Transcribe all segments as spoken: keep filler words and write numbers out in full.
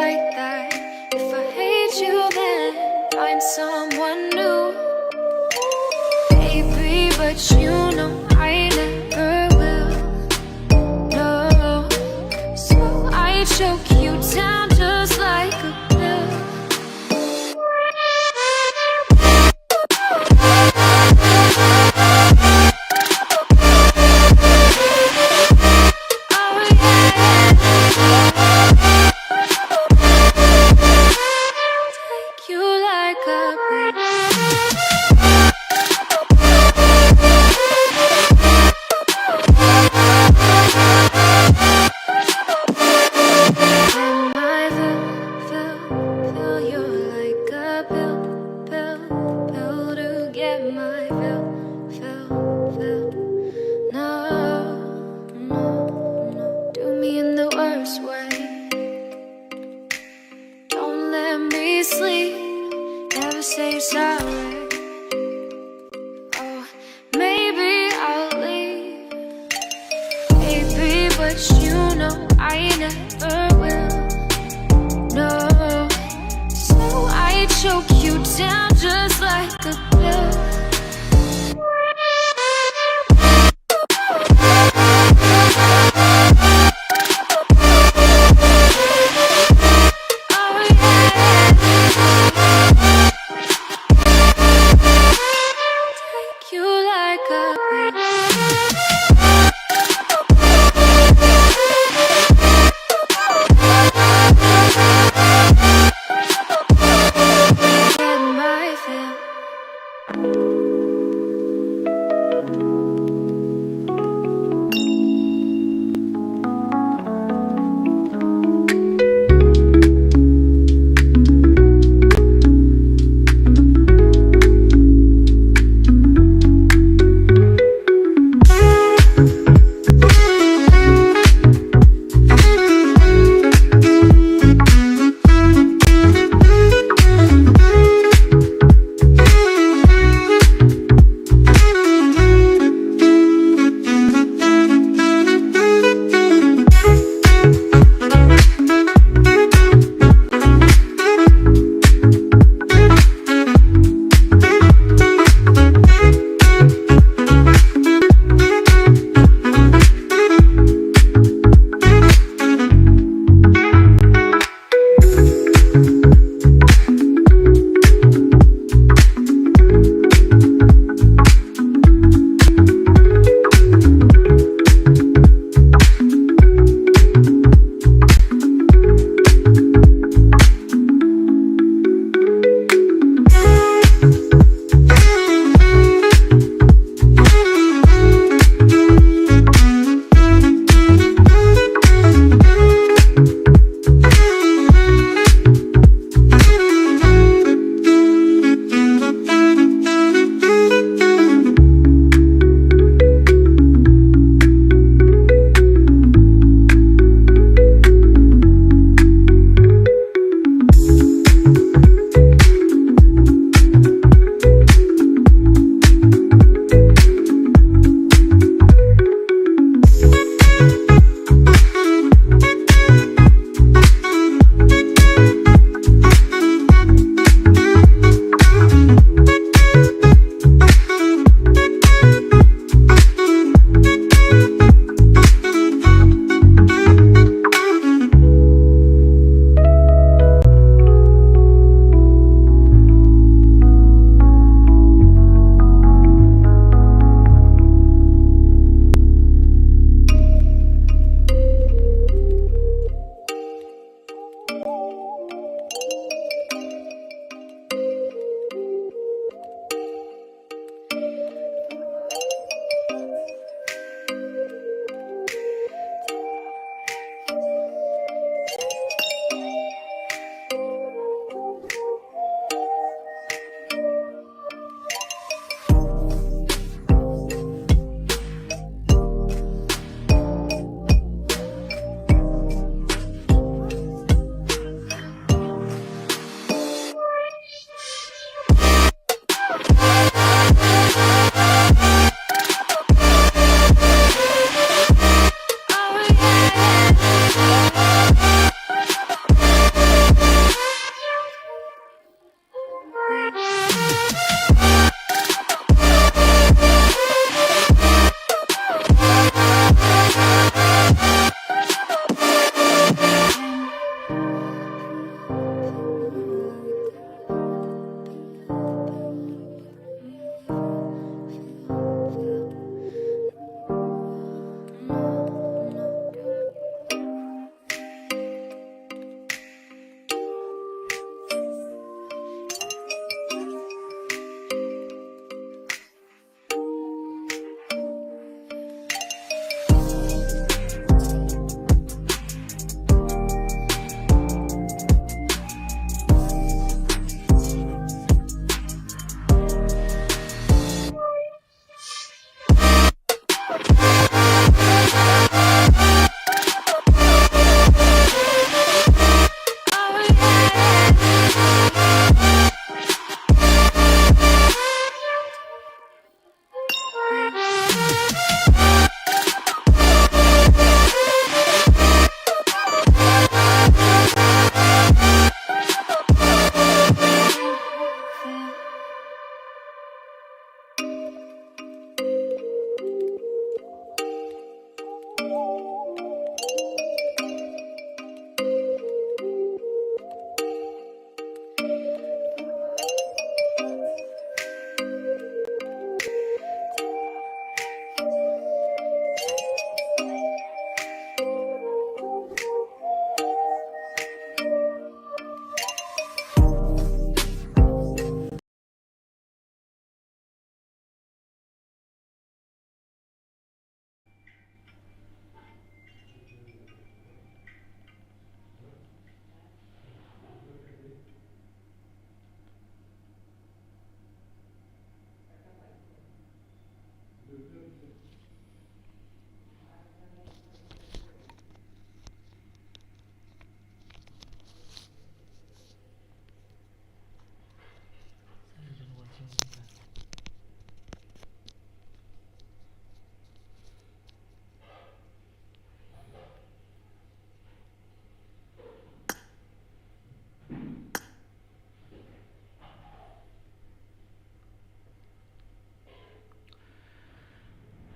like that. If I hate you, then find someone new. Baby, but you know I never will. No, so I choke you down just like a pill. Oh, yeah. You like a breeze. And my fill, fill, fill, you're like a pill, pill, pill to get my fill, fill, fill. No, no, no, do me in the worst way. Don't let me sleep, never say sorry. Oh, maybe I'll leave. Baby, but you know I never will. No, so I choke you down just like a pill. Oh, yeah. Take you like a breeze. Get my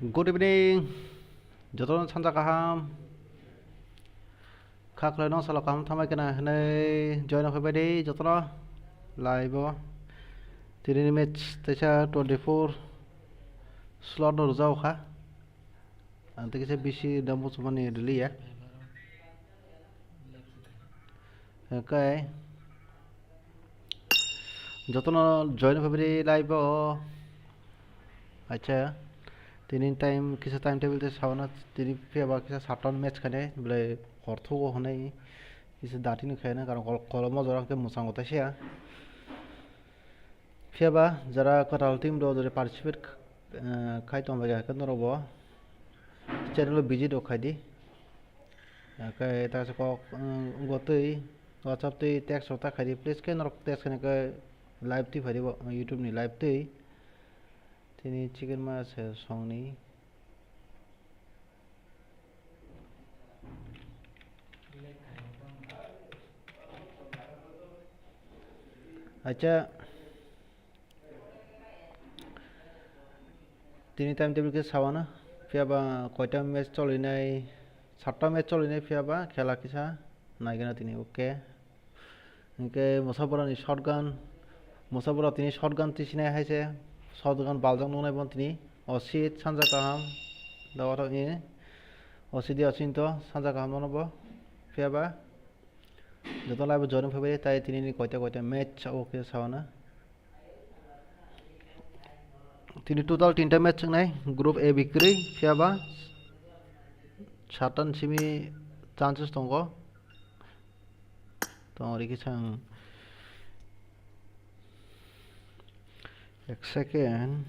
Good evening, jotono sanja kaham. Kha khwlaino salo kaham thamai khna hwnwi join phaibai di jotono live o. Tini ni match teisa twenty four slot no rwjak kha. Ang tei kisa bisi da muchungmani rwliya. Hwnkhe jotono join phaibai di live o. Acha, tini time kisa time table tei sauna tini phiyaba kisa saton match khainai belai hor thugo hwnwi kisa dating khaina karon kol-, kolom o jora khe mwchango taisa. Phiyaba jara kwtal team rok jora participate, eh, khai tongbaikha khe norok bo channel o visit rok khaidi. Hwnkhe ta se kok, eh, wngbo twi WhatsApp twi text rok ta khaidi, please khe norok text khaina khe live twi phaidi bo YouTube ni live twi. Tini chicken ma se songni. Acha, tini time table khe sawana, phiyaba koita match cholinai, satta match cholinai phiyaba khela kisa naigana tini, okay. Hwnkhe Musabura ni shotgun, Musabura tini shotgun tisinai hai se, shotgun baljak nuknai bo tini, Osit sanja kaham, da oro e, Osit di Osinto sanja kaham nono bo, phiyaba joto live o join phaibai tai tini ni koita koita match o khe sawana. Tini total tinta match wngnai, group A bikrwi, phiyaba satan simi chances tongo. Tong rikhe chang ek second.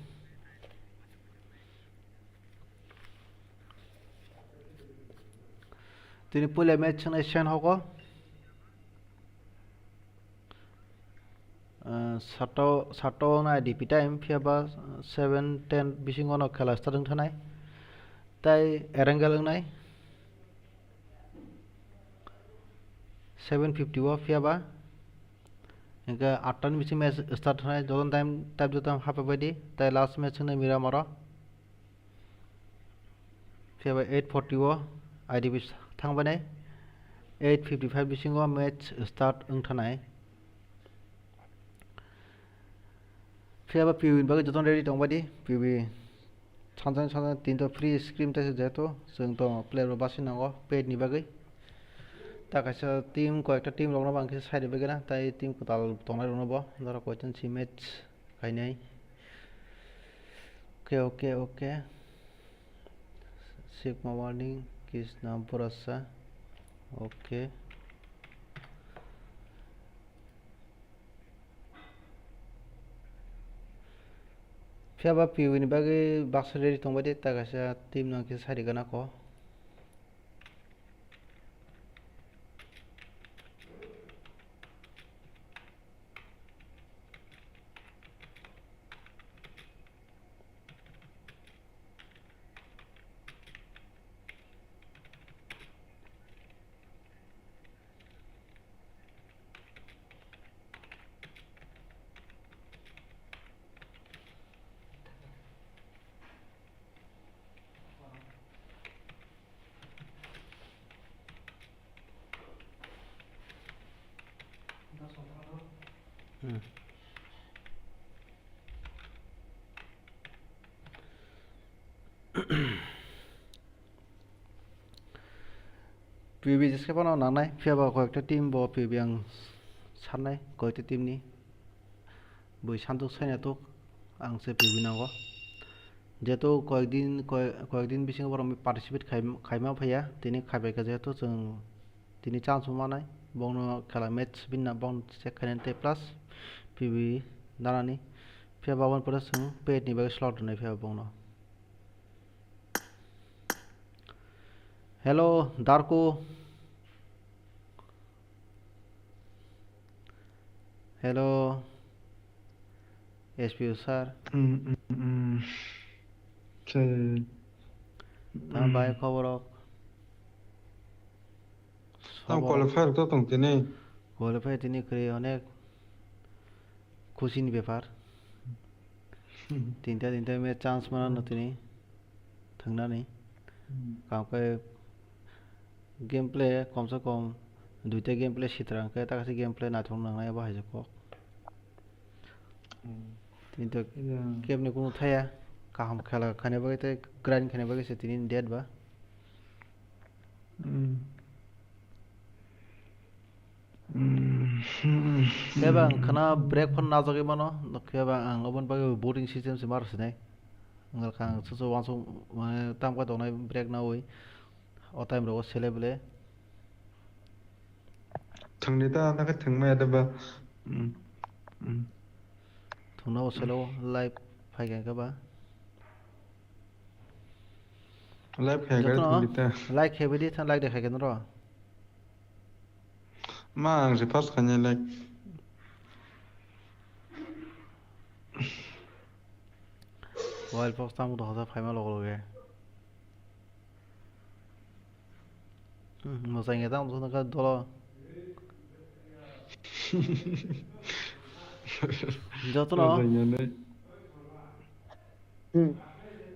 Tini puila match wngnai Sen Hoko. Ah, sato, sato na I D P time, phiyaba seven ten bisingo no khela start wng thanai. Tai Erangel wngnai seven fifty o phiyaba. Hingke atta ni bisingo match start thanai, joto time, time joto hapha baidi. Tai last match wngnai Miramaro. Phiyaba eight forty o I D P thangbainai, eight fifty five bisingo match start wng thanai. Phiyaba P U B ni bagwi jotono ready tongbaidi, P U B sanjani sanjani tinto free screen taisa jehetu chwng to player bo basi nango paid ni bagwi. Ta kaisa team, koyekta team rokno bo ang kisa side bai gana, tai team kwtal tongnai rokno bo norok koichon si match khainai. Okay, okay, okay. Sigma Warning, Krishna Borasa. Okay. Phiyaba P U B ni bagwi baksa ready tongbaidi, ta kaisa team no kisa sari gana kho. Hmm. P U B jeske phano nangnai, phiyaba koyekta team bo P U B ang sannai, koyekta team ni bui santuk saina tuk ang se P U B nango. Jehetu koyekdin, koy-, koyekdin bisingo borok participate khai, khaima phaiya, tini khaibaikha jehetu chwng tini chance manai, bongno khela match binna bong check khainani tei plus P U B nanani. Phiya baboni pore chwng paid ni bagwi slot rwnai phiya bongno. Hello, Darko. Hello, S P O sir. Mm, mm, mm. Che-, Tamo bai mm. Khobor rok? Tamo Khobor. Qualify rok to tong tini. Qualify tini kwrwi onek khusi ni bepar. Hmm. Tinta, tinta me chance mana no tini. Thwngnani. Hmm. Kaham khe gameplay komse kom duita gameplay sitra hwnkhe takasi gameplay naithok nangnai abo hai kok. Hmm. Tini to Yeah. Game ni kunu thaya, kaham khela khaina bagwi tei grind khaina bagwi se tini dead ba. Hmm. Phiya ba ang khwna break phano najagwi mano, phiya ba ang oboni bagwi booting system se mar sinai. Wngkha ang chuchu uansuk, mane, tamkha tongnai break naui. O time rogo sele bele. Thwngdi ta, nokhe thwngmaya de ba. Hmm. Hmm. Thwngna o sele o live phai kha khe ba. Live khai kha Jotono thwngdi ta. Like khe bidi than like de khai khe noro. Ma, ang se first khainai le. Wild Fox tamo dohor phaima logo loge. Hmm, mochai nge tamo dohor ka dolo. Jotono. Mochai nge nai. Hmm.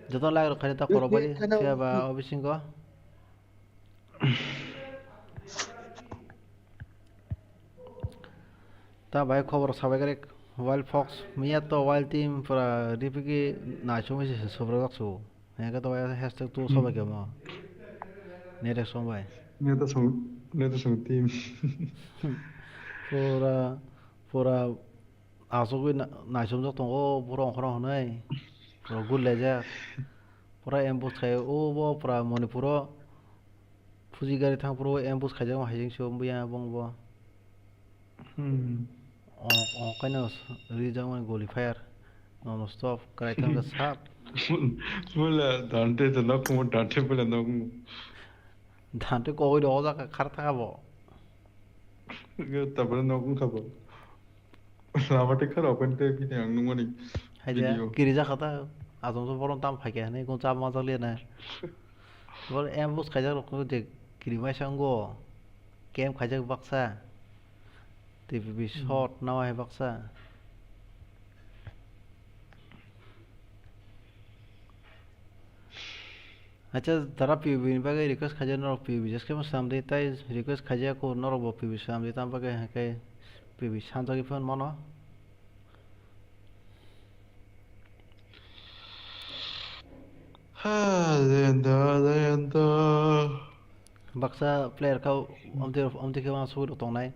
Jotono like rok khaina ta korok bari. Phiya ba obisingo. Ta bai khobor sabai kare Wild Fox miya to Wild Team pura ripiki naisumui se subrajak su. Hengke to bai hashtag tu sabai kemo. Next song bai. Neto song, neto song team. Pura, pura Asugwi na-, naisomjak tongo, borok ongkhorong hwnwi. Borok gul lejak. Pura ambush khai, o bo pura Manipuro. Puji gari thang phuru ambush khaijak, hai jeng se wngya bong bo. Hmm. O, o kaino s-, rijak mani goli fire. Non stop, kwrai thang khe sak. Mula Dante to nok mo, Dante mula nok mo. Dante kogwi rok o jaga khar thaka bo. Tabra nok wngkha bo. Lama tei khara open tei bini ang nungmani Hai de, video. Kiri jakha ta, asomsa borom tam phaikha hinwi kung chama majak liya na. Bor ambush khaijak rok je kiri maisa wngo. Camp khaijak baksa. T P P Hmm. Shot nawa hai baksa. Acha, tara P U B ni bagwi request khaijak norok P U B just khe swnam di, tai request khaijak kho norok bo P U B swnam di, tam bagwi hwnkhe P U B sanjagwi phano mano. Ha, Jayanta, Jayanta. Baksa player kha amtwi, amtwi khe uansugwi rok tongnai.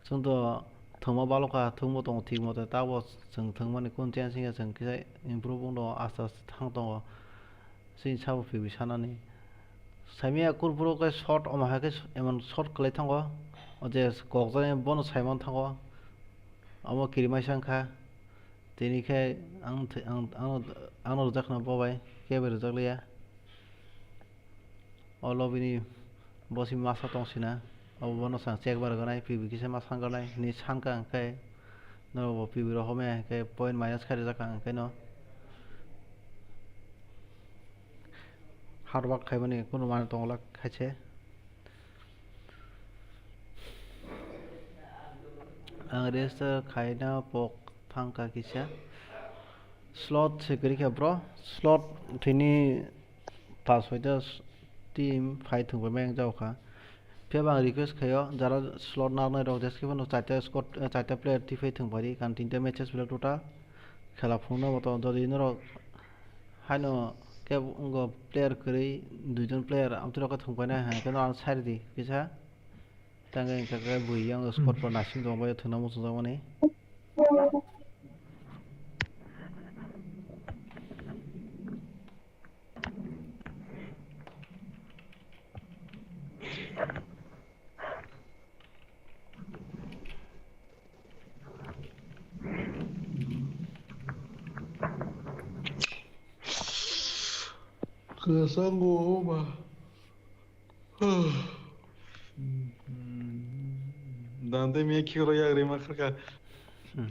Chwng to thwngma balokha, thwngbo tongo thik mote, tabo chwng thwngmani kun chance wngya, chwng kisa improve wng tongo, aste aste thang tongo. Chini sabo P B sanani. Saimia kurphuru khe shot, omo hai khe emon shot kwlai thango. O je kokjaknai bono saiman thango. Omo kirimaisa wngkha. Tini khe ang, ang, ang, ano rwjakna bo bai, kebo rwjakliya. O lobby ni bosi masa tong sina, abo bono chwng check bar ganai, P B kisa ma sang ganai, ni sanka hwnkhe norok bo P B rok homya hwnkhe point minus khairok jak kha hwnkhe no hard work khaimani kunu mani tongla khaise. Ang register khaina pok thangkha kisa. Slot se kwrwi kha bro, slot thwini pas soita team phai thwngbai mai ang jao kha. Phiya ba ang request khaio, jara slot narwknai rok jesa khe phano charta squad, eh, charta player twi phai thwngbai di, kan tinta matches belai total khela phunuknai bo tongo. Jodi norok haino khe wngkha player kwrwi, duijon player amtwi rok khe thwngpainai hai khe norok ano sai rwdi kisa. Tangwi hwnkha khe bui yang squad bo nasing tongbai thwngna muchungjakmani. Kwchangma. Dante miya khikro yagri ma kharka. Hmm.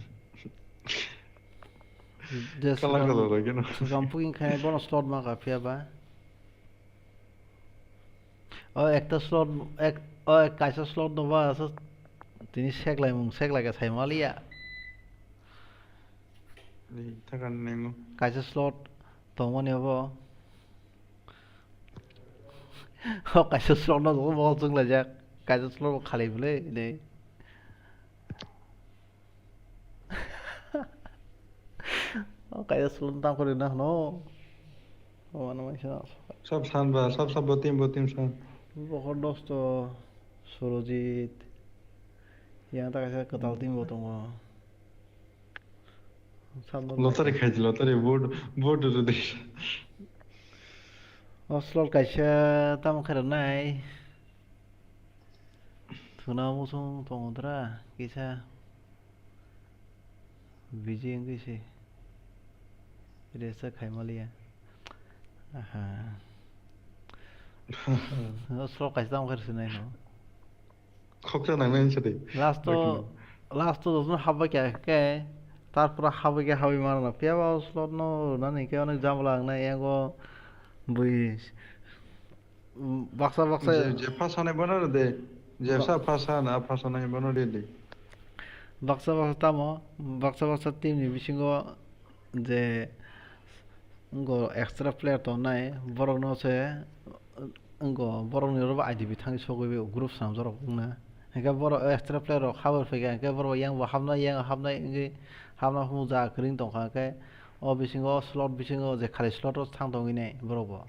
Je Kalang sukam, kalang lagi no. Sukam puking khai bono slot ma ka phiya ba. O ekta slot, ek, o ek kaisa slot no ba so tini seklai mung seklai ka sai maliya. Ni thakan nengo. Kaisa slot tongmani abo. O kaisa slot no joto bo chwng laijak. Kaisa slot bo khalai bwle, ne. O kaisa slot tam kwrwi na hwno. O ano mai sa. Sab san ba, sab sab bo team, bo team san. Bokhor dosto, Surojit. Yang ta kaisa kwtal team bo tongo. Sab bo Lottery khai di, lottery, board, board rwdi. O slot kaisa tamo khe rwnai. Thuna muchung tongo dra kisa. Busy wngwi se. Resa khaimaliya. Aha. O slot kaisa tamo khe rwnai no. Khoksa nangnai se de. Last o, last o jotono habbai kha khe, tarpore habbai khe habwi mano. Phiya ba o slot no rwnani khe onek jamala wngnai, yango bui, baksa baksa. Je, je pass hanai bono rw de. Je sa pass hana, pass hanai bono rw de. Baksa baksa tamo, baksa baksa team ni bisingo je wngkha extra player tongnai, borokno se wngkha, borokni oro bo I D P thangwi sogwi group swnamjak rok wngna. Hingkhe borok extra player rok habwi phaikha, hingkhe borok yang bo hapnai, yang hapnai wngwi hapna hwnjak kwrwng tongkha, hingkhe o bisingo slot bisingo je khali slot o thang tongwi nai borok bo.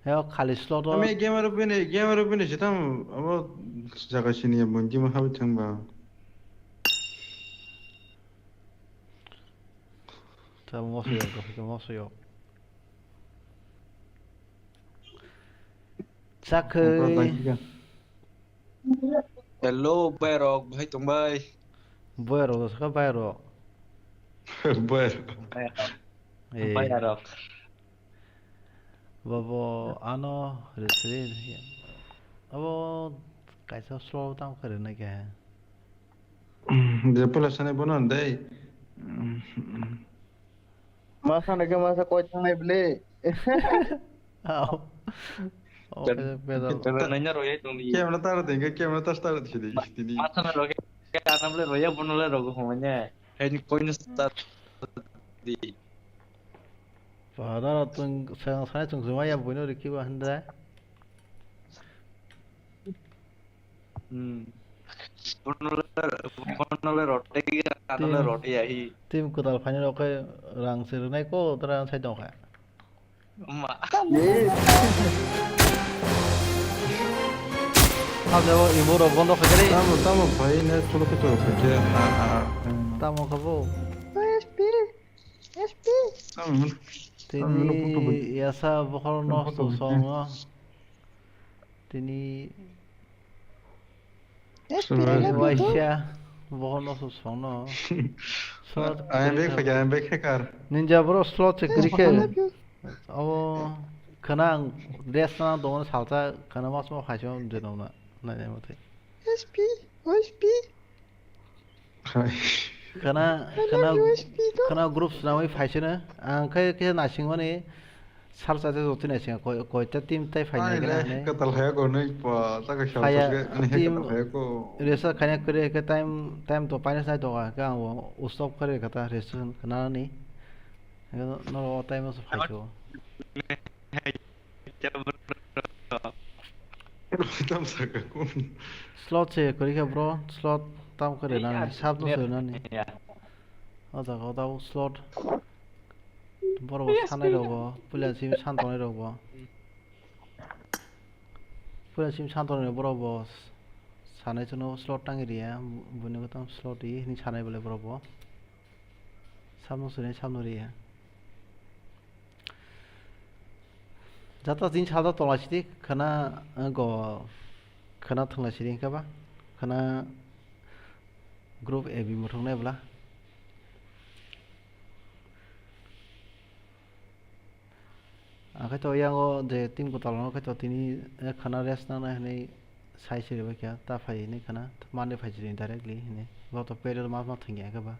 He o khali slot o. Ame gamer bini, gamer bini se tamo abo jaga sini ya, boni timo habwi thangba. Ta moso yok, ta moso yok. Chakhe. Hello, boy rok, bhai tong bai. Boy rok, saka bai rok. Boy rok. Bai rok. Eh. Bai rok. Bobo ano resri. Abo kaisa slow tam kare na khe. Je pula sani bono dei. Masa na khe masa koi thangnai bwle. Au. Oke, pedal. Naina royai tongdi. Camera tar de, camera tar tar de sidi, sidi. Masa na roge, ana bwle roya bono le rogo homanya. Hei ni koi na tar di. Padara tung, sang, sang tung sumaya boino riki ba handa. Hmm. Bono le, bono le rote ya, ano le rote ya hi. Team kwtal final rok khe rang se rwnai ko, tara sai tong kha. Ma. Abo imo rok bondo khaikhe. Tamo, tamo, bhai, ne cholo khe cholo khe. Tamo khabo. S P, S P. Tamo, tamo, tamo, tamo. Tini yasa bokhol no song no. Tini waisa bohorno susongno. Slot I am back, I am back, hacker. Ninja bro slot se kwrwi khe. Abo khana ang rest na dongno salsa khana mas ma khaisa de dongna nainai mate. S P, S P. Khana, khana, khana group swnamwi phaisano. Ang khe, khe naisingmani salsa se jotoi naising koi, koita team tai phainai khe. Kwtal haya ko nai pa, ta ka salsa ke, ani he team kwtal haya ko. Resa khaina kwrwi khe time, time to paina sai to ka, ang bo stop kare kha ta resa khanani. No time so phaiso. Tam saka kun. Slot se kwrwi kha bro, slot tam kwrwi nani, sab no soi nani. O jaga o tabuk slot. Borok bo sanai rok bo, puila simi san tongnai rok bo. Puila simi san tongnai borok bo sanai chwngno slot tangwi riya, buino kwtam slot ri hwnwi sanai bwlai borok bo. Samno swnwi samno riya. Jata tin salda tola sidi khana, eh, go khana thwngla sidi hinkhe ba khana group A B muthung nai bwla. Ang khe to yang o je team kwtal no khe to tini, eh, khana rest nang nai hwnwi sai se bai kha ta phai hwnwi khana mani phai se directly hwnwi bo to pedal ma ma thwngya khe ba.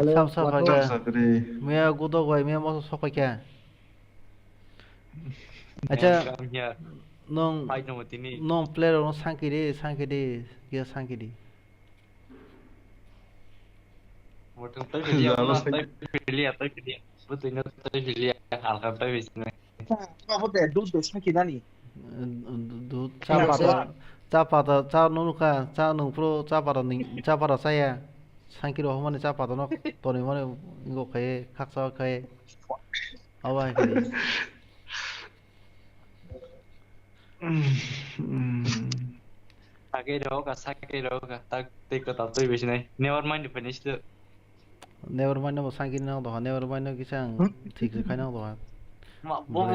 Sam sa phai kha. Miya gudo bai miya moso sok phai kha. Acha, nwng, nwng player rokno sangkidi, sangkidi, kisa sangkidi. Motom tei philia, Jalo motom sai- tei philia, tei philia. Bwtwino tei philia, halka tei philia. Abo de dud de saki nani. Dud cha pata, cha pata, cha nukha, cha nungphru, cha pata ni, cha pata chaya. Sangkiro hwnmani cha pata no tonwi mani ingo khai, khaksa khai. Abo hai khai. Sakai rok, sakai rok, tak tei kwtal twi bisinai. Never mind, finish the. Never mind no sangkini nang doha, never mind no kisa ang thik se khai nang doha. Ma, bo,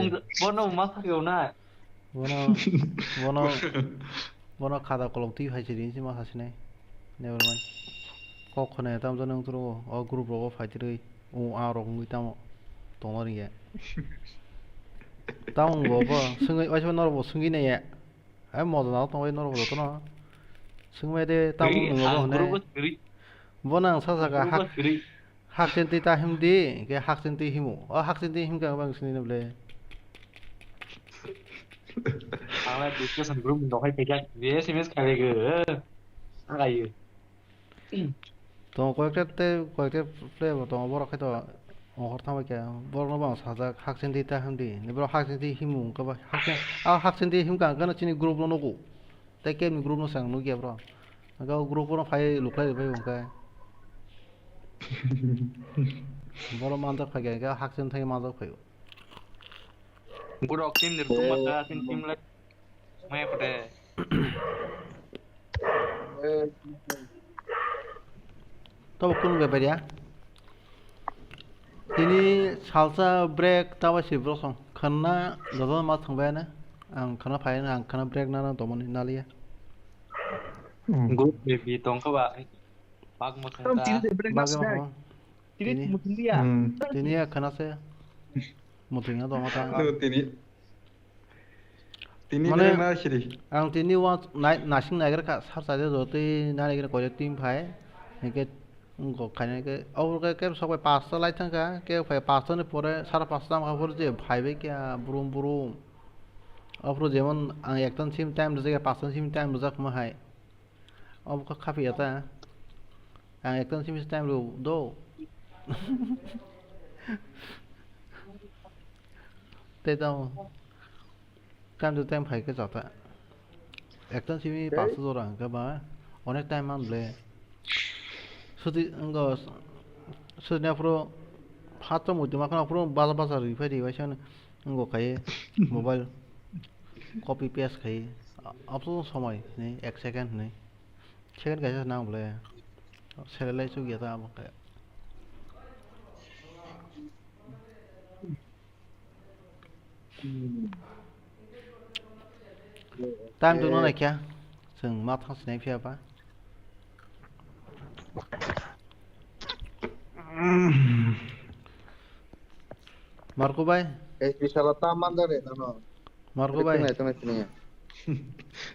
bono ma sakyo na. Bono, bono, bono khada kolom twi phai siri si ma sasinai. Never mind. Kok khone tam jani ungturu o group rogo phai tirwi. O a rok wngwi tamo tongma ringya. Tamo wngbo bo swngwi waisa norok bo swngwi naiya. Ai moda nang tongwi norok bo jotono. Swngmai de tamo wngbo hwnwi. Bono ang sajaka hak, hakchentwi ta himdi, ke hakchentwi himo. O hakchentwi himkha bang sini ble. Ang lai discussion group ni dokhai phaikha, S M S khailaigo. Ang ayo. Tongo koyekta tei koyekta player bo tongo, borok khe to ohor thangbai khe, borokno bo ang sajak, hakchentwi ta himdi, borok hakchentwi himung khe ba, hakchen-, a hakchentwi himkha hwnkheno chini group no nugo, tei kebni group no se ang nukya bro, hwnkhai o group no phai luklai rwbai hwnkhai, borok manjak phaikha hwnkhai hakchentwi manjak phaio. Borok team ni rwtwng masa, team, team lai. Maya kote. Tobo kunu bepar ya? Tini salsa break tabo si bro song. Khana joto ma thangbai na. Ang khana phai na, ang khana break na na tomoni naliya. Good baby tongkha ba. Bak mo thangta. Bak mo. Tini, tini ya khana se. Muthungya tongma ta. Tini, tini mane, na siri. Ang tini wa nai-, nasing naigra kha, sar chaide do tei naigra koide team phai. Hingke wngkok khaina ke, abo ke, ke sok bai pasta lai thangkha, ke phai pasta ni pore, sara pasta wngkha pore je phai bai kya brum brum. Aphuru jemon ang ekta sim time rijak, pasta sim time rijak ma hai. Obo kha khapiya ta. Ang ekta simi time rw do. Tei tamo. Time to time phai khe chata. Ekta simi paso jora hwnkhe ba onek time man ble. Suti wngkha, suti aphuru phatto muitu ma khna aphuru baja baja rwi phai rwi waisa wngkha khai mobile. Copy paste khai, abso somoi hinwi ek second hinwi. Second kaisa nang bole. Selelai chukya ta abo khe. Time to no naikha. Chwng ma thang sinai phiya ba. Marco bai. Marco bai.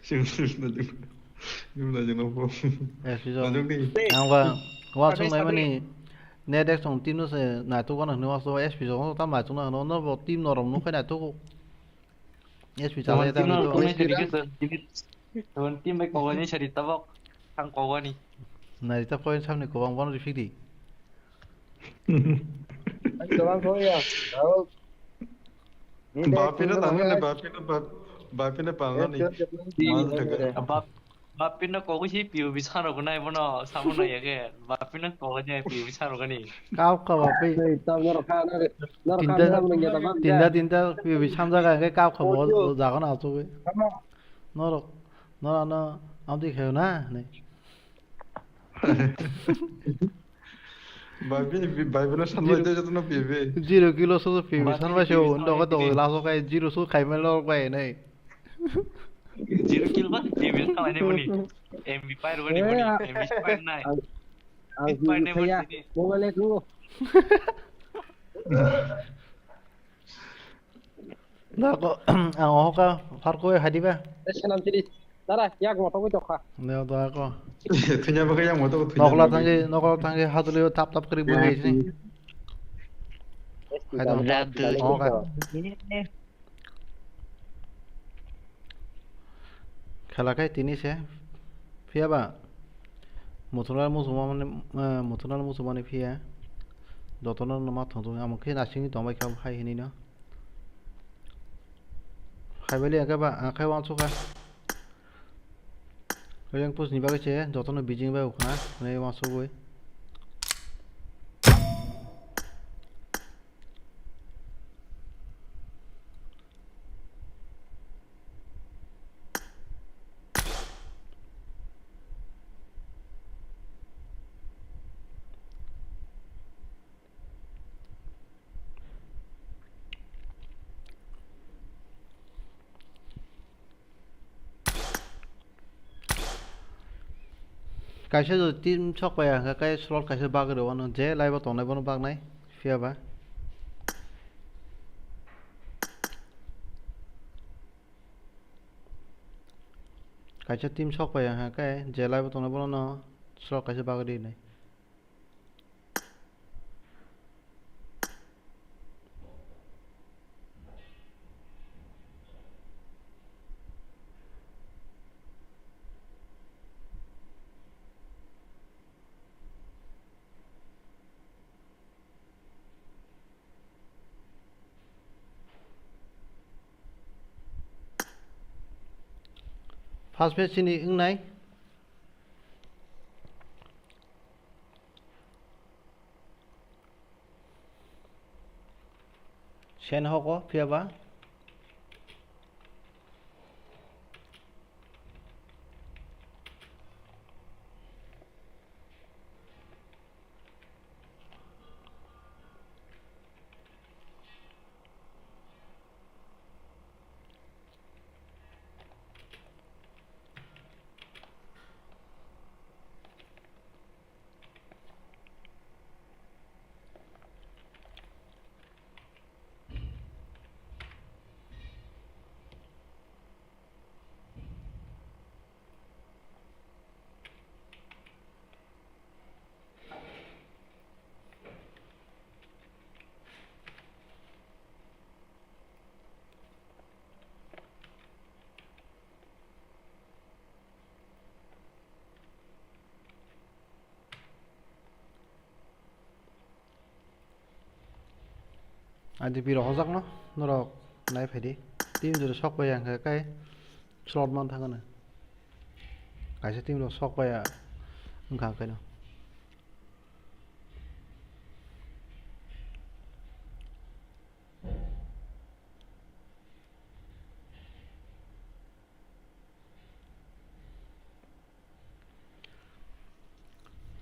Sing, sing, najung. Najung, najung, najung, najung. Ang ba, wa sung nai mani, net ek song team no se naituk wano hwnwi wa so S P jong tam naituk na hwno, no bo team norom nuk khai naituk. S P chala ya ta team no naituk. Kok nai sari ke sir, team bai kok nai sari tabok, thang kok ani. Nai ta point samni kok ang bono rifik di. Ang tawang ko ya. Tawang. Bapino tangmani, bapino, bap-, bapino palnani. Bap-, bapino kogwi si P U B sano gnai bono, samono yage. Bapino kogwi ni P U B sano gani. Kap ka bapi. Tinta, tinta, tinta P U B samjaga ke kap ka bo jaga na asugwi. Norok, norok no amtwi khayo na, ne. Bai bini bi-, bai bini sanbai tei jotono pibe. Zero kilo so pibe, sanbai se o, ndo ko to laso kai zero so khai mel lo kai nei. Zero kilo ba pibe khalai nei boni. M B pai ro ni boni, M B pai nai. Ang pai nei boni. Mobile ko. Dako, ang ohoka, farko hai diba? Eh, senam siri. Dara, yak moto ko tokha. Deo dako. Thunya baga yak moto ko thunya. Nokla thangi, nokla thangi, haduli tap tap kri bui sini. Hai dong. Ohoka. Khela kai tini se. Phiya ba? Mothunal muchungmani, eh, Mothunal muchungmani phiya jotono no ma thangjaknai, amo khe naisingwi tongbai kha hai hinwi no. Hai bai le ang khe ba, ang khe uansukha. Rank push ni bagwi se jotono bijing bai ukhna hwnwi uansugwi. Kaisa jodi team sok paiya hwnkha khe slot kaisa bagwi rw uanw, je live o tongnai bono baknai, phiya ba. Kaisa team sok paiya hwnkha khe je live o tongnai bono no slot kaisa bagwi rwnai. First match chini wngnai. Sen hoko phiya ba. I D P rok hojakno norok nai phaidi. Team jora sok pai ang khe kai slot man thangano. Kaisa team rok sok paiya wngkha khaino.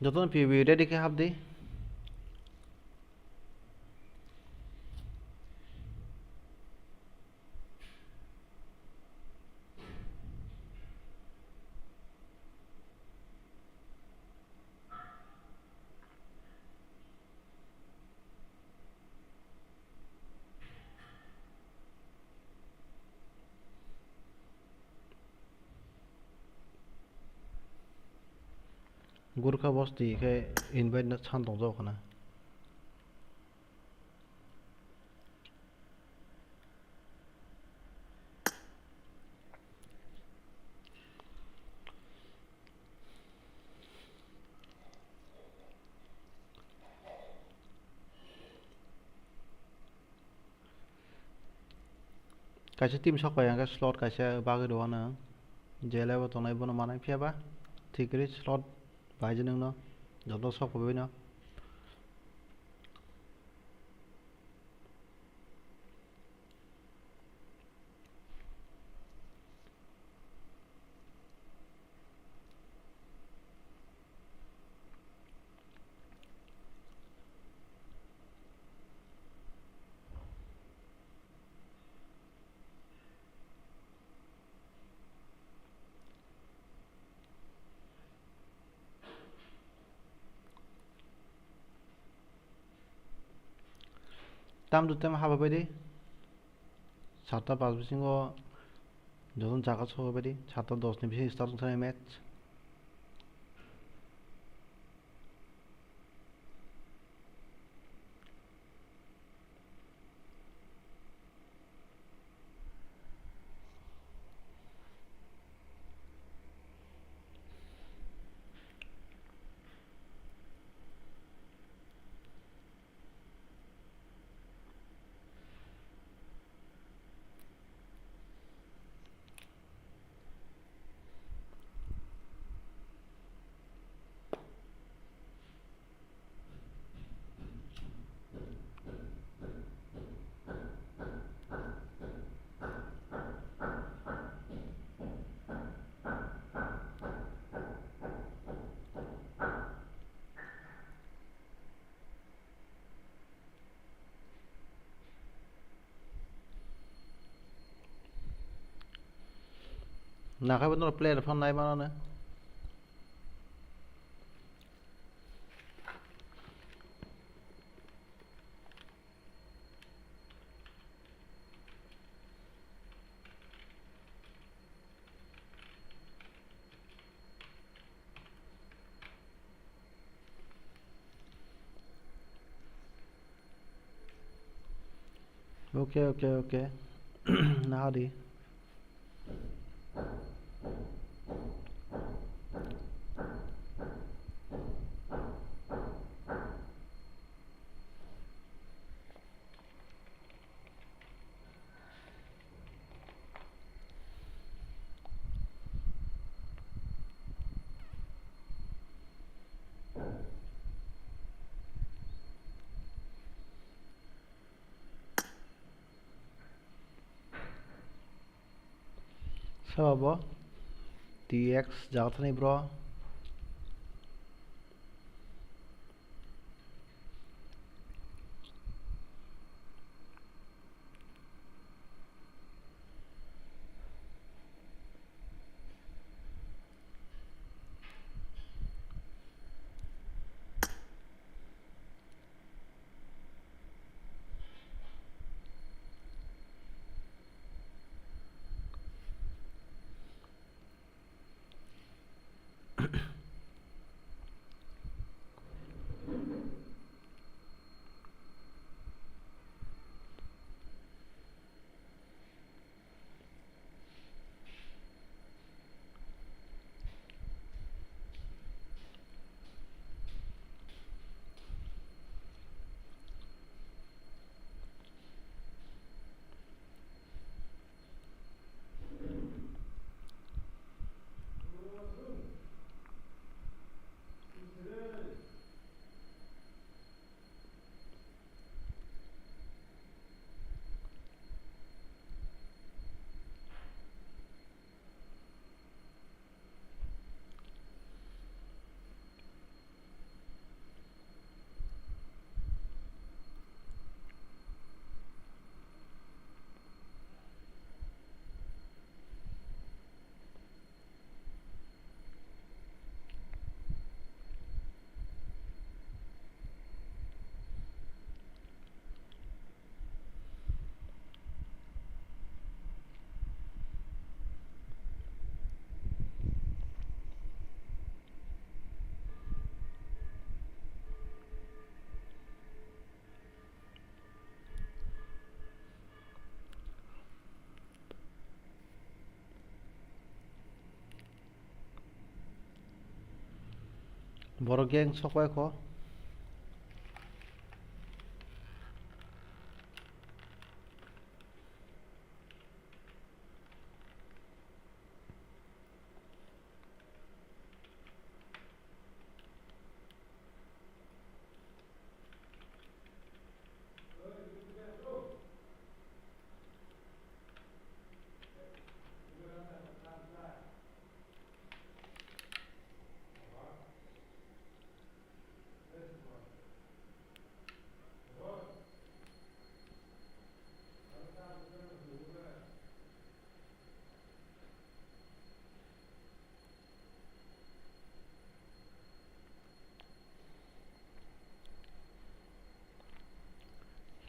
Jotono P O V ready khe hapdi. Gurkha bosti khe invite no san tongjak khna. Kaisa team sok pai hwnkhe slot kaisa bagwi rw uanw. Je level tongnai bono manai phiya ba thik khe slot bai je nwngno joto sok pai no. Tam tu tem haba bai di. Satta pas bisingo joton jaga sohor bai di. Satta dos ni bisingo start wngthani match. Nakhai bo norok player phano nai mano ne. Okay, okay, okay. Nahadi. Sabo T X jaga thani bro. Borok gang sokpai kho.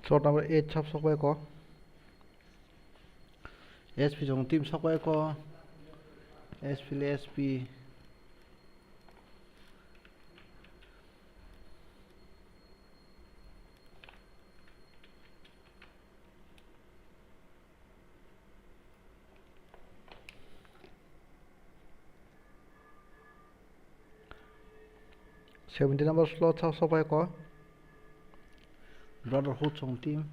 Slot number eight sab sokbai kho. S P jong team sokbai kho. S P le S P. Seventy number slot sab sokbai kho. Brotherhood song team.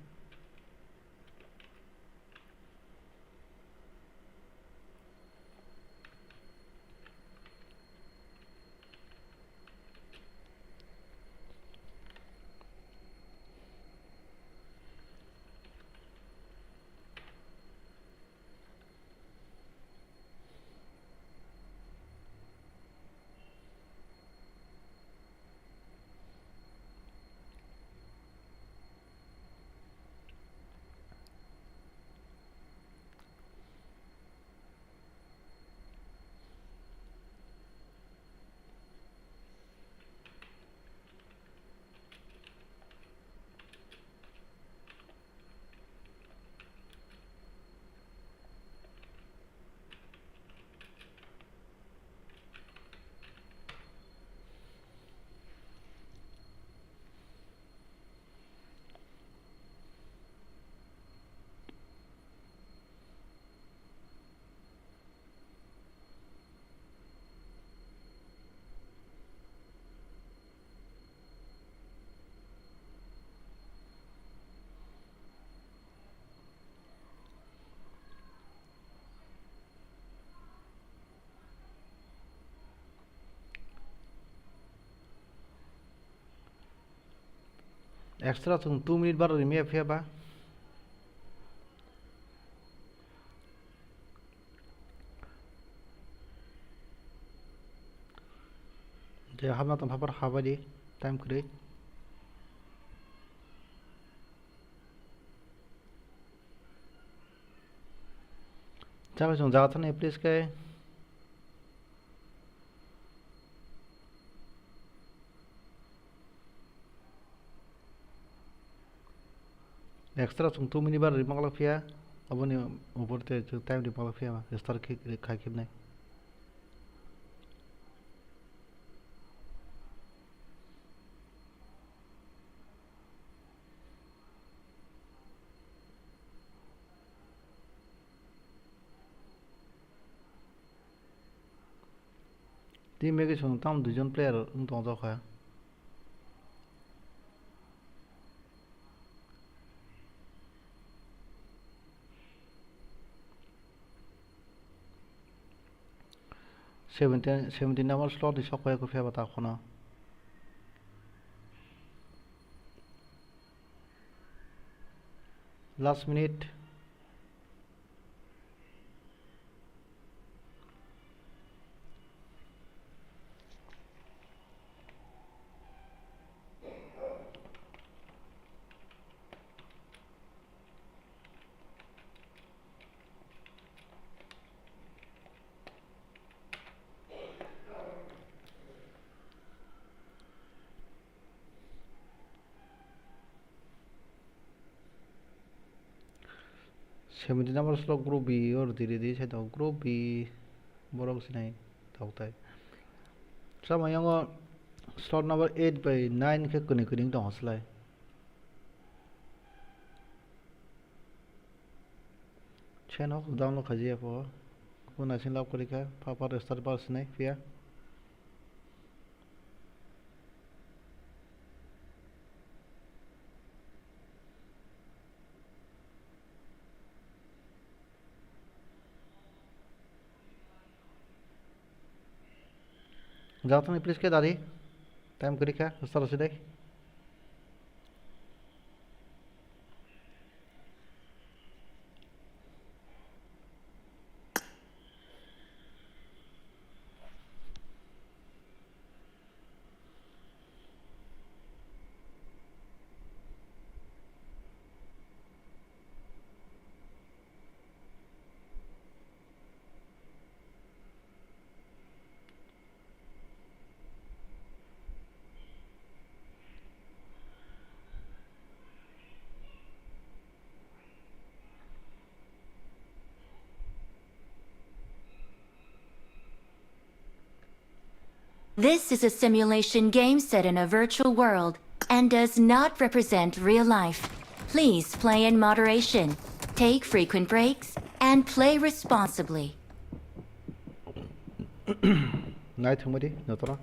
Extra chwng two minute bar rimya phiya ba. Je habna tong habar habadi time kwrwi. Chakhe chwng jaga thani please khe. Extra chwng two minute bar rimang lak phiya, aboni upor te chwng time rimang lak phiya ba, restart khai khibnai. Team bai khe chwng tamo duijon player wng tong jao kha. Seventeen, seventeen number slot ni sok phai khe phiya ba ta khono. Last minute. Seventy number slot group B o rwdi rwdi side o group B borok sinai tok tai. Sama yango slot number eight bai nine khe kwnwi kwnwi tongo slai. Sen hok download khaji ya po. Kuna sin lab kori kha papa restart bar sinai phiya. Jatoni please khe dadi. Time kwrwi kha, start se dai. This is a simulation game set in a virtual world and does not represent real life. Please play in moderation, take frequent breaks, and play responsibly. Naithokmadi, jotono.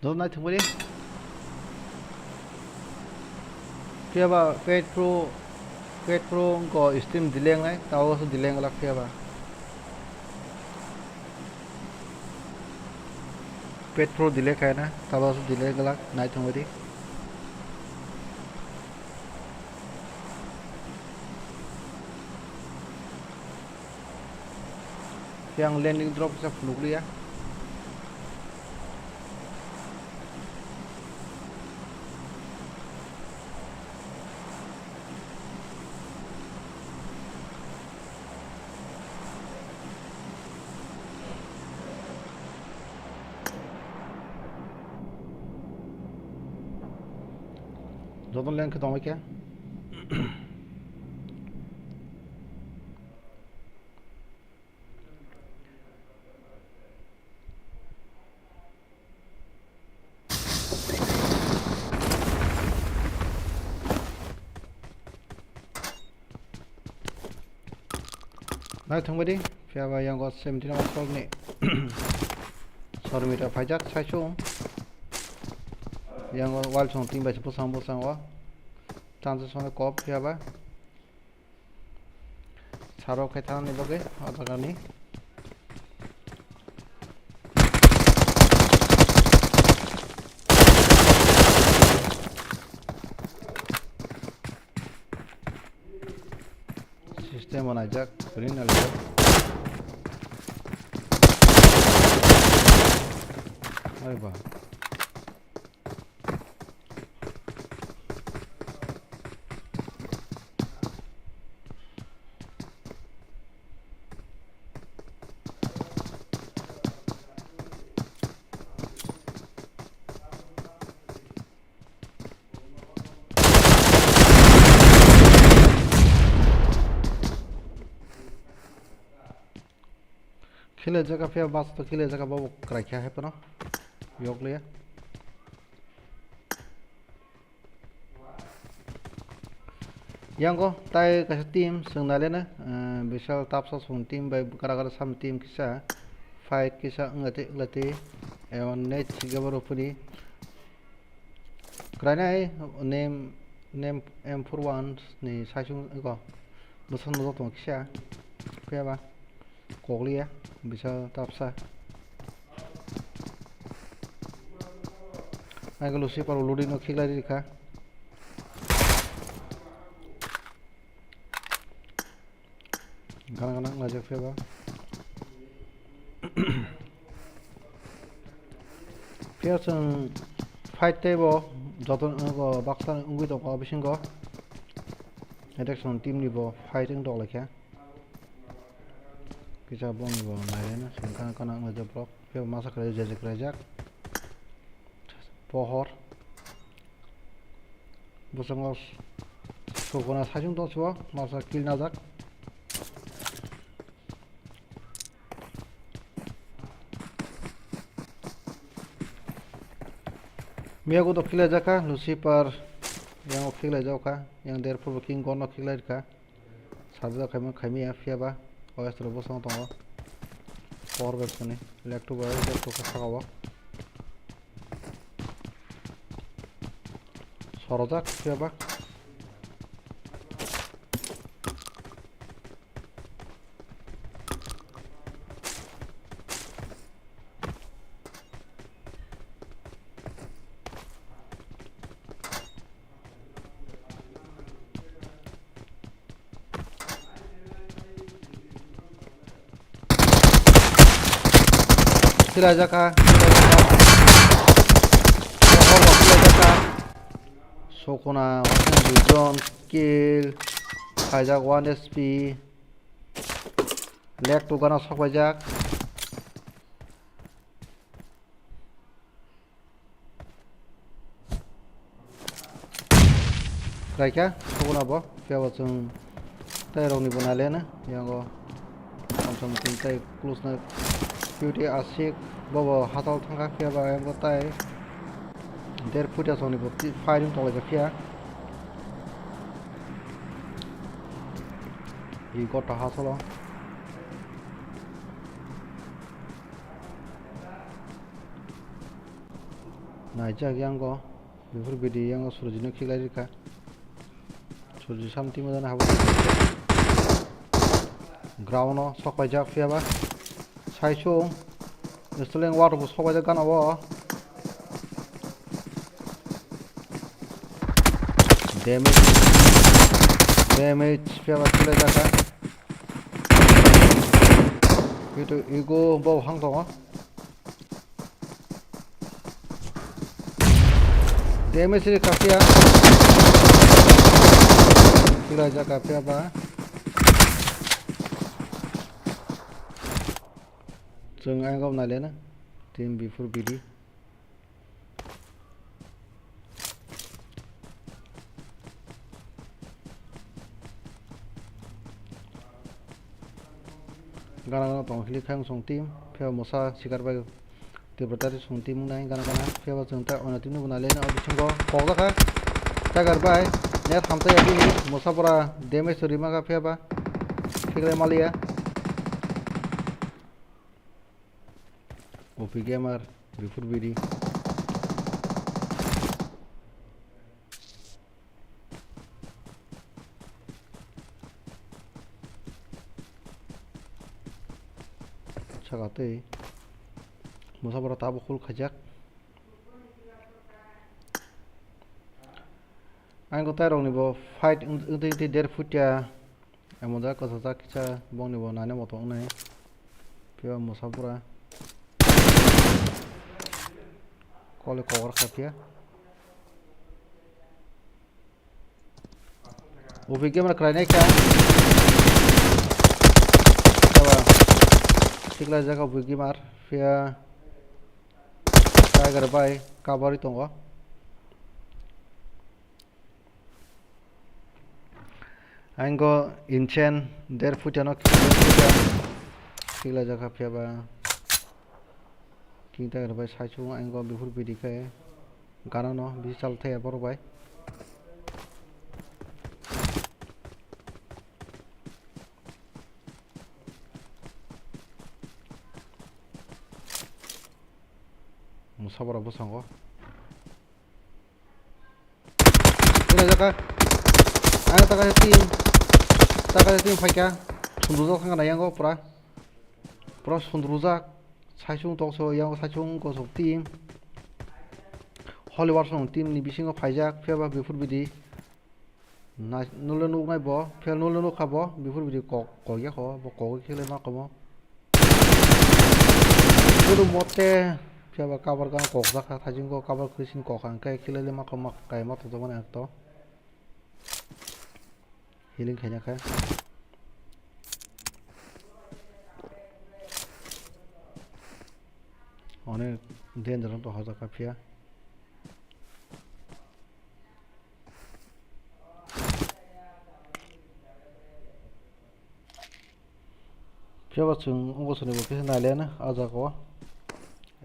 Joto naithokmani. Phiya ba Pet Pro, Pet Pro wngkha Steam delay wngnai, tabuk se delay wngwlak phiya ba. Pet Pro delay khaina, tabuk se delay wngwlak, naithokmani. Khe ang landing drop kisa phunukliya. Joto lengkhe tongbai khe. Naithok bai di, phiya ba yango seventeen number squad ni Sormita phaijak saichung. Yango wall song team bai se bwsang bwsang o. Chance song kop phiya ba. Saro khe thangni bagwi o jaga ni. System o naijak, green naijak. Ai ba. Khilai jaga phiya bus to khilai jaga bobo kwrai kha hai phano. Yok liya. Yango tai kaisa team swng nai leno, eh, Bishal Tapsa song team bai kara kara sam team kisa fight kisa wngla tei wngla tei ewan net sikjaba rw phuri. Kwrainai nem, nem M four one ni saisung ego. Bwswk nujak tongo kisa. Phiya ba kokliya, bisa tapsa. Ai Lucifer uludi no khiklai rikha. Gana gana wnglaijak phiya ba. Phiya chwng fight teibo joto, uh, baksa wngwi tongo bisingo. Attack song team ni bo fight wng tonglaikha. Kisa boni bo naireno chwng gana gana wnglaijak borok. Phiya bo masa kwrwi jajak kwraijak. Pohor. Bwskango sukuna saichung tongsibo, masa kill najak. Miyago to khiklai jakha, Lucifer, yang khiklai jakha, yang Derpur bo King Gon no khiklai rikha. Sabjak khaima khaimiya phiya ba O S rok bwskango tongo. Power bai phone ni electro bai electro khe saka o. Sorojak phiya ba. Khilaijak kha, khilaijak kha. Sokona, duijon kill, khaijak one H P. Leg tugana sokpaijak. Khlaikha, sokona bo, phiya bo chwng tei rokni bo naileno, yango samsam chwng tei close na Q T asik, bobo hachal thangkha, phiya ba yango tei der phutia songni bo firing tonglaijak phiya. I gota hachalo. Naijak yango, before bidi yango Surjino khiklai rikha. Surji samti mojana habo. Ground o sokpaijak phiya ba. Saichung. Sling water bo sokpaijak gana o. Damage. Damage phiya ba khiklai jakha. Itu ego bo hang tongo. Damage ri kapya. Khiklai jakha phiya ba. Chwng ang gom nailena. Team before bidi. Gana gana tong hili khayang song team, pheo mosa sikar bai Tripura tari song team nai gana gana, pheo ba chwng ta ono team ni bo nai lena o bisingo kok jakha. Tiger bai net hamsa ya bini, mosa pora damage to rima kha pheo ba. Khiklai maliya. Opi Gamer, Bipur Bidi. Saka tei. Musa bora tabuk hul khajak. Ang ko tai rok ni bo fight wng, wng twi, wng twi der phutya. Amo da kwchajak kisa bongni bo nani moto wngnai. Phiya musa bura. Kole kogar kha phiya. Ubi gamer krai nai kha. Phiya ba. Sikla jaga ubi gamer. Phiya. Tiger bai kabari tongo. Ang go inchen der phutya no kikla jaka phiya ba king tiger bai saichung ang go bifur bidi khe gana no bisi chal thaya borok bai. Musa bora bwskango. Pura jaka. Ang taka team. Taka team phaikha. Sundrujak thangkha na yango pura. Pura sundrujak. Saisung tokso yango saisung kosok team. Holy Warsong team ni bisingo phaijak. Phiya ba bifur bidi. Nai, nole nuknai bo. Phiya nole nukha bo. Bifur bidi kok, kok ya kho. Bo kok khe le ma komo. Guru mote phiya ba cover gana kok jakha, thajingo cover khwi sini kok ang khe khilele ma kok ma kai ma tong jakmani ang to. Healing khaina khe. Onek danger to hojak kha phiya. Phiya ba chwng wngkha chwngni bo kisa nailaiano ah jaga o.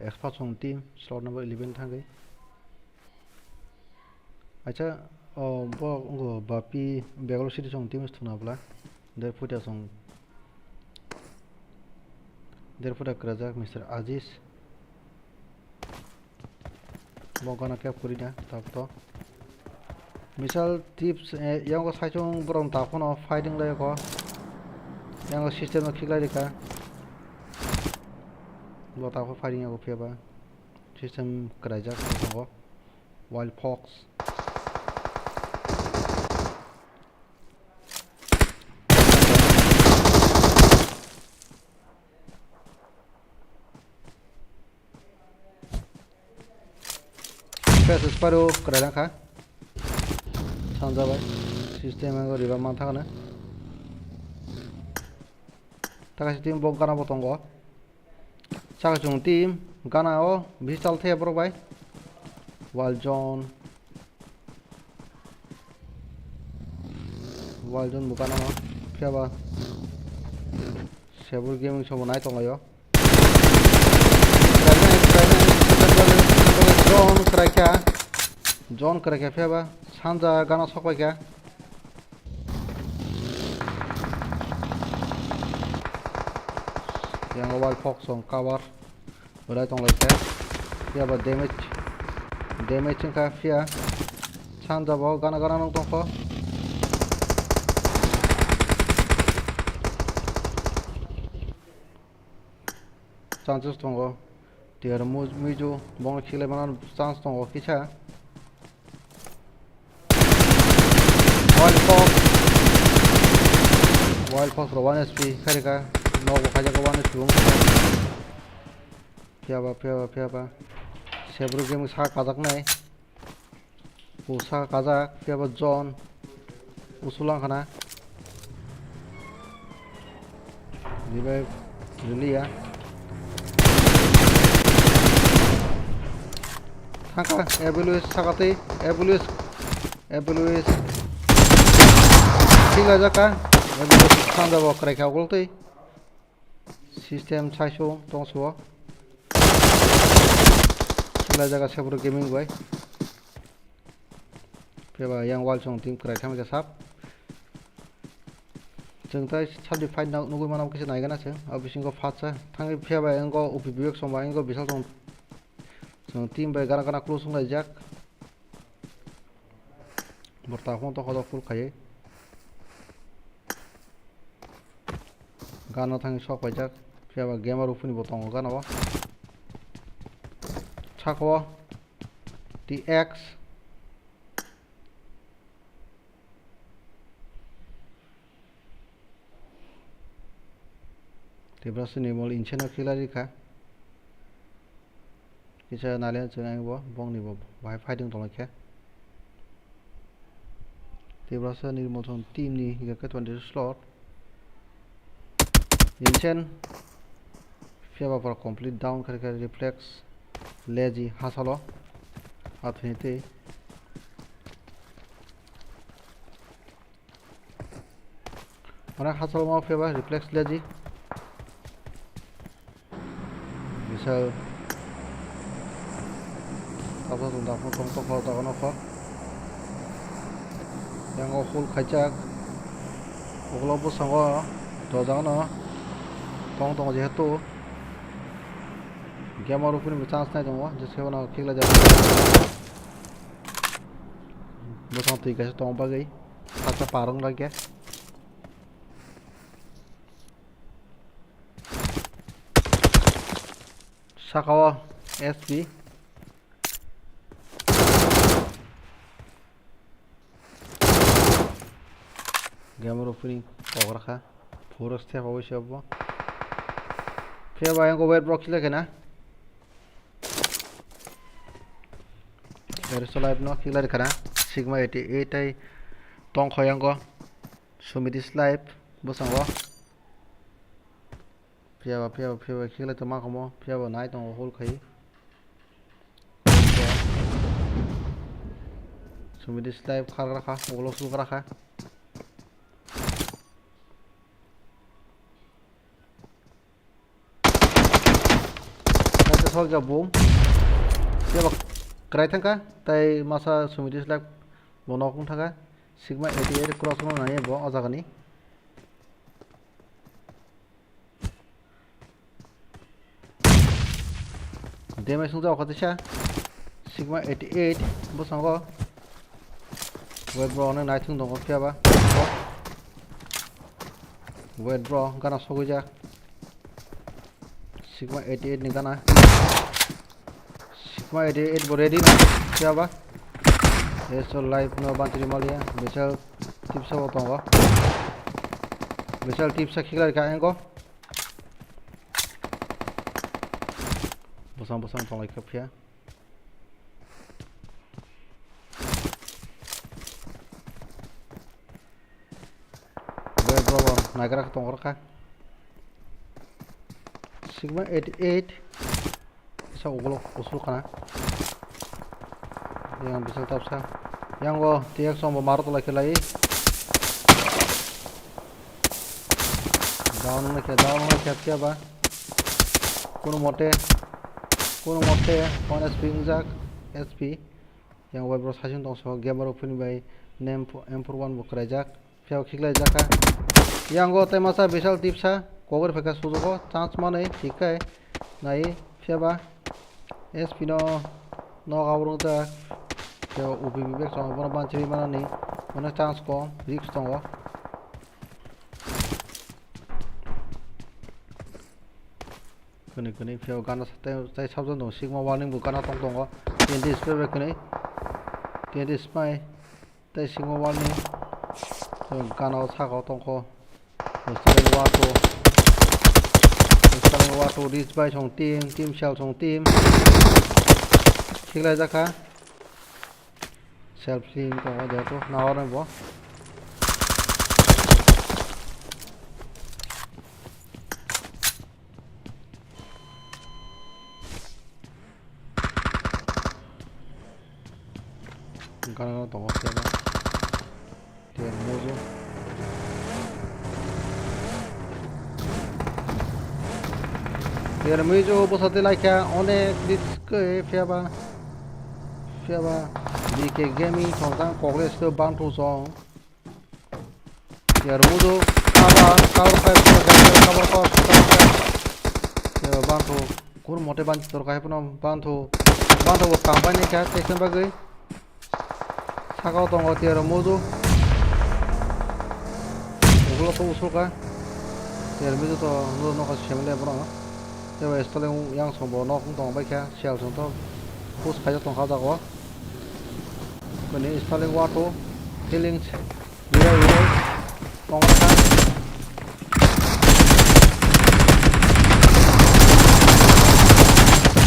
Expa chwng team slot number eleven thangwi. Acha, o bo wngkha Bapi Bangalore City chwng team thuna bwla. Der phutya chwng. Der phutya kwrajak Mister Aziz. Bo gana kep kwrwi na tabuk to. Misal tips, eh, yango saichung borok ta phano fighting lai ko. Yango system no khiklai rika. Bo ta pho fighting yago phiya ba. System kwraijak tongo. Wild Fox. Fast Sparrow kwrai lang kha. Sanja bai. System ang riba man thangna. Taka si team bo gana bo tongo. Saka chwng team gana o bisi chal thaya borok bai. Wild Zone. Wild Zone bo gana o. Phiya ba. Sebur Gaming sobo nai tonglaio. Zone kwraikha. Zone kwraikha phiya ba. Sanja gana sokpaikha. Yang Wild Fox song cover. Belai tonglaikha. Phiya ba damage. Damage wngkha phiya. Sanja bo gana gana nung tongkho. Chances tongo. Tiar mu-, muijo bongni khiklai mana chance tongo kisa. Wild Fox. Wild Fox rok one H P khairika. Nok bo khaijak one H P wngkha. Phiya ba, phiya ba, phiya ba. Sebru game sa kajak nai. Usa kajak, phiya ba John. Usulang khana. Revive riliya. Thangkha, Evaluate sakatwi, Evaluate, Evaluate. Thik lajak ka, Evaluate thangja bo kwrai kha ugultwi. System saiso tongso. Thik lajak ka Sebru Gaming bai. Phiya ba yang wall song team kwrai thangma khe sap. Chwng tai sub di fight nugwi mano kisa naigana chwng. O bisingo phatsa thangwi phiya bai wngkha O P B X song bai wngkha bisal tong. Chwng team bai gana gana close wnglaijak. Bo takhung tokho full khaiwi. Gana thangwi sok paijak. Phiya ba gamer rok phuni bo tongo gana o. Saka o T X. Tiprasa ni mol inse no khilai rikha. Kisa nalian chwng ang bo bongni bo bahai fighting tonglaikha. Tiprasa ni mol song team ni hingkha khe twenty slot. Insen phiya ba pura complete down khe khe reflex lazy hasalo athini tei. Oro hachal ma phiya ba reflex lazy. Bisal. Tabuk tong tabuk tong tong tong tong tong. Yang o full khaijak. Ukulok bwskango dojagano tong tong jehetu. Gamer rok phunuknwi chance nai tongo, jesa kheno khiklai jak. Bwskango twi kaisa tong bagwi. Saksa parwng rwkhe. Saka o S P. Gamer rok phuni kok rakha. Phuro step awai se obo. Phiya ba yang ko wet block khiklai khe na. Eriso live no khiklai khe na. Sigma eighty eight tai tongkho yang ko. Sumiti live bwskango. Phiya ba, phiya ba, phiya ba, khiklai tongma kamo, phiya ba nai tongo hol khai. Sumiti slai khar rakha, ulo sul rakha. Kaisa soldier boom. Phiya ba krai thangkha, tai masa Sumiti slai bo nok wng thangkha. Sigma eighty eight cross no nai bo o jaga ni. Damage wngjago kaisa. Sigma eighty eight bwskango. Wait bro, onek naithung tongo phiya ba. Wait bro, gana sogwijak. Sigma eighty eight ni gana. Sigma eighty eight bo ready na phiya ba. Eso live no bantri malia. Bisal tipsa bo tongo. Bisal tipsa khiklai ka engo. Bosong bosong tonglai kha phiya. Bai bro bo naigra khe tongkha kha. Sigma eighty eight. Sa ulo usul khana. Yang bisal tapsa. Yang o T X bo maro tolai khe lai. Down wngkhe, down wngkhe phiya ba. Kono mote, kono mote one S P wngjak, S P. Yang bai bro saichung tongso, gamer rok phini bai name M four one bo kwraijak. Phiya khiklai jakha. Yang o tei masa bisal tipsa, kogor phaikha sujugo, chance manwi, thik khe nai, phiya ba. S P no, no gaurung jak. Phiya ba U P B bag song, bono banchi manani, bono chance kom, risk tongo. Kwnwi kwnwi phiya gana sa-, tei, tei sabjak tongo, Sigma warning bo gana tong tongo. Twenty spray bai kwnwi. Twenty spray tei Sigma warning. Gana o saka o tongkho. Western Wato. Western Wato, Rich bai song team, Team Cell song team. Khiklai jakha. Self healing tongo jehetu nahornai bo. Gana gana tongo phiya ba. Phiya muju. Phiya muju bwsa tei laikha onek risk khe phiya ba. Phiya ba B K Gaming thong tang kokles to bang thu song. Phiya muju. Cover, cover fire, cover fire, cover fire, cover fire. Yo, banthu, kur mote ban tor kai pono banthu, banthu bo kam bai ni kha, teisen bagwi. Saka o tongo tiya rok mudu. Ugulo to usul ka. Tiya rok mudu to nudo nokha semle borok. Tebo Stalin yang song bo nok wng tong bai kha, sel song to push khaijak tong kha jago. Bini Stalin wato feelings. Biro biro. Tong kha.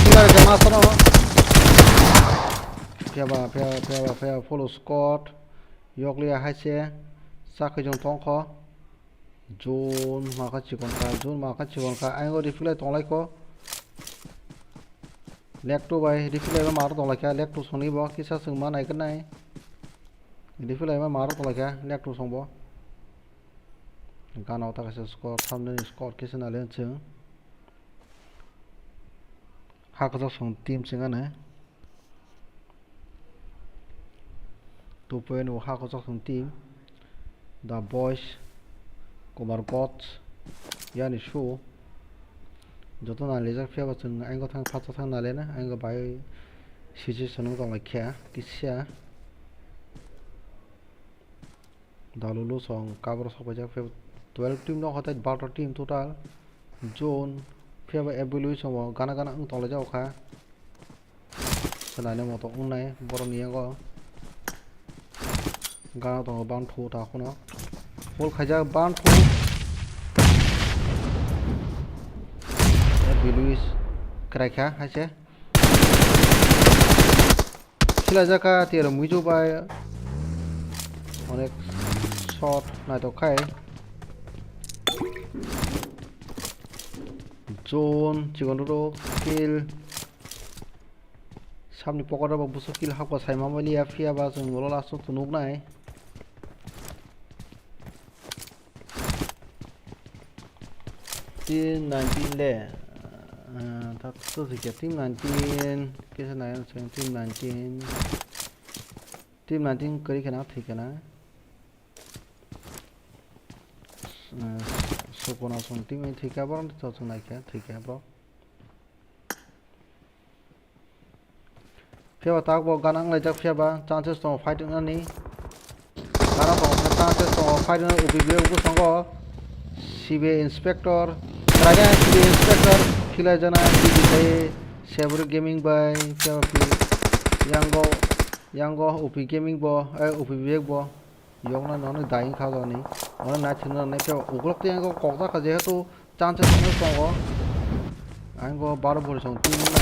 Killer ke mas no. Phiya ba, phiya, phiya ba, phiya full squad. Yokliya hai se. Sakhi jong tong kho. Jun ma kha chikon kha, jun ma kha chikon kha. Ayang o replay tong lai kho. Leg two bai replay bai maro tong lai kha, leg two song ni bo kisa chwng ma nai khe nai. Replay bai maro tong lai kha, leg two song bo. Gana o ta kaisa score, thamnani score kisa nai le chwng. Ha kwchak song team chwng ani. Two point o ha kwchak song team. The Boys, Kumar Koch, Yani Shu. Joto nai lijak phiya ba chwng ayang thang phatsa thang nai le na, ayang bai situation wng tong lai kha kisa. Dalulu song kabro sok paijak phiya twelve team no hotai barota team total. Zone phiya ba evaluation o gana gana wng tong lai jak kha. Swnai ni moto wngnai borokni yango. Gana tongo banthu ta kheno. Full khaijak banthu. Bilwis kwraikha hai se. Khilaijak kha tiyaro muijo bai. Onek shot naithok khai. Zone chikon rok kill. Samni pocket o bo buso kill hapkha saima maliya, phiya ba chwng ulo last o nuknai. Team nineteen le, ah, ta to thikya team nineteen, kisa nai ang chwng team nineteen. Team nineteen kwrwi khana thwi khana. Ah, Sukuna song team thwi kha borok to chwng nai kha thwi kha borok. Phiya ba tak bo gana wng laijak, phiya ba chances tongo fight wngnani. Gana tongo khe chances tongo fight wngnani, ubi biyok bwskango C B I inspector. Kwraina C B I inspector khilai jana D J khai Seburi Gaming bai phiya ba phi yango, yango upi gaming bo, eh, upi biyok bo. Yokna nono dying kha jani. Ono nai thwngna nanai khe uklok tei ang kok jak kha, jehetu chance tongo tongo. Ang bo baro bori song team na.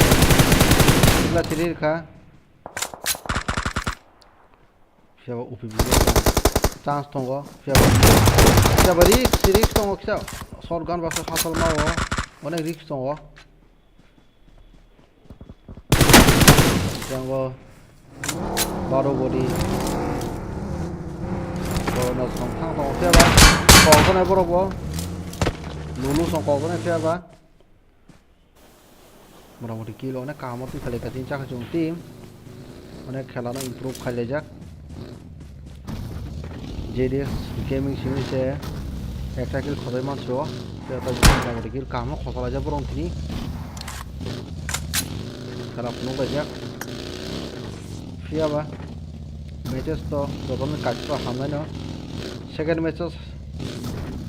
Sila chiri kha. Phiya ba upi bi chance tongo. Phiya ba, phiya ba risk, risk tongo kisa. Shotgun ba hasal mao. Onek risk tongo. Yango baro body. Borokno song thang tongo phiya ba. Kok tongnai borok bo. Lulu song kok tongnai phiya ba. Motamoti kill onek kaham twi khalai ka tin chakha chwng team. Onek khela no improve khailai jak. J D S Gaming simi se ekta kill khojai manso, tei o motamoti kill kaham no khojalaijak borok tini. Khela phunuk laijak. Phiya ba matches to jotono kaisa hamnai no. Second matches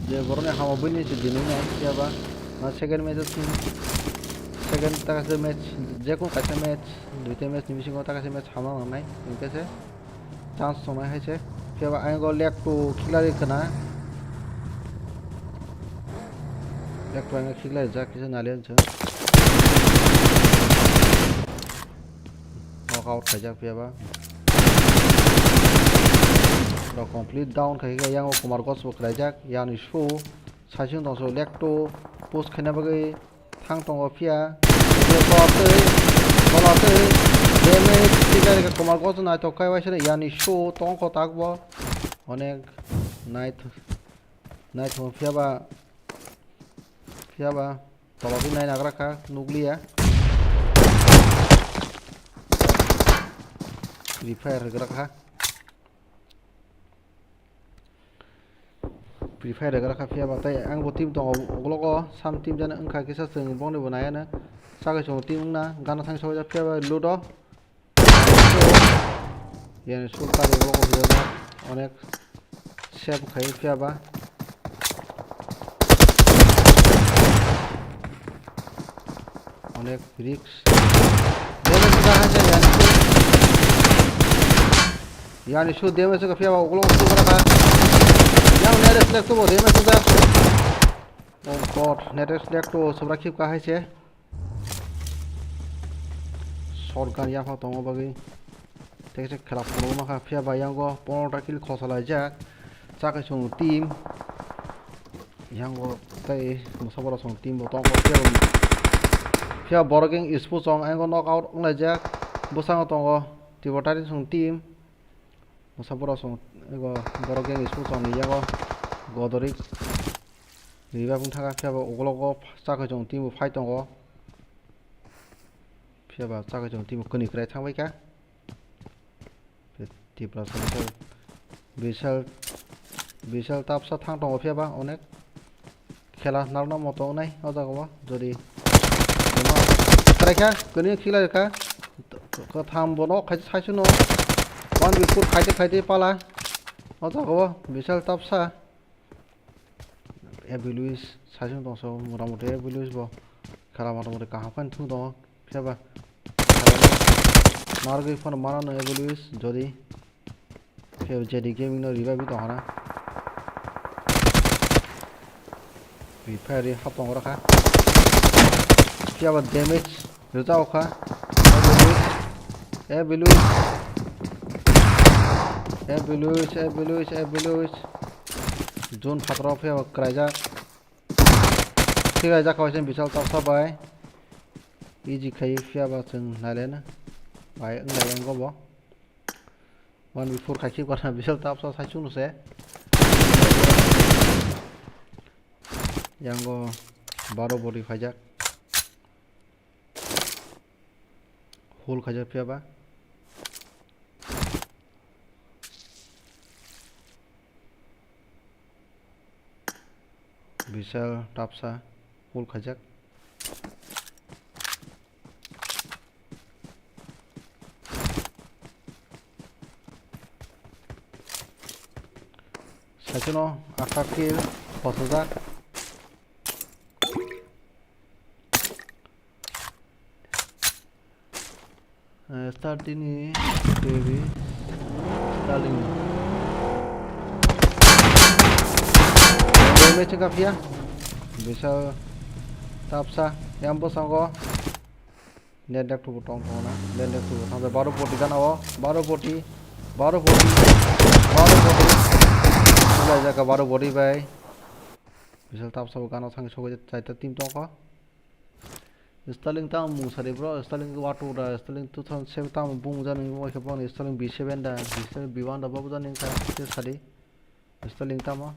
je borokni hamo buini se dinwi nai phiya ba. Na second matches, second ta kaisa match, jekunu kaisa match, duita match ni bisingo ta kaisa match hamna nangnai, hinkhe se. Chance tongnai hai se. Phiya ba ayang o leg two khiklai khna. Leg two ayang khiklai jak kisa nali ansa. Knock out khaijak phiya ba. Rok complete down khai khe yang o Kumar Ghosh bo khlaijak, Yani Shu. Saichung tongso leg two push khaina bagwi. Thang tongo phiya. Tola twi, tola twi. Damage tikha rikha Kumar Ghosh naithok khai waisano Yani Shu tongkho takbo. Onek naith-, naithok phiya ba, phiya ba tola twi nai nagra kha nukliya. Free Fire rwgra kha. Free Fire rega rakha phiya ba tei ang bo team tongo ugulogo sam team jani wngkha kisa chwng bongni bo naiya no chakhe chwng team wngna gana thang soi phiya ba ludo yani sul kari ugulogo phiya ba onek save khai phiya ba. Onek risk. Damage wngkha hai se yani. Yani su damage wngkha phiya ba ugulogo su wngkha. Yang net select tubo damage wngkha. Oh God, net select tubo subra khipka hai se. Shotgun yapha tongo bagwi. Tei kisa khela phunukma kha phiya ba yango pondro ta kill khosalaijak. Chakhe chwng team. Yango tei bwsa borok chwng team bo tongo. Phiya ba, phiya ba borok wng sports chwng yango knock out wnglaijak. Bwskango tongo Tripura Titans chwng team. Bwsa borok chwng ego borok wng sports chwng ni yango Godorik. Ribak wng thangkha phiya ba ugulogo chakhe chwng team bo phai tongo. Phiya ba chakhe chwng team bo kwnwi kwrai thangbai kha. Tiprasa Bishal, Bishal, Bishal tapsa thang tongo phiya ba onek khela narwkna moto wngnai o jaga o jodi kwraikha kwnwi khiklaikha kwtham bono khaisa saichwno one by four khaite khaite pala o jaga o Bishal tapsa. Eviluis saichung tongso motamoti Eviluis bo khela motamoti kaham khe thung tongo phiya ba narwgwi phano mano no Eviluis jodi phiya ba J D Gaming no revive tong hana Free Fire ri hap tong rakha phiya ba damage. Rwchao kha. Eviluis. Eviluis, Eviluis, Eviluis. Jun phatro phiya ba kwraijak. Thik rijak kha waisa Bishal tapsa bai. Easy khai phiya ba chwng nailena. Bai wnglai ang go bo. One by four khai khip kana Bishal tapsa sai chwng se. Yango baro body khaijak. Hole khaijak phiya ba. Bishal tapsa hole khaijak. Saichwno atta kill khosajak. Eh, starting ni baby starting ni damage wngkha phiya. Bishal tapsa yang bwskango. Net dak tubu tong tong na. Net dak tubu tong baro poti gana o. Baro poti. Baro poti. Baro poti. Sulai jaka baro poti bai. Bishal tapsa bo gana thang sogwi chaita team tong kho. Starlink tamo mung sadi bro, Starlink watu da, Starlink two thousand seven tamo bung jani, wai khe boni Starlink B seven da, B seven B one da, babu jani kha, khe sadi. Starlink tamo.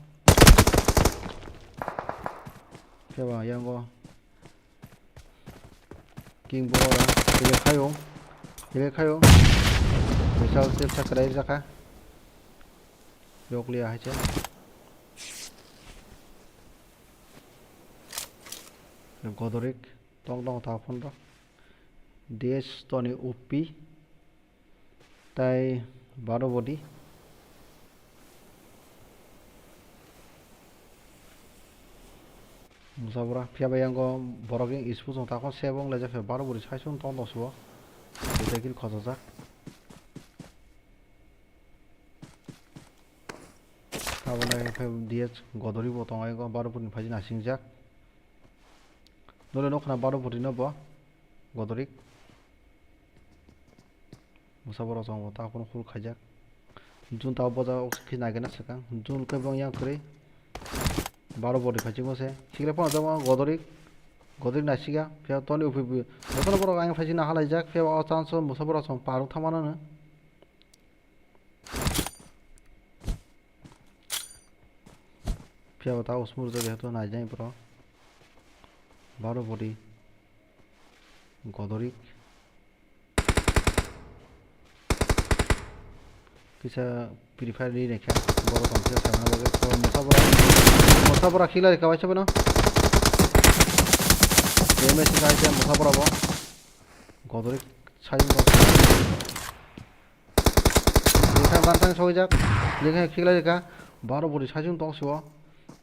Khe ba yango. King bo ora, ile khayo, ile khayo. Misal tip sakrai jakha. Yok liya hai che. Godorik. Tong tong ta phone rok. D S Tony O P. Tai baro body. Musabura phiya bai yango borok yang ispu song takon sebong leja phe baro body sai song tong tong subo. Motorcycle khosajak. Tabona khe D S Godori bo tongo, ego baro body ni phaji nasingjak. Nole nokha na baro body no bo Godori. Musabura song bo ta phone full khaijak. Jun ta boja oxygen nai gana sakang. Jun khe bong yang kwrwi. Baro body phaji mo se. Sikle phone jabo Godori. Godori naisiga. Phiya toni uphi bi. Jotono borok ang phaji na halaijak. Phiya o chance o Musabura song paruk thamano no. Phiya bo ta usmur jodi hato naijai bro. Baro body. Godorik. Kisa Free Fire ni rekha, borok tong khe khaimani bagwi. To Musa Bora, Musa Bora khila rekha bai sabano. Damage khai khe Musa Bora bo. Godori sai bo. Lekha dan tang soi jak. Lekha khila rekha. Baro bori sai tong sibo.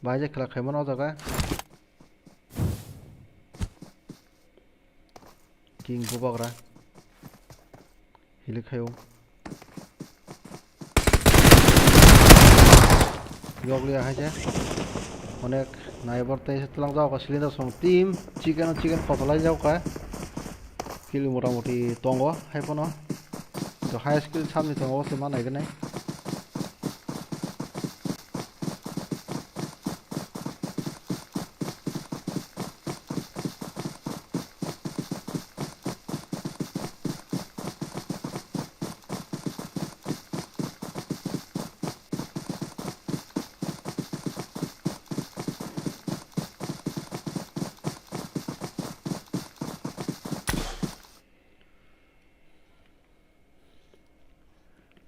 Bai je khela khaimano jaga. King bubagra. Hilik khayo. Yokliya hai je. Onek naibar tei se tlang jao ka cylinder song team. Chicken o chicken kotolai jao ka. Kili motamoti tongo hai phano. To high skill samni tongo se ma naiganai.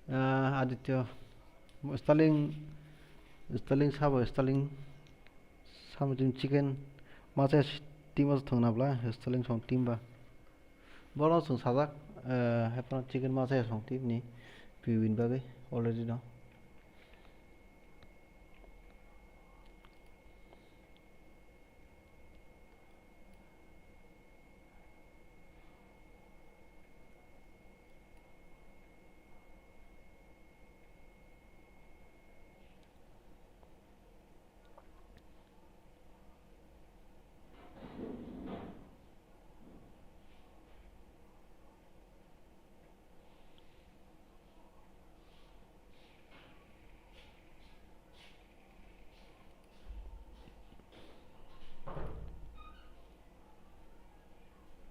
Ah, Aditya, Starling, Starling sabo, Starling sabo jin chicken masa team o thwngna bla, Starling song team ba. Bono chwng sajak, eh, haphano chicken masa song team ni P win bagwi already no.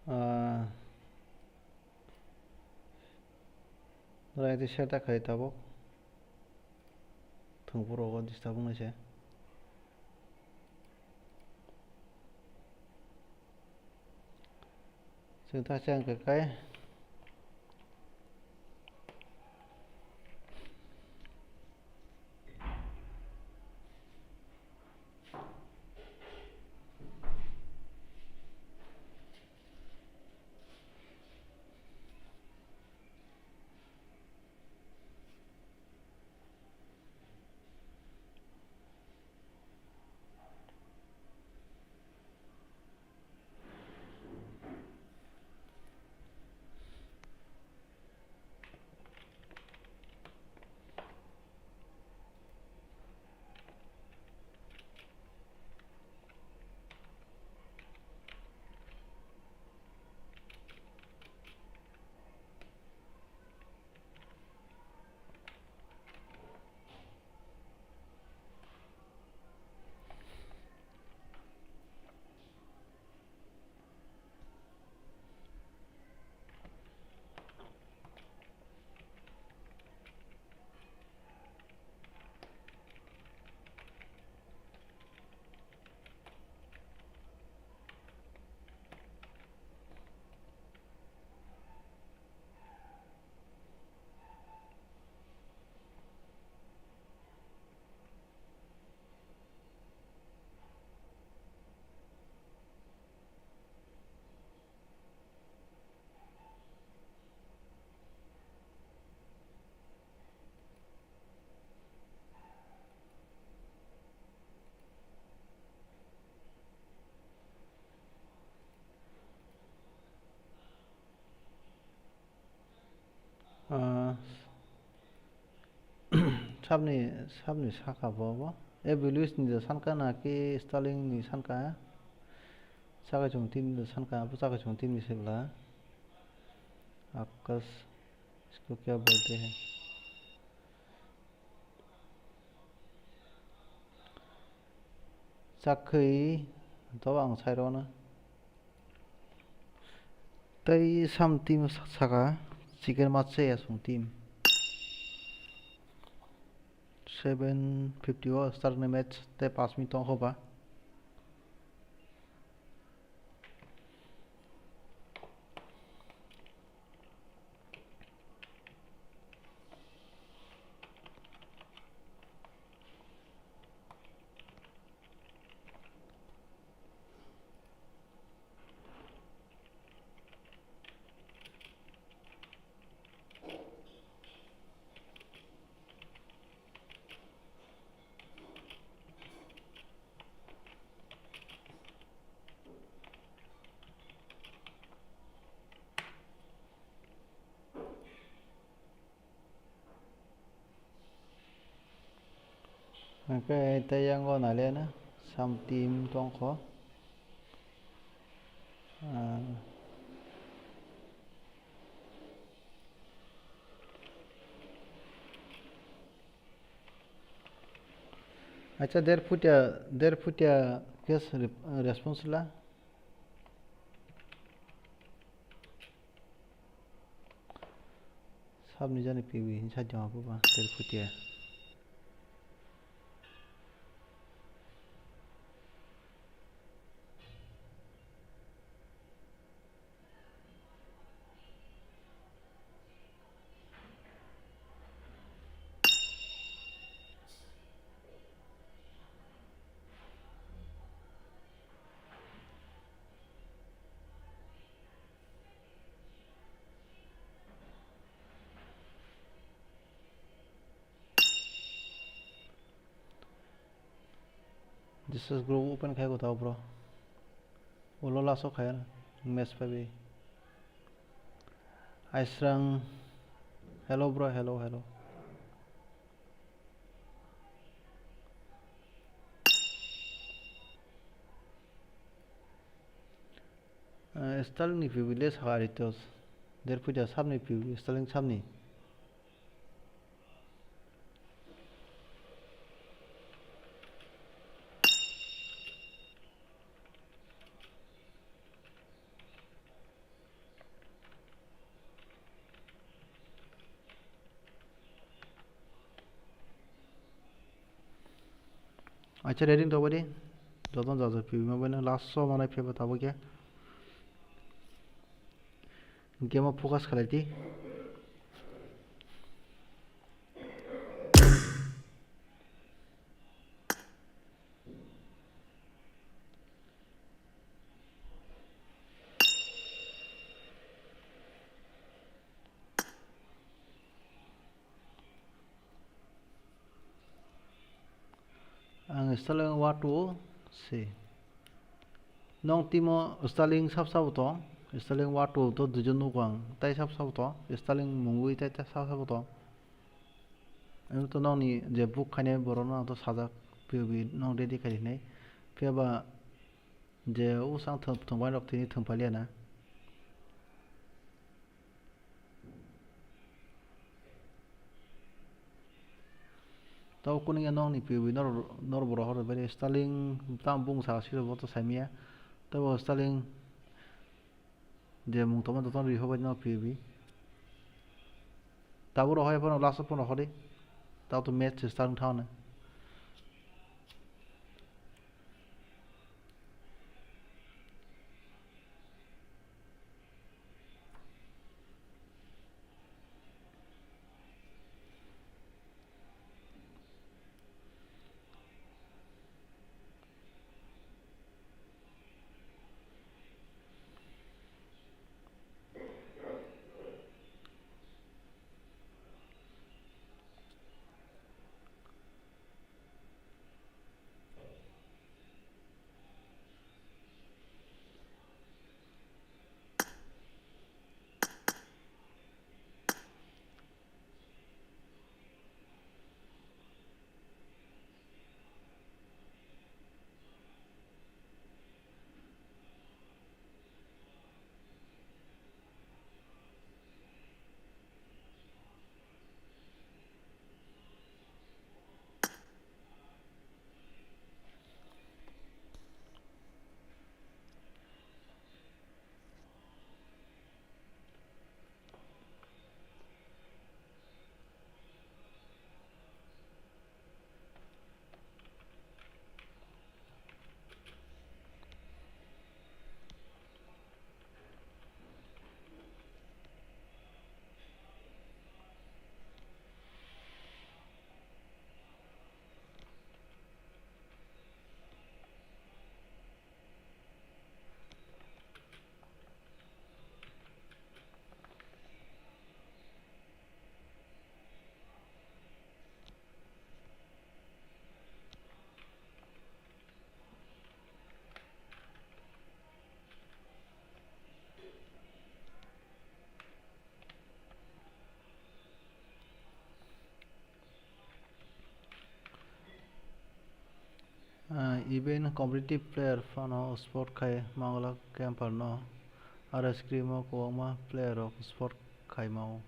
Ah, Rai tei share ta khai tabuk. Thwngphurogo disturb wngnaise. Chwng ta chang khe kai. Ah, sabni, sabni saka bo, bo. Evaluation ni da sanka na ki Starling ni sanka? Saka chung team ni da sanka, abo saka chung team ni sebla. Akash, isko kya bolte hai? Chakhui to ang sai rw na. Tei sam team sa-, saka chicken ma chaya song team. Seven fifty o start ni match tei paanch minute tong kho ba. Hwnkhe tei yango naliya na sam team tongkho. Ah. Acha, der phutia, der phutia case rep-, response la. Sabni jani P B hinsa jama buba, der phutia. Jesus group open khai gotao bro. Ulo laso khai match paibi. Aisrang. Hello bro, hello, hello. Eh, Sterling ni P B le saka Aritos. Der phutia sabni P B, Sterling sabni. Acha, ready tongbai di. Jotono jaja P B ma bai no last o manai phaiba tabuk ya. Game o focus khalai di. Ang Sterling wa two se. Nong timo Sterling sab sabo tong, Sterling wa two to duijon nugo ang, tai sab sabo tong, Sterling mungwi tai, tai sab sabo tong. Ang to nongni je book khainai borok no ang to sajak, P O V nong ready khai hinai. Phiya ba je usang thwng, thwngbai rok tini thwng phailiya na. Tabo kunu ya nokni P O V nor, nor borok horo bere Sterling tam bung sa siro bo to saimaya. Tabo Sterling je mung tongma jotono ri hobai no P O V. Tabo rohoi phano last phano hori. Tabo to match start thang na. Even competitive player phano spot khai manglak camper no, aro scrim o kwbangma player rok spot khai mao.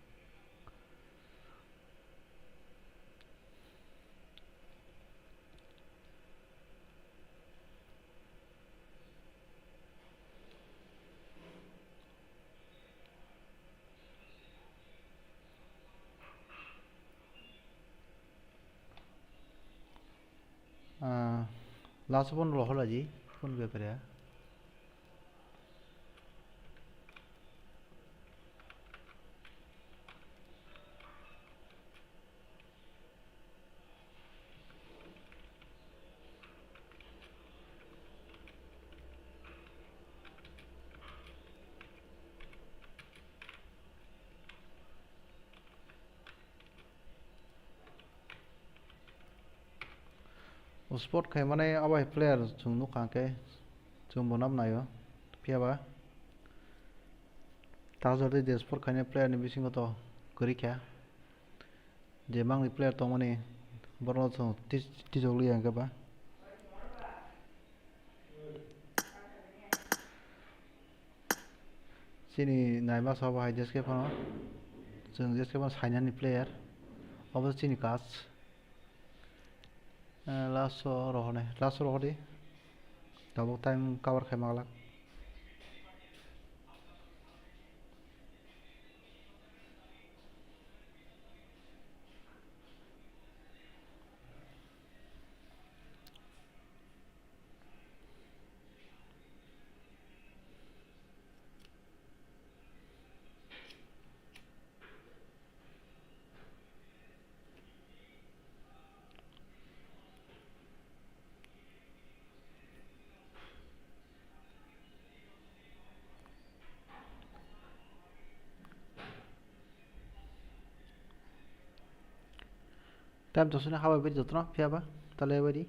Ah, last one rohor aji, phone bepare. O spot khai mane abo hai player chwng nukha hwnkhe chwng bo nab naio. Phiya ba ta jora de spot khainai player ni bisingo to kwrwi kha. Je mangni player tongmani borokno chwng tij-, tijokliya hwnkhe ba. Chini naima sabo hai jeske phano, chwng jeske phano sainani player. Obo chini kaas. Eh, last o rohornai, last o rohordi. Tabuk time cover khai manglak. Time to sini habai beri jotono phiya ba tale beri.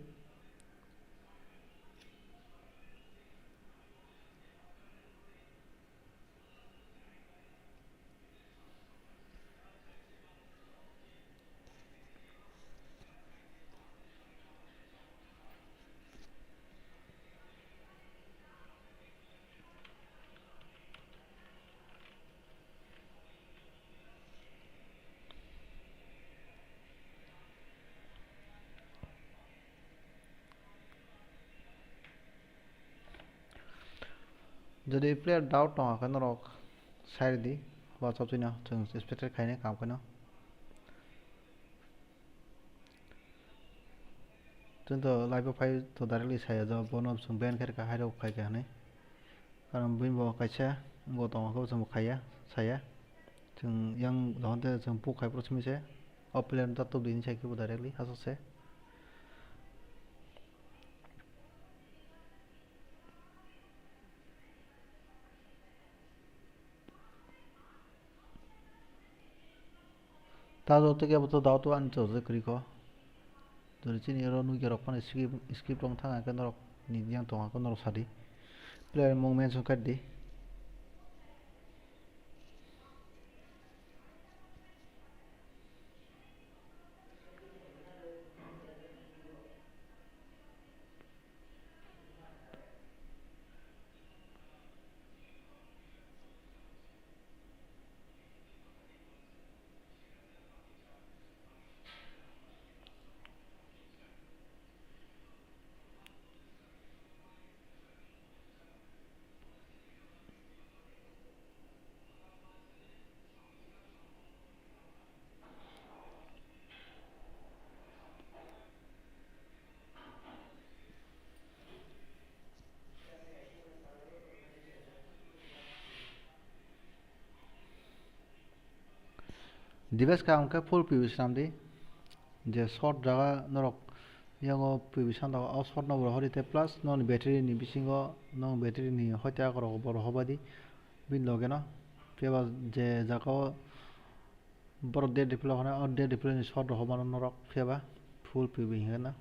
Jodi player doubt tongo khe norok sai rwdi, WhatsApp chino chwng spectate khainai kaham kheno. Chwng to live o phai to directly saya, jabo bono chwng ban khe rwkha, hairok khai kha hinwi. Karon bini bo kaisa bo tongo, khe bo chwng bo khaiya, saya. Chwng yang dohon te chwng puk khai phuru simi se. O player no ta tubdi hinwi sai khe bo directly, aswk se. Ta joto kebo to doubt ani chorjak kwrwi kho. Jori chini oro nukya rok phano skip, skip rok thang khe norok ni yang tongo khe norok sadi. Player mung mention khardi. Device kaham khe full P V swnamdi, je short jaga norok yango P V swnamjago, o short no bo rohordi tei plus noni battery ni bisingo nong battery ni hoite akorok bo rohorbaidi bini loge no, phiya ba je jaga o borok dead replay hwnwi o dead replay ni short rohormano norok, phiya ba full P V hinkhe na.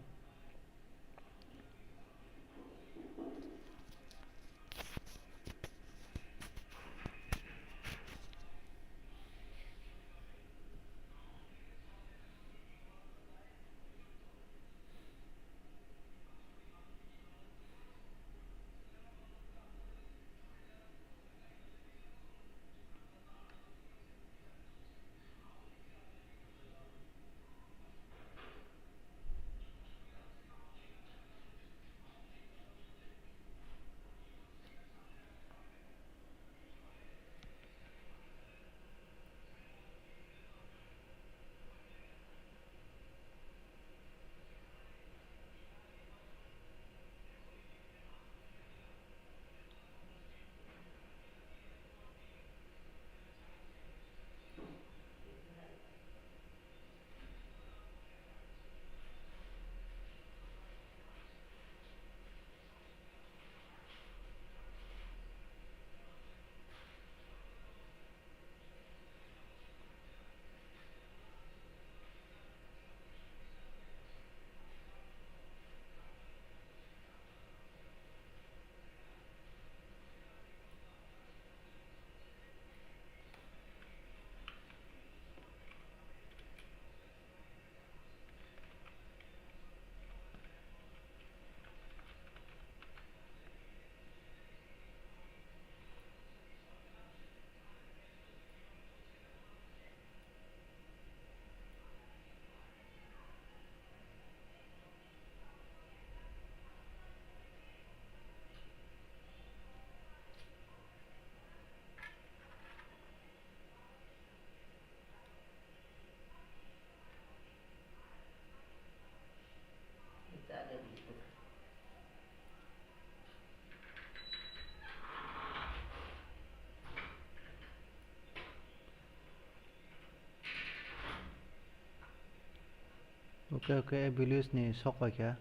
Oke, oke, village ni sok pai kha.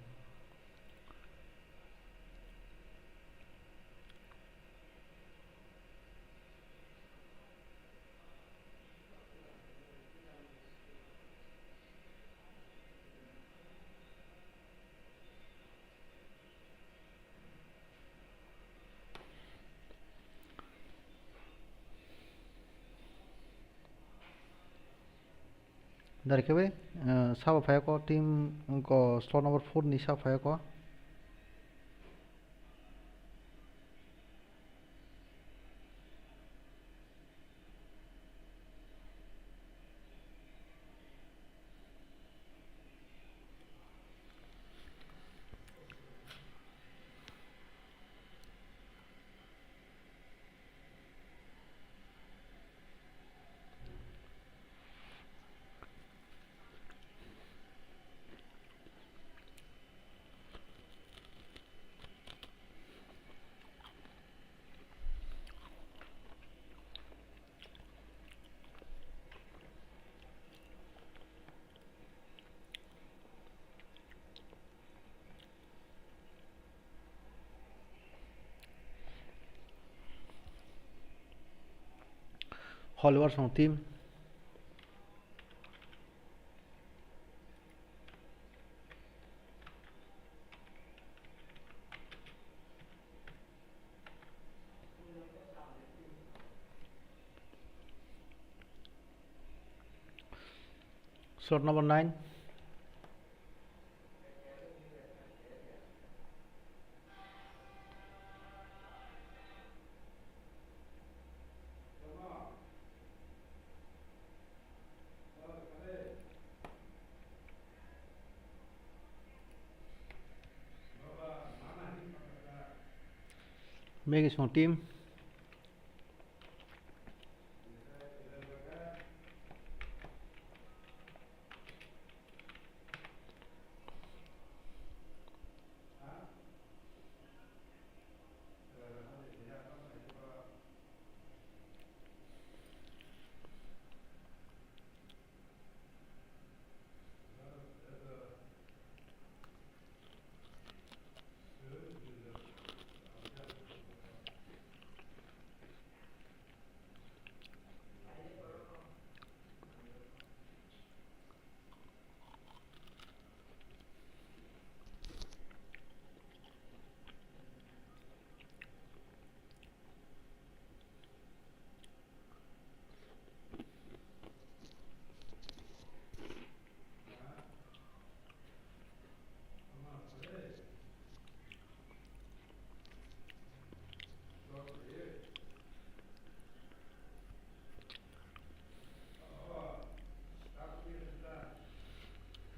Dari khe bai, eh, sabo phai ko team ko slot number four ni sabo phai ko. Holy Wars team. Slot number nine. Megi song team.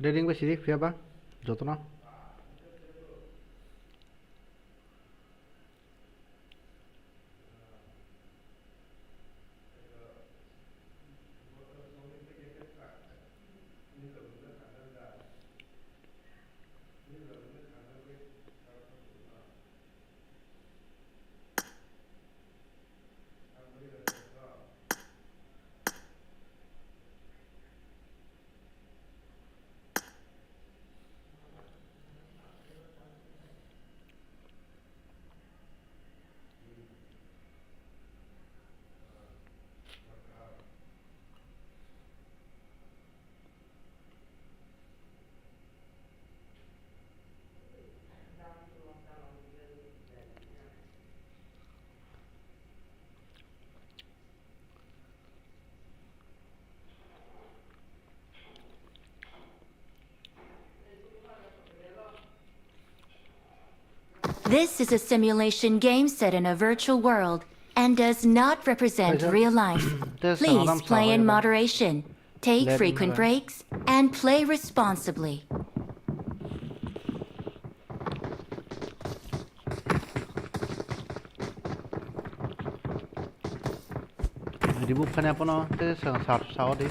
Reading bai sidi phiya ba jotono. This is a simulation game set in a virtual world and does not represent real life. Please play in moderation, take frequent breaks, and play responsibly. Remove khaina pono tei sa-, sa-, sao di.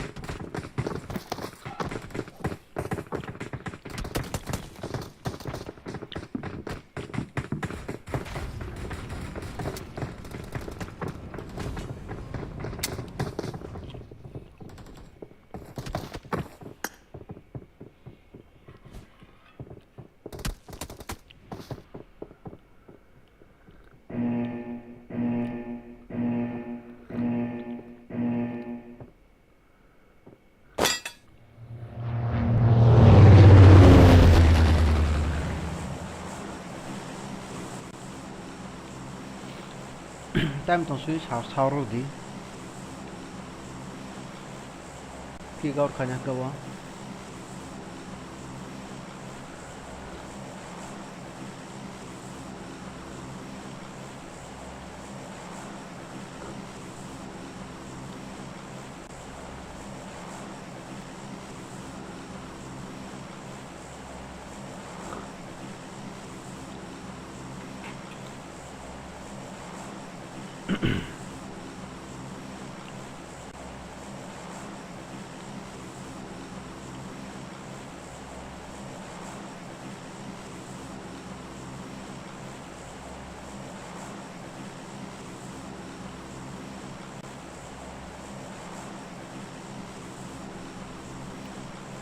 Time tong sui sa, sa rw di. Kick out khaina kabo.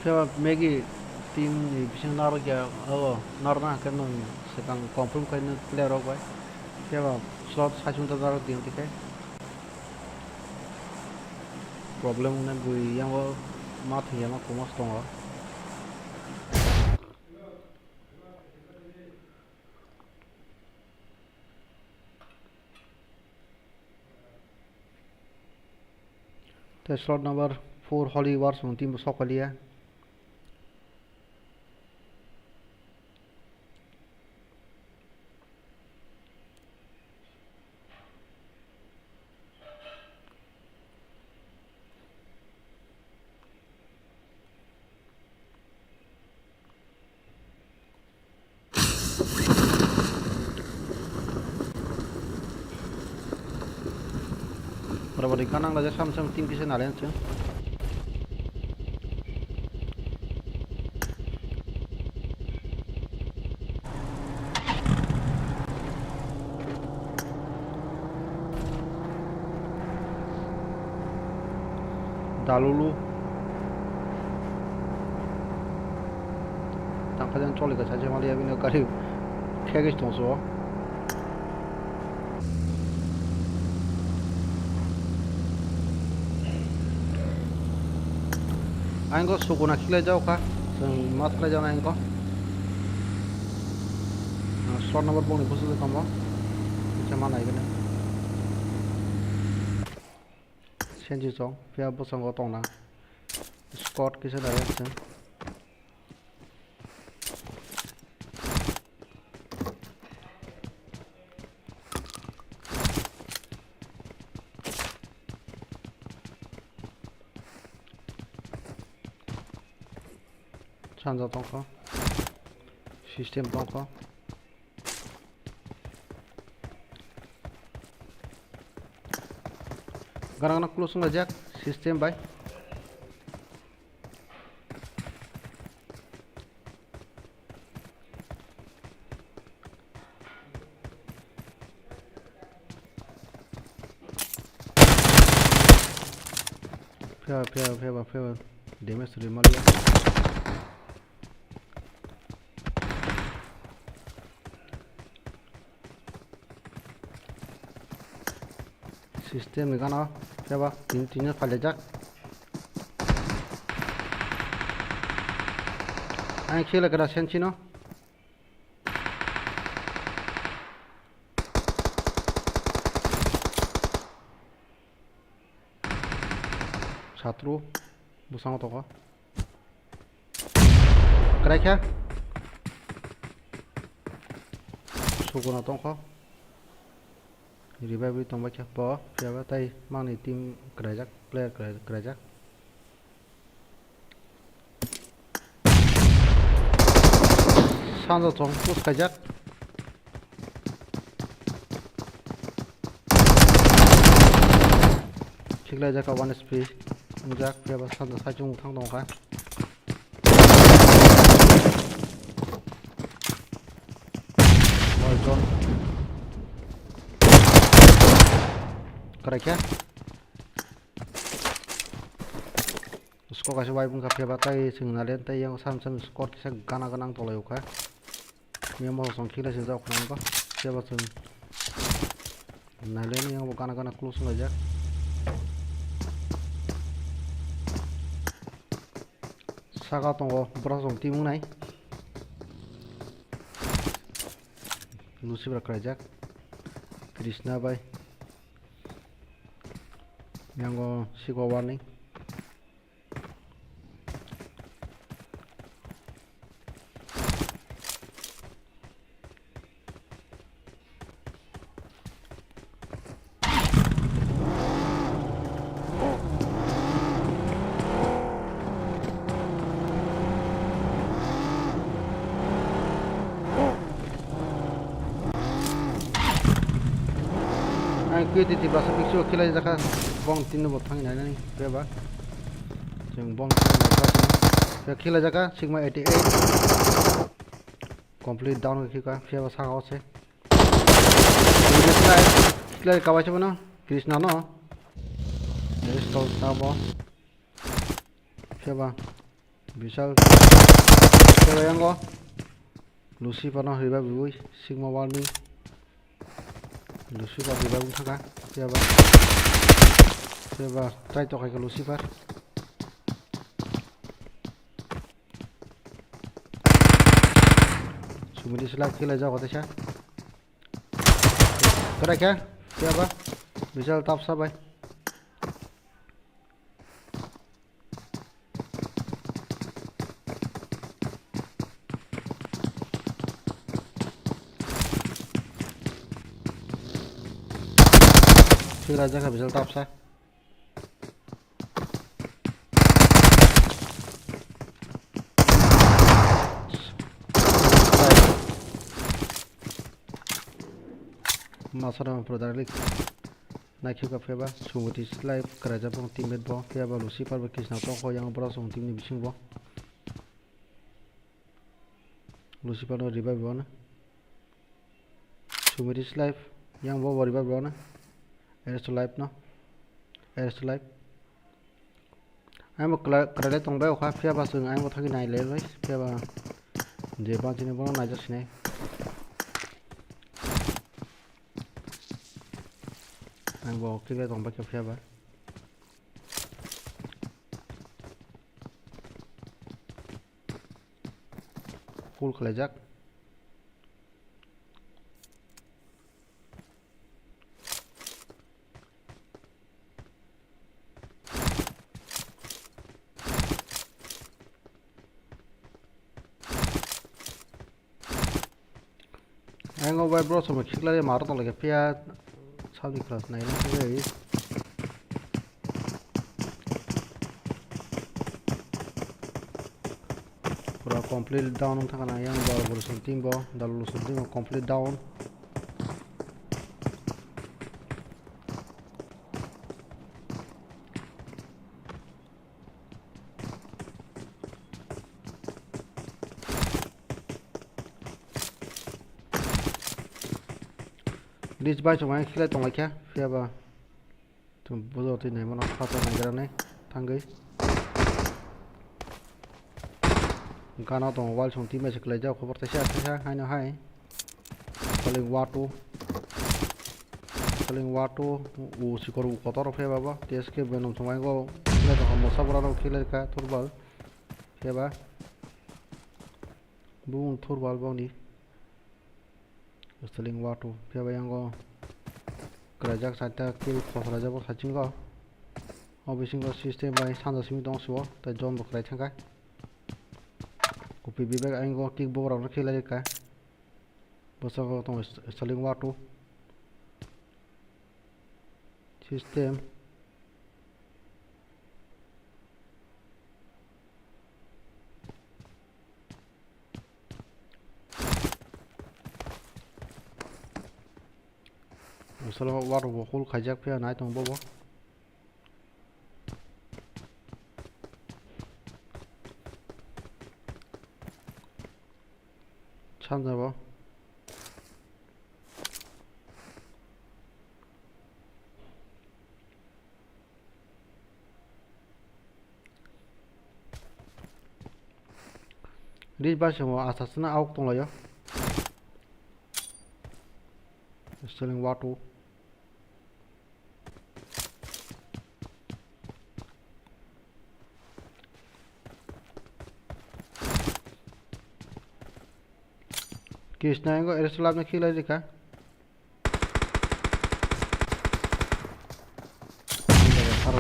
Phiya ba Maggie team ni bisingo narwk ya, o narwkna hwnkhe nwng swkang confirm khainw player rok bai. Phiya ba slot saichung ta narwk di wngtwi khe. Problem wngnai bui yango ma thwngya ma kwma se tongo. Tei slot number four Holy Wars nwng team bo sok paliya. Borok bwrwi gana wnglaijak, sam sam team kisa naliya se. Dalulu. Tangkha jan choli ka sacha mali abini gari khegis tongso. Ang ko sukuna khilai jao kha, chwng ma thalai jana ang ko. Slot number bongni busu tongmo. Kisa ma nai gani. Senji chong, phiya bwskango tongna. Squad kisa direct se. Sanja tongkho. System tongkho. Gana gana close wnglaijak system bai. Phiya, phiya, phiya ba, phiya ba. Damage rwmaliya. System ni gana, phiya ba, tin, tin phalajak. Ang khela kera senchi no. Satru, bwskango tongkha. Kwraikha. Sukuna tongkha. Revive tongbaikha bo, phiyaba tei mangni team kwraijak, player kwrai-, kwraijak. Sanjao chwng push khaijak. Khiklaijak one H P wngjak, phiyaba sanjao saichung thang tongkha. Noizon. Kwraikha. Score kaisa bai wngkha, phiyaba tei chwng nalen tei yang sam sam score kisa gana gana tolai o kha. Memo song khila se jok nang ko. Phiyaba chwng nalen yang bo gana gana close wnglaijak. Saka tongo borok rok team wngnai. Lucifer kwraijak. Krishna bai. Yango sikwa warning. Ang Q T T basa picture khelai jakha, bong tinno bo thang nai nai, beba. Chwng bong khelai jakha, Sigma eighty eight. Complete down khe ka, phiya ba saka o se. Slide, slide kabai se bono, Krishna no. Restore sabo. Phiya ba. Vishal. Phiya ba yango. Lucifer no revive bui, Sigma warning. Lucifer revive thaka. Phiya ba. Phiya ba. Try to khai ka Lucifer. Sumidi slide khelai jago teisa. Kara kya? Kya ba? Vishal tap sa bai. Khelai jaga Vishal tap sa. Masara product lik naikhe ka pheba Sumudi slide kwraijak bo teammate bo pheba Lucifer bo Krishna tongkho yang borok song team ni bisingo. Lucifer no revive rwna. Sumidi slide yang bo bo revive rwna. Arrest life no. Arrest life. Ang bo kwla-, kwrwilai tong bai okha, phiya ba chwng ang bo thangwi nai le bai, phiya ba je ba chini bono naijak sinai. Ang bo khe tong bai khe phiya ba. Full khlaijak. Ang o bai bro, somo khiklai ma rok tong lai phiya, sabni class nine na thangwi. Pura complete down wng thangkha na yang bo, bo song team bo, dal song team bo complete down. Dis bai chumai khilai tonglaikha, phiya ba chwng bujo twi naimano phatar naigra nai thangwi. Gana tongo wal song team bai se kwlaijak, khobor teisa teisa haino hai. Saling watu. Saling watu, u sikor u kotor phiya ba bo. T S K venom thumai go. Phiya tongkha mosa bora rok khilai kha thurbal. Phiya ba. Bung thurbal boni. Saling watu. Phiya ba yango. Kwlaijak saita kill khosra jabo sachingo. O bisingo system bai sanja simi tong suo. Tai jon bo kwlai thangkha. Kupi bibek ayang go kick bo rok no khilai kha. Bwskango tongo Sterling Watu. System. Sterling Watu bo hol khaijak phiya nai tongo bobo. Sanja bo. Ri ba se mo asasana auk tonglaio. Sterling Watu. Krishna yango arrest labna khilai rikha. Ang jaga sar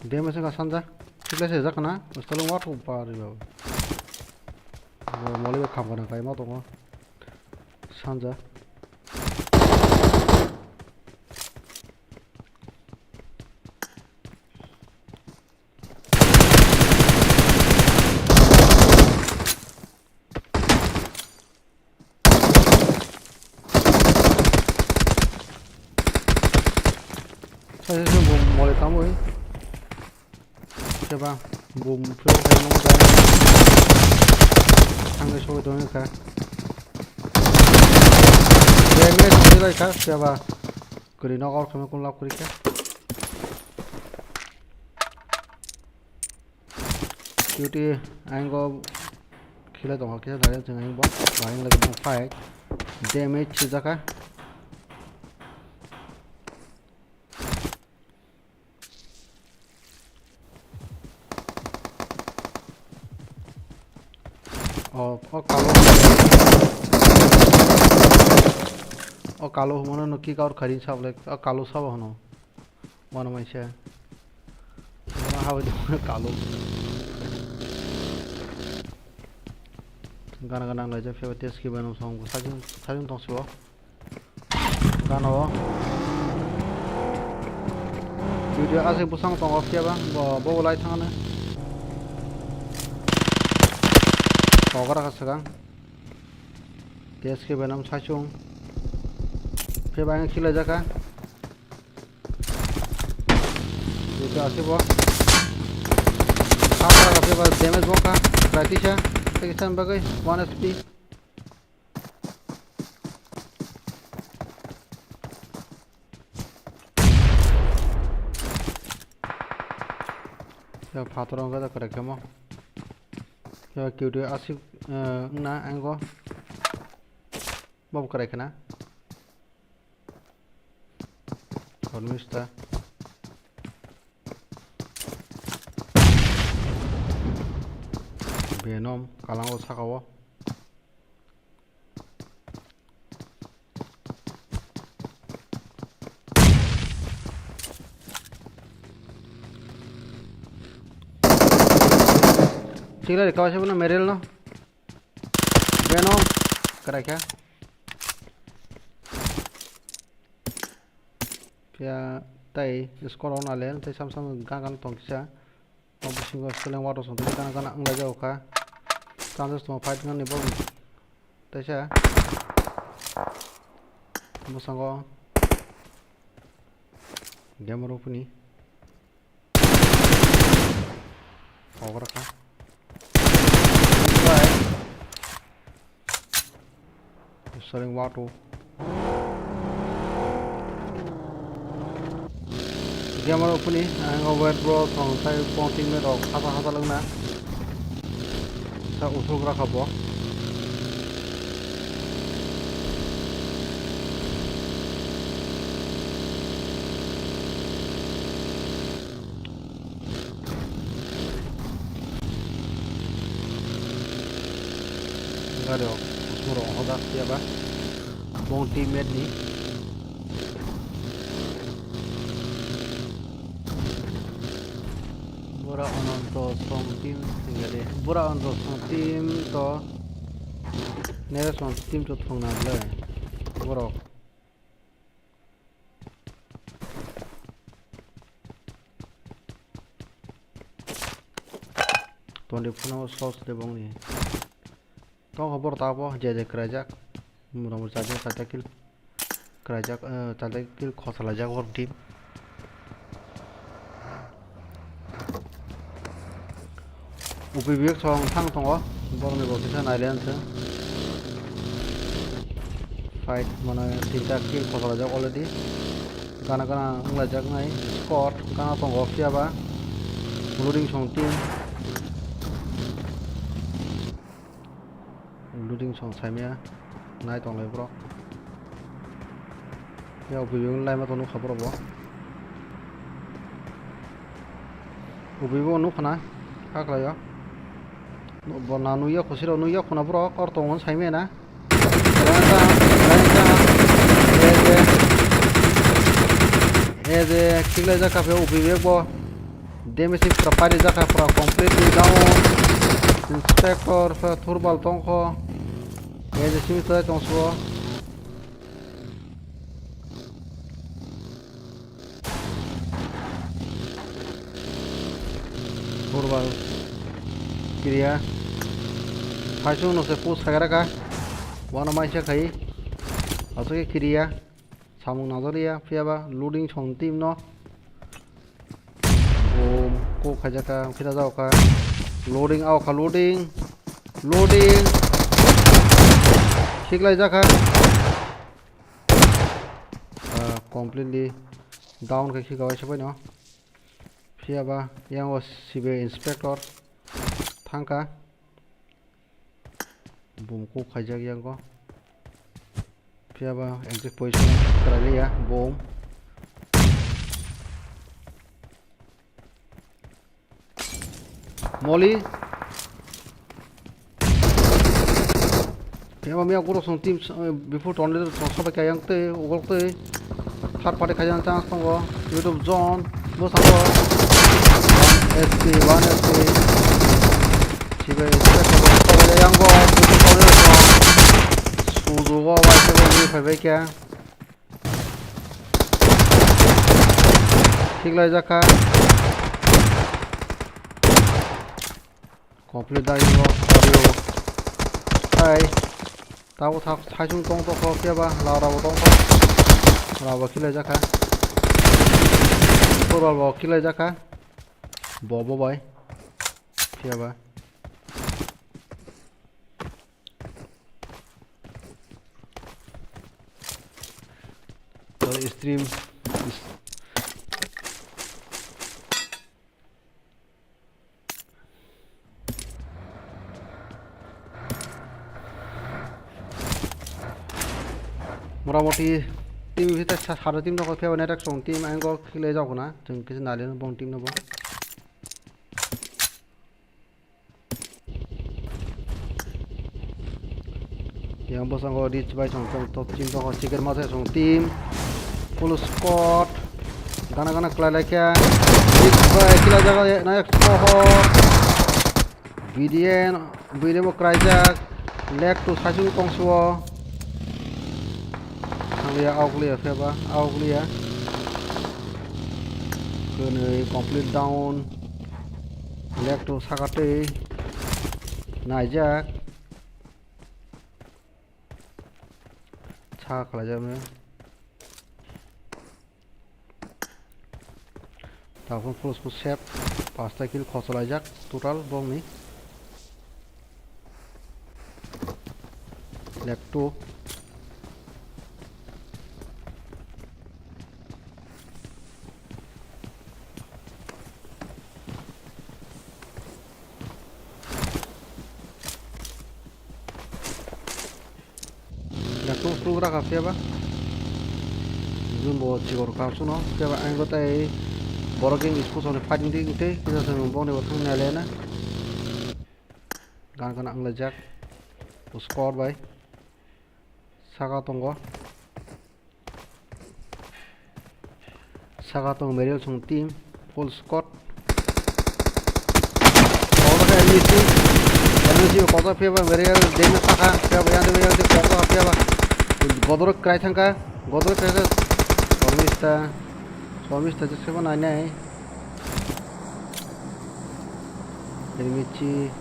Damage wngkha sanja. Khiklai se jak na. Stolong wa thok ba ri ba. Bo moli bai kham gana kai ma tongo. Sanja. Sai sai bom mole tamoi. Seba bom phiro khai nong ja. Thangke soi dong kha. Damage soi lai kha seba. Kuri nok or khama kun lap kuri kha. Duty ango khila tongo kisa dari jeng ango bo. Lain lagi fight. Damage sujaka. O, o kalo. O kalo humano no kick out kharin sable. O kalo sabo hano. Wano maisa. Wano habai dong kalo. Gana gana nang laijak phiya ba test khibai no song sajung sajung tong sibo. Gana o. Video asai bwsang tongo phiya ba bo bo lai thangna. Togra ka swkang. Test khibai nam sajung. Phiya ba ang khilai jaka. Ito ase bo. Khapra ka phiya ba damage bo kha. Praitisa. Tei kisan bagwi one H P. Ya phator wngkha da kwrai khe mo. Ya Q T aswk, eh, wngna ango. Bo kwrai khna. Hormista. Venom kalango sakao. Chikla rikha se bono Meril no. Venom kwrai kha. Phiya tei score on ale tei sam sam gan gan tong kisa. O bisingo seleng water song tei gana gana wnglaijak kha. Chances tongo fight wngani borok teisa. Bwskango game rok phuni. Ogra kha. Seleng water. Gamer rok phuni ang o wet bro thong sai pon team rok hasa hasa lwngna sa uthuk rakha bo. Gari o kusuro hoda siya ba. Bong teammate ni. Bora Ananto song team singade. Bora Ananto song team to. Nere song team to thongna ble. Borok. Twenty phone o sos de bongni. Tong hobor tabo je je kraijak. Mura mura chajak chajak kill. Kraijak, eh, chajak kill khosalaijak hor team. Upi biyek song thang tongo, borokni bo kisa nailiya se. Fight mane tinta kill khosalaijak already. Gana gana wnglaijak nai squad, gana tongo phiya ba. Looting song team. Looting song saimaya nai tonglai borok. Ya ubi yung lai ma tong nukha borok bo. Ubi bo nukha na haklai o. Bo na nukya khosiro nukya khuna borok or tongo saimaya na. Renta, renta. Ede. Ede khiklai jak kaphe ubi bek bo. Damage pura pari jaka pura completely down. Inspector pura thurbal tongkho. Ejek simi tei tongsuo. Thurbal kiriya. Phaichung no se push khairaka. Wano maisa khai. Aswk kiriya. Samung najaliya, phiyaba loading song team no. Boom, kok khaijaka, phira jaoka. Loading aoka, loading. Loading. Khiklai jaka. Ah, completely down khe khika waisa bai no. Phiyaba, yang o C B I inspector. Thangka. Boom kok khaijak yango. Phiyaba exact position kwraliya boom. Moli. Phiyaba miya guru song team, eh, before tornado song sabai kayang tei ugol tei. Third party khaijak chance tongo. YouTube zone. Bwskango. S P, one S P. Sibai, sibai, sibai, yang bo. Suzugo, bai, sibai, bai, bai, kya. Khiklai jaka. Complete dai no. Ai. Tabo thak thaisung tong tokho khe ba, la rabo tong tong. La bo khilai jakha. Football bo khilai jakha. Bo bo bai. Khe ba. Stream. Motamoti team bisi ta sa-, sado team rok phiyaba netak song team ang kok khilai jok na, chwng kisa nalino bong team no bo. Yang bwskango Rich bai song tong, top team tongo, Chicken Masa song team. Full squad. Gana gana kwlai lai khe. Rich bai kila jaga nayak soho. B D N, B D N bo kwlaijak. Leg two saichung tongsuo. Thanglia, auglia pheba, auglia. Kwnwi complete down. Leg two sakatwi naijak. Sa khlaijak mano. Tabuk full full save. Pasta kill khosolaijak total bongni. Leg two. Yakung fluk raka phiyaba. Jumbo chikor kapsuno phiyaba ang tei borok yang sports ni fighting di tei kisa se bongni bo thang nai lena. Gan kana ang lajak. Score bai. Saka tongo. Saka tong Meril song team full squad. Kotor khe N B C, N B C kotor phiyaba Meril demi saka phiyaba yang demi yang kotor phiyaba. Godoro krai thangka, godoro krai thangka. Sormista, sormista jesebo nai nai. Ermichi.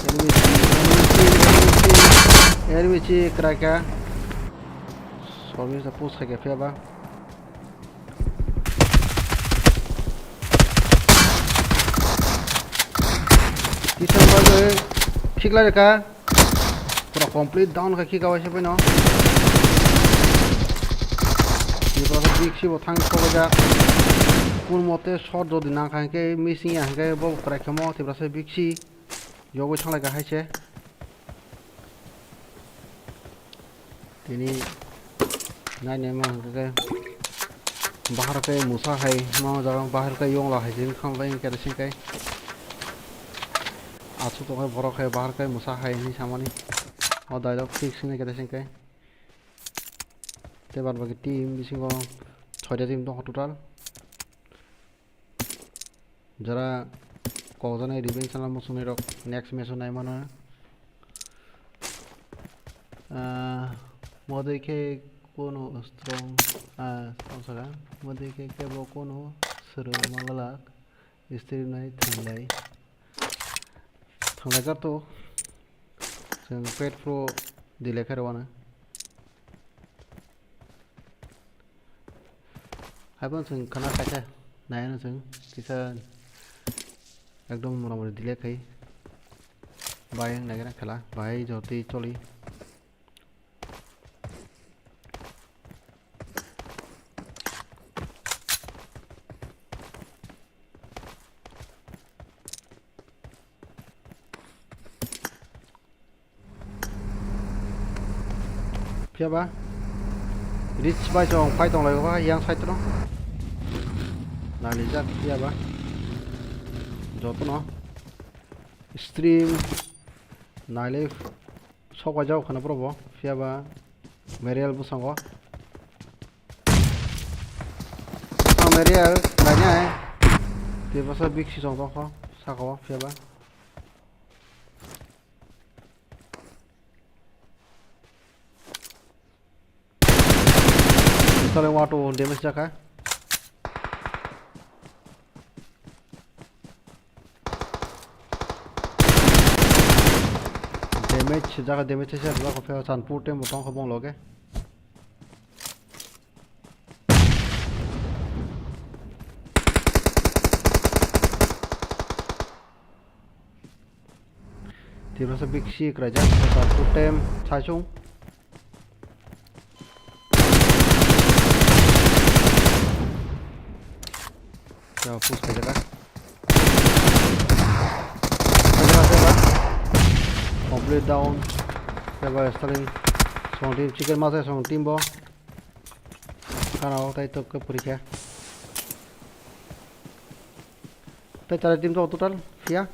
Ermichi, Ermichi, Ermichi, Ermichi, Kraka. Sormista push khai khe phiyaba. Kisa bagwi khiklai rwkha. Pura complete down khe khika waisa pheno. Tipra sa big sibo thang khobajak. Kun mote shot jodi nang kha hwnkhe missing ya hwnkhe bo kwrai khemo Tipra sa big si. Yogwi thanglai kha hai se. Tini nai nai ma hwnkhe bahar khe musa hai ma jaga bahar khe yongla hai jin kham bai khe sing kai. Aswk tongkhe borok khe bahar khe musa hai hinwi samani. O dialogue fix hinwi khe sing kai. Tei bad baki team bisingo soita team tongkha total. Jora kokjaknai revenge channel muchungnairok next match o naimano. Ah, modai khe kono strong, ah, strong saka. Modai khe kebo kono swrwng manglak. Stream nai thanglai. Thanglai karto. Chwng pet pro delay khairokno. Haiphano chwng khana kaisa naiyano chwng kisa ekdom moramori delay khai. Bai wng naikhe khela bai jotoi choli. Phiya ba? Rich bai chong phai tong lai ba yang side no. Nali jak phiya ba? Joto no. Stream. Nali. Sok bai jao khana bro bo. Phiya ba? Marial bwskango. Ang Marial. Nai nai. Tei bwsa big si chong tong kho. Saka o phiya ba? Sale wato damage jakha. Damage jakha, damage se jakha, khe sanpur temo tong kho bong loge. Tiprasa big si kraijak, satu tem saichung. Ya, push khaijak. Complete down. Seba starting. Song team chicken masa song team bo. Kana o tai tok ke purikha. Tai chara team to total phiya.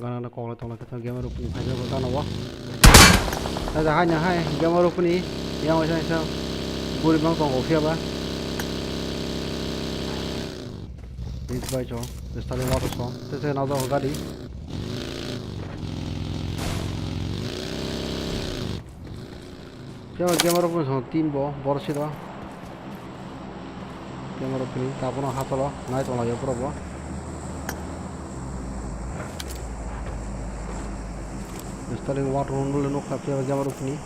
Gana na kokla tokla khe gamer rok ni phaijak bo gana o. Hai da hai na hai gamer rok ni yang waisa waisa guri bang tongo phiya ba. This bai cho Stalin water song te se na jago gari. Khe o gamer rok ni team bo borok siro. Gamer rok ni tabuk no hachalo nai tong lai o borok bo. Stalin water room le nukha khe o gamer rok ni.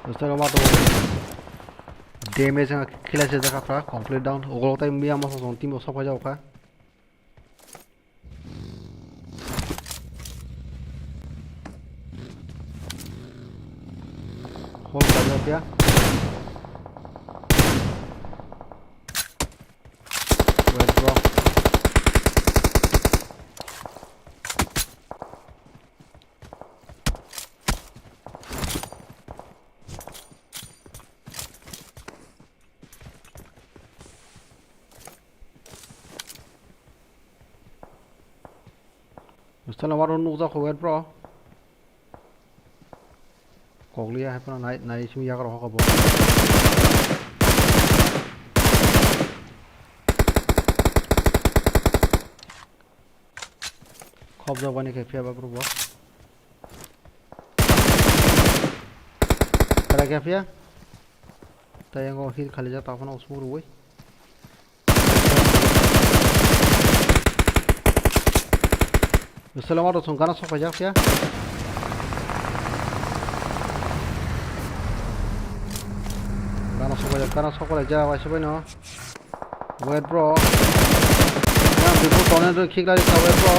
Bwskango ma tongo. Damage wngkha khe kila se jakha pra complete down. Ugurok tai mia masa song team rok sok paijak kha. Hol paijak ya. Wait, bro. Bwskango waro nukjak kho, wait, bro. Kokliya hai phano nai, nai simi yagra hokha bo. Khobjak bani khe phiya ba bro bo. Kara khe phiya. Tai yango hit khali jak ta phano usuk rwi. Selama rok song gana sok paijak phiya. Gana sok paijak, gana sok paijak, waisa bai no. Wait, bro. Yang bibu tonen rwi khik lari kha, wait, bro.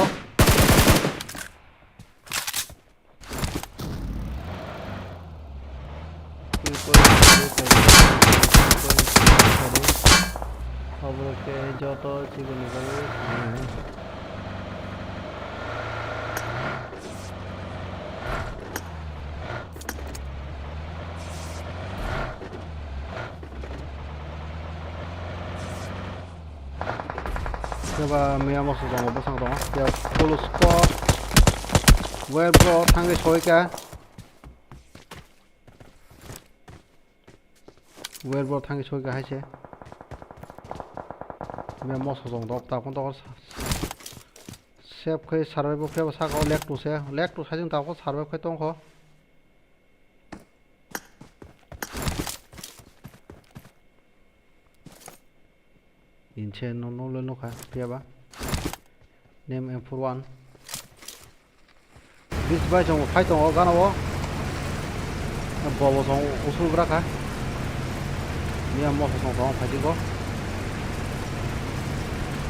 Tei joto chiboni bagwi. Keba miya moso tongo, bwsang tongo. Ya, full squad. Wer bro, thangwi soika. Wer bro, thangwi soika hai se. Miya moso tongo, tabuk tabuk sa-, save khai survive bo khe saka o leg two se. Leg two sajing tabuk survive khai tongkho. Inse no, no le nukha, phiya ba. Name M four one. Bis bai chong phai tongo gana o. Bobo chong usul bra kha. Miya moso chong tong phai dingo.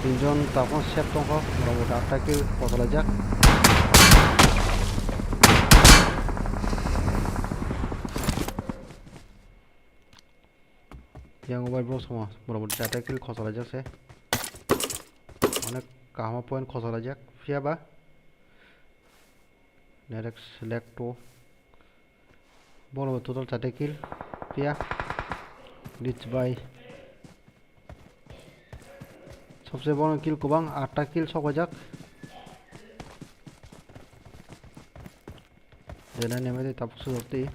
Tinjon tapon sep tongkho, borok bo dak tak khe kochalaijak. Yang bai bro sama, borok bo dak tak khe kochalaijak se. Onek kaham point kochalaijak, phiya ba. Direct select to. Bono total chate kill. Phiya. Rich bai. Sobse bono kill kwbang, atta kill sok paijak. Dena neme de tapuk sujok ti.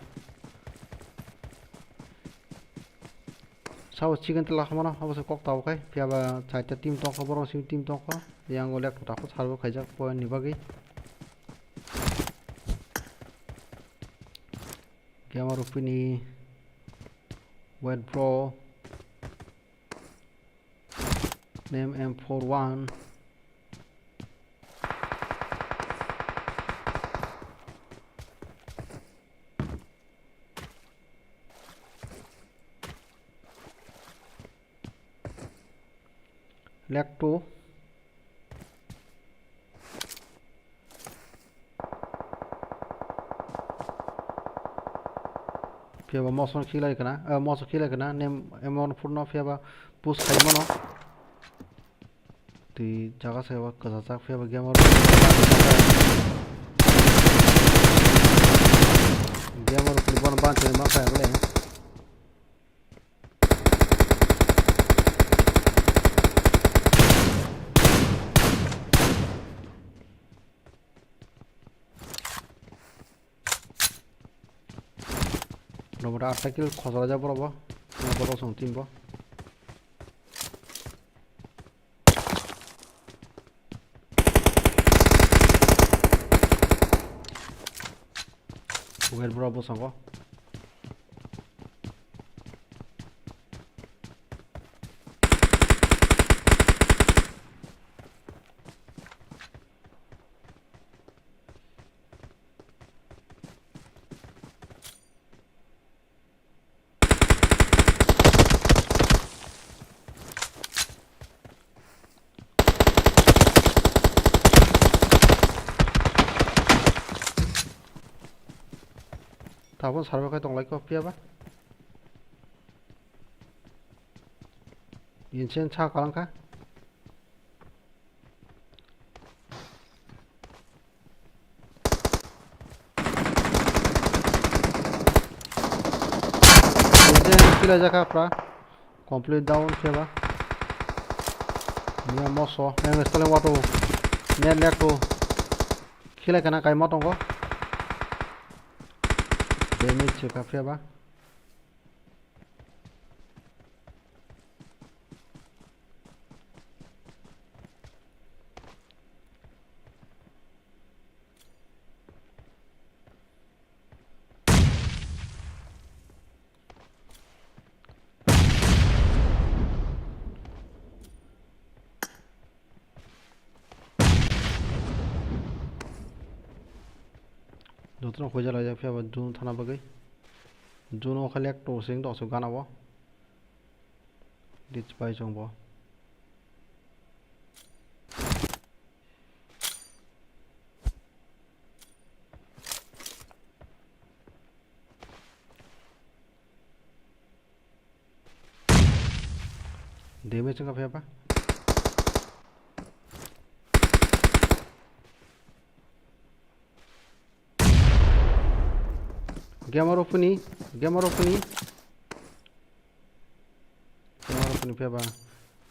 Sabo chicken tela khamano, abo se kok tabo khai, phiya ba chaita team tongkho, borok simi team tongkho, yang o lek tapuk sarbo khaijak point ni bagwi. Gamer Rupini, White Bro, Name M four one. Leg two. Phiya ba moso khilai kana, eh, moso khilai kana, nem emon phurno phiya ba push khai mano. Twi jaga se ba kwchajak phiya ba gamer. Gamer phuru bono ban chai ma kaya bole. Robo da atta kill khosora ja borobo. Borok song team bo. Uber bro bosongo. Tabuk sarbo khe tonglaikho phiya ba. Insen sa kalangkha. Insen kila jakha pra. Complete down phiya ba. Miya moso. Yang stalin wato. Net leg to. Khilai kana kaima tongo. Damage se ka phiya ba. Jotono huijalaijak phiya ba June thana bagwi. June o khe lek to sing tong aswk gana o. Ditch pai chwng bo. Damage wngkha phiya ba. Gamer opuni, gamer opuni. Gamer opuni phiya ba.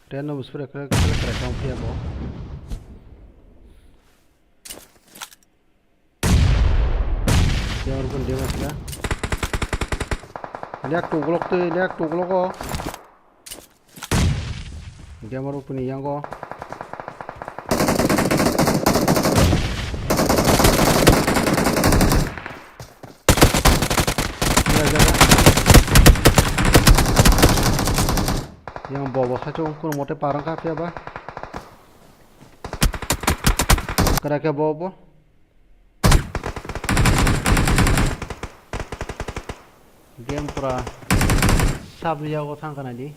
Ten no bwswra kra kra kra kra phiya bo. Gamer opuni demo sila. Lek tu glok tu, lek tu glok o. Gamer opuni yango. Yang bobo sacho ungkur mote parang ka phiya ba. Kara khe bobo. Game pura sab yago thang kana di.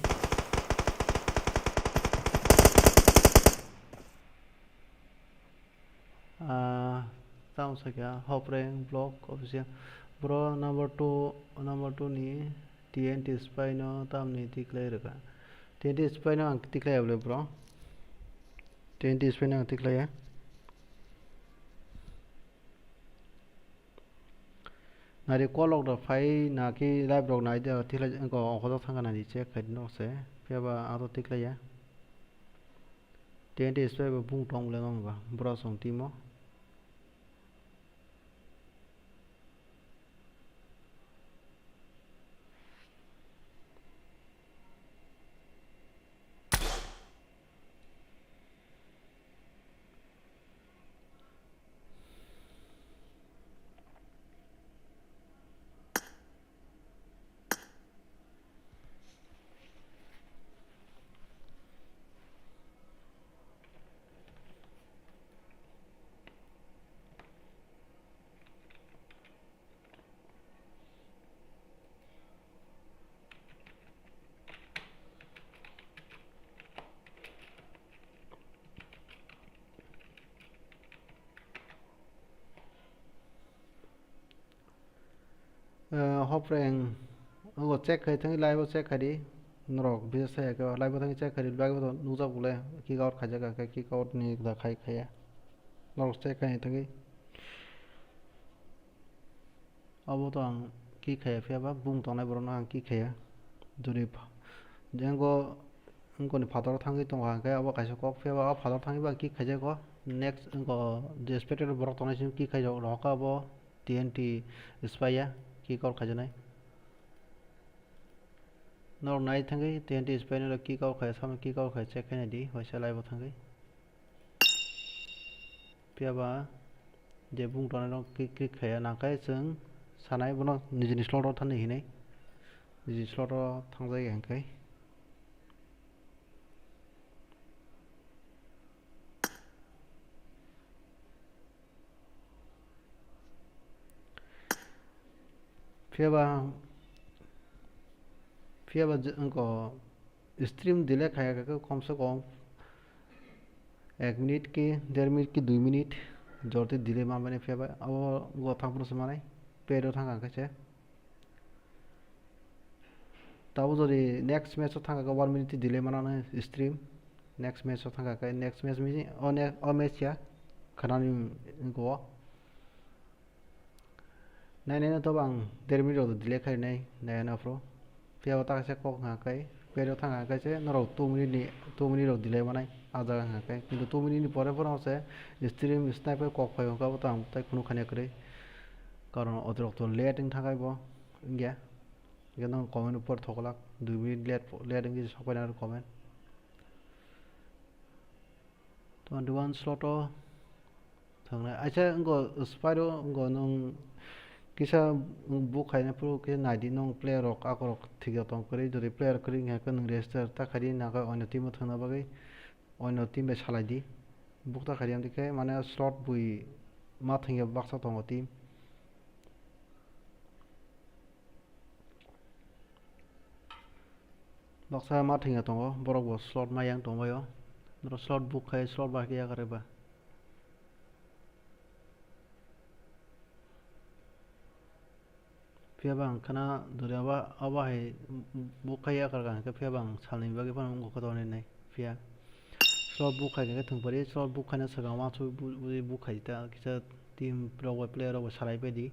Ah, tamo sakya Hopreng Block Official. Bro number two, number two ni T N T spy no tamni tiklai rwkha. T N T spy no ang tiklai ya bro. T N T spy no ang tiklai ya. Nari kolok da phai na ki live rok nai da thila ko okodo thang na di check khai nok se. Phiya ba aro tiklai ya. T N T spy ba bung tong le nong ba bro song timo. Eh, Hopreng, ogo check khai thangwi live o check khai di. Norok bisa saya khe live o thangwi check khai di, live o nukjak bole kick out khaijak khe kick out ni da khai khaiya. Norok check khai thangwi. Abo to ang kick khaiya, phiya ba bung tongnai borokno ang kick khaiya. Jodi pha-, jenggo wngkoni phataro thangwi tongo hwnkhe abo kaisa kok, phiya ba o phataro thangwi ba ang kick khaijago. Next wngkha je spectator borok tongnai simi kick khaijak, rohorkha abo T N T spy ya kick out khaijaknai. Norok nai thangwi T N T spy no kick out khai, samo kick out khai check khaina di, waisa live o thangwi. Phiya ba je bung tongnai no click, click khaiya, nangkhe chwng sanai bono nijini slot o thani hinwi, nijini slot o thangjak ya hwnkhe. Phiya ba, phiya ba je, wngkha stream delay khaiya khe kom se kom ek minute ki, der minute ki, dui minute jor twi delay manmani, phiya ba abo go thang phuru se manai, pad o thang kha khe se. Tabuk jodi next match o thangkha khe one minute delay mananai stream. Next match o thangkha khe next match miji o ne-, o match ya khwnani go. Nai nai no to ang der minute rok delay khai nai nai no phuru. Phiya o ta kaisa kok wngkha khe pad o thangkha khe se norok two minute ni, two minute rok delay manai ah jaga wngkha khe. Kintu two minute ni pore phuru se stream sniper kok phai hwnkhe abo to ang tai khunu khania kwrwi. Karon otrok to late wng thangkha bo wngya. Hingke nang comment upor thoklak, dui minute late, late wngkhe sokphaina aro comment. Twenty one slot o thangnai. Aisa wngkha spy o wngkha nwng kisa book khaina phuru khe naidi nwng player rok akorok thikya tong kwrwi, jodi player kwrwi wngkha khe nwng register ta khaidi, nangkhe oino team o thangna bagwi oino team bai salai di. Book ta khaidi, amtwi khe mane slot bui ma thangya baksa tongo team. Baksa ma thwngya tongo, borok bo slot ma yang tongbaio. Norok slot book khai, slot ba khe yakarwi ba. Phiya ba ang khana dori abo, abo hai book khai yakarkha hwnkhe, phiya ba ang salni bagwi phano wngkha tonwi nai. Phiya slot book khai khe thwngphari, slot book khaina swkang uansuk bu-, bu-, book khai ta kisa team rok bai player rok bai salai pai di.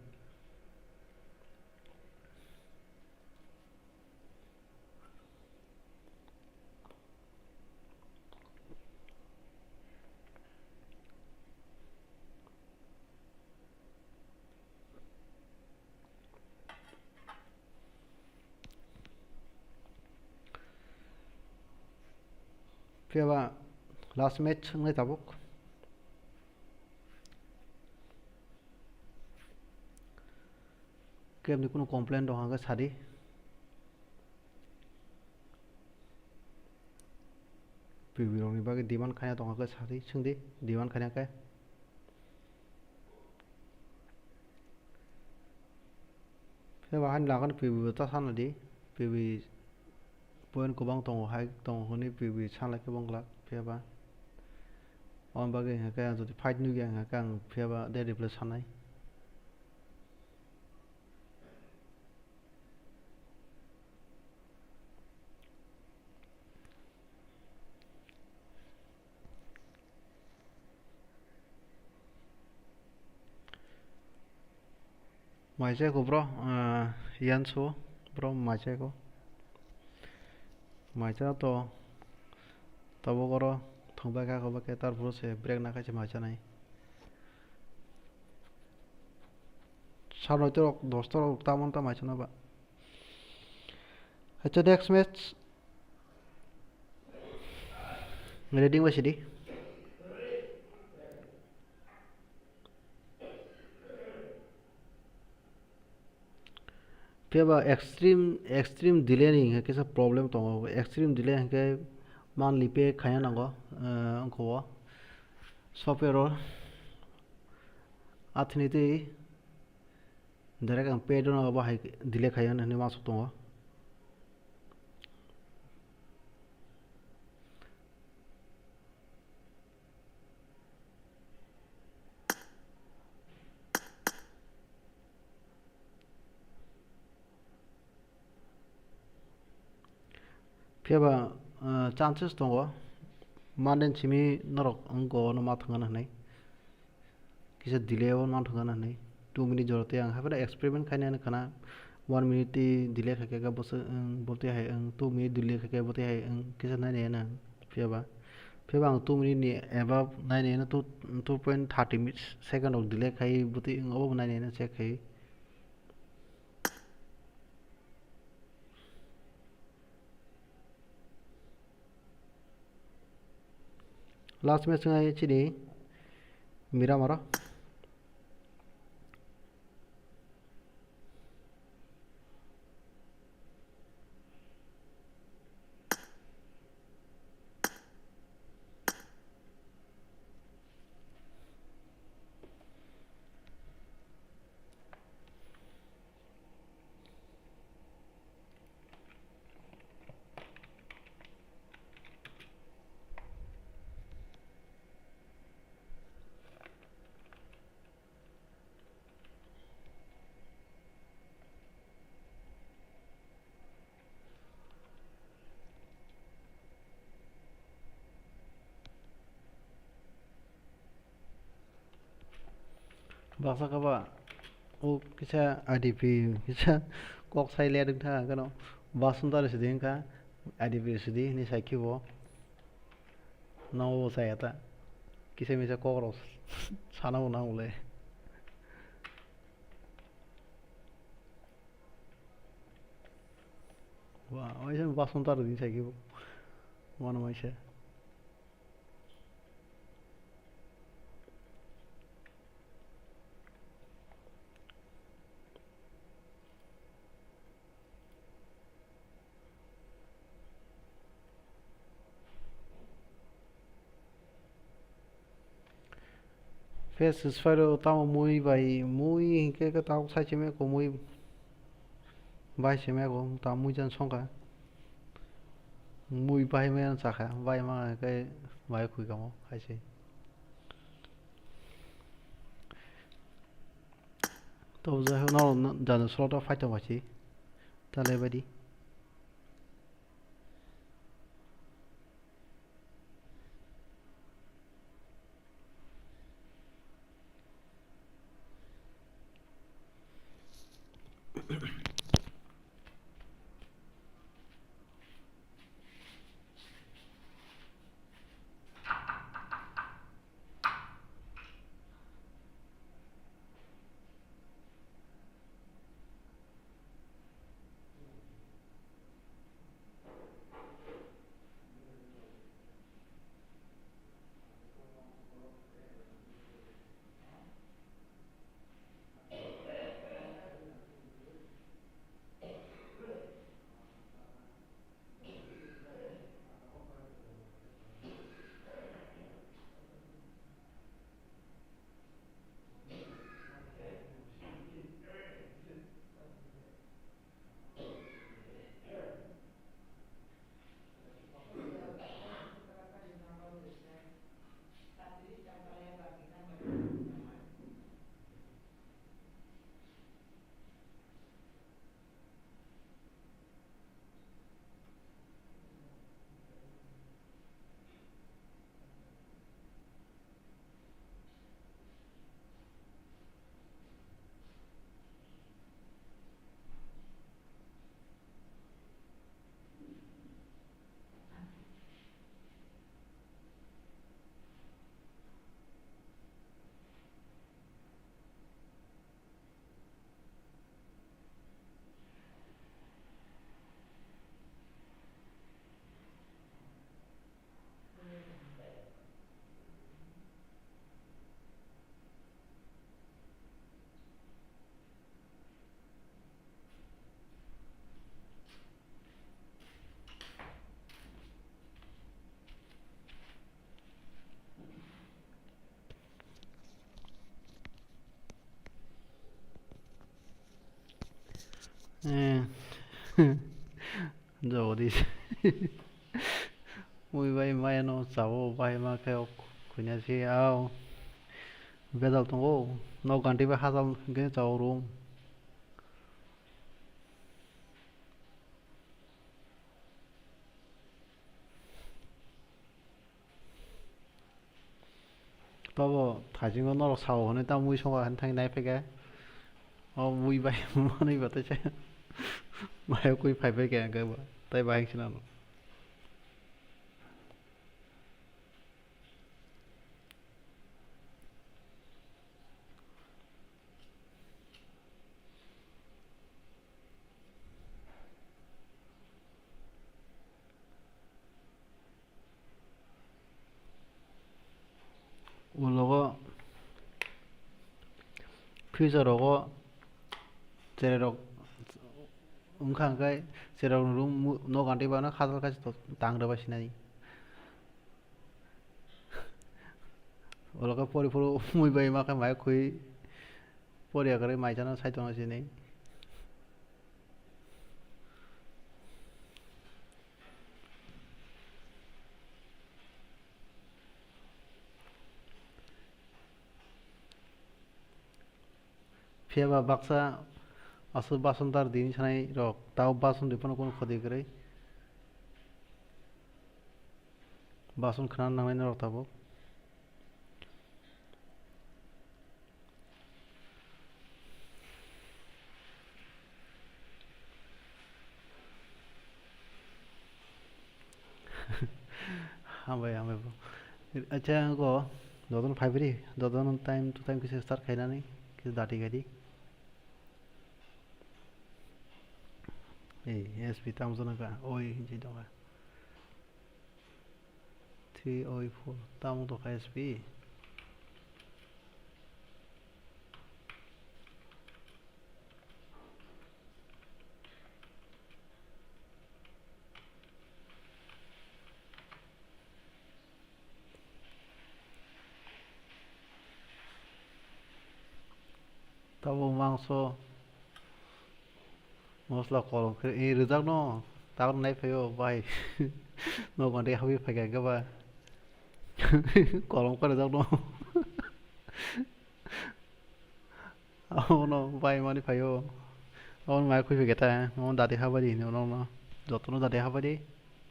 Phiya ba last match wngnai tabuk. Kebni kunu complain dong hwnkhe sadi. P B rokni bagwi demand khaina tongkha khe sadi, swngdi, demand khaina khe. Phiya ba hani lagani P B bo ta sana di, P B point kwbang tongo, hai tongo hwnwi P B sana khe bong glak, phiya ba. Aboni bagwi hwnkhe ang jodi fight nugya hwnkhe ang phiya ba de replay sanai. Maichai ko bro, ah, Yansu bro, maichai ko. Maicha to tabuk oro thwngbai kha, khe tar phuru se break na khe se maicha nai. Sar noi torok, dos torok tamon ta maicha na ba. Acha, next match. Ready ba sidi. Phiya ba extreme, extreme delay ni hwnkhe kisa problem tongo. Extreme delay hwnkhe monthly pay khaina nango, eh, wngkha o software o. Athini twi direct ang pay dono abo hai delay khaina hwnwi masuk tongo. Phiya ba, ah, chances tongo, manden simi norok wngkha ono ma thwngna hwnwi. Kisa delay o ma thwngna hwnwi. Two minute jora tei ang haphano experiment khainani khwna, one minute tei delay khaikhe bwswk, wng, bo tei hai wng, two minute delay khaikhe bo tei hai wng, kisa nainai nang. Phiya ba, phiya ba ang two minute ni above nainai no, two, two point thirty mi-, second rok delay khai bo tei wng, obo bo nainai no check khai. Last match wngkha chini Miramaro. Baksa khe ba o kisa I D P kisa kok sai le rwngthang ang kheno, Basunta rw sidi wngkha, I D P rw sidi hinwi sai khe bo. Nogo bo chaya ta. Kisa misa kok rok sana bo nango le. Wa, waisa Basunta rw din sai khe bo. Mano waisa. Face swphairo tamo mui bai, mui hinkhe khe tabuk sai simi ko mui bai simi ko ta mui jan songkha. Mui bai maya chakha, bai ma khe bai khui kamo khai se. To jai hok no jana slot o fight tong bai se. Talai bai di. Eh. Jagadish. Mui bai maya no chao bai ma khe ok khuina si ao. Bedal tongo. No ganti bai hajal gini chao rum. Tobo thaisingo norok sao hwnwi tamo mui songo hwnwi thangwi nai phaikha. O mui bai manwi ba teisa bai kwi phai phaikha hwnkhe bo tei bahai swnam. Ulogo future rogo cherai rok wngkha hwnkhe cherai rok room no ganti bana khajal kaisa tang rwbai sinai. Ulogo pori phuru mui bai ma khe mai khwi pori akwrwi mai chana sai tongna sini. Phiya ba baksa aswk bason tar dini sanai rok tao bason rwi phano kunu khoti kwrwi. Bason khna nangnai norok tabuk. Hambai, hambai bo. Acha, go, dodon five ri, dodon time to time kisa start khainani, kisa dati gadi. Ei, S P tam jana ka, oi, hinjai dong ka. Three oi four, tam to ka S P. Tabo mangso mosla kolom khe, eh, rwjakno tak nai phaio bai. Nogo de habwi phaikha khe ba. Kolom khe rwjakno. Abono bai mani phaio. Abono mai khwi phaikha ta. Abono dadi habadi hino nono. Jotono dadi habadi.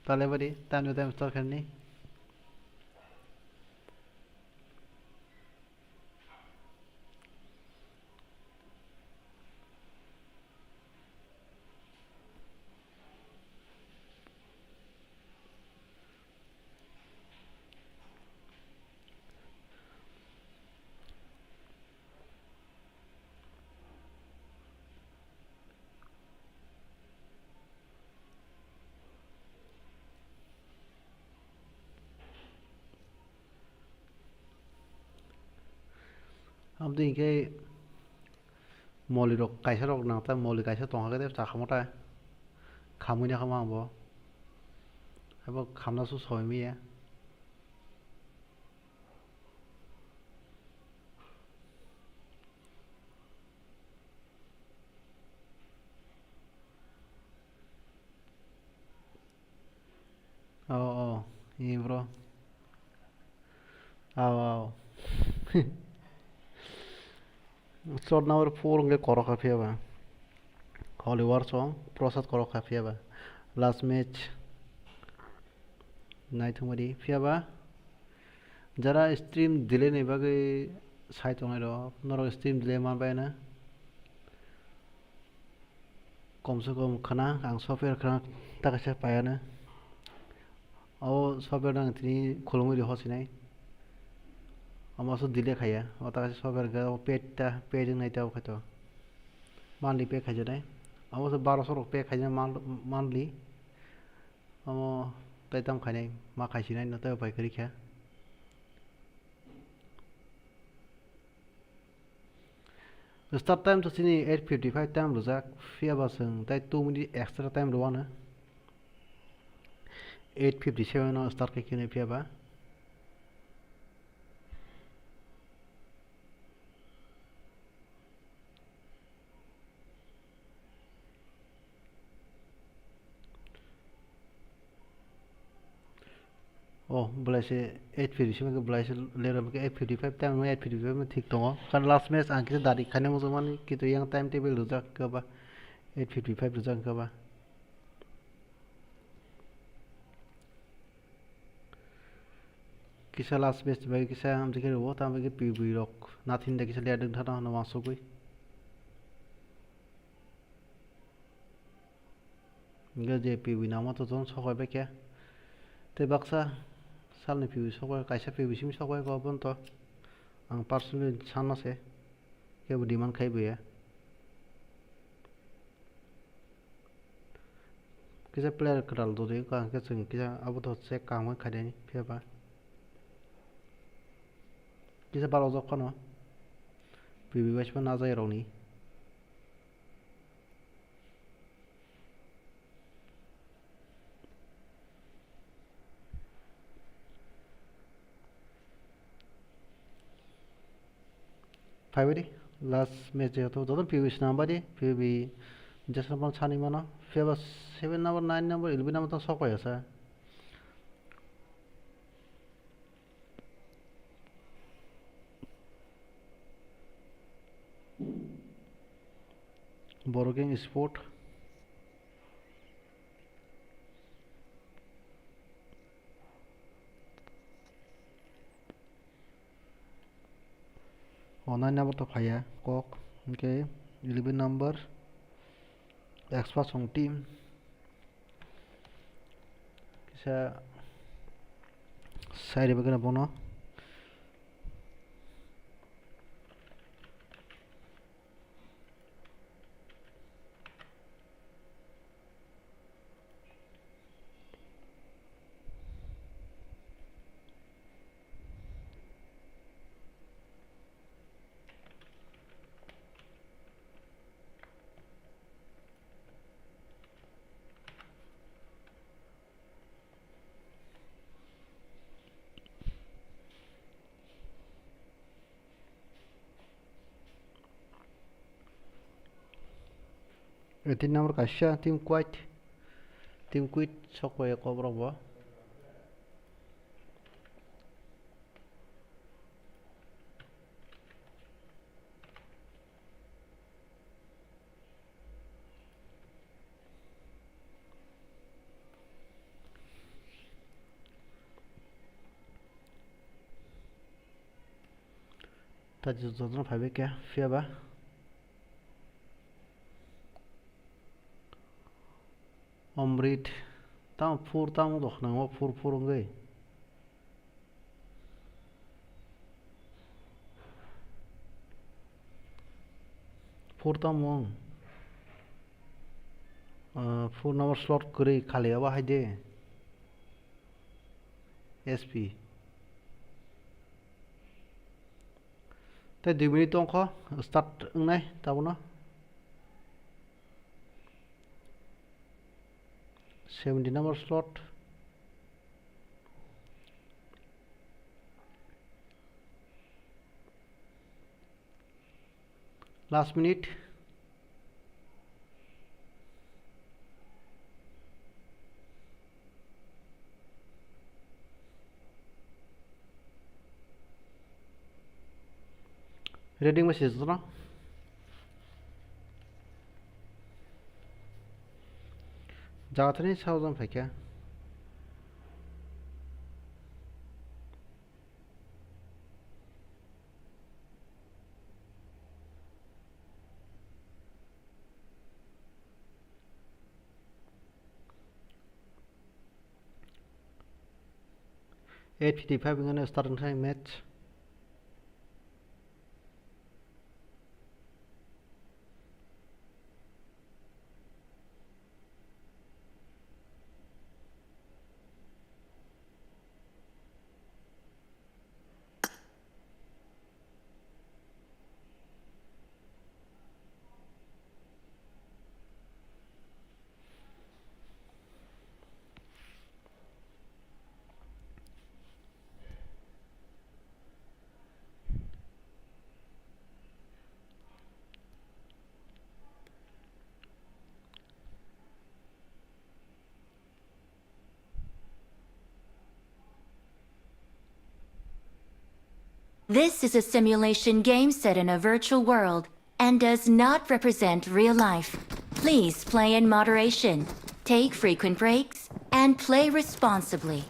Tale badi. Time to time start khaini. Aboni hinkhe moli rok kaisa rok nang ta moli kaisa tongkha khe chakhamu ta khamui nakhama ang bo abo khamna su soi manya. Oh, oh, ee bro. Aw, aw. Shot number four hwnkhe korokha phiya ba. Holy War song, Prasad korokha phiya ba. Last match. Naithok madi phiya ba. Jara stream delay ni bagwi sai tongnai rok, norok stream delay man bai na. Kom se kom khna ang software khna ta kaisa paiya na. O software nang tini khulumui ri hosinai. Omo so delay khaiya. O ta kaisa software ga o paid ta, paid wngnai ta o khaito. Monthly pay khaijaknai. Omo so baroso rok pay khaijak month-, monthly. Omo tei tamo khainai, ma khaisinai no tei upai kwrwi kha. Start time to chini eight fifty five time rwjak, phiya ba chwng tei two minute extra time rwano. Eight fifty seven o start khai khe phiya ba. Oh, belai se eight fifty simi belai se lera eight fifty five time eight fifty five thik tongo. Kan last match ang kisa dari khani mo mani kitu yang time table rujak kaba eight fifty five rujak kaba. Kisa last match bai kisa amjike rwo, tamo ke P B rok natin de kisa lera ding thana hano wansugwi. Hingke je P B nangma to jotono sok bai khe. Tei baksa salni P B sok bai, kaisa P B simi sok bai khe obono to ang personally sanma se, kebo demand khai bo ya. Kisa player kwtal dodi wngkha, hingke chwng kisa abo to check kaham khe khainani phiya ba. Kisa balok jok phano P B waisma najai rokni. Phaibai di, last match jehetu joto P B swnam bai di, P B jeswk phano sani mano, phiya ba seven number, nine number, eleven number to sok pai asa. Borok Gang Sport. O nine number to phaiya kok, hingke eleven number Experts on team. Kisa side bai khe bono. Eighteen number kaisa team quit, team quit sok pai kok rok bo. Ta jotono phaibai khe phiya ba. Omrit, tamo phur, tamo rok nang o phur phur wngwi. Phur tamo wng? Ah, phur number slot kwrwi khali abo hai de. S P. Tei dui minute tongkho, start wngnai tabukno. Seventy number slot. Last minute. Reading message no. Jaga thani sao jang phaikha. Eight fifty five wngkha start wngkha match. This is a simulation game set in a virtual world and does not represent real life. Please play in moderation, take frequent breaks, and play responsibly.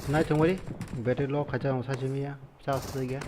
Nai tongmani, battery low khacha ang sachi miya, charge twi gaya.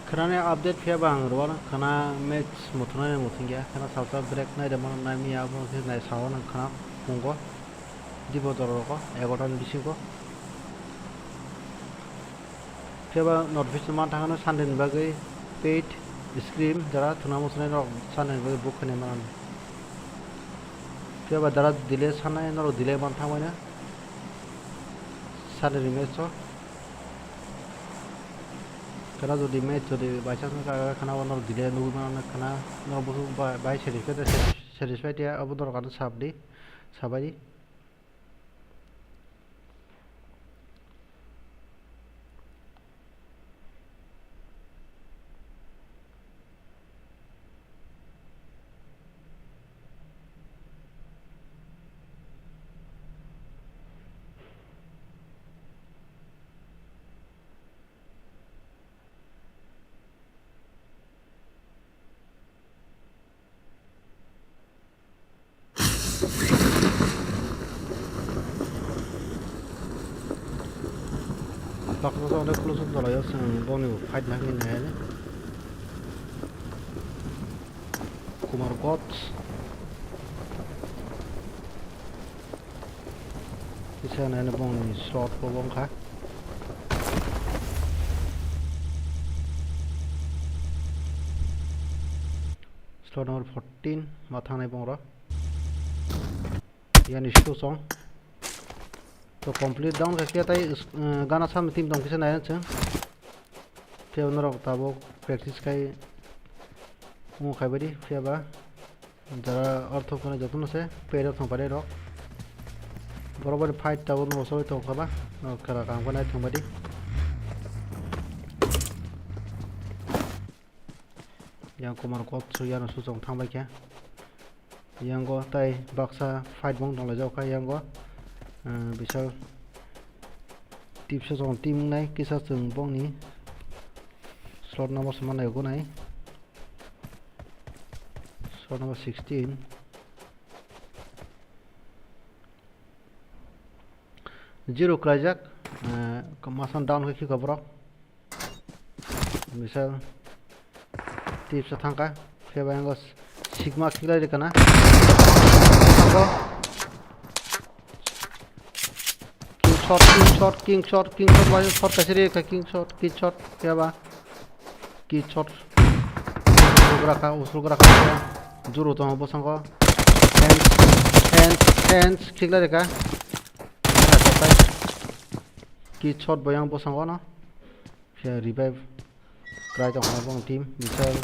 Khwnani update phiya ba ang rwano khwna match muthunani muthungya, khwna salsa break nai rwmano nai miya, abo khe nai sao nang khwna pungo dibo doro rogo egarota ni bisingo. Phiya ba notification man thangano Sunday ni bagwi paid scrim jara thwna muthunai norok Sunday ni bagwi book khainai mano. Phiya ba jara delay sanai norok delay man thangmani Sunday ni match o. Khwna jodi match jodi by chance wngkha, khwna o norok delay nugwi mano, khwna norok busu bai, bai satisfied, satisfied ya, abo norok ano sap di, sabai di. Baksa sa onek plus dolayo, chwng boni fight nangni nai. Kumar Koch. Kisa nai bongni shot bo wngkha. Slot number fourteen ma thangnai bongrok. Yani susong. To complete down khe khe tai, eh, gana samni team tong kisa nai chwng. Phiya norok tabuk practice khai omo khaibai di, phiya ba jara ortho khwnai jotono se paid rok thang paide rok. Borok boni fight tabuk norok soi tong kha ba, norok khera kaham khe nai thang bai di. Yang Kumar Koch su, yang susong thang bai khe. Yango tai baksa fight bong tong lai jak kha yango, eh, bisal tipsa chwng team wngnai kisa chwng bongni slot number se manai gonai slot number sixteen. Zero kwlaijak, eh, masan down khe khiko borok. Misal tipsa thangkha, phiya ba yango sigma khiklai rikana. King shot, king shot, king shot, king shot, bai shot kaisa rikha, king shot, king shot, phiya ba king shot. Usulgra kha, usulgra kha, juru tongo bwskango. Hands, hands, hands khiklai rikha. King shot bo yang bwskango no. Khe revive krai tong kha bong team, misal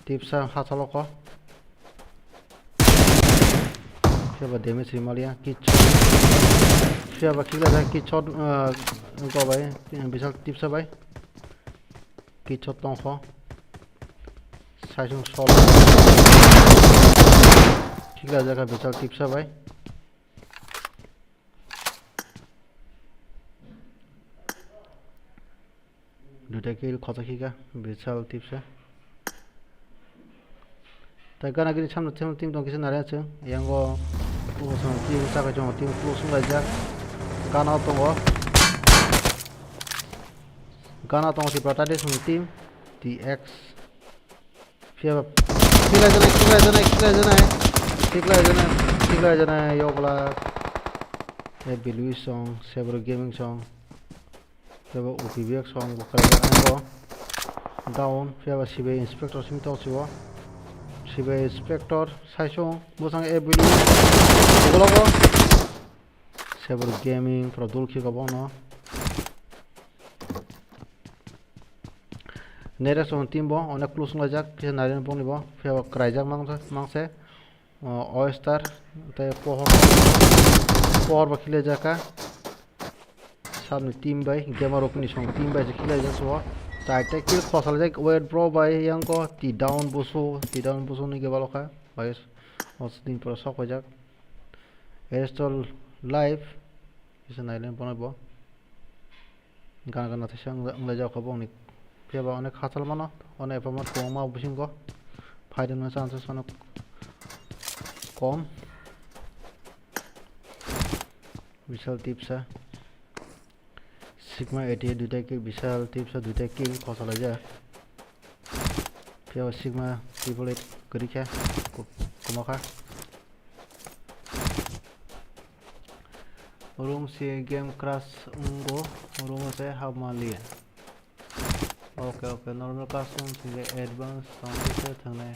tipsa ha chalo kho. Khe ba damage ri maliya, kit shot. Khe ba kit shot, ah, go bai, bisal tipsa bai. Kit shot tong kho. Saisung sol. Kit shot jaga bisal tipsa bai. Duita kill khojak hika, bisal tipsa. Tai gana gini samno team, team tong kisa nari achung. Yango Team sakhe chwng team close wnglaijak. Gana tongo. Gana tongo Tipra Tigers ni team. T X. Phiya ba. Khiklai janai, khiklai janai, khiklai janai. Khiklai janai, khiklai janai, yokla. Ebilui song, Sebro Gaming song. Phiya ba U P B X song, bo khlai janai bo. Down, phiya ba C B I Inspector simi tok sibo. C B I Inspector, sai song, bosong Ebilui. Ulogo. Sebro Gaming, Produl khiko bono. Neres on team bo onek close wnglaijak, kisa nailen bongni bo, phiya bo kraijak mangsa, mangse. O, Oyster, tei Pohor, Pohor bo khilaijak kha. Sabni team bai, Gamer Rokni song team bai se khilaijak so. Chai tei kill khosalaijak, Wet Bro bai, yang ko, T Down Busu, T Down Busu ni gebalo kha. Bai, o din pura sok paijak. Erestol Live, kisa nailen bono bo. Gana gana thaisa wng-, wnglaijak kha bongni. Phiya ba onek hachal mano, onek epha ma kwbangma bisingo. Phaidwngna chances mano kom. Bishal tipsa. Sigma eighty eight duita kill, Bishal tipsa duita kill khosalaijak. Phiya ba Sigma triple eight kwrwi kha, ku-, kwma kha. Room si game crash wngo, room se habma liya. Okay, okay, normal crash wng singkhe advance tong khe se thangnai.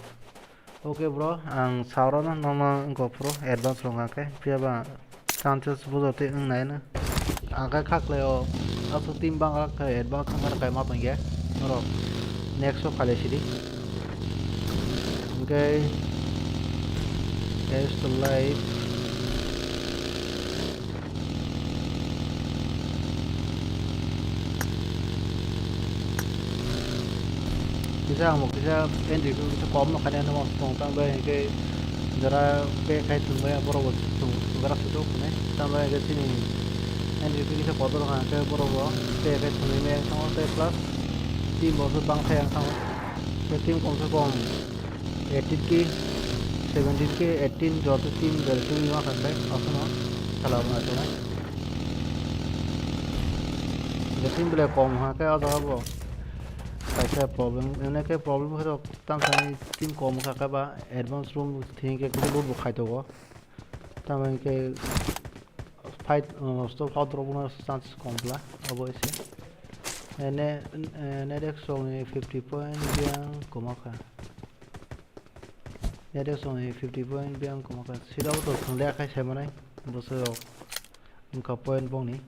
Okay bro, ang saurano nono wngkha phuru advance rwngkha khe, phiya ba chances bujor twi wngnaino. Ang khe khaklai o aswk team bangkha khe advance wngkha khe ma tongya. Norok next o khalai sidi. Hwnkhe as to life. Kisa ang bo kisa entry fee kisa kom no khainai no tong tang bai hwnkhe jora pay khai thwng bai borok bo thwng thwng rak sui tok hwnwi tang bai hwnkhe chini entry fee kisa kotor wngkha hwnkhe borok bo pay khai thwngwi maya wngkha tei plus team bo se bang thai wngkha tei team kom se kom. Eighteen K, seventeen K, eighteen, joto team ber team ma khan kai, aswkno khala wngna tongnai. Je team belai kom ha khe o jaga bo kaisa problem, ene khe problem khe rok tang thani team kom kha khe ba advance room thik khe loot bo khai tongo. Tamo hwnkhe fight, uh, stop out rok no chances kom bla, obo ese. Ene, ene rek song ni fifty point biyang koma kha. Ere song ni fifty point biyang koma kha. Sida bo to thang le akhai sai manai. Bo se rok wngkha point bong ni.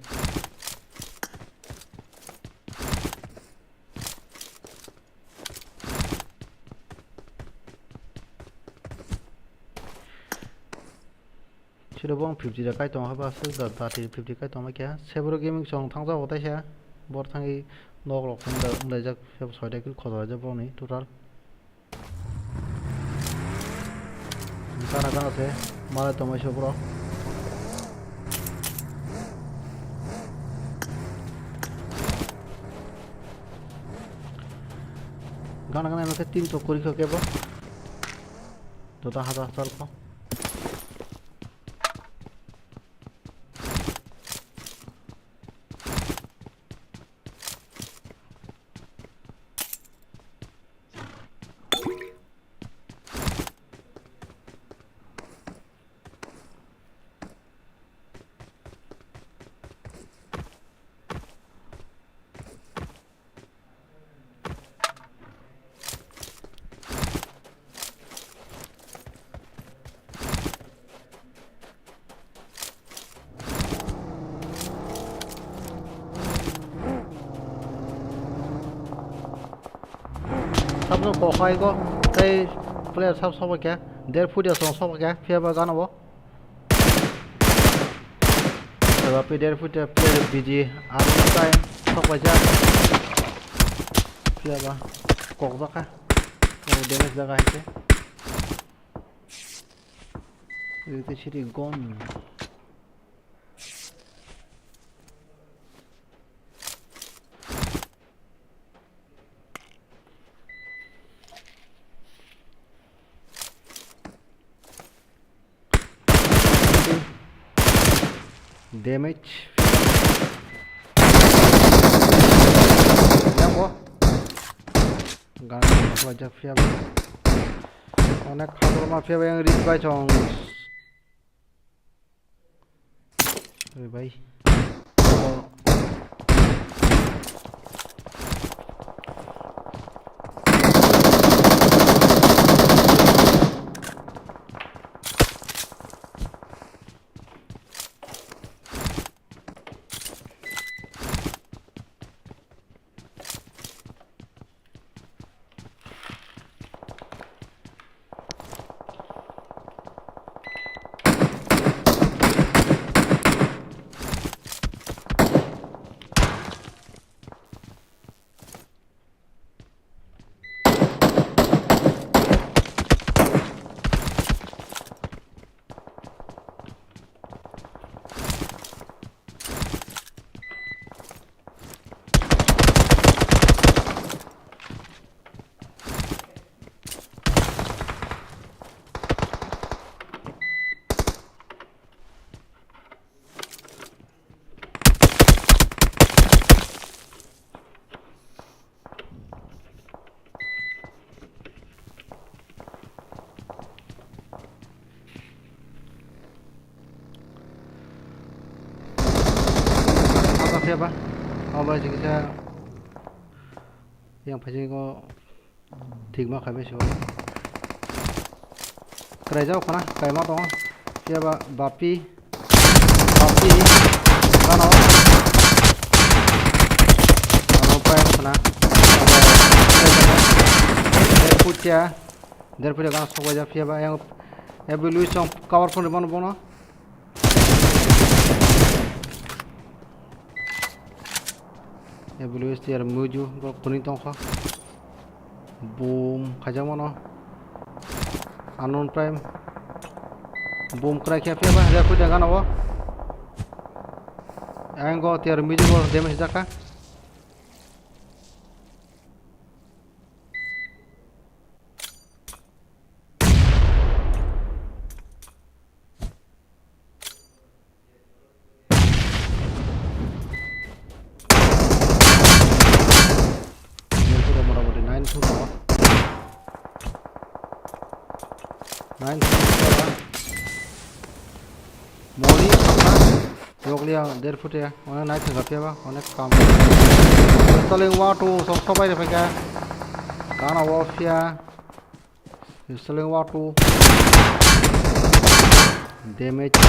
Siro bong fifty da kai tong haba aswk da thirty fifty kai tong kya. Sebro Gaming song thang jago taisa. Bor thangi nok rok thang da wng laijak. Sebo soita kill khotolai jak boni total. Gana gana se malai tongmai se bro. Gana gana ema khe team to kori kho kebo. Tota hata hata kho. Sabno kokhai go tei player sab sobo khe der foot ya song sobo khe phiya ba gana bo. Eba P D R footer player B G R time sokpaijak. Phiya ba kokjak kha. O damage jaga hai khe. Ete siri gon. Damage. Yang bo. Gan wajak phiya ba. Onek khator ma phiya ba yang rit bai chong. Oi bai. Apa siapa? Apa sih kita yang pasti kok Thik ma khabe se. Kwrai jao khana, kwrai ma tongo. Phiya ba bapi. Bapi. Gana o. Ano pai khana. Putia. Der putia gana sok bai ja phiya ba yang. Evaluation cover phone bono bono. Evaluation tier muju borok kuni tongkha. Boom khaijak mano. Unknown Prime. Boom kwrai khe phiya ba, ya khuida gana o. Ang go tier muju bo damage jakha. Motamoti nine thung tongo. Nine thung tongo. Moli, Yoklia, der phutia, onek nai thwngkha phiya ba, onek kam. Tole watu, sok sok bai rw phaikha. Gana o phiya. Installing watu. Damage.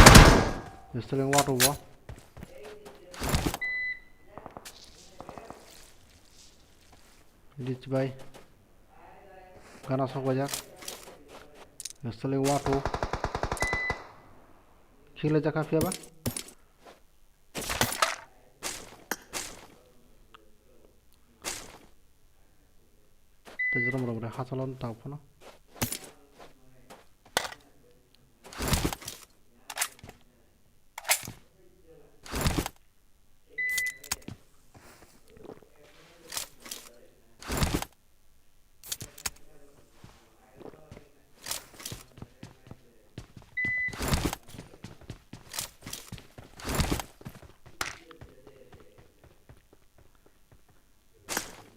Installing watu bo. Rich bai. Gana sok bajak. Installing watu. Khila jakha phiya ba. Tei jorom rok bai hachalo tang phano.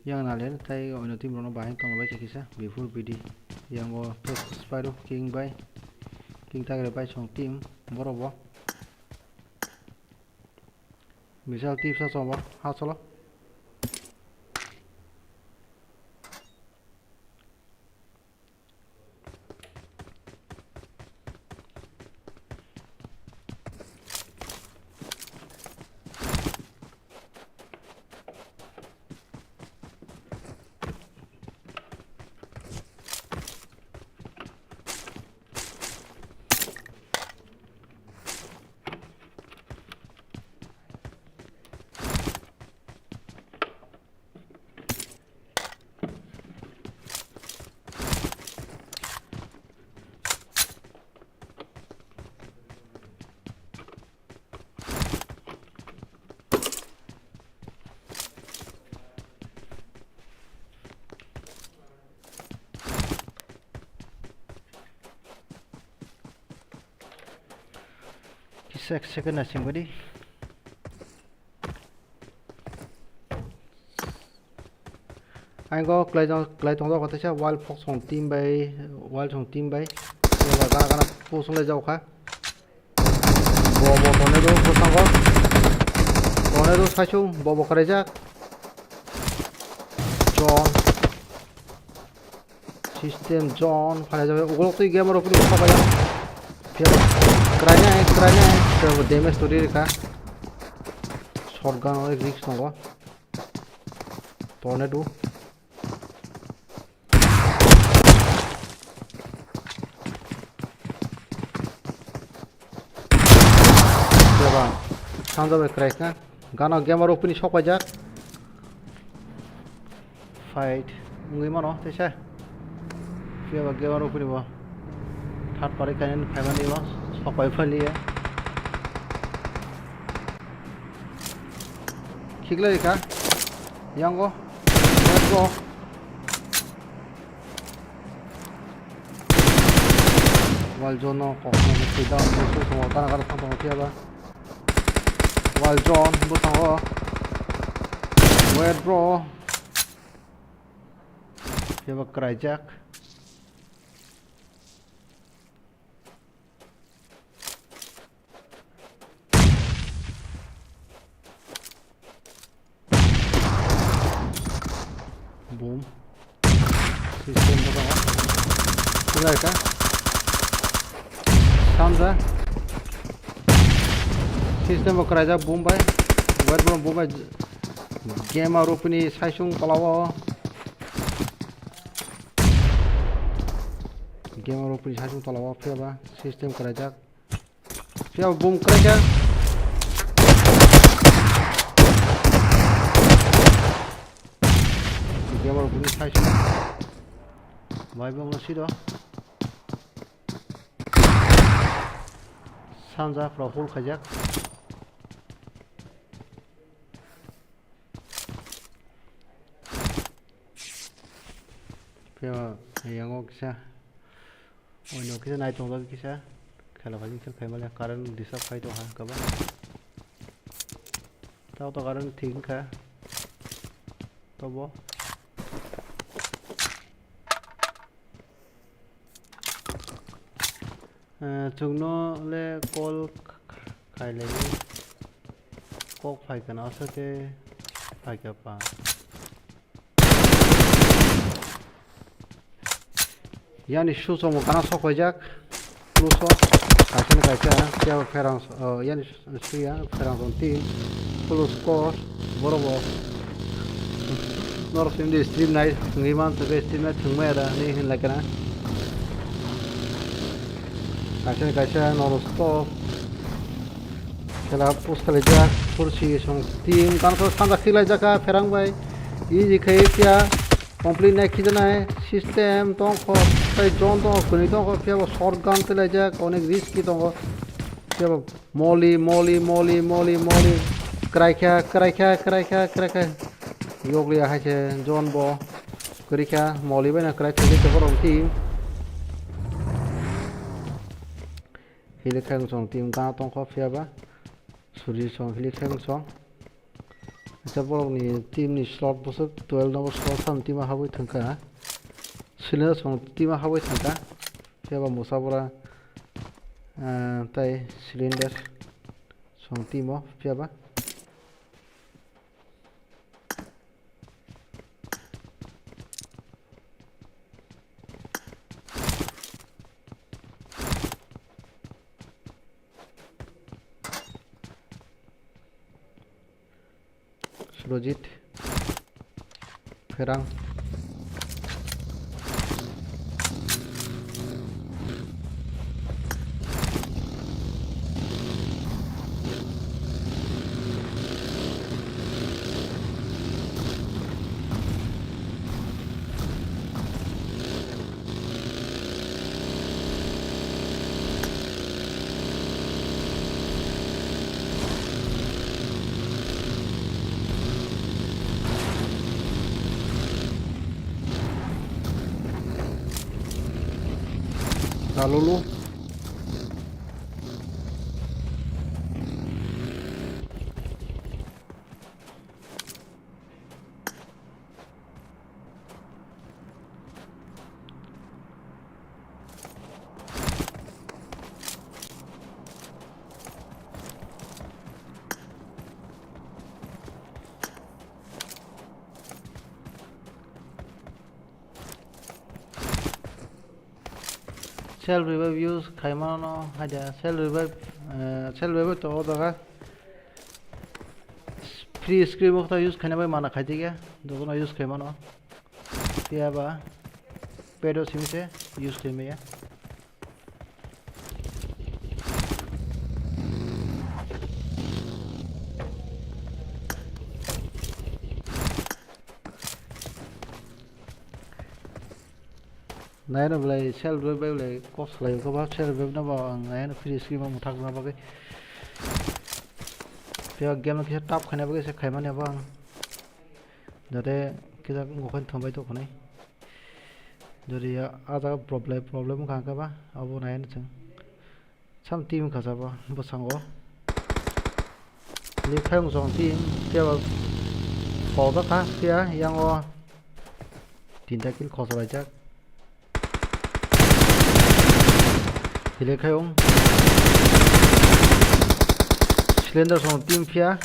Yang nalen tei oino team rokno bahai tongna bai khe kisa before B D. Yang o Spyro King bai King Tiger bai song team borok bo. Misal team sa chongo ha cholo. Kisa ek second na singwadi. Ang go klai jang, klai tong jao kha teisa, wall phok song team bai, wall song team bai. Eba gana gana push wng lai jao kha. Bo, bo, tornado, bwskango. Tornado saichung, bo, bo kwraijak. Zone. System zone, phalai jao. Ugurok twi gamer rok kunu khobai ya. Phiya kwrainai, kwrainai. Phiya bo damage to ri rikha. Shotgun o risk tongo. Tornado. Jeba, sanja bai kwrai kha. Gana gamer rok bini sok paijak. Fight wngwi mano teisa. Phiya ba gamer rok bini bo third party kainwi phaimani bo sok pai phaliya. Khiklai kha. Yango. Let's go. Wall zone no kok no sui down, no sui somo, kana kana thang tongo phiya ba. Wall zone, bwskango. Wait, bro. Phiya ba kwraijak. Boom. System bo tongo. Kwrai kha. Sanja. System bo kwraijak boom bai. Wet boom boom bai. Game a rupini saisung tola o. Game a rupini saisung tola o phiya ba. System kwraijak. Phiya boom kwrai kha. Phiya bo bini size no. Bai bo siro. Sanja pro full khaijak. Phiya yango kisa. Oino kisa nai tongjak kisa. Khela phai kisa khai male current disturb khai tong ha kaba. Tao to current thik wngkha. Tobo. Eh, chwngno le call kh-, kh-, khailaiwi kok phaikha na aswk khe phaikha pa. Yani shoes rok bo gana sok paijak. Plus o kaisa ni kaisa phiya pherang, oh, yani shoes ya pherang rok tin. Plus kos borok bo. Norok sindi stream nai thwngwi man thwngwi stream nai thwngmaya da hinwi hinlai kana. Kaisa ni kaisa norok stop. Khela push khalaijak, kursi song team, gana song sanja khilaijak kha pherang bai. Easy khai phiya complete nai khijanai system tongkho, tei zone tongkho, kwnwi tongkho, phiya bo shotgun khilaijak, onek risky tongo. Phiya bo molly, molly, molly, molly, molly. Kwraikha, kwraikha, kwraikha, kwraikha. Yokliya hai se zone bo. Kwrwikha, molly bai no kwrai thangwi tongkho rong team. Hili khe wng song team gana tongkho phiya ba. Suri song hili khe wng song. Acha borok ni team ni slot bwswk twelve number slot sam team o habwi thangkha. Sili song team o habwi thangkha. Phiya ba Musabura, ah, tei Cylinder song team o phiya ba. Surojit, Pherang. Kalulu. Self revive use khaimano, haida self revive, eh, self revive to o jaga. Free screen o khe use khaina bai mana khai dige, jotono use khaimano. Phiya ba pedo simi se use khaimaya. Naina belai self revive bai belai kok salai khe ba self revive no ba ang naina free screen o mwthak rwna bagwi. Phiya game no kisa tap khaina bagwi se khaimani abo ang. Jate kisa wngkha thumbai tongkha nai. Jodi ya, ah jaga problem, problem wngkha hwnkhe ba, abo nai chwng. Sam team wngkha sabo bwskango. Lip khai wng song team, phiya ba kok da kha, phiya yang o tinta kill khosor laijak. Hile khai wng. Slender song team phiya.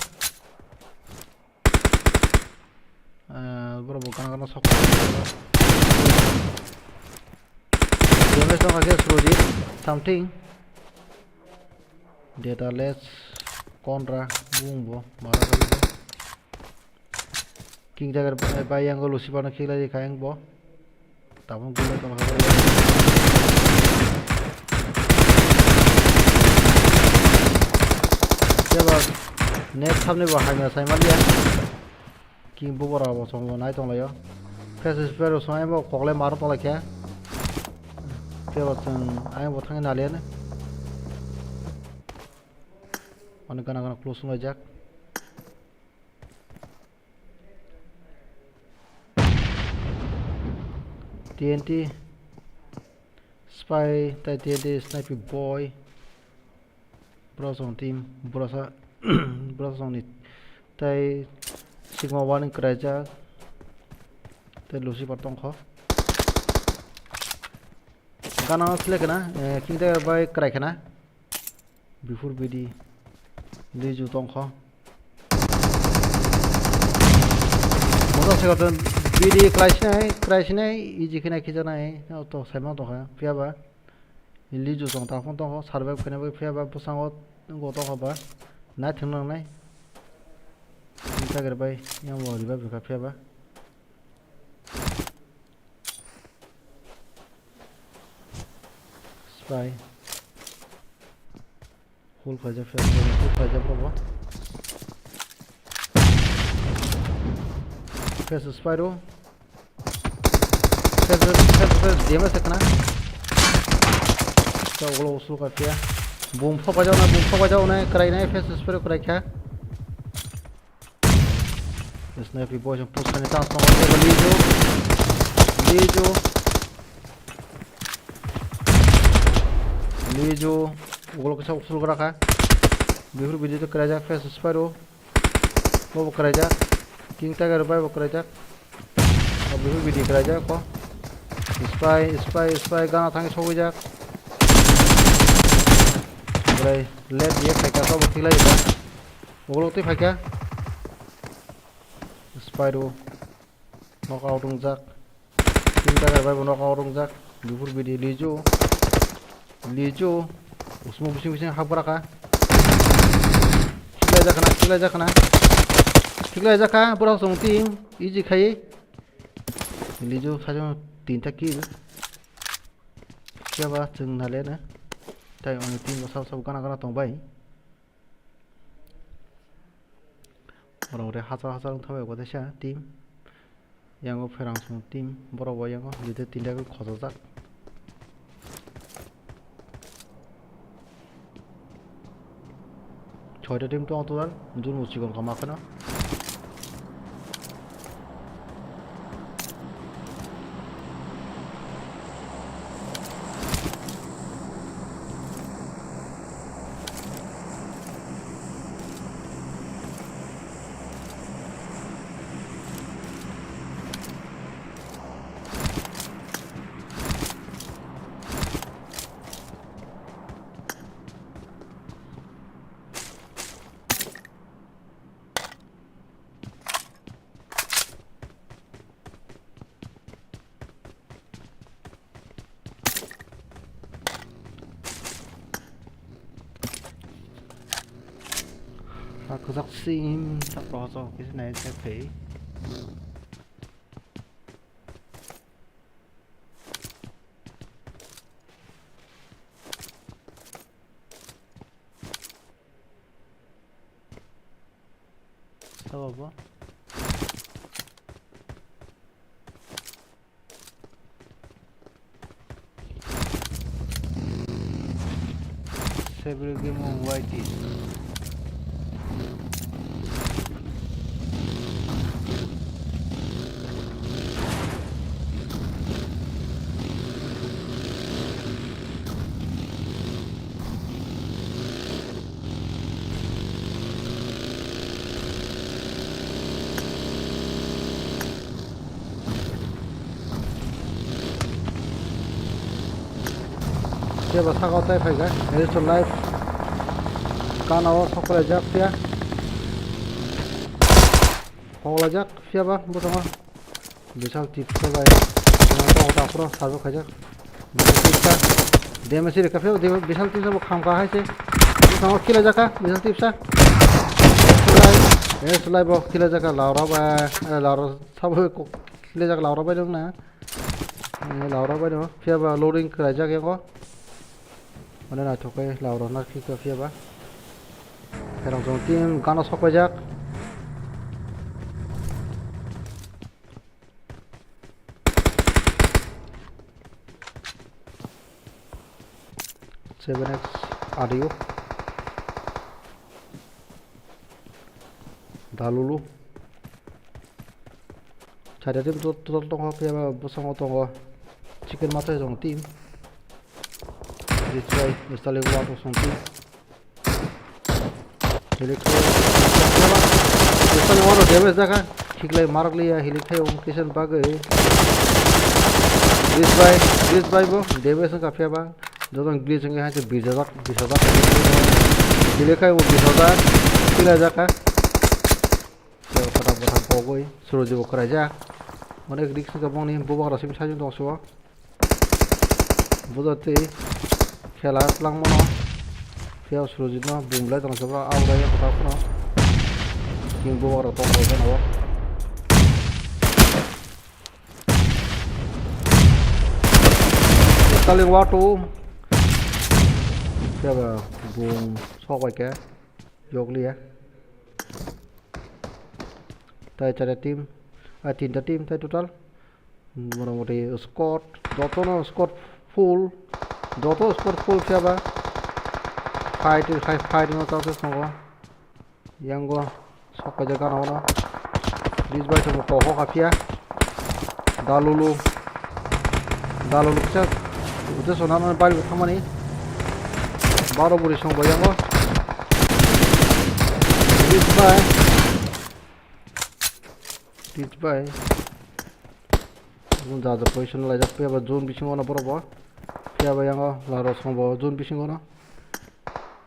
Ah, borok bo gana gana sok. Damage tongkha khe Surojit something. Dataless Konra bung bo mara rwdi. King Tiger bai, bai yang go Lucifer no khiklai kha yang bo. Tabuk gula tongkha. Keba net samni bo hamya sai maliya. King bubora bo chwng bo nai tonglaio. Face spray rok chwng ayang bo koklai mar tonglaikha. Kebo chwng ayang bo thangwi naliya. Ani gana gana close wnglaijak. T N T, Spy, tai T N T, Sniper Boy, Brosong team, Brosa, Brosongni tai Sigma One kwraijak, tai Lucifer tongkho. Gana select khna, eh, King Tiger bai kwrai khna. Before B D Liju tongkho. Motor cycle B D klai sinai, klai sinai, easy khina khijanai, to saima tongkha, phiya ba. Liju tong ta phone tongkho, survive khina bai phiya ba, bwskango go tongkha ba. Nai thwng nangnai. Tagir bai, yang bo revive kha phiya ba. Spy. Full khaijak, full khaijak bro bo. Face spy ro. Face, face, face, damage khna. Sa ulo usul ka kya. Boom phok bajao na, boom phok bajao na, krai na, face spy ro krai kha. Sniper boy push khaina chance tongo, ebo Liju. Liju. Liju. Ugolo kisa usul gra kha. Before B D to kwraijak, face spy ro. Bobo kwraijak. King Tiger bai bo kwraijak. Before B D kwraijak ko. Spy, spy, spy gana thangwi sogwijak. Bwrai left ye khaika ko bo khiklai ba. Ugolo twi phaikha. Spy ro knock out wngjak. King Tiger bai bo knock out wngjak. Before B D Liju. Liju. Usmo bising bising hak bwrakha. Khiklai jakha na, khiklai jakha na. Khiklai jakha, borok chwng team. Easy khai. Liju sajwk tinta kill. Phiaba chwng naliya na. Tai ani team bo sabo sabo gana gana tongbai. Borok re hachal hachal wng thangbai kaisa team. Yango pherang song team. Borok bo yango jete tinta khe khojajak. Choita team tongo total. Jun bo chikon kha ma kheno. Kajak sim tak rohorjak khe nai jak khe. Sabo bo. Several game of Y T. Phiya ba saka o tai phaikha, Real Life. Gana o sok pelaijak phiya. Hoklajak phiya ba bosongo. Bisal tip sa bai. Tamo ta ota pura sajak khaijak. Damage rikha phiya ba bisal tip sa bo kham kha hai se. Bosongo khilaijak kha bisal tip sa. Real Life bo khilaijak kha laura ba, eh, laura sabo khilaijak laura bai nang na. Eh, laura bai no, phiya ba loading khlaijak yango. Mane naithok khe laura na khikha phiya ba. Pherang chwng team gana sok paijak. Seven X R U. Dalulu. Chaida team to-, total tongo, phiya ba bosongo tongo. Chicken matai tongo team. This way, Stalin War tongo team. Hilik Stalin War damage dakha. Khiklai marak liya, hilik thai wng kisa bagwi. This way, this way bo damage wngkha phiya ba. Joto glitch wngwi hai khe bijajak, bijajak. Hilik khai bo bijajak, khiklai jakha. Sir, kwtal kwtal pogwi, Suruji bo kwraijak. Onek risk wngkha bongni, bubagra simi sajwk tong sio. Bujo twi khela twlangmano. Phiya Suruji no bumlai tong sio, aurai kwtal phano. King bubagra tong sio. Stalin War two. Phiya ba bum sok bai khe. Yokliya. Tai chara team, ah, tinta team tai total. Motamoti squad, jotono squad full, joto squad full phiya ba. Fight, fight, fight no tawse songo. Yango sok paijak gana ono. This bai sabo kok hokha phiya. Dalulu. Dalulu kisa. Ude sona no bari thangmani. Baro buri song boyango. This bai. This bai. Bun jaja position laijak phiya ba zone bisingo no borok bo. Phiya ba yango laro song bo zone bisingo no.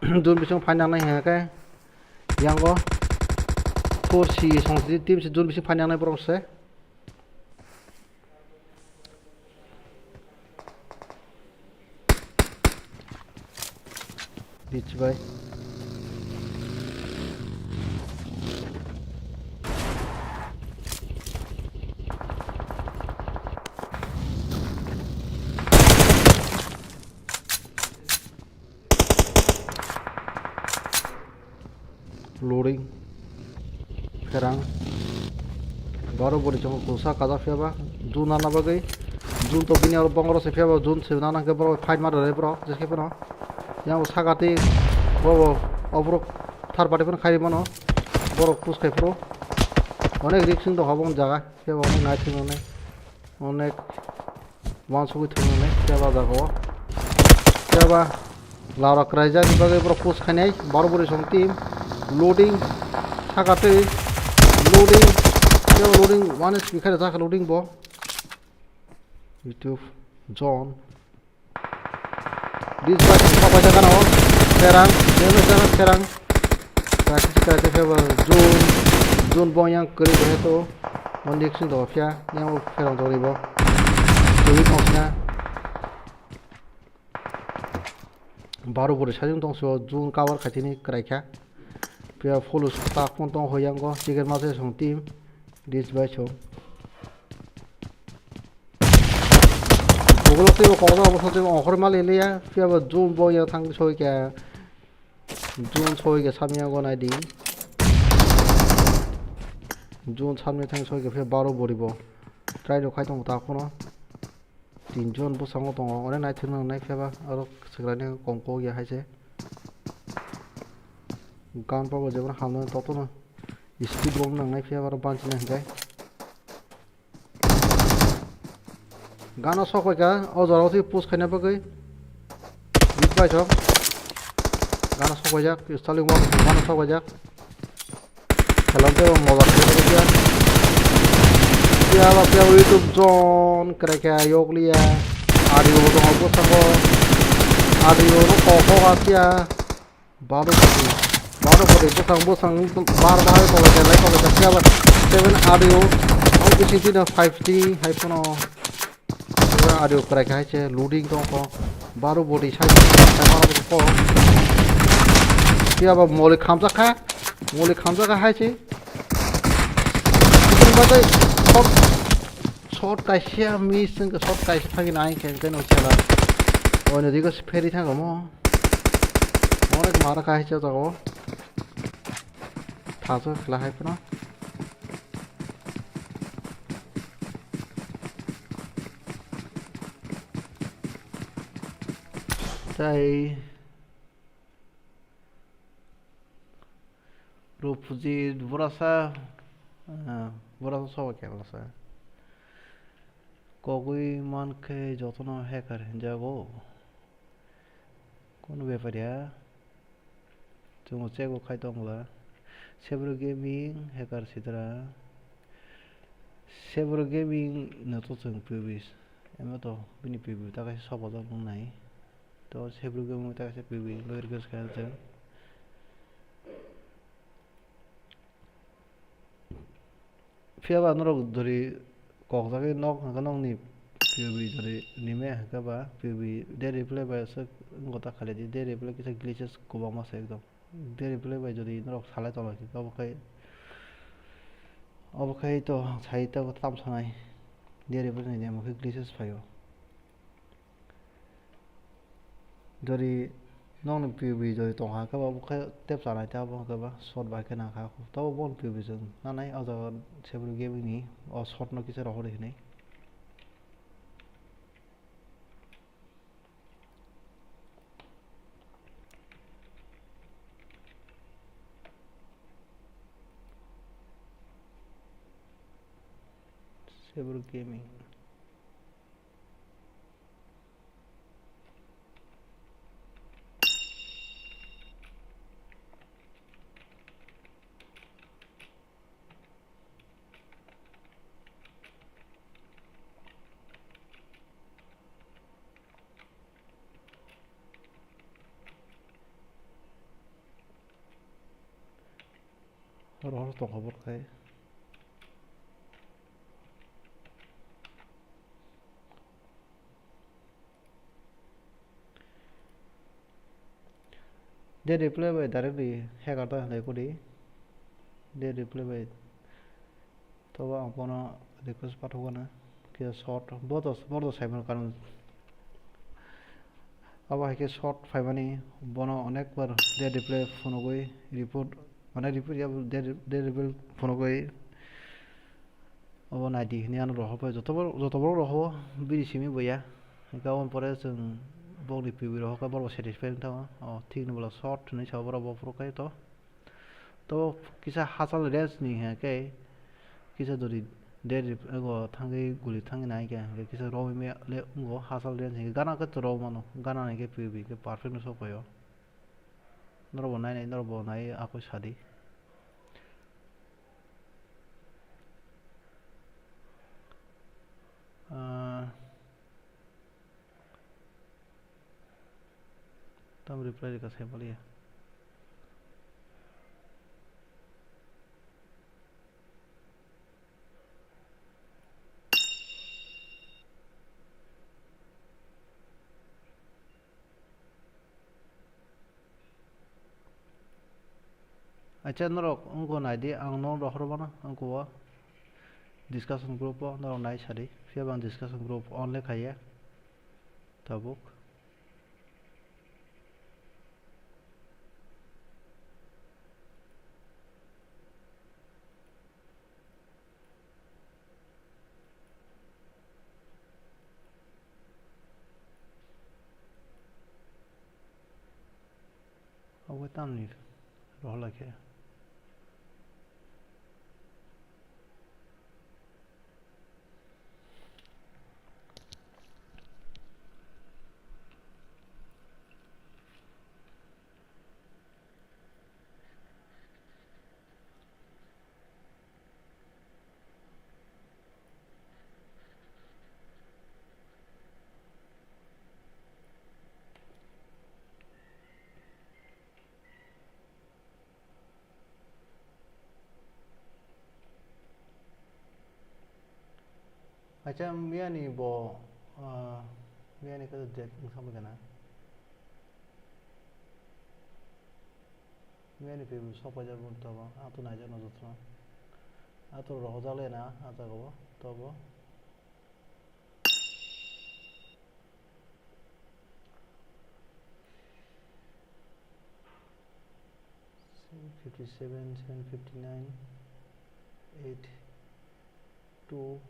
Zone bisingo phaina nai hingkhe. Yango four C song si team si zone bisingo phaina nai borok se. Beach bai. Loading. Pherang. Baro bori chongo kusa kaja phiya ba. Jun nana bagwi. Jun to bini aro bongoro se phiya ba jun se nana ke boro fight ma rwle boro. Jeske phano. Yang saka ti bo bo obrok thar party phano khai mano. Borok push khai phuru. Onek risk wng tong obo jaga. Phiya ba onek nai thwng onek. Onek. Wansugwi thwngmani, phiya ba jaga o. Phiya ba laro kwraijak ni bagwi borok push khainai, baro bori song team. Loading, saka twi, loading, phiya ba loading, one H P khaina jakha loading bo. YouTube, John. This bai thang thok bai thang gana o. Serang, serang, serang. Kaisa kaisa khe bo Jun, Jun bo yang kwrwi bo heto. Mon dik sing do phia, yang bo pherang tongni bo. Twi tong sina. Baro bori sajung tong so Jun cover khaitini kwrai kha. Ya full tak pon tong hoyang go, chicken masa song team. Dis bai song. Google tei bo kokda obo song tei ongkhor ma le ya. Phiya bo jun bo ya thang soi khe. Jun soi khe samya go nai di. Jun samya thang soi khe phiya baro bori bo. Try rok khai tong tak phono. Tinjon bwskango tongo, onek naithok nang nai phiya ba, aro swkranini kongkho ya hai se. Gan pago jebon hamno totono speed bomb nang nai phiya ba, aro banchina hinkhe. Gana sok bai kha, o jora o twi push khaina bagwi. Hit bai thok. Gana sok bai jak, Sterling One gana sok bai jak. Khelante bo moja khe khe ya. Ya ba ya YouTube zone kre khe yok liya. Ari bo dong bo sango. Ari bo no ko ko ga ya. Baro pati. Baro pati bosang bosang bar bar ko ga lai ko ga ya ba. Seven ari o. Ang bisi dina five G hai phone o. Pura audio kwrai khe hai se loading tong kho. Baro body sai kho. Phiya ba moli khamjak kha. Moli khamjak kha hai se. Shot, shot kaisa miss wngkha, shot kaisa thangwi nai khe, khe no sela. Oino digo se pheri thango mo. Onek mara kha hai se jago. Thaso khela hai phano. Tai Rupujit Burasa, ah, Burasa sobo khe Burasa. Kogwi mankhe jotono hacker hinjago. Kunu bepar ya? Chwngno check bo khai tongla. Sebro Gaming hacker sitra. Sebro Gaming no to chwng P U B. Emo to bini P U B ta kaisa sopajak nung nai. To Sebro Gaming ta kaisa P U B logir gas khai chwng. Phiya ba norok jori kokjagwi nok hwnka nokni P U B jori nime hwnka ba P U B de replay bai aswk wngkha ta khali di, de replay kisa glitches kwbangma se ekdom. De replay bai jodi norok salai tongla khe obo khai, obo khai to sai ta tam sanai. De replay ni de mo khe glitches phaio. Jodi nokni P U B jodi tongkha khe ba bokhe tep chanai ta bo hwnkhe ba shot bai khe nangkha. Tabo bo P U B chwng nanai o jaga Sebro Gaming ni o shot no kisa rohor hinwi. Sebro Gaming. Oro hor tongkha borok khai. De replay bai directly hacker ta hinlai kodi. De replay bai. Tobo ang bono request pathogana. Khe shot. Boto, boto saimano karon. Abo hai khe shot phaimani. Bono onek bar de replay phunugwi report, mane report ya de, de replay phunugwi. Obo naidi hinwi ano rohor pai joto borok, joto borok rohor bini simi bo ya. Hingke aboni pore chwng bokni P U B rohor khe borok bo satisfy wng thango. O thik ni bwla shot hinwi sa borok bo phuru khe to. To kisa hachal range ni hingke kisa jodi de ego thangwi guli thangwi nai khe hingke kisa romwi maya le wngo hachal range hingke gana khe to romwi mano. Gana hingke P U B hingke perfect no sok pai o. Norok bo nai nai, norok bo nai akoi sadi. Ah, tam reply rika sai baliya. Acha norok wngkha naidi, ang norok rohor mano wngkha o discussion group o norok nai sadi. Phiya bo ang discussion group only khaiya tabuk. Obo tamni rohor khe. Acha, miyani bo, ah, miyani khe date wngsamwi gana. Miyani phi sokpaijak bo tabuk, ato naijak no jotono. Ato rohorjak le na, ah jaga o, tobo. Seven fifty seven, seven fifty nine, eight, two,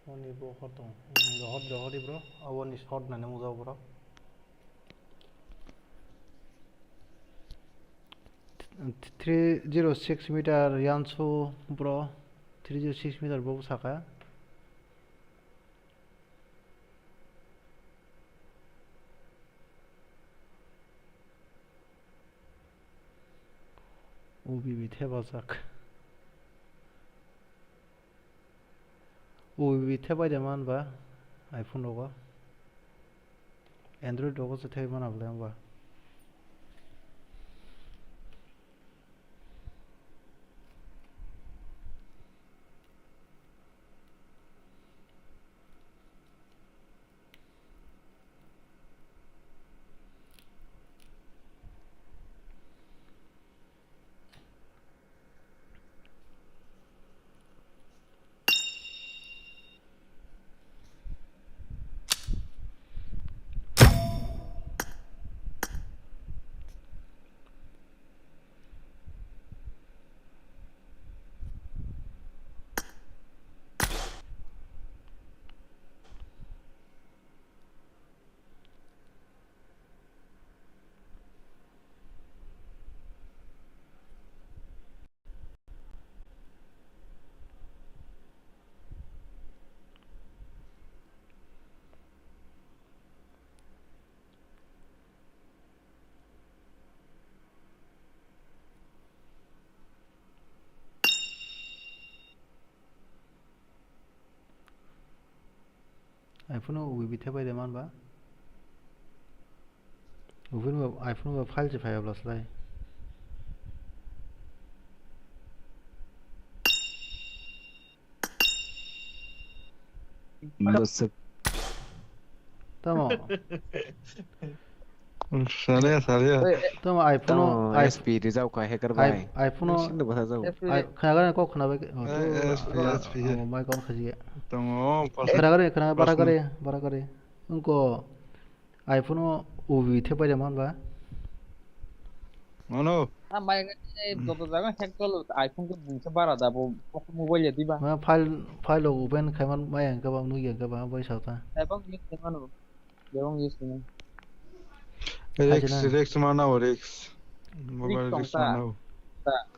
one ibo hor tong. Hmm, rohor, rohor ibro, aboni short nani mujao bro. Three zero six meter yansu bro, three zero six meter bo saka. O B B thepajak. O B B thepai de man ba iPhone rogo. Android rogo se thepai mana bole ba. iPhone o O B B thepai de man ba? Ubini ba iPhone ba file se phai abla slai. Tamo. Sale, sale. Tamo iPhone o, tamo S P rijak kha hacker bai. iPhone o. Sini bahasa jauh. Khnagar kok khnabai. S P, S P. Mai kon khaji. Tamo. Khnagar, khnagar, bara gare, bara gare. Ungko iPhone o O B B thepai de man ba? Mano. Ah, mai ngai joto jaga hack tolo iPhone ko bungsa bara da bo mobile ya diba. Ma file, file o open khaiman mai ang kaba nugya kaba bai sauta. Ebong use khaiman o. Ebong use khaiman. Risk, risk mana o risk. Mobile risk mana o.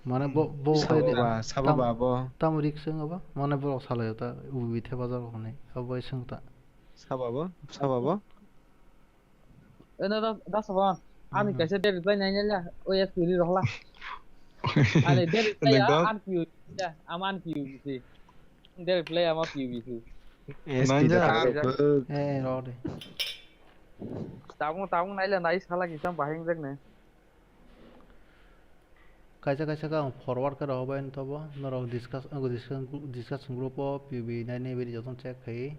Mane bo, bo sabo ba, sabo ba bo. Tam risk sing aba? Mane bo salai ta O B B thepai jaro hone. Abo sing ta. Sabo ba, sabo ba. Eno da, da sabo. Ani kaisa de reply nai nai la. O S P ri rohla. Ani de reply ya, an P U B C. Am an P U B C. De reply ama P U B C. S P da. Eh, roh de. Tabung, tabung nai la nai sala kisam bahing jak ne. Kaisa kaisa khe ang forward khe rohor bai nw tobo, norok discuss, discussion, discussion group o P U B nai nai bini jotono check khai.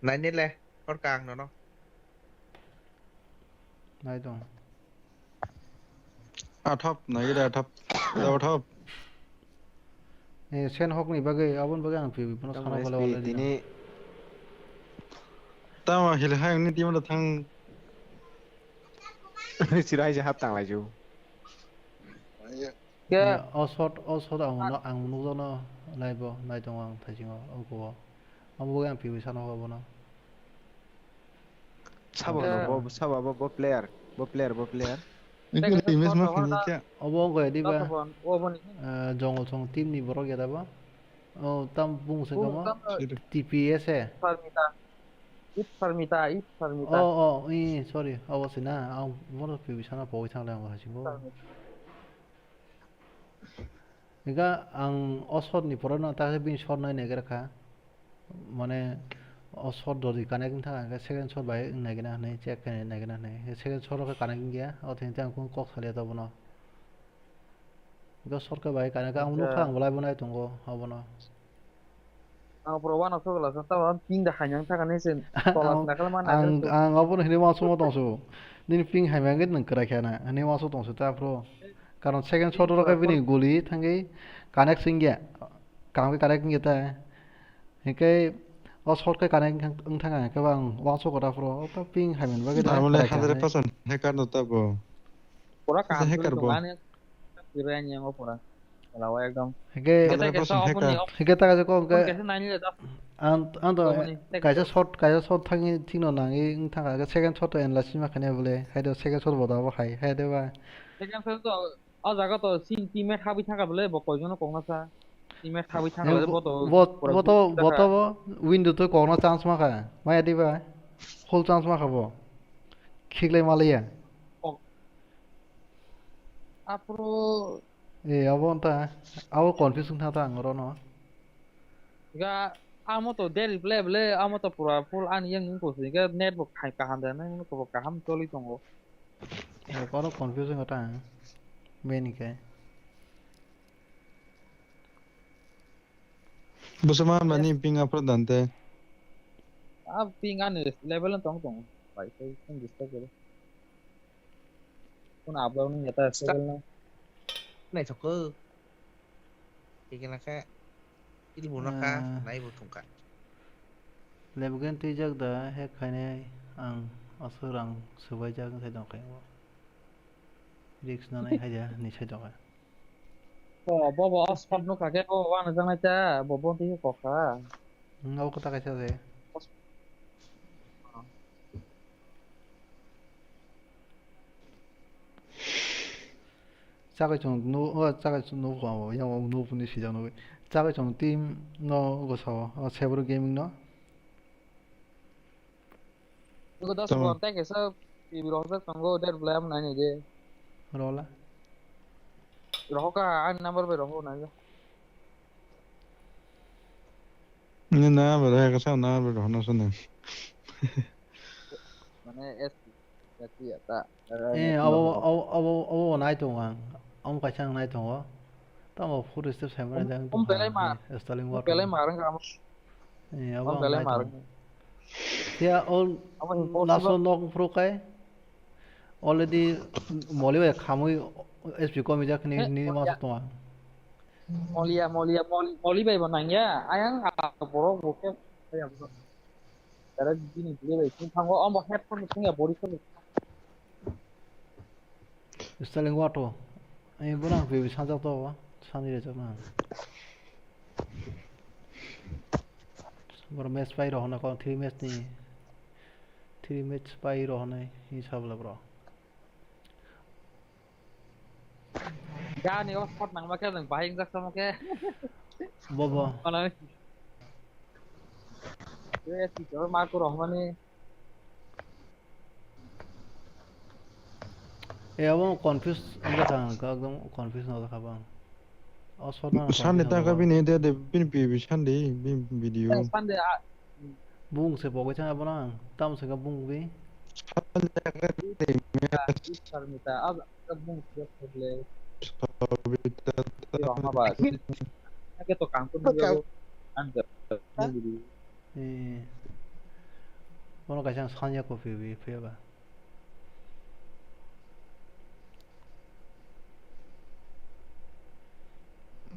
Nai nai le, hor ka ang nono. Nai tong. Athap, nai da athap. Da athap. Eh, sen hok ni bagwi, abon bagwi ang piwi, bono Tamo sana bole S P already na. Tini. Tamo hil hai ni team da thang. Sirai je hap tang lai ju. Ke? Eh, o shot, o shot ang no, ang nukjakno live o nai tongo ang thaisingo, o go o. Amo bagwi ang piwi sana hok abono. Sabo Ang no, bo, sabo bo, bo player, bo player, bo player. Ekdom Tei image ma khoroksa khini kya? Obo wngkha ya diba? Dosabon, oboni. Ah, Jongol song team ni borok ya daba? Oh, tam bung se Bung kamo? Tamo Sure. T P S e. Farmita. It Farmita, it Farmita. Oh, oh, i, sorry. Obo se na. Ang bono piwi sana pogwi thang lang hasingo. Farmita. Ega ang o shot ni pore no ta bini shot nai nai gra kha. Mane o shot dodi connect wng thang khe second shot bai wng nai gana hinwi check khe nai gana hinwi. Second shot o khe connect wng ya. O thengte ang kok salia ta bono. Ega shot khe bai connect ang nukha ang bolai bo nai tongo abono. Ang pura uanok sogwlasa, tamo ping da haino wng thangkha, nini se tola Ang, sinakhe ma ang, naikhe. Ang abono hinwi uansukma tongsu. Nini ping haima wngkhe nwng kwrai khe na, hinwi uansuk tongsu ta phuru. Karon second shot o khe bini guli thangwi connect wngya. Kaham khe connect wngya ta. Hinkhe o shot khe connect wng thangkha, hinkhe bo ang uansukgo ta phuru. O ta ping haimani bagwi da Amo le kwrai khe hundred hinwi. Percent hacker no ta bo. Pura Asa kaham hacker tuli bo. Tongmani. Ibrahim yang opora. Lawa ekdom. Hingke, Kete kesa opor ni op-, hingke taka joko hingke opor kesa nani le dap. Ang, ang to Opor ni, tek kaisa tek. Shot, kaisa shot thangwi thikno nangwi wng thangkha, second shot to enla sima khani bole, hai do second shot bo dabo hai, hai de ba. Second shot to, o jaga to sin teammate habwi thangkha bole, bo koijono kokna sa. Teammate habwi thangkha bole, bo to, bo, pura bo to, bo to bo window to kokna chance ma kha, maya di ba, full chance ma kha bo. Khiklai ma liya. Oh. Aphuru Eh, abo wngkha, abo confuse wngkha ta ang orono. Ga amo to daily play ble, amo to pura full ani yang nung kosi ga network khai kaham da nang ko kaham choli tongo. Eh, oro confuse wngkha ta ang. Main khe. Bwswma hamya ni ping aphuru dante. A ping ani level no tong tong. Bai sai phone disturb kore. Phone upload ni yata Sta- level no. Nai thoko. Tikina khe. Ilmu no kha, Ah. Nai bo thung kha. Level twijak da hack khainai ang aswk rang swbaijak wngkhe tong khe. Risk nanai haida ni sai tong kha. O, bo, bo, o spot nukha khe, o, uanajaknai ta, bo, bo twi khe kokha. Hmm, abo kwta kaisa se. Chagwi chwng nu-, o, chagwi chwng nukha bo, yang bo nukha ni sijak nugwi. Chagwi chwng team no gosao, o, Sebro Gaming no. Nukgo dos Tamo. Ron tei kaisa P B rohorjak tongo, date belai amo nainai de. Rola. Rohorkha, ani number bai rohor naija. Ni number bai rohor kasa, number bai rohor nasa nang. Mane S P, S P ya ta. Eh, abo, abo, abo, abo nai tongo ang. Amo kaisa ang nai tongo. Tamo food step sai mani Om, jang om tongkha, belai ma. Eh, Sterling Om water. Belai ma rang kamo. Eh, abo Om ang belai nai ma tongo. Rang. Siya all Abo impossible. Laso nok phuru kai. Already moli bai khamui S P komi jak ni, eh, ni moli masa ya. Tonga. Moli ya, moli ya, moli, moli bai bo nang ya. Ayang a borok bo khe. Tara bini bwrwi bai sing thango, omo headphone sing ya bori song. Sterling wato. Ai bono ang bebe sanjak to, sani rejak na. Boro match pai rohona ko three match ni. Three match pai rohonai hi sabla bro. Gani o shot nangma khe nwng bahai wngjak samo khe. Bobo. Ano. Ye, si jor ma ko rohmani. Eh, abo confuse wngkha ang, ekdom confuse wngkha bang. O shot na Sunday confuse ta ka wngkha bini de, de, bini P B Sunday, bini video. Eh, Sunday, ah, Bung se pogwi thang abono ang. Tamo se ka bung bi? Ita, ita, mita, ah, ka bung se pogwi. Sorry, ta, ta. Ake to kangkung yo. Ang ka. Eh. Bono kaisa ang sanya ko phi bi, phi ba.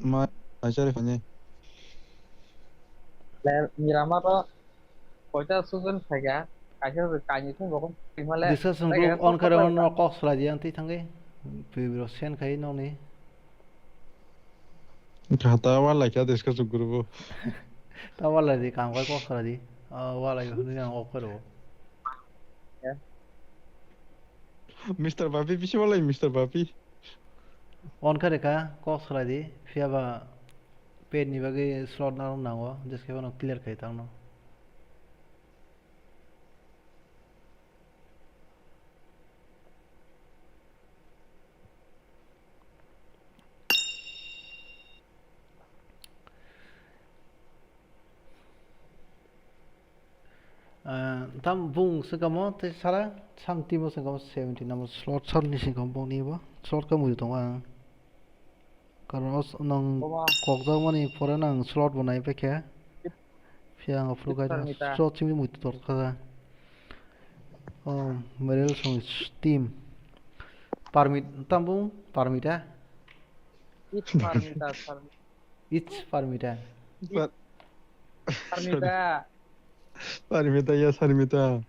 Ma, aisari khani. Player Miramar o koita student phaikha, kaisa kainwi thung rokon thwimale, discussion group on kare on no kok salai di ang twi thangwi. Pibro sen khai nokni. Khata wala kya discussion group o. Ta wala di kam kai kok salai di. Ah, wala yo hwnwi ang ok karo. Mister Papi, bisi wala Mister Papi. On kha rwkha, kok salai di, phiya ba pet ni bagwi slot narwk nango, jeskhe phano clear khai tangno. Ah, tam bung sengkamo tei sara sam timo sengkamo seventy number slot sal ni sengkamo bung ni bo slot ka muitu tongo ang. Karon o s-, nang kokjakmani pore nang slot bo nai paikha. Phiya ang aphuru kaisa slot simi muitu tor kha. Oh, Meril song team. Parmit, tam bung Parmita. It's Parmita, Parmita. It's Parmita. Par- Parmita. Parmita, yes, Parmita.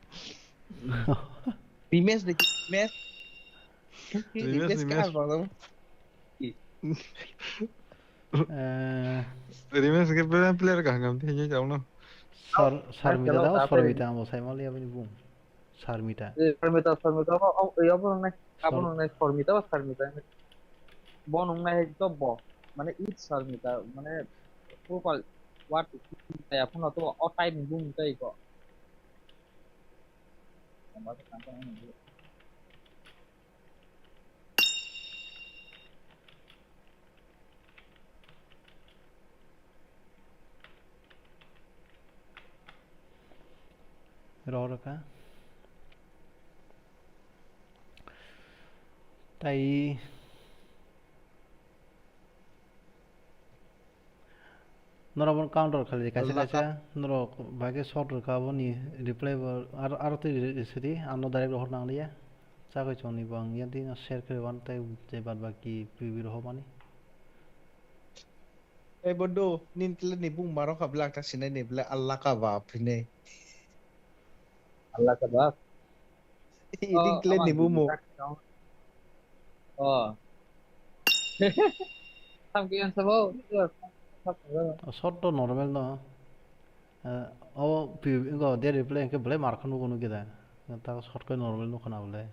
Rimes de, Rimes. Rimes, Rimes, Rimes. Eh. Rimes ke player, player kaham kaham tei jauno. Sar-, Sarmita da, Sarmita amo sai mali abini bung. Sarmita. Eh, Sarmita, Sarmita, o, o, eh, obo nang nai, abo nang nai, Sarmita ba Sarmita. Bo nang nai, to bo. Mane, it Sarmita, mane, proper word, ya, phano to, o type ni bung tai ko. Rw rwkha. Tai norok bono counter khalai di, kaisa kaisa norok bai khe shot rwkha, aboni reply bo aro, aro twi re-, re-, sidi, ano direct rohor nang liya. Chakoi chongni bo ang yan twi no share khe rw-, tei je bad baki P V rohor mani. Ei bondo, nini kle ni bung maro kha bwlak ta sinai ni bwlai Allah ka bap hinwi. Allah ka bap. Iding kle ni bumo. Oh. Sam kiyan sabo. Shot to normal no. Eh, abo pi-, ingo de replay ke bwlai mar khan nugo nugi da. Ta shot ke normal nukha na bwlai.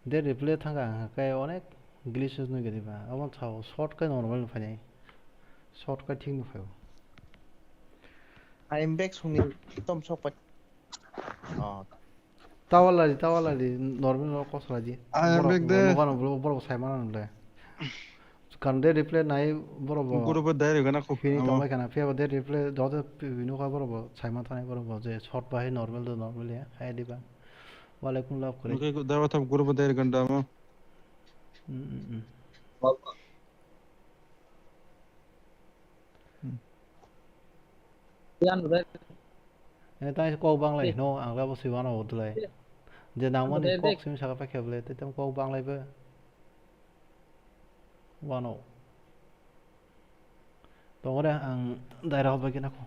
De replay thangkha ang khe onek glitches nugwi diba. Abo sao shot khe normal nukhainai. Shot khe thik nukhaio. I am back songni tom sok pai. Oh. Tawalari, tawalari, normal no kosla di. I am back there. Borok, borok, borok saimano le. Kan de replay nai borok bo. Guru bo dai rwgana kho. Hini tongbai khana, phiya bo de replay do de pi-, pi-, nukha borok bo, saima thani borok bo, je shot bahai normal do normal ya, hai diba. Walaikum love kore. Oke, dawa thap guru bo dai rwgana dama. Hmm, hmm, hmm. Yan re. Eh, tang kok banglai, no, ang labo si wano bodolai. Je nangmani kok sim saka pakhe bole, te tem kok banglai be. Wano. Tongore ang daira hobai khe nako.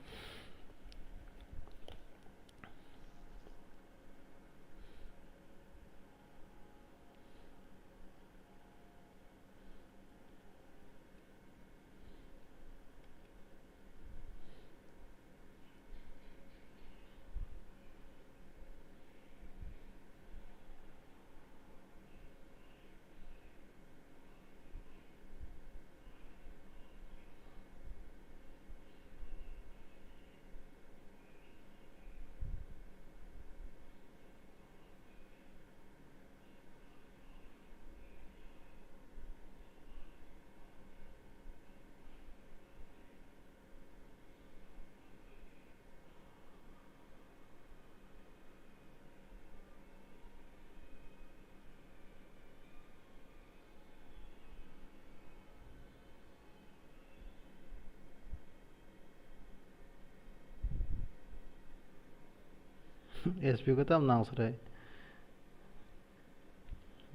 S P ko tam nang sore.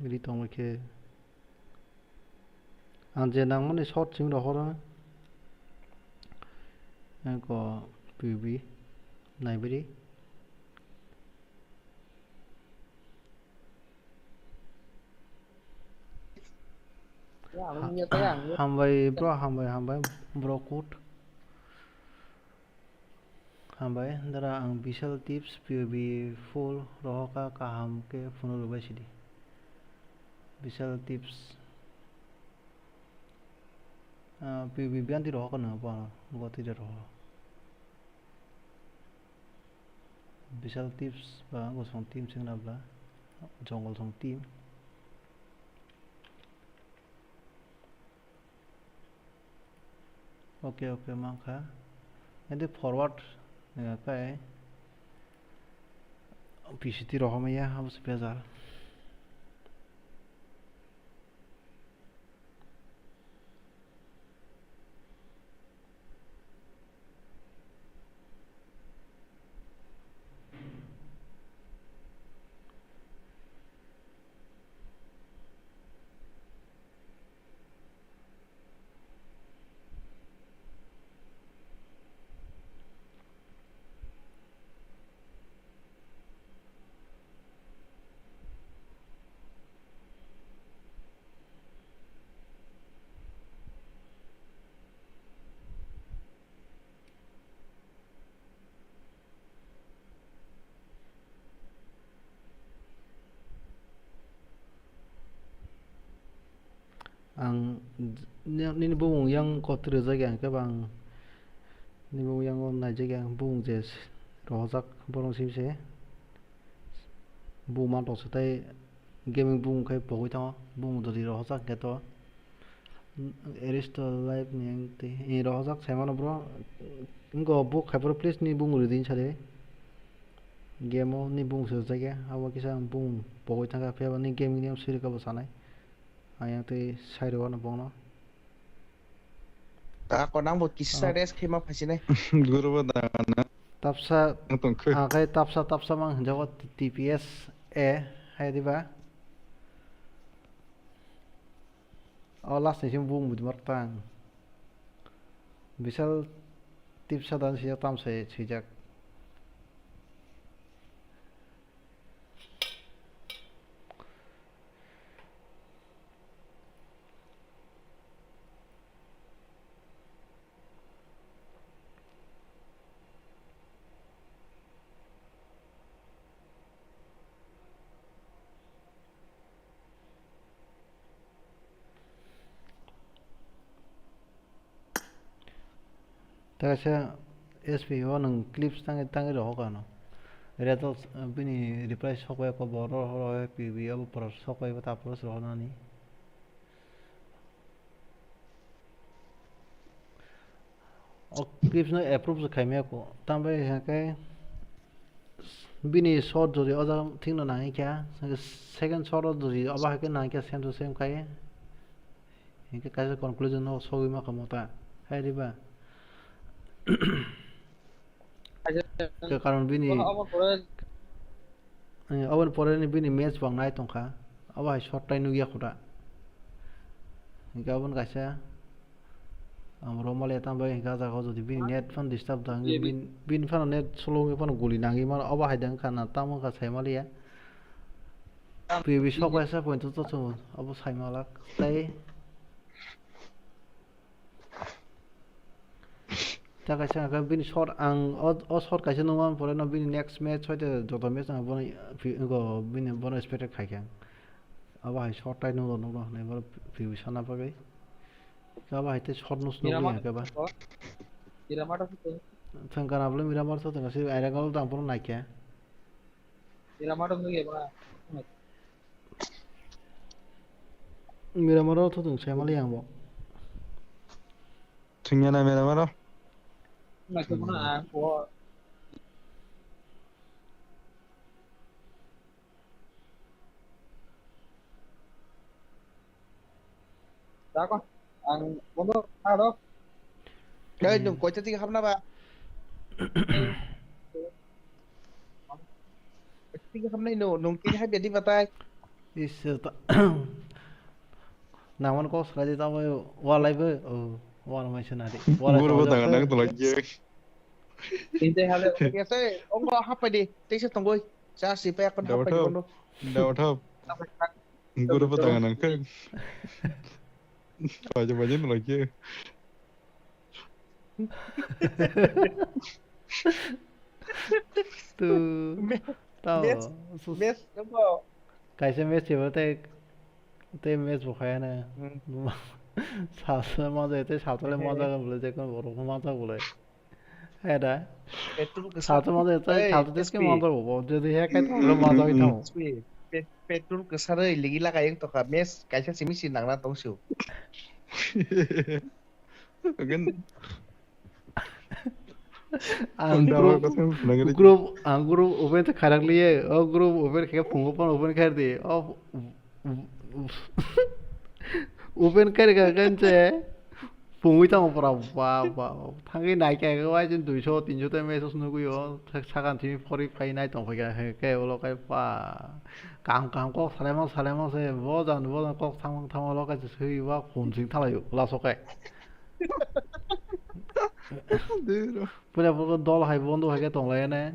Ri tongma khe. Ang je nangmani short simi rohoro. Eko P U B naibiri. Ya, ang Ha-, ya, ya, ang ya. Hambai bro, hambai, hambai bro, kut. Hambai, dara ang Vishal Tips P U B full rohoka kaham khe phunuk rwbai sidi. Vishal Tips, ah, P U B biyanti rohoka nang pa, goti de roho. Vishal Tips ba gosong team sing na bla, jongol song team. Oke, oke, mankha. Ede forward, eh, kai P C T rohormaya, abo se bejal. Ang ni-, nini bumung yang kotor rwjak ya, hwnkhe bo ang nini bumung yango naijak ya, bumung je rohorjak borok simi se. Bumung ma tongsa tei gaming bumung khai pogwi thango, bumung dodi rohorjak hwnkhe to. Aristo live ni ang tei, eh, rohorjak saimano bro. Wngkha bo khai phuru please ni bumung rwdi hinsa de. Game o ni bumung se rwjak ya, abo kisa ang bumung pogwi thangkha, phiya ba ni gaming ni siri kabo sanai. Ayang tei sai rw ano bongno. Ta ko nang bo kisa Ah. rest khe ma phaisinai. Guru bo da na. Tapsa Ang tong khe. Akai tapsa tapsa mang hinjago T P S A hai diba. O last ni sim bung budi mar tang. Bisal tipsa dan sijak tamsai sijak. Tei kaisa S P O nwng clips tangwi, tangwi rohor kha no. Results, uh, bini reply sok bai kho bo ro, ro, ro, P B abo pura sok bai bo ta pura se rohor nani. O clips no approve se khaimya kho. Tambai hwnkhe bini shot jodi o jaga thikno nangikha, second shot o jodi obo hai khe nangikha, same to same khai. Hwnkhe kaisa conclusion no sogwi ma kha mota. Hai riba? Kaisa Ka-, karon bini, obo, obo pore. Eh, oboni pore ni bini match bang nai tongkha. Obo hai shot tai nukya khuda. Hwnkhe oboni kaisa Ang romale tambai hwnkha, ah, jaga o jodi bini net phano disturb da, hwnkhe bini, bini phano net slow wngwi phano guli nangwi mano, obo hai da wngkha na, tamo wngkha sai maliya. P B sok kaisa point to chwng obo sai malak. Tei ta kaisa hwnkha bini shot, ang o, o shot kaisa nukmani pore no bini next match hoite joto match ang bono, bini bono expected khaikha. Abo hai shot tai nuklo, nuklo hwnwi bono P B sana bagwi. Abo hai tei shot nus nukli Miramar hwnkhe ba. Miramar to. Thang kana bole Miramar to thang si airang ol dang bono naikhe. Miramar to nukya ba. Miramar to thang sai mali ang bo. Thungya na Miramar o? Naikhe bono ang bo. Dako, ang bono aro. Hey, hmm, nung koita tiki hamna ba? Tiki hamna ino, nung tiki hai bedi batai. Is ta-, naman kok salai di tamo walai bo, oh, wal mai sena di. Walai guru bo tamo tang nang tolai je. Tinte hale, oke, se, ongo hapai di, tei se tongoi. Sa si pa yakon hapai di kono. Dawa thap. Guru bo tang nang khe. Baje baje no lagi. Tu. Me-, tao. Mes, mes, ongo. Kaisa mes chebo tei, tei mes bo khaya na. Hmm. Salsa maja, tei salsa le maja bolai, je kono borok maja bolai. Hai da. Petrol kwsa. Salsa maja, tei salsa tei ke maja bo. Jodi he kai tamo maja wi tamo. Pe-, petrol kwsa roi ligi laga yang toka mes kaisa simi si nangna tong su. Again. Ang group, ang group open te khairak liye, o group open khe phungo phano open khair di, o open khair ka kan che phungwi tamo pura ba, ba, thangwi nai khe waising duiso tinso ta message nugwi o, sakan thimi phori phai nai tong phai khe, khe ulo khe ba, kaham kaham kok salaima salaima se, bo jan bo jan kok thamang thamang ulo khe swi ba phone sing thalai o, laso khe. Dero. Pura pura dol hai bondo hai khe tong lai ne.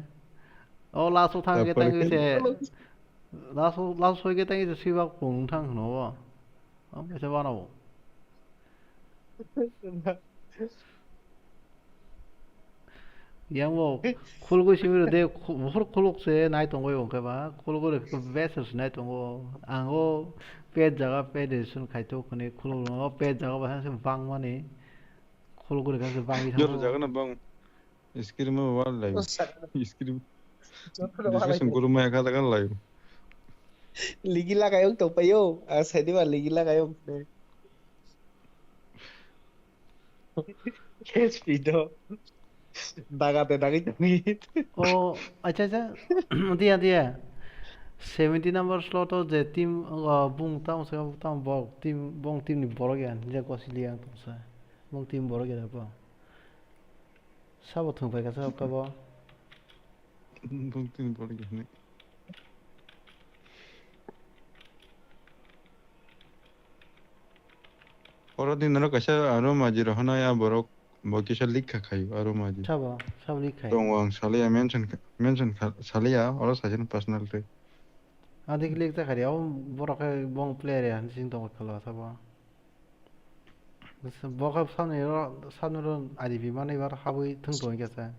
O last o thang khe tang se. Last o, last o khe tang se sibak pung thang hwno bo. Am khe se bana bo. Yang bo khulgwi simi rw de, khu-, buphur khuluk se nai tongwi bo khe ba, khulgwi rw khe best se nai tongo. Ang o pet jaga pet registration khai tok hwnwi khuluk no, pet jaga ba se bang mani khulgwi rw khe se bang. Jor thango. Jaga na bang. Screen mo wal lai. O sir. Screen. Jor wal lai. Discussion guru mo ekha jaga lai. Ligi lagai ong tong pai o. A sai di ba ligi lagai ong. Yes, pido. Daga te dagwi tongwi. O, acha, acha. Dia, dia. Seventy number slot o je team, o, bung tamo se, tamo bok, team, bong team ni borok ya, je kosili yang tong sa. Bong team borok ya bo. Sabo thung pai ka sa ka bo. Bong team borok ya ni. Oro din oro kaisa aro maji rohornai a borok bo kisa leak kha khaio aro maji. Sabo, sabo leak khai. Tongo ang salia mention kha, mention kha, salia oro saisano personal tei. Adi leak ta khari abo borok khe bong player ya sing tongo khalo sabo. Bo khe sani ro, sani ro I D P mani bar habwi thung tongo kisa.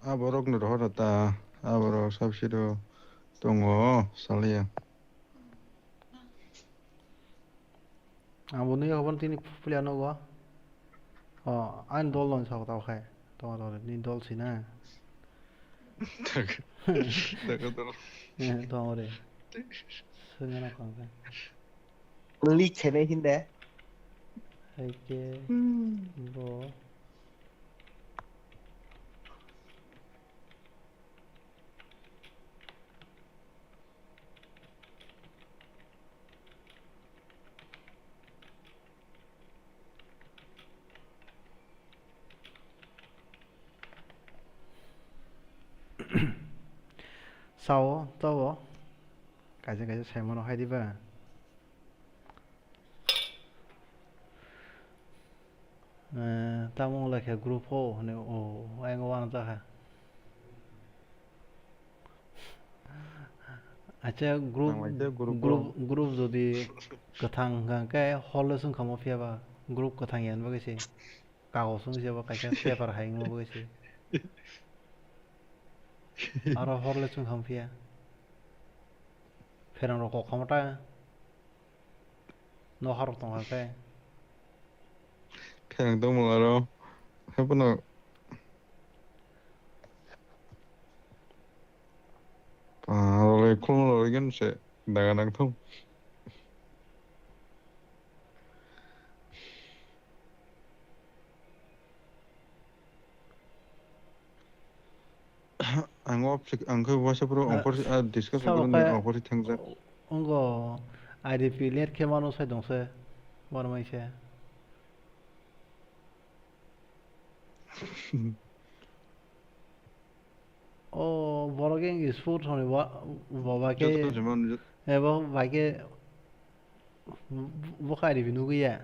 A borok no rohor ta, a borok sabsiro tongo salia. Ang bo nui hobon tini pulia nogo. O, ani dol no sa tao khai. Tong tong ni dol si na. Tak. Tak dol. Eh, tong re. Sengana kong ka. Li chene hinde. Hai ke. Hmm. Bo. Sao, tabo. Kaisa kaisa saimano hai diba. Eh, tamo wngla khe group o hwnwi, o, ayang uanajakha. Acha group, nang bai khe group o. Group, group jodi kwthang hwnkha khe hol le swngkha mo phiya ba group kwthang ya bagwi se kagos wngwi se bo kaisa paper hai wngma bagwi se. Aro hol le swngkha mo phiya. Pherang rok kok kha mo ta. Noharok tongkha khe. Khe ang tongmung aro. Haiphano. Pha, rwlai khulumung rwlai gani se daga nang thung. Ang o phi-, ang khe uaisa phuru ongkhor si, ah, discuss sabo ongkhor ni khe ongkhor si thangjak. Ongo I D P let khe mano sai dong se, bormai se. O borok yang sports hwnwi wa-, baba khe joto se mano, Ebo bai khe bokha ribi nugwi ya.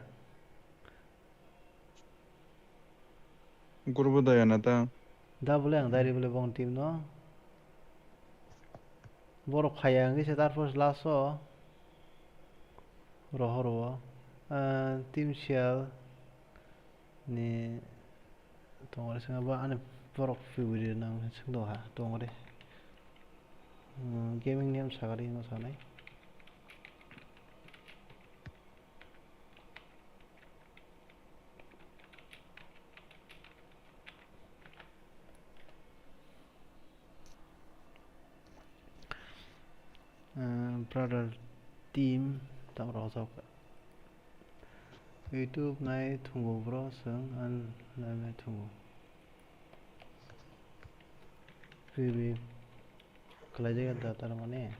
Gurbo daya na ta. Da bole ang dari bole bong team no. Borok phaiya hwnkhe se tarpor last o rohor o, ah, team share ni tongore swngo bo ani borok fibri nang swngo ha tongore. Hmm, gaming name sagari no sanai. Ah, brother team tamo rojak. YouTube nai thungo bro, chwng ang nai nai thungo. P B khlai jaga da tar mane.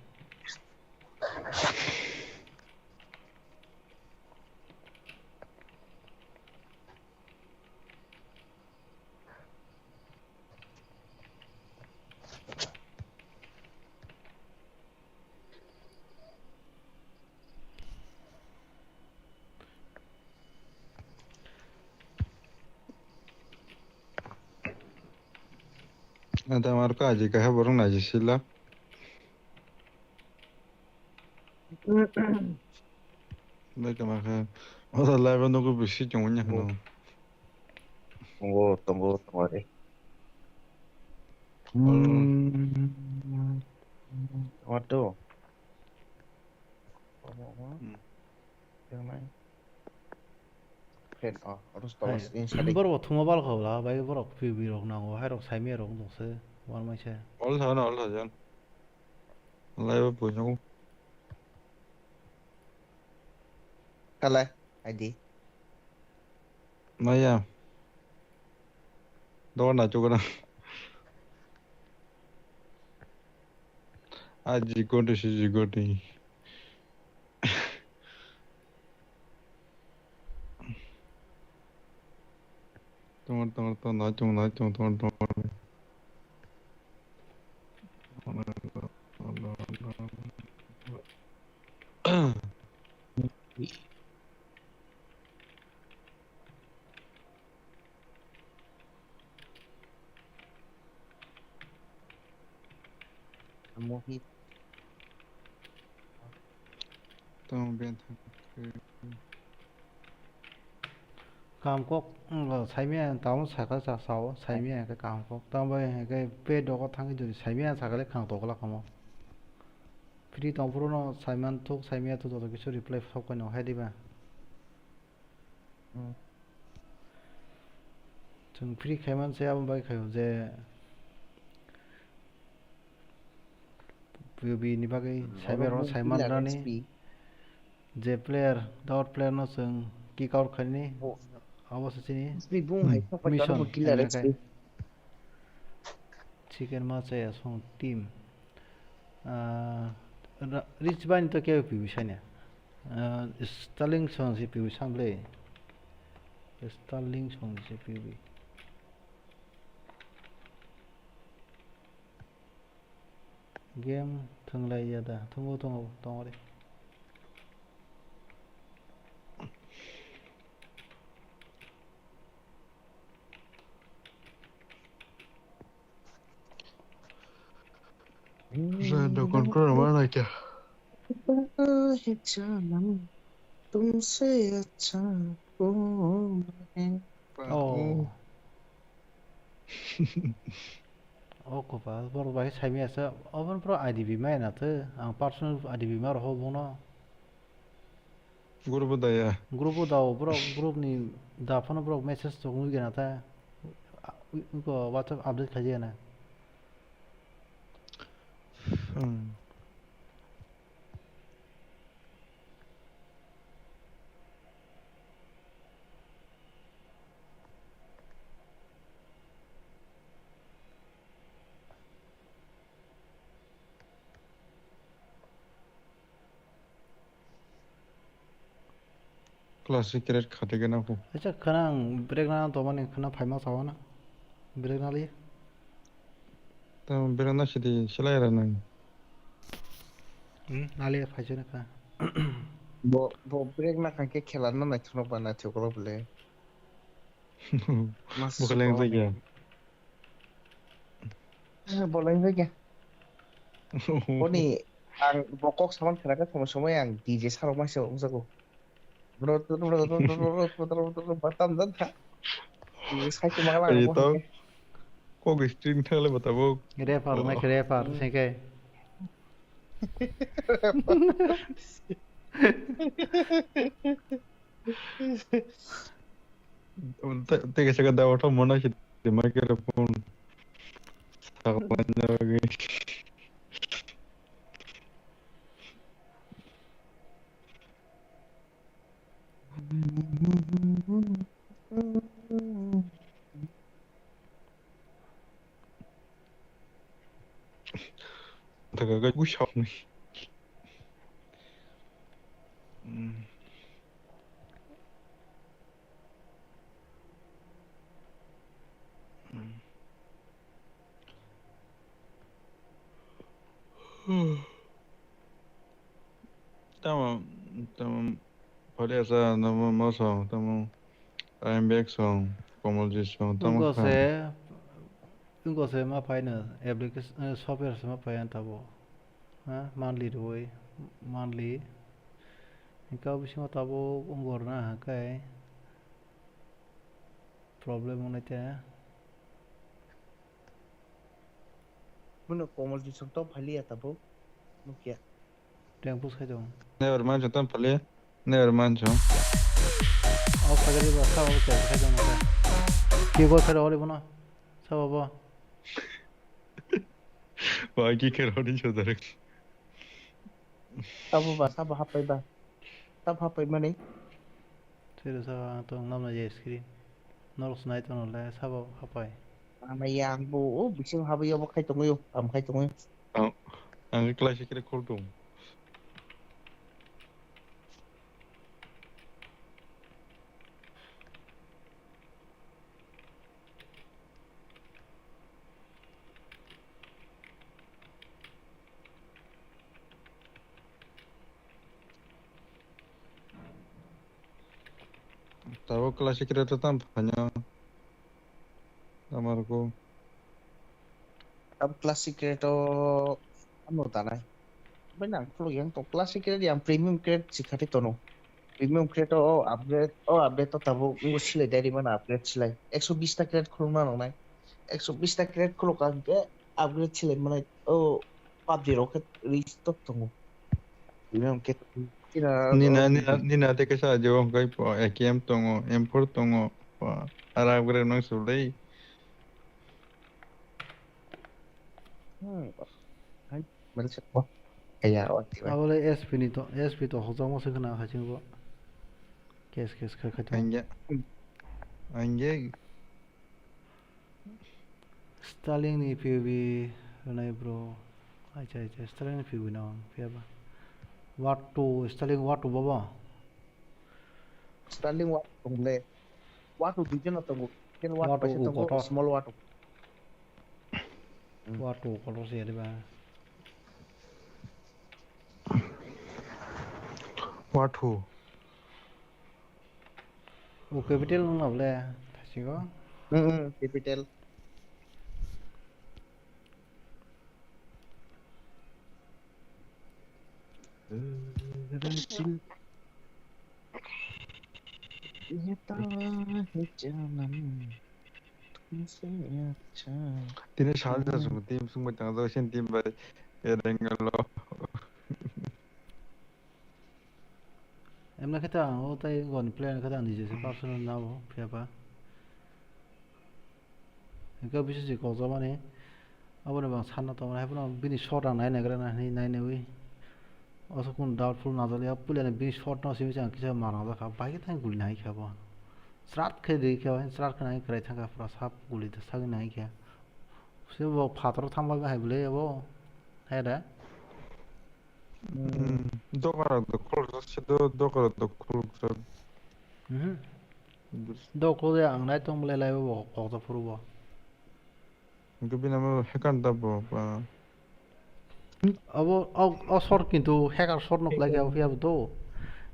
Ada mar ka aji kaha borok naji sila. Bai kama kha. Oda live no ko bisi chungo nya hano. Tongo, tongo, tongo re. Hmm. Tongo to. Tongo, tongo. Hmm. Yang lain. Friend, oh, terus Hai, terus ini sadik. Borok bo thuma bal kha wla, bai borok P B rok nango, hai rok saimia rok dong se, wan mai se. Ol tha na, ol tha jan. Lai bo puino. Kala, I D. Maya. Dor na chukana. A jigoti si jigoti. Tongo, tongo, tongo, nai chong, nai chong, tongo, tongo. Mohit. Tong ben thang. Kaham kok, wng, saimia tamo saka sa sao, saimia hwnkhe kaham kok. Tamo bai hwnkhe pe dogo thangwi jodi saimia sakale khang tokla kamo. Free tong phuru no saiman thuk, saimia thuk joto kisu reply sok paino hai diba. Hmm. Chwng free khaiman se abo bai khaio je P U B ni bagwi Hmm, cyber oro o bung saiman player rani S P. Je player, dot player no chwng kick out khaini Bo- abo se chini S P bung hai Hmm. Sok pai Mission, oro bo killer hwnwi S P. Khai. Chicken ma chaya song team. Ah, ra-, rich bai ni to kebo P B sanya. Ah, Starlink song si P B samble. Starlink song si P B. Game thwnglai ya da? Thwngo, thwngo, tongori. Rando control mana kya? Tumse acha kaun hai? Oh. O kopal, borok bai saimaya se, obo borok I D B maya na tho, ang personal I D B ma roho bono. Group o daya. Group o dao, borok group ni da phano borok message tok nugya na tha. Iko WhatsApp update khaijaya na. Hmm. Classic create khati gana ko. Acha khana ang break na to mani khana phaima sawana. Break na li. Tamo bereng na sidi selai ra nang. Hmm, ali phaisani kha. Bo, bo break na khan khe khela no naithok ba naithok rok le. Mas Bo khe leng suko jagya. Bo leng jagya. Boni ang bo kok saman khela khe tongma somoi ang D J sarok ma se wngjago. Batam dan tha. Ini sakhe mangala Ayo, ang tau. Kok string thale batabok. Rapper, Oh. Nai khe rapper, sengke. Te, te kaisa ka dawa thang mona si, te microphone. Sakwan jagwi. Daga ga gushauni. Tamo, tamo, phalia sa, tamo, moso, tamo, Aimbek song, Komoljit song, tamo Wngkha kha. Se, wngkha se ma phaino application, eh, software se ma phai ang tabo. Ha, monthly rwi, monthly. Hingke o bisingo tabo wngor na hingke problem wngnai te. Bono Komoljit song to phalia tabuk. Nukya. Rank push khai tong. Never mind, chwng tam phalia. Never mind, chwng. O phagari ba sa o chai khai tong na. Ki gol khai rw bono. Sa ba bo. Wa ki khai rw ni chodarak. Sabo ba, sabo hapai ba. Sabo hapai mani. Sero sabo ang tong namna je screen. Norok snai tong le sabo hapai. Ama yang bu, o bising habai obo khai tongo yo, am khai tongo yo. Ang, ang class kire khol tong. Tabuk classic rate tam phanya. Amarko. Ab classic rate o ano tanai. Bai nang khuluk yang to classic rate yang premium rate sikhati tono. Premium rate o upgrade, o upgrade to tabuk ngo silai dari mana upgrade silai. Ekso bis ta rate khuluk na nongnai. Ekso bis ta rate khuluk ang ke upgrade silai mana o PUBG rok ke restock tongo. Premium rate Nina, nina, nina te kaisa ajo kai po A K M tongo, M four tongo, po ara upgrade nang sulai. Hmm. Hai, mana se po? Kaya o tiba. Abole S P ni to, S P to hojong mo se khna ha chingbo. Kes kes kha kha to. Angge. Angge. Starlink ni P U B rwnai bro. Acha, acha, Starlink ni P U B no phiya ba. What to, Starlink what to baba? Starlink what to le. What to di jeno tongo. Ken what What to paisa tongo, kotor. Small what to. Hmm. What to kotor se ba. What to. O capital wng na bole thasigo. Hmm, hmm, capital. Tini salsa sung team sung bai tang jao sin team bai ereng lo. Emna khe ta ang o tei goni player khe ta ang nijese personal nabo phiya ba. Hingke bisi se kokjamani aboni bo ang sanna tongo, haiphano bini shot ang nai naigra na hinwi nai naiwi. Aswk kunu doubtful najaliya, puilani bini shot no simi se ang kisa ma rangjakha, bai khe thang guli nai kha bo. Chrat khe ri khe, chrat khe nai kwrai thangkha, pura sap guli da sagwi nai khe. Se bo phataro thangba hai bwle abo. Hai da. Hmm, doga rok do khuluk jak se do, doga rok do khuluk jak. Mhm. Bus- Do khuluk ya ang nai tong bwle lai bo kok jak phuru bo. Hingke bini amo hacker da bo, ba. Abo o, o shot kintu hacker shot no khlai khe, phiya bo do.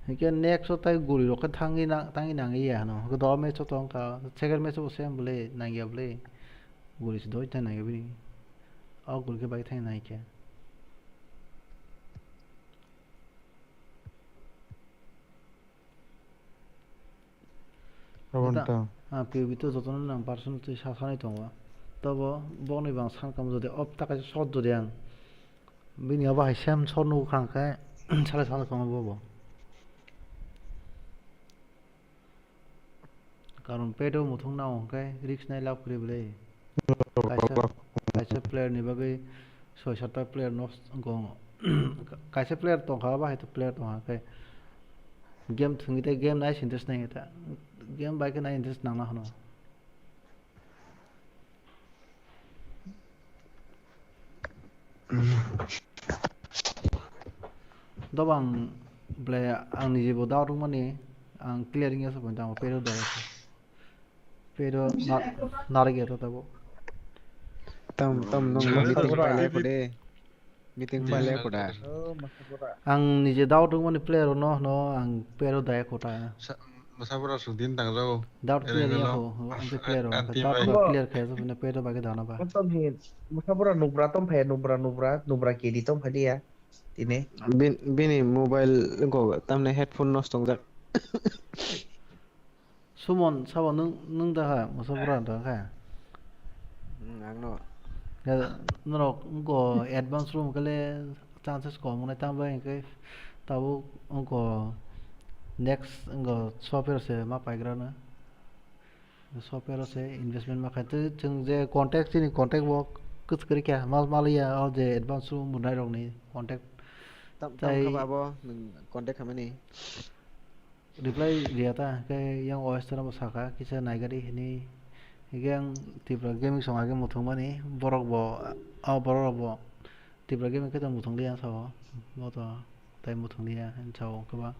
Hinkhe next o tai guri rok khe thangwi na, thangwi nangwi ya hano. Hinkhe do match o tong kha, second match o bo same bole nangya bole. Guri se doi ta nangya bini. O guri khe bai thang nai khe. Abo ta, wng tong. Ah, P U B to jotono nang personal twi sa sanai tongo. Tobo bokni bang sankam jodi off ta kaisa shot jodi ang bini abo hai same shot nugo kha hwnkhe sale sale tongo bobo. Karon pedo muthung nao hwnkhe risk nai lab kwrwi bwle. Kaisa, kaisa player ni bagwi soi satta player no s-, go, kaisa player tongkha, bahai to player tongkha khe game thwngwi tei game nai se interest nai ta, game bai khe nai interest nangna hwno. Dobang ble ang niji bo doubt wngmani ang clear wngya se point ang pero da. Pero na-, narwk ya to tabo. Tam, tam, nung meeting pailai ko de. Meeting pailai ko da. Ang nije doubt wngmani player no, no, ang pero daya ko ta. Sa-, Musabura sudin tang jago. Doubt clear ya ko, ang player, doubt clear kaya so, pero bagwi dana ba. Musabura nubra tom phai, nubra, nubra, nubra kedi tom phai dia. Tini. Bin-, bini mobile ko tamne headphone nosto wngjak. Sumon sabo nwng, nwng da kha, Musabura da kha. Hmm, ang no. Ya, norok wngko advance room kale chances kom wngnai tamo bai hwnkhe tabuk wngko next wngko software se ma paigra no. Software se investment ma khai tei chwng je contact chini contact bo kwchwk kwrwi kha ma maliya o je advance room rwnai rokni contact. Tam, tam kha ba abo nwng contact khamani. Reply riya ta, hwnkhe yang O S no bo sakha, kisa naigari hinwi. Hwnkhe ang Tipra Gaming song age muthungmani, borok bo, a borok rok bo Tipra Gaming khe to muthung liya sao, bo to tai muthung liya sao, hwnkhe ba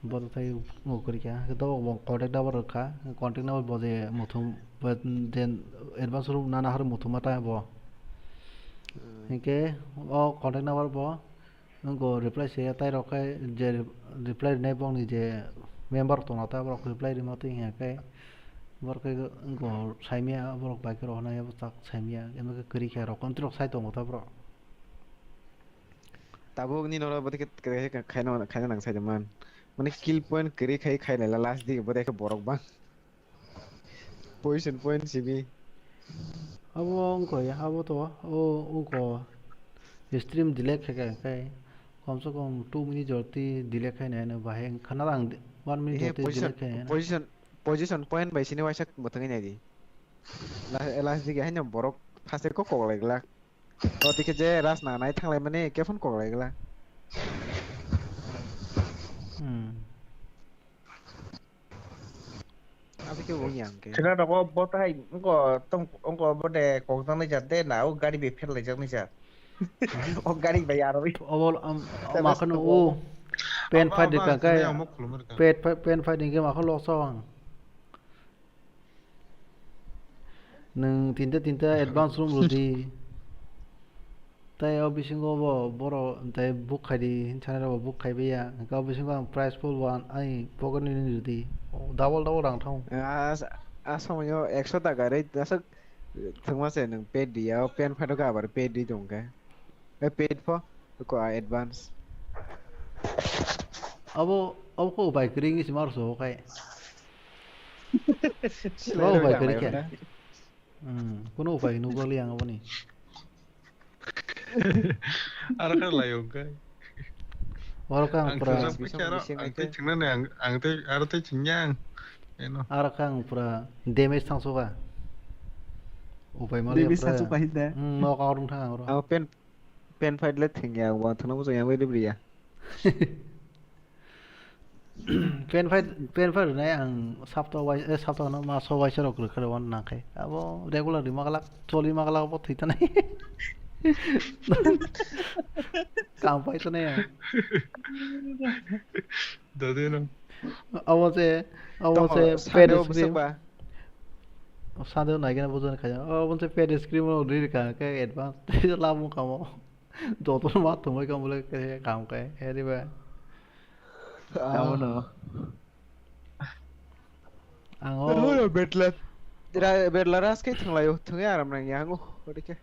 bo to tai muk kwrwi kha, hwnkhe to bo contact number rwkha, contact number bo je muthung, bo je advance room nana har muthungma ta bo. Hmm. Hwnkhe o contact number bo Wngkha reply se ya, tai rok khe je reply rwnai bokni je member tongna ta borok reply rwma twi hwnka khe borok khe wngkha saimya borok bai khe rohornai abo tak saimya emo khe kwrwi khe rok kontri rok sai tongo ta borok. Tabuk ni norok bo khe khaina khaina nang sai man mane kill point kwrwi khai khai lai last dige bo khe borok bang. Position point simi. Abo wngkha ya, abo to, o wngkha stream delete khaikha, hwnkhe komse kom two minute jorti delete khainai no bahai wngkha na, ang one minute jorti delete khainai no. Position, position point bai sini waisa mwthangwi naidi. Last, last dige haino borok phaste kok kok lai glak. O dikhe je ras na nai thanglai mani kephon kok lai glak. Hmm. Abo khe wng ya hwnkhe. Khwna rogo bo tai wngko tong wngko bo de kok jaknai jat de na o gari bai pherlai jaknai jat. O gari bai aro. Obo, um, ma kheno o pen fight de ka kai. Pen fight, pen fight de ma kheno loss ang. Nwng tinta tinta advance room rwdi. Tai o bisingo bo borok tai book khaidi hinwi sanai rok bo book khaibai ya. Hwnkhe o bisingo ang prize pool bo ang ani pocket ni nini rwdi. Double double rang thang. A, a, a somoyo ekso taka rwi aswk thwngma se nwng pet di ya, o pen phaito khe abar pet di tong khe. E pet pho ko a advance. Abo, abo ko upai kwrwi wngwi se mar so kai. Abo upai kwrwi khe. Hmm, kuno upai nukbali ang aboni. Aro kha layo kai. Oro kha ang pura. Ang tei chingnani ang, ang tei aro tei chingya ang. Eno. Aro kha ang pura damage thangsoka. Upai mali damage pura. Thangsoka hinda. Hmm, nok out wng thang ang oro. Ang pen, pen fight le thengya, ang bo thangna muchung yang bai ribri ya. Pen fight, pen fight rwnai ang sapta wai, eh, sapta no ma so waisa rok rwkha rw nang khai. Abo regular rwma glak, choli ma glak bo thwi tanai. Kam pai tanai ang. Dodi no. Abo se, abo se pet screen. Sade nai gana bujani khaja. Abo se pet screen mo riri ka ke advance. Labu kamo. Jotono ma thumui kha bole khe kam khe, he diba? Abono. Ang o Holo betla. Ra-, betla ras khe thwnglaio, thwngwi aram nangya hango, ode khe.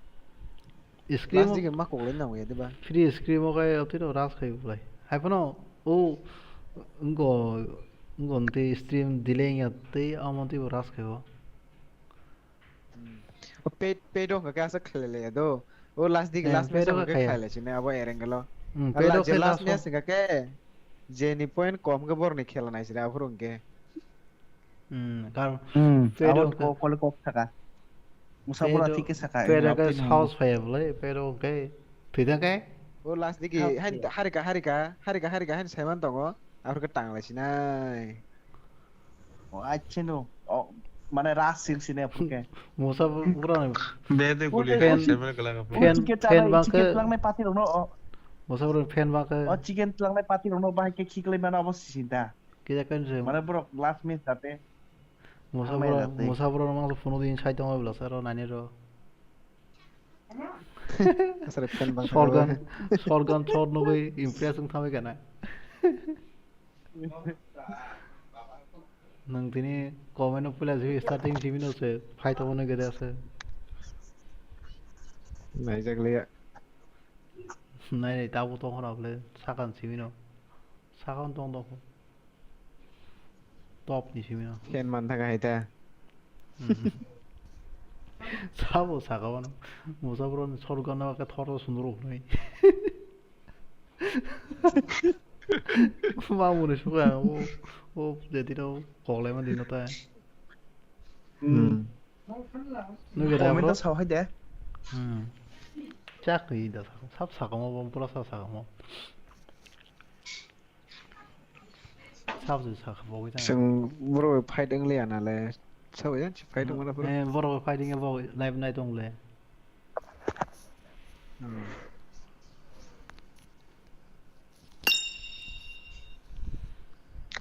Scream Last o, dige ma koklai nangya diba? Free scream o khe otwi no ras khai bolai. Hai phano o ngo, ngo tei stream delay ya tei amo tei bo ras khai o. Hmm. O paid, paid wngkha khe aswk khlai laiya do. O last dik, Eh, last match paid wngkha wngkha khe khaya. Khlai lai sini abo Erangel o. Hmm, paid Allah, wngkha je khe last last o. Match wngkha khe, je ni point kom khe borok ni khela nai sini aphuru hwnkhe. Hmm, kar Hmm, paid abo wngkha. Kok, kole kok saka. Musa bola Paid o-, thik khe saka, paid wngkha wngkha twi nung. Saos phaiya bolai, paid wngkha khe thwi thang khe. O last dik Saos hai phaiya. Harika, harika, harika, harika, hai saiman tongo. Aphuru khe tang lai sinai. O, achhe no. O, mane ras sil sine aphuke. Musa bu-, bura ni Bede guli Fan, khe sebe gala ka. O fan, chicken fan tlangnai, bangke. Chicken tlangnai party rokno, o. Musa bura fan bangke. O chicken tlangnai party rokno bahai khe khiklai mano abo sisinta. Kisa kan se. Mane borok last match date. Musa thangnai bura, date. Musa bura no phone din sai tongo bla saro nani ro. Aswrwng fan bangkha Sorgan, sorgan sor nugwi impress wng thangwi gana. Nwng tini comment no puila se starting simi no se fight obo no gede ase. Naijak liya. Nai nai tabo tong khna bole sakan simi no. Sakan tong tong. Top ni simi no. Ken man thaka hai ta. Mhm. Sabo saka wano. Musa bro ni sorgan na ka thor sundro hnai. Ma muni suka o, o jadi no koklai ma dino ta. Hmm. Nugui da Comment bro. No sao hai de. Hmm. Chak ri da sabo. Sab saka mo bom pura sa saka mo. Sabo se saka bo gita. Chwng bro fight wng liya na le. Sabo yan si fight wng mana bro. Eh, bro fighting bo live night wng le. Hmm.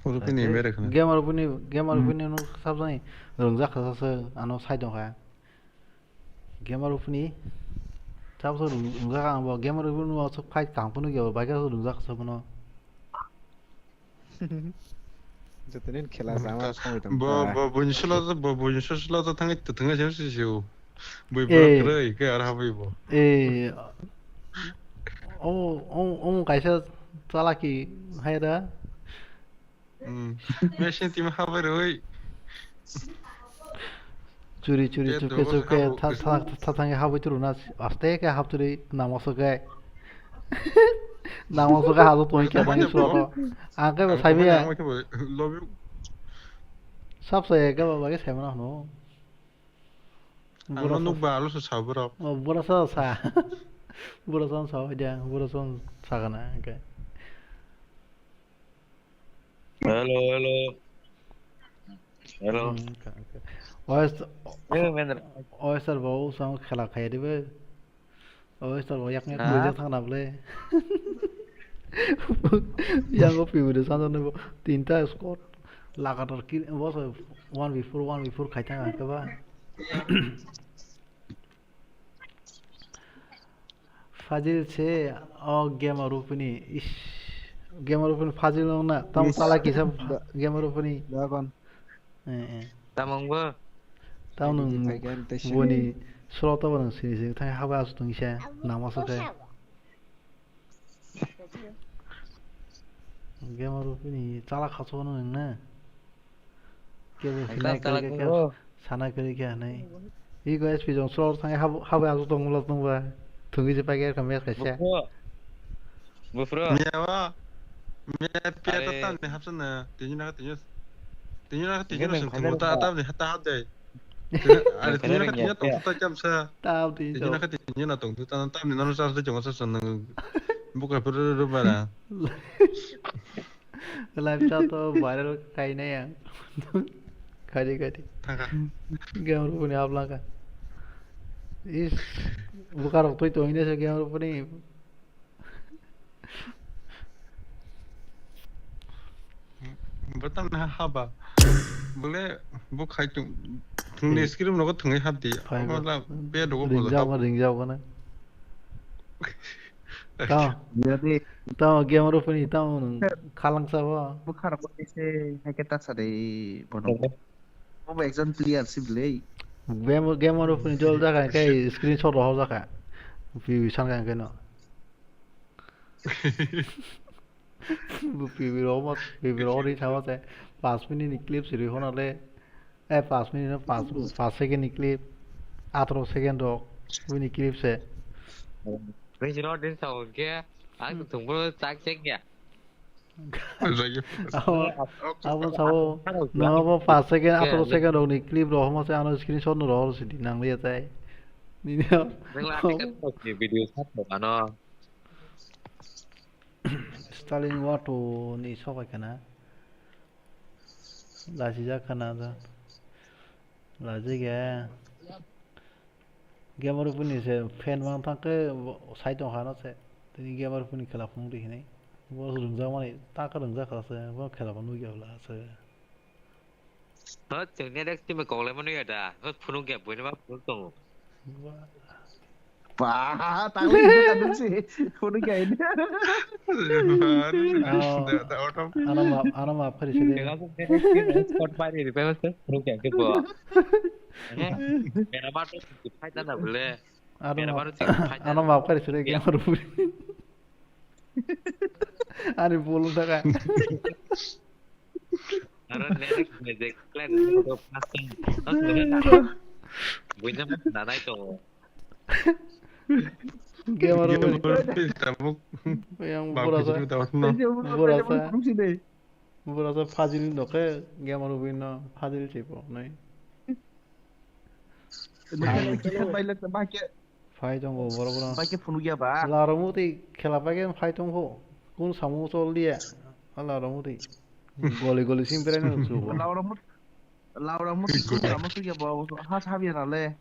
Oro bini Ate mere khna. Gamer bini, gamer Hmm. Bini no sabjani rwngjak kha sa ano sai tong kha. Gamer bini sabsa rwngjak ang bo gamer bini no sok fight kang phano gya bai kha rwngjak sa bono. Jotonin khela Hmm, sama ta-, songwi tong bo, kha. Bo, buini sula to, bo, buini sula to thangwi, thangwi se, se, se, o. Bui Eh. Borok kwrwi, khe ar habwi bo. Eh. Omo, omo, omo kaisa chalaki hai da. Hmm. Machine team habwi rwi. Churi, churi, Pet chuke, dogo chuke, habo. Tha, tha, tha, thangwi habwi turu na, aste khe hap turi, namo soke. Namo soke habo tong khe Ang thangwi manya suro. Bo. Ang khe bo Ang saibi manya ya. Ang khe bo love you. Sab sai khe bo bagi sai mana hno. Ang Bura no sa-, nuk ba alo sa sa borok. Oh, bura sa sa. Bura sa sa dia, bura sa sa kana, okay. Hello, hello. Hello. Hmm, okay, okay. Oyster, Eh, Mendra. Oyster bo usang khela khai dibe. Oyster bo yak yak Ha? Bujak thang na ble. Yang go piu de san san bo tinta score. Lagatar ki, bo so one v four, one v four khai thang ke ba. Fazil se o gamer rupini. Ish. Gamer rupini Fazil nong na. Tam Ish. Sala kisa Da- gamer rupini. Dagon. Eh, eh. Tamang bo. Tam Ini nung kita ganti sini. Boni solo to bani sini sini. Thai haba asu tung isa. Nama so kai. Gamer rupini. Chala khaso nung na. Kebo Hai hinai ta kali chala khe kebo. Sana kali khe hanai. Iko S P jong sor thang hab hab ang tong ulo tong ba. Thungwi je pakai ka mes kaisa. Bufro. Bufro. Miya wa. Miya pia ta Are. Tam ni hapsan na. Tini na tini. Tini na tini Gini na sung khajang ta ta. Tam ni hata hap dai. Are tini na tini tong ta jam sa. Tam tini Tini na tong. Tini na tong ta tam ni na sa sa jong sa sa nang. Buka pura ru bara. Live chat to viral khai nai ang. Khadi khadi. Thangkha. Gamer rupuni ablaka. Is bukarok twi tongwi nai se gamer rupuni. Bo tamni ha haba. Bole bo khai tung thungni Ring- screen nogo thungwi hapdi. Phai Abo bo. La be dogo Ringjao bola. Ringjao gana. Tamo, Jadi, tamo game rupini tamo nwng khalangsa bo. Bwkha rok se haikhe ta sa de bono. Bo bo ekjon player si bwlai. Game, game rupini jol jakha khe screenshot rohor jakha. P B san kha khe no. Bo P B rohor, P B rohor ri thama se. Pas minute ni clip siri hono le. Eh, pas minute no, pas, pas second ni clip, atro second rok, bini clip se. Bini no din sa ke, ang thung bro chak chek ya. Abo, abo sao, no abo pas second, atro second rok ni clip rok homo se ano screenshot no rohor sidi nang liya tai. Nini. Nang la ke video sat mo ano. Stalin Wato ni sobai kana. Lachijak khana da. Lachijak ya. Gamer rupini se fan mang thang khe sai tong khana se. Tini gamer rupini khela phung di hinai. Bo rwngjak mani ta khe rwngjak kha se. Bo khela bo nugya bla se. Hot, chwng next team koklai mano ya da. Hot, phunuk ya, buino ma phunuk tongo. Ba, tangwi hino kaduk si. Phunuk ya ini. Oh. Da, da, otom. Ano ma, ano ma phari sini. Dengan tu next team spot mari di, phunuk ya, ke bo. Eh, mera ma tu fight na bole. Ano mera ma, ma tu fight ano na. Ma phari sini, ya. Gamer rupini. Ani bolong thaka. Aro next music plan photo pasang. Not gonna na. Buina mas nanai to. Gamer rupini. Tabuk. Yang bura sa. Bura sa. Bura sa fajil no khe gamer rupini no fajil chipo nai. Phai tongo borok rok. Bai khe phunukya ba? Laro muti khela pai khe phai tongkho. Kun samung chol liya. Laro muti. Goli goli sim prai no chubo. Laura mut, Laura mut, Laura mut ya ba? Ha sabiya na le.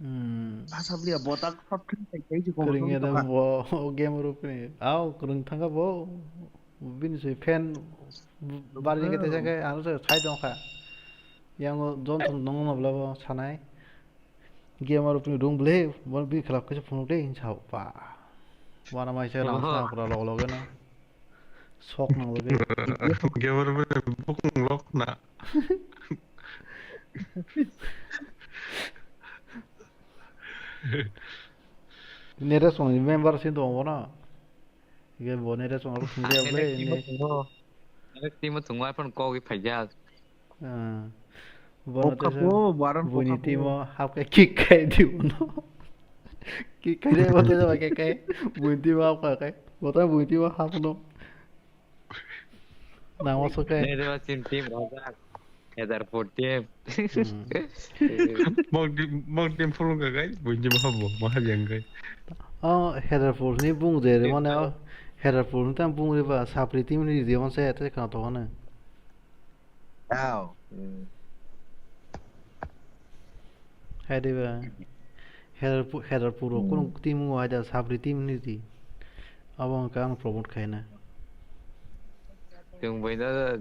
Hmm. Ha sabiya bo tak shot khe kai kai ji ko. Kring ya da bo game rupini. Au kring thanga bo. Bini se fan bar jeng te jeng ke ano se sai tong kha. Yang Johnson nong no bla bo sanai. Gamer rupini rung bele, bo bi khlap khe phunuk de hin sao pa. Wana mai se lang sa pura log log na. Sok nang log. Gamer rupini bukung lok na. Nere song member sin tong bo na. Ge bo nere song ro thung de bele ni. Nere timo thung wa phon ko gi phai ja. Ah. Bono tesa buini timo hap kai kick kai di bono. Kick kai de bono tesa kai kai. Buini timo hap kai kai. Bono buini timo hap no. Nang waso kai. Nere wa sin team rajak. Header fourteen. Mok team, mok team phulung ka kai, buini timo hap bo, ma hap yang kai. Oh, header four ni bung de mane, oh, header four ni tam bung riba, sapri team ni de man se te kana to kana. Tao. Hai de ba. Header pu-, header puro kunu team o hai da sapri team ni di. Abo ang kang promote khaina. Tong bai da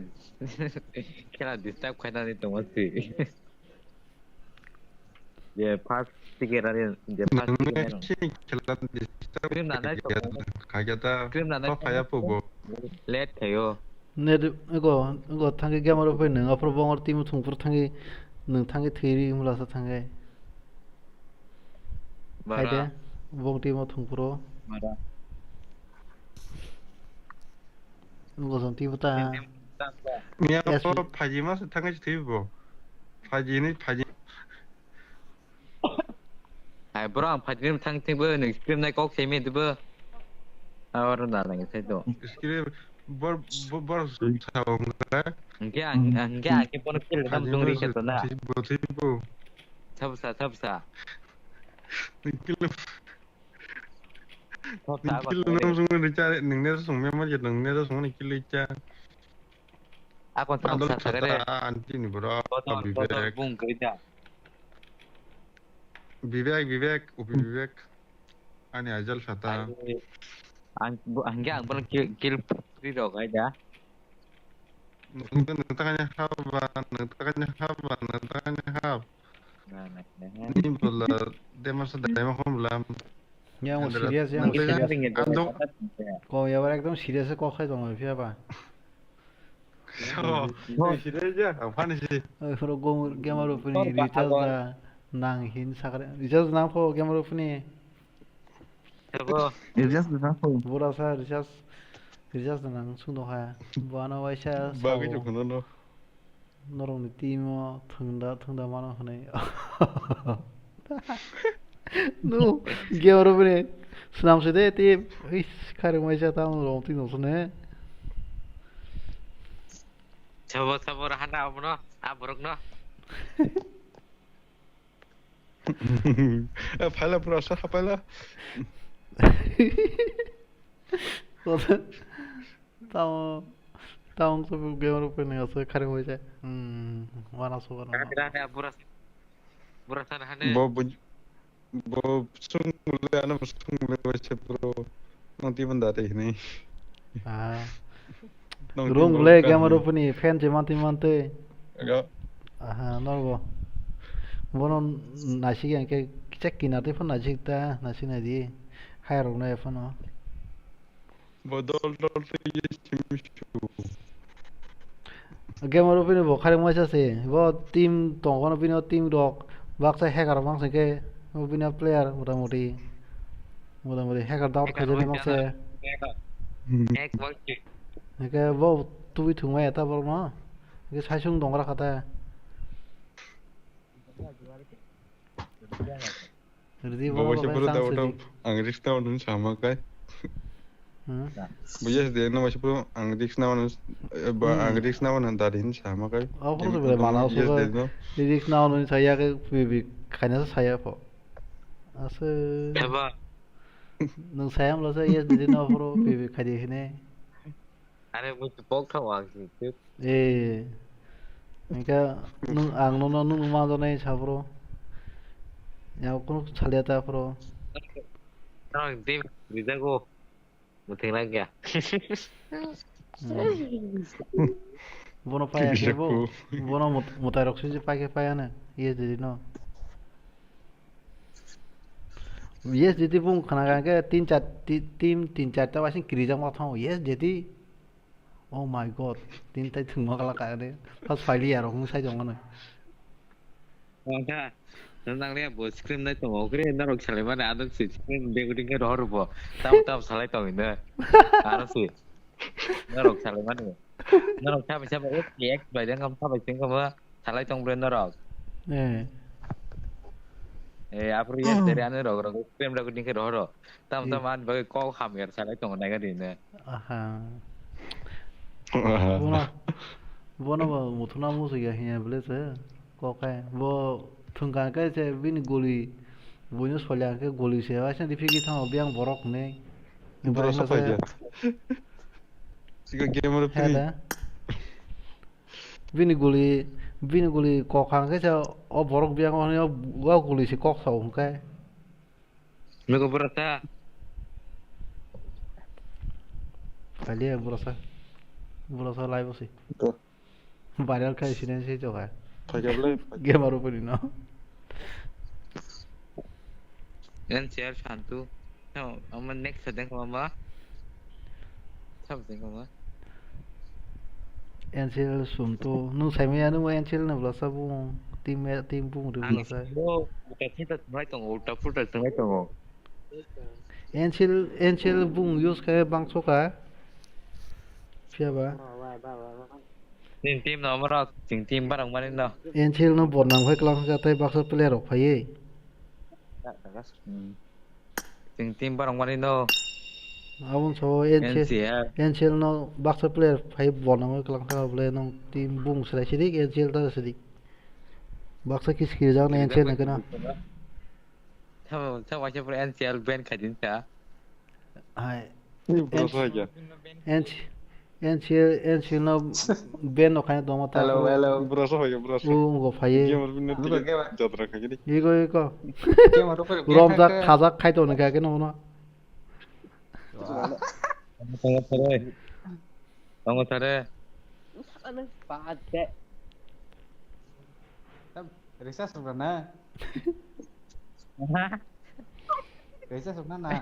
khela disturb khaina ni tong si. Je first ticket ani, je first ticket ani. Film nanai to. Kaya ta. Film nanai to. Kaya po bo. Late khayo. Ne ego, ego thangki gamer pai nang aphro bongor timo thungphuru thangki nang thangki thiri mula sa thangki. Bara. Haide, bong timo thungphuru. Bara. Ego song timo ta. Miya ko phaji ma sa thangki thiri bo. Phaji ni phaji. Hai bro, ang phaidi ni thang thik bo, nwng screen nai kok semi dibo. Aro na nang sai do. Screen bor, bor, bor sa ong ka. Hingke ang, hingke ang ke pono kill tam jung ri khe to na. Thik bo, thik bo. Thap sa, thap sa. Kill. Thap sa, kill nam sung ri cha, nwng ne sung me ma je, nwng ne sung ni kill cha. Ako thap sa, thap sa kare. Anti ni bro. Bodol, bodol, Vivek. Bung kri da. Vivek, Vivek, upi Vivek. Ani ajal sata. Ai, ang, bu-, ang, ang bono kill, kill free rok ai da. Nang, nang takanya haba, nang takanya haba, nang takanya hab. Na, na, na, na. Ni bola, dema sa dai ma khom lam. Yang serious, yang serious. Kok ya, ekdom serious kok khai tongo, phiya ba. So, serious ya, ang funny si. Oi, phoro gamer rok ni recharge da nang hin sakre. Recharge nang pho gamer rok ni. Ebo. Recharge da nang pho. Bura sa recharge, recharge da nang sung do ha. Buano waisa. Bagwi sao. Jokhono no. Norokni team o thwngda thwngda mano hwnwi. No, game oro bini swnam se de team. Is, kharwi waisa tamo rong twi nokso ne. Sabo sabo rahana abono, a borokno. Eh, phaila pura sa phaila. Tamo, tamo wngkha bo game rok phai nang aswk kharwi waisa. Hmm, wana so wana. Rani, rani, bura, bura sana hane. Bo, bo, bo sungule, ano sungule waisa bro. Nong tiban da te hini. Ah. Nong rung tiban le da game hini. Rok phani fan je manti manti. Aga. Aha, norbo. Bono naisik yang ke check kina te phano naisik ta, naisik nai di. Hai rok nai phano. Bo dol dol twi simi su. Game oro bini bo kharwi masa se. Bo team tong kono bini team rok baksa hacker mang se ke. Bo bini player mota moti. Mota moti hacker down khaijak mang se. Hack mang se. Hake bo twi thwngmai ya ta borok no. Hake saisung dong ra kha ta. Ridi bo bo waisa puro chang dawa sidi. Ang risk na hwnwi sama kai. Hmm? Bo yes de no waisa puro ang risk na hwnwi, eh, ba ang risk na hwnwi dari hin sama kai. Oh, puro bele mana yes so de no. Risk na hwnwi saya ke bi bi khaina sa saya pho. Ase. Eba. Nung saya mlo sa yes de no puro bi bi khai de hine. Are, bo bok thang ang si. Eh. Engka nung ang nono nung ma donai sabro. Ya kunu salia ta pro. Nang dim rijago. Muting lagi ya. Hmm. Bono paya ke bo. Bono mut-, mutai rok siji pai ke paya na. Yes, didi no. Yes, didi bung khana ka ke tin char ti-, team tin char ta wasing kiri jang ma thang. Yes, didi. Oh my God, tin tai thwngma kala kaya de. First faili ya rok sai jong ano. Wangkha, nang le bo screen nai tongo kre norok salai mani adok si screen de guting ke rohor bo. Tam tam salai tong ino. Aro si. Norok salai mani. Norok sabai sabai ek ek bai dengam sabai singkam. Salai tong bre norok. Eh. Eh, apro ye dere ane rok rok screen rok dingke rohoro. Tam tam an bagwi kok ham yer salai tong nai gari ne. Aha. Bono, bono bo muthuna musu ya hiya bele se. Kok kai. Bo thungka kai se bini goli. Buino solya ke goli se. Asen di phigi thang biang borok ne. Borok sa pai ya. Siga gamer free. Bini guli, bini guli kok hang khe se o borok biyang o hwnwi o guli se kok sao hwn khe. Logo bwrasa. Phailiya bwrasa. Bwrasa live o se. Viral khai sini se joka. Phaikha bwlai. Gamer upori no. N C R Santu. No, ama next sa dengkho ama. Sab dengkho ama. N C L Suntu. Nung saimaya nung N C L na bwlasa bung. Team, team bung ri bwlasa. Bo, uta puta thungai tongo, uta puta thungai tongo. N C L, N C L bung use khai bangso kha. Phiya ba. Nini team no omorok, chwng team barok mani no. N C L no bodnam khai kwlangkha tei baksa player rok phaiwi. Hmm. Chwng team barok mani no. Aboni so N C L, N C L. N C L no baksa player phai bodnam khai kwlangkha bwle nwng team bung swlai sidik N C L ta sidik. Baksa kiskir jak na N C L na kena. Tamo, tamo waisa pura N C L ban khai din ta. Hai. Ni bro sa kya? N C, N C L, N C L no ban no khai doma ta. Hello, hello. Bro sa kya, bro sa. U ngo phaiye. Gamer bin na jatra khai di. Iko, iko. Gamer upor ban khai. Rom jak khajak khai to ne kake no no. Tongo thare. Tongo thare. Anu. Baat de. Recharge rwna. Kaisa sokna na.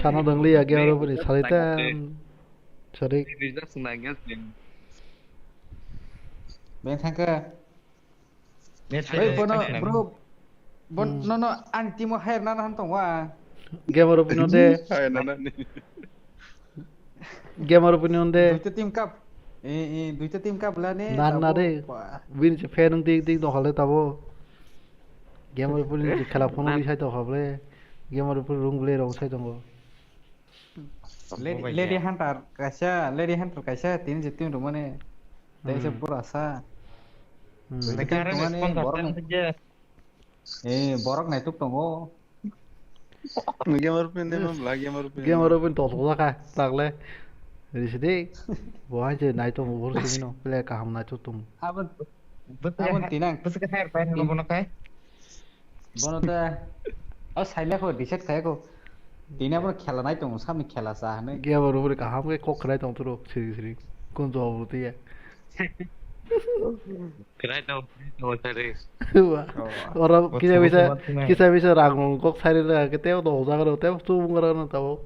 Sana dongli ya, Gamer Opuni sari ta. Sorry. Rijak sung na gas din. Beng thangka. Net hai bono bro. Bon, no, no, ani team o hire nana han tongwa. Gamer Opuni de. Hai nana ni. Gamer Opuni de. Duita team cup. Eh, eh, duita team cup lane. Na, na de. Win se fan dik dik no hale tabo. Gamer Opuni se khela phone ri sai to hable. Gamer Opuni rung ble rong sai tongo. Lady, Lady Hunter kaisa, Lady Hunter kaisa, tini je team rumane. Tei se pura sa. Hmm. Tei se team rumane borok nai. Eh, borok naituk tongo. Gamer Opuni de mam la, Gamer Opuni. Gamer Opuni to to ka, tagle. Risidi. Bo hai je nai tongo, bor sini no. Ple kaham naituk tongo. Abon, abon tinang. Bwswk khe hire pai nang bono kai? Bono ta, o saimya ko, reset khaya ko. Tini abono khela nai tongo, samni khela sa hwnwi. Gamer Opuni kaham khe kok khwnai tong turo, siri siri. Kun jawab rw tiya. Khwnai tong, khwnai tong, sari. Wa. Oh, wa. Ora kisa bisa, kisa bisa rang rong kok sari la, ke teo dong jaga rw, teo tu bunga rw na tabo.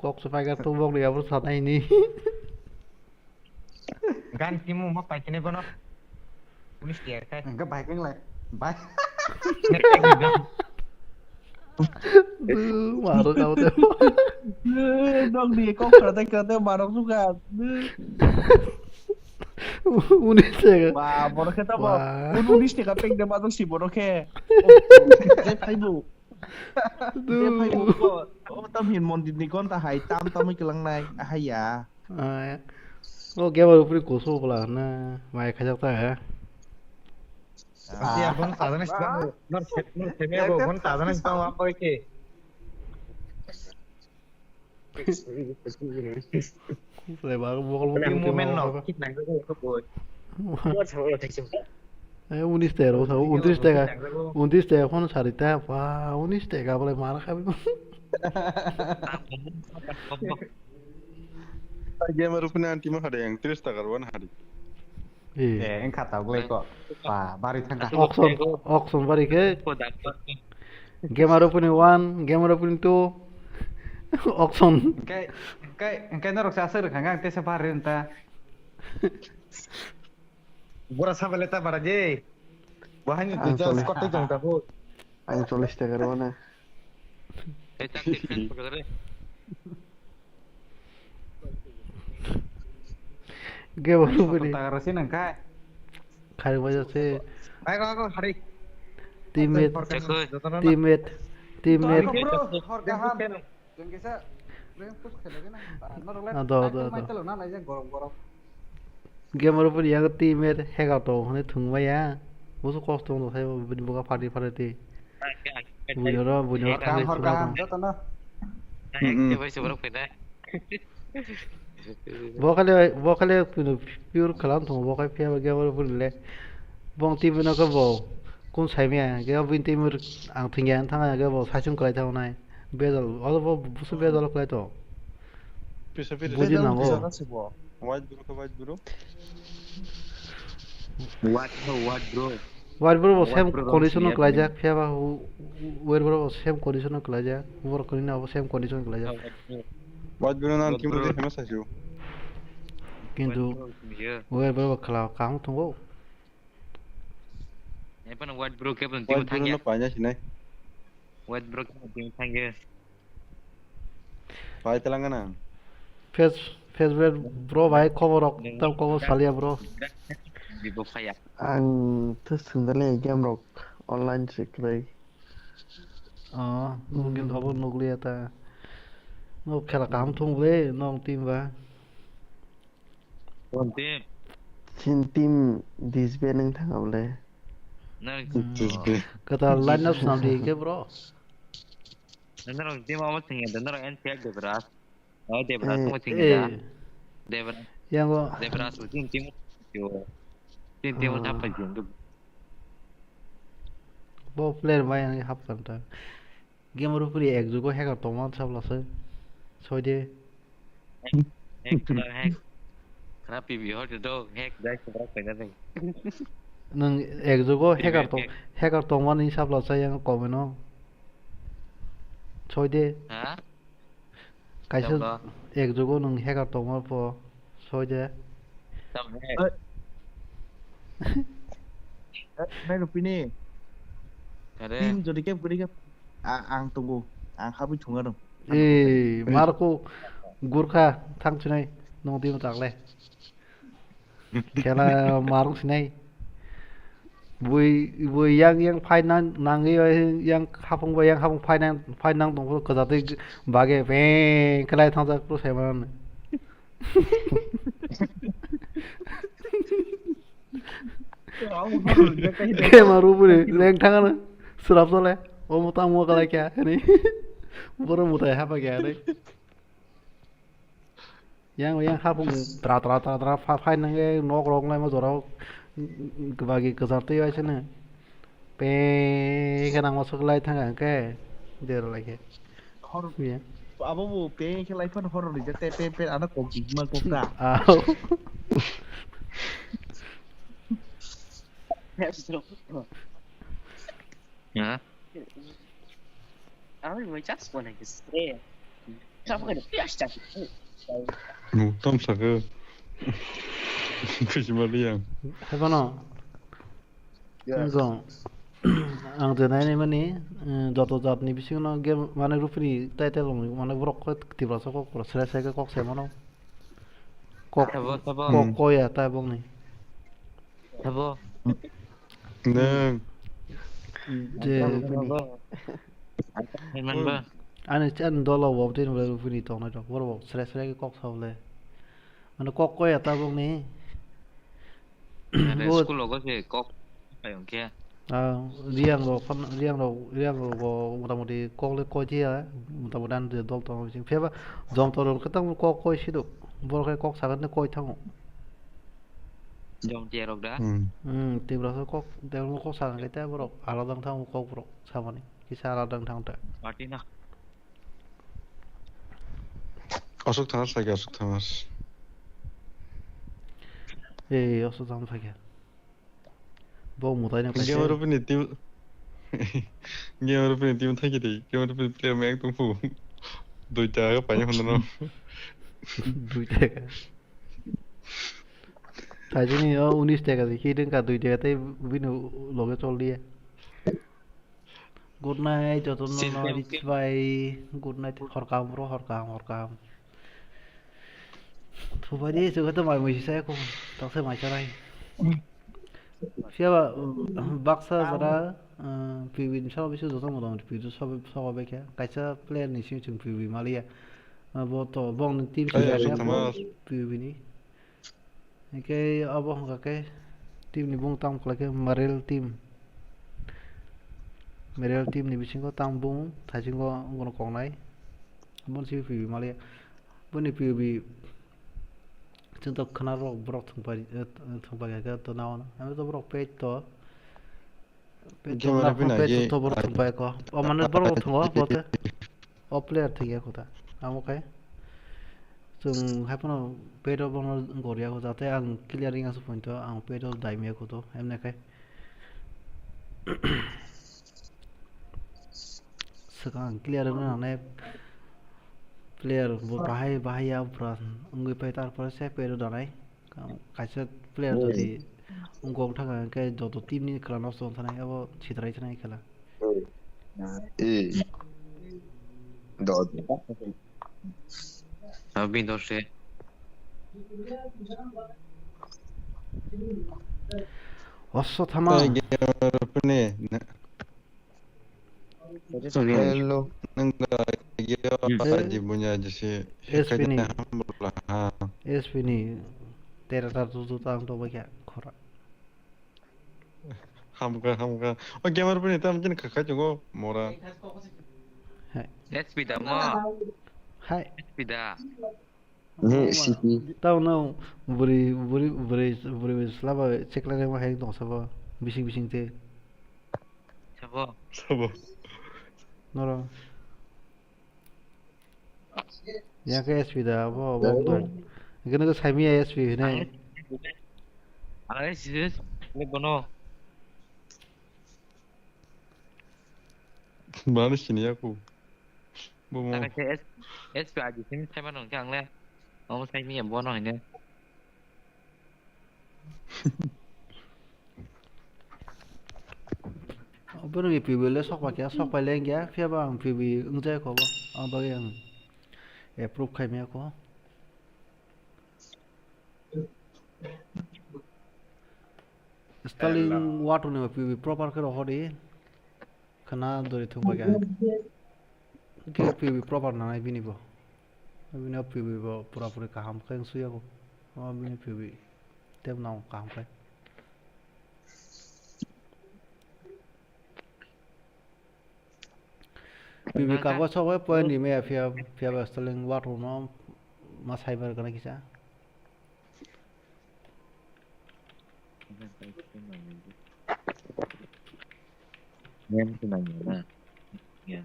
Kok se paikar tu bok liya bro sanai ni. Gan timu mo paikene bono. Unis tiar kai. Enggak baik yang lain. Baik. Duh, marok kau teh. Dong di kok kata kata marok juga. Unis tega. Ba, borok khe tamo. Wah. Un unis tega pek de madok si borok khe. Jai phaibu. Jai phaibu ko. O tam hin mondir ni gon ta hai tam tam kelang nai. Ahai ya. Ah, ya. O Gamer Opuni kusu pula na mai khajak ta ha. Ati abon tadana sibang. Nor sep, nor sep ya bo, bon tadana sibang apa ke? Kuplai ba bokol bokol. Movement no, kit nang ko ko boy. What how to take some. Eh, unis tega, untris tega, untris tega phone sari ta, ba, unis tega bole mar khabi. Gamer Opuni anti ma hade yang tris tagar wan hadi. Eh, engkha ta bole ko. Ba, bari thangka. Auction, auction bari ke. Gamer Opuni one, Gamer Opuni two. Auction. Engkai, engkai, engkai norok sa aswk rwkha ang tesa bari ta. Bora sabele ta bara je. Bahani ang duja choli-, skot tei jong ta ho. Ang chollish taka rw na. Eh, tak, tak, tak, tak, tak. Ge baru beri. Taka rw si nang kai. Khari baja se. Ai ko, ko, hari. Teammate. Jotono na. Teammate. Teammate. Bro, hor kaham. Chwng kisa rank push khailai gana. Ah, do, do, do. Gamer Opuni yago teammate hacker tongo hwnwi thwngmaya. Busu kosto wngkha bini buga phardi phardi. Buino ro, buino ro. Kaham, hor kaham, jotono. Bo khale, bo khale pure khalam thung, bo khai phiya ba Gamer Opuni le. Bong team no khe bo kun sai maya, ge bini team ang thwngya thanga ge bo saichung kwlai thang nai. Bejal, abo bo busu bejal kwlai to. Pisa pisa. Buji nango. White bro khe white bro. White bro, white bro. White bro bo same condition no kwlaijak, phiya ba u-, u-, white bro bo same condition no kwlaijak, borok kwrwini abo same condition no kwlaijak. White bro nan kimbo de hema saisu. Kintu white bro bo khwla kaham tongo. Epano white bro khe white bro no paina sinai. White bro khe thangya. Pai telangana. Face, face bro bai khobor rok tam khobor salia bro. Bibo phaya. Ang to sindale game rok online se kwrwi. Oh, mungkin khobor nukliya ta. No khela kaham thung ble nong team ba. Kon team? Chin team disband wng thang ble. Nang disband. Kata line up snam di ke bro. Norok team abo chwng ya, norok N P L Debras. Oh, Debras mo chwng ya. Debras. Yango. Debras bo team team. Yo. Team team thap pa jeng. Bo player bai ani hap kan ta. Gamer Opuni ek jugo hacker tongma sabla se. Soide. Hack, hack, hack. Khara P B hor do hack dai khara kaina dai. Nwng ek jugo hacker tong, hacker tongmani sabla se yang comment o. Soi de. Ha? Kaisa Tamo. Ek jugo nwng hacker tongma pho. Soi de. Tamo he. Oi. Eh, nai rupini. Kare. Team jodi kep guri kep. A-, ang tongo. Ang habwi thunga dong. Eh, Marco Gurkha thang chinai. Nong team tak le. Khela marung sinai. Bui, bui yang, yang phai nang, nangwi yang hapung bai yang hapung phai nang, phai nang tong phuru kwchar twi bage beng khlai thangjak phuru sai mano. Khe maru buri leng thangano. Surap sole. Omo tamo khlai kya hini. Boro mutai hapa kya hini. Yang, yang hapung tra, tra, tra, tra, pha-, phai nangkhe nok rok laima jorao, bagi kwchar twi waisano. Pe khe nangma swk lai thang ang khe, dera lai khe. Hor, Ya. Abo bo pe khe lai phano hor rijak te pe, pe ano kok jigma kok ta. Ah. Ya. Ang bai just wanna stay. Kamu kan biasa. No, tam saka. Kuchimaliang. Hebono. Yes. Ang je nai mani, eh, joto jat ni bisingo game mane rupini title rok mane borok khe Tiprasa kok pura sere sere kok sai mano. Kok, Sabo, sabo. Kok Hmm. Koya ta bongni. Sabo. Neng. Je Sabo. Ani chan dolo wo tin wo fini tong na ro. Wo sre sre kok sa le. Ano kok Koya ta bongni. Bo school logo se kok. Ayong khe. Ah, Riang rok, Riang rok, Riang rok bo motamoti kok le koi thia, motamoti ani je dol tongo bising. Phiya ba jom to rok khe tamo kok koi sidok. Borok khe kok sagan ne koi thango. Jom tia rok da? Hmm. Hmm, Tiprasa kok, tamo kok sagan khe ta borok alada wng thango kok borok samani. Kisa alada wng thang ta. Martina. Aswk thamas lagi, aswk thamas. Eh, aswk thamas lagi. Bo mutai na Game kaisa. Rupini team, Game Rupini team thaki di. Game Rupini player ma ekdom fu. Duita ka paina hono no. Duita ka. Thajini o unis taka di, hidden ka dui taka tei bini loge chol diya. Good night, jotono Sil no sil rich sil. Bai. Good night, horkam bro, horkam, horkam. Thubai di, chukhe to mai muisi sai ko, tokse mai charai. Siya ba, baksa jara, uh, P V ni sabo bisu joto motamoti P V sobe, sobe khe. Kaisa player ni simi chung P V maliya. Uh, bo to, bong ni team Ay, simi ay, khe tama. P V ni. Hingke abo hwnka khe team ni bung tamo khlai khe Marel team. Marel team ni bisingo tamo bung thaisingo bono koknai. Bono simi P V maliya. Boni P V chwng to khna rok borok thwngpai, eh, thwngpai khe to nao no. Ano to borok page to. Page Game to na rok phone page nagi to borok thwngpai ko. O mane borok thwngo bote. O player thwngya kota. Amo khe. Chwng hai phano page o bono goriya ko jate ang clear wngya se point to ang page o daimya koto. Emne khe. Swkang clear wngna nangnai player bo bahai bahai ya pura wngwi pai tarpore se page o danai. Kaisa player Hmm. Jodi wngkok thangkha hwnkhe joto team ni khela nosto wng thangkhe abo sitrai thangkhe khela. Hmm. Eh. Do. Abi dose. Osso thama. Hello, nang da yo Hmm. Aji bunya jisi S P ni. Hamla ha. S P ni tera tar tu tu tang to bakya khora. Hamka, hamka. O gamer puni tam jin khakai chungo mora. Hai. S P da mo. Hai. S P da. Ne, Oh, C P. Tao no, buri, buri, buri, buri, buri, slaba, chekla, ma, hai, dong, sabo, bising, bising, te. Sabo. Sabo. Noro. Ya ke S P da, bo, bo, dong. Gana ke sami ya S P, ne. Ang, ang, S P, le bono. Mani sini aku. Bumo. Taka khe S, S P I D sim sai mano hwnkhe ang le. Omo sai miya bono hine. Obono P B le sokpa khe, sokpai le wngya, phiya ba ang P B wngjaya kho bo. Ang bagwi ang approve khai maya kho. Sterling Hello. Water ni P B proper khe rohor di. Khna dori thung bagwi ang. Khe P B proper nanai bini bo. Bini P B bo pura puri kaham khe wng suya bo. O bini P B tem nang kaham khe. P B kago sok bai point rimaya phiya, phiya ba Sterling Water no ma cyber gana kisa. Name tu nanya na. Ya.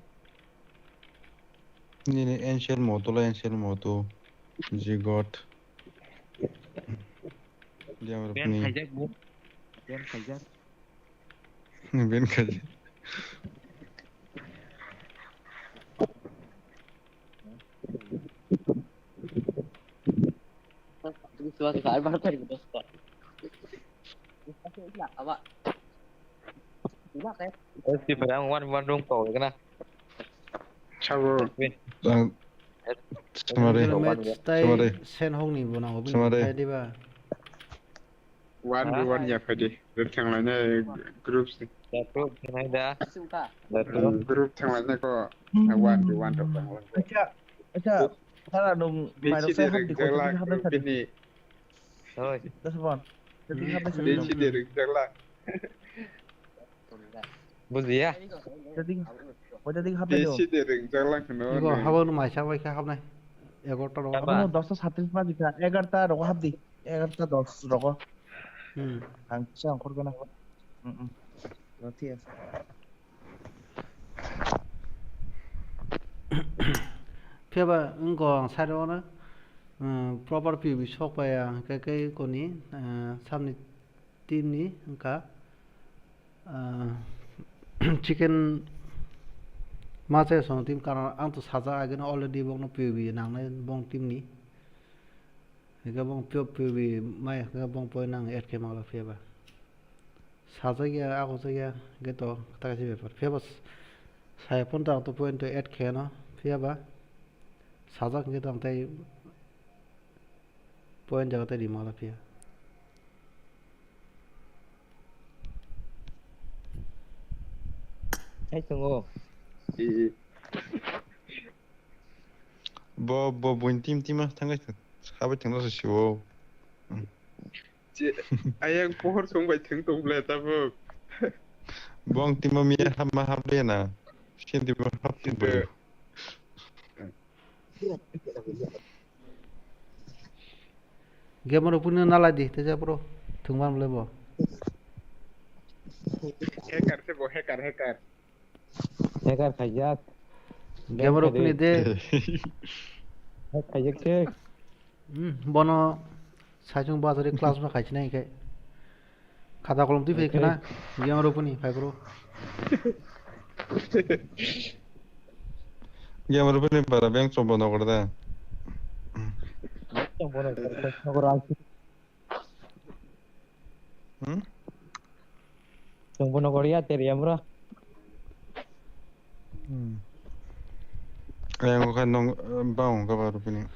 Nini Ancient Moto la Ancient Moto. Jigot. Diam Ben rukni. Khaijak bu. Ben khaijak. Ben khaijak. Sifai ang one one room kok kena. Sabo. Win. Ang Samari. Match tai Samari. Sen hong ni bo nango bini Samari. Khai diba? One v one ya phai di. Rwk thang lai nai groups ni. Dato, thang lai da. Dato. Group thang lai nai ko. One v one rwk thang lai. Acha, acha, sara nung mairok sai hap di, koi tadi hap nai sadi. Oi. Dasbon. Tadi hap nai sadi. Besi de rwk thang lai. Bujiya. Tadi, koi tadi hap nai. Besi de rwk thang lai khno. Iko habo no maisa bai kha hap nai. Egarta rogo. Habo no dosta satris ma dikha, egarta rogo hap di. Egarta dos rogo. Hmm. Ang kisa ang khorgana. Hmm, hmm. Roti as. Phiya ba wngkha ang side o no, hmm, proper P B sok pai ang khe khe koni, eh, samni team ni wngkha, eh, chicken ma chai song team karon ang to sajak ageno already bongno P B nangnai bong team ni. Hingke bong pio pio bi mai hingke bong poi nang add khe mangla phiya ba. Sajak ya, ako jak ya, hingke to kata kaisa bepar. Phiya ba s-, saya phone tang to point to add khe no, phiya ba. Sajak hingke tang tai point jaga tai ri mangla phiya. Hai tongo. I, i. Bo, bo, buini team, team a thangwi thang, sabai thangna se siwo. Hmm. Je, ayang pohor song bai thang tong ble tabuk. Bong team o miya hap ma hap le na. Shin team o hap tong bai. Gamer rok puni nalai di, teja pro. Thwngman ble bo. Hacker se bo, hacker, hacker. Hacker khaijak. Gamer rok puni de. Hack khaijak se. Hmm, bono saichung bazari class ma khaichinai khe. Khata kolom twi phai khna, gamer rok puni phai bro. Gamer rok puni bara beng chombo nokor da. Chombo nokor. Hmm? Chwng bono goriya teriya bro. Hmm. Ayang kha nong, eh, bang kha ba rupini.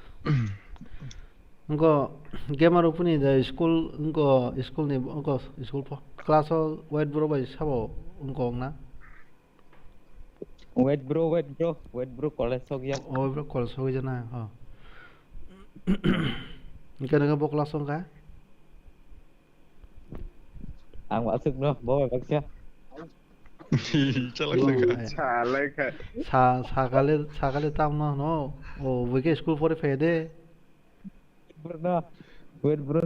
Ngo gamer rupini da school ngo school ni ngo school po class o white bro bai sabo ngo na. Wait bro, wait bro, wait bro, college sok ya. Oh, bro, college sok ya na, ha. Hingke nang bo class wngkha? Ang aswk no, bo bai baksa. Chalak sangkha. Chalak kha. Sa, sakale, sakale tam no, no. O, buike school pore phai de. Bro, no. Wait, bro.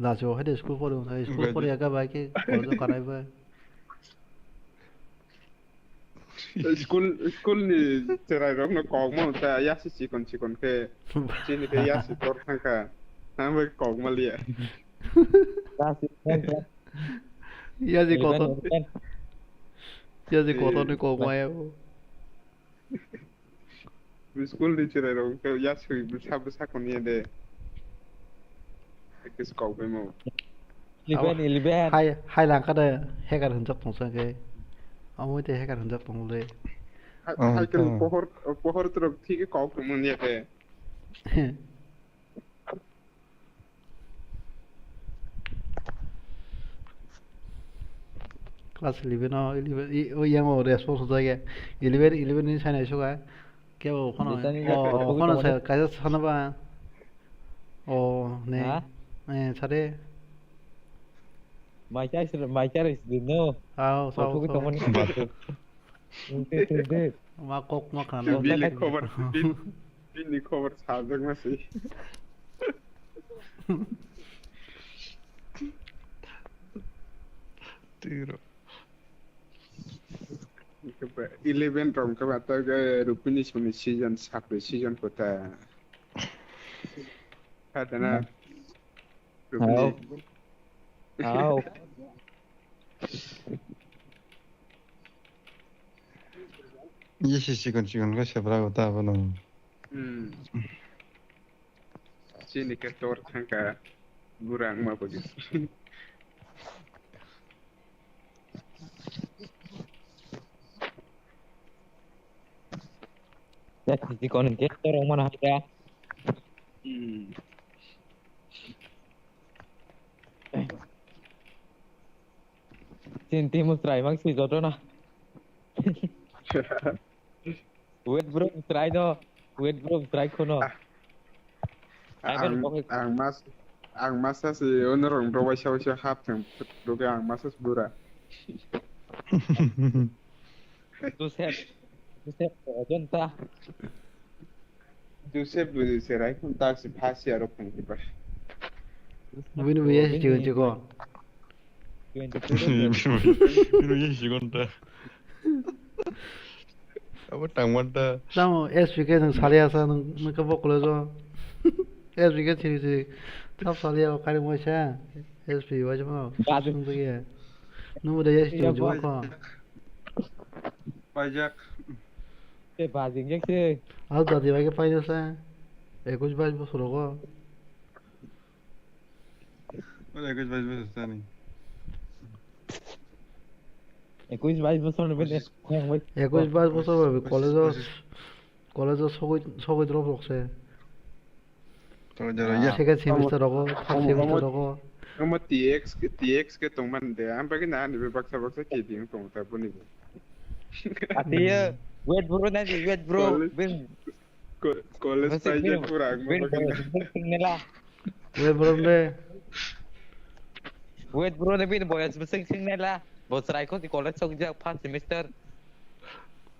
Nacho, hai de school pore, school pore aga bai ke, college kanai bai. School, school ni cherai rok no kok mo ta yasi chikon chikon khe. Chini khe yasi tor thangkha. Ang bai kok ma liya. Yasi kotor. Yasi kotor ni kok ma ya. School ni chwrai rok khe ya swi bwsa bwsa kon ya de. Kis kok bai mo. Eleven, eleven. Hai, hai langkha de hacker hwnjak tongsa khe. Omo tei hacker hwnjak tong le. Hai, oh, hai khe to. Pohor, pohor trok thik kok tong ya de. Class eleven o, eleven, i, o yang o response hwnjak ya. Eleven, eleven ni sai nai suka. Kebo phano, Jotani o, jaga o, phano tongmani. Sa, kaisa sana ba. O, ne. Ha? Eh, sare. Mai chai sir, mai chai sir, no. Ao, sao, sao. Tongmani. Dek, dek, dek. Ma kok ma khana. Bini khobor, bin-, bini khobor sajak ma si. Tiro. Eleven rok khe ba ta, eh, Rupini soni season, Sapri season kota. Khatana. Rupini. Hao. Hao. Ye si sikon sikon khe sebra kota abono. Hmm. Chini khe tor thangkha bura wngma bagwi. Ya, chini kon khe tor wngmano hai ya. Hmm. Chini timo chwrai mang si joto na. Wait bro, try no. Wait bro, try khuno. Ah. Ai, ang, bro, ang mas, ang masa si ono rong bro waisa waisa hap thang bro ke ang masa si bura. Joseph, Joseph, ojon ta. Joseph bu serai kun tak si phasi aro kun ki ba. Win win yes jigun jigo. Twenty two. Bini yes jigun ta. Abo tangmanta. Tamo S P K nwng saliya sa nwng, nwng khe bo college o. S P K siri siri. Sab saliya o kari mo sa. S P waisa mo. Baji. Nwng de S P ya, jwa ko. Pajak. Te baji injek se. Al dadi bai ke paina sa. Ekush bais bosor ko. Wala ekush bais bosor sani. Ekush bais bosor ni bede. Ekush bais bosor ba college o, college o sogwi, sogwi drop rok se. Second semester rogo, third semester rogo. Omo T X, T X ke tongman de. Ang bagwi na ani be baksa baksa ke ding tong ta boni. Ati ye, wait bro na di, wait bro. College, bin. Ko-, college bwswk pai je pura ang bin bagwi na. Bwswk sing nela. Wait bro de. Wait bro de bin boyas bwswk sing nela. Bo chwrai kho di college sok jak first semester.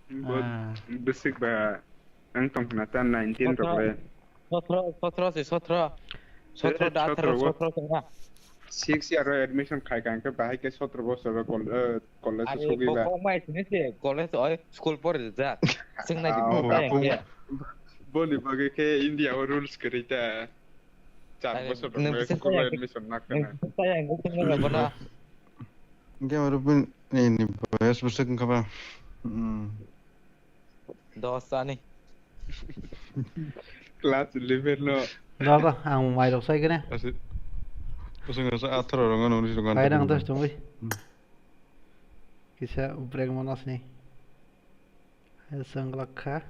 Bo bwswk ba ang tong khna ta nineteen rok le. Sotro, sotro se sotro. Sotro da atharo, sotro se na. Six year o admission khai kha, hwnkhe bahai khe sotro bosor o kol-, eh, college o sogwi ba. Bokong mai sini se college oi school pore ja. Sing nai di. Boni bagwi khe India o rules kwrwi ta. Char bosor rok school o admission na kha. Hwnkhe oro bini ni boyas bwswk wngkha ba. Hmm. Dos ani. Class eleven no. Dogo, ang mai rok sai kene. Ase, kusung asa atharo rong ano unis rong. Kairang dos tongwi. Hmm. Kisa break monas ni. Hai sang lakha.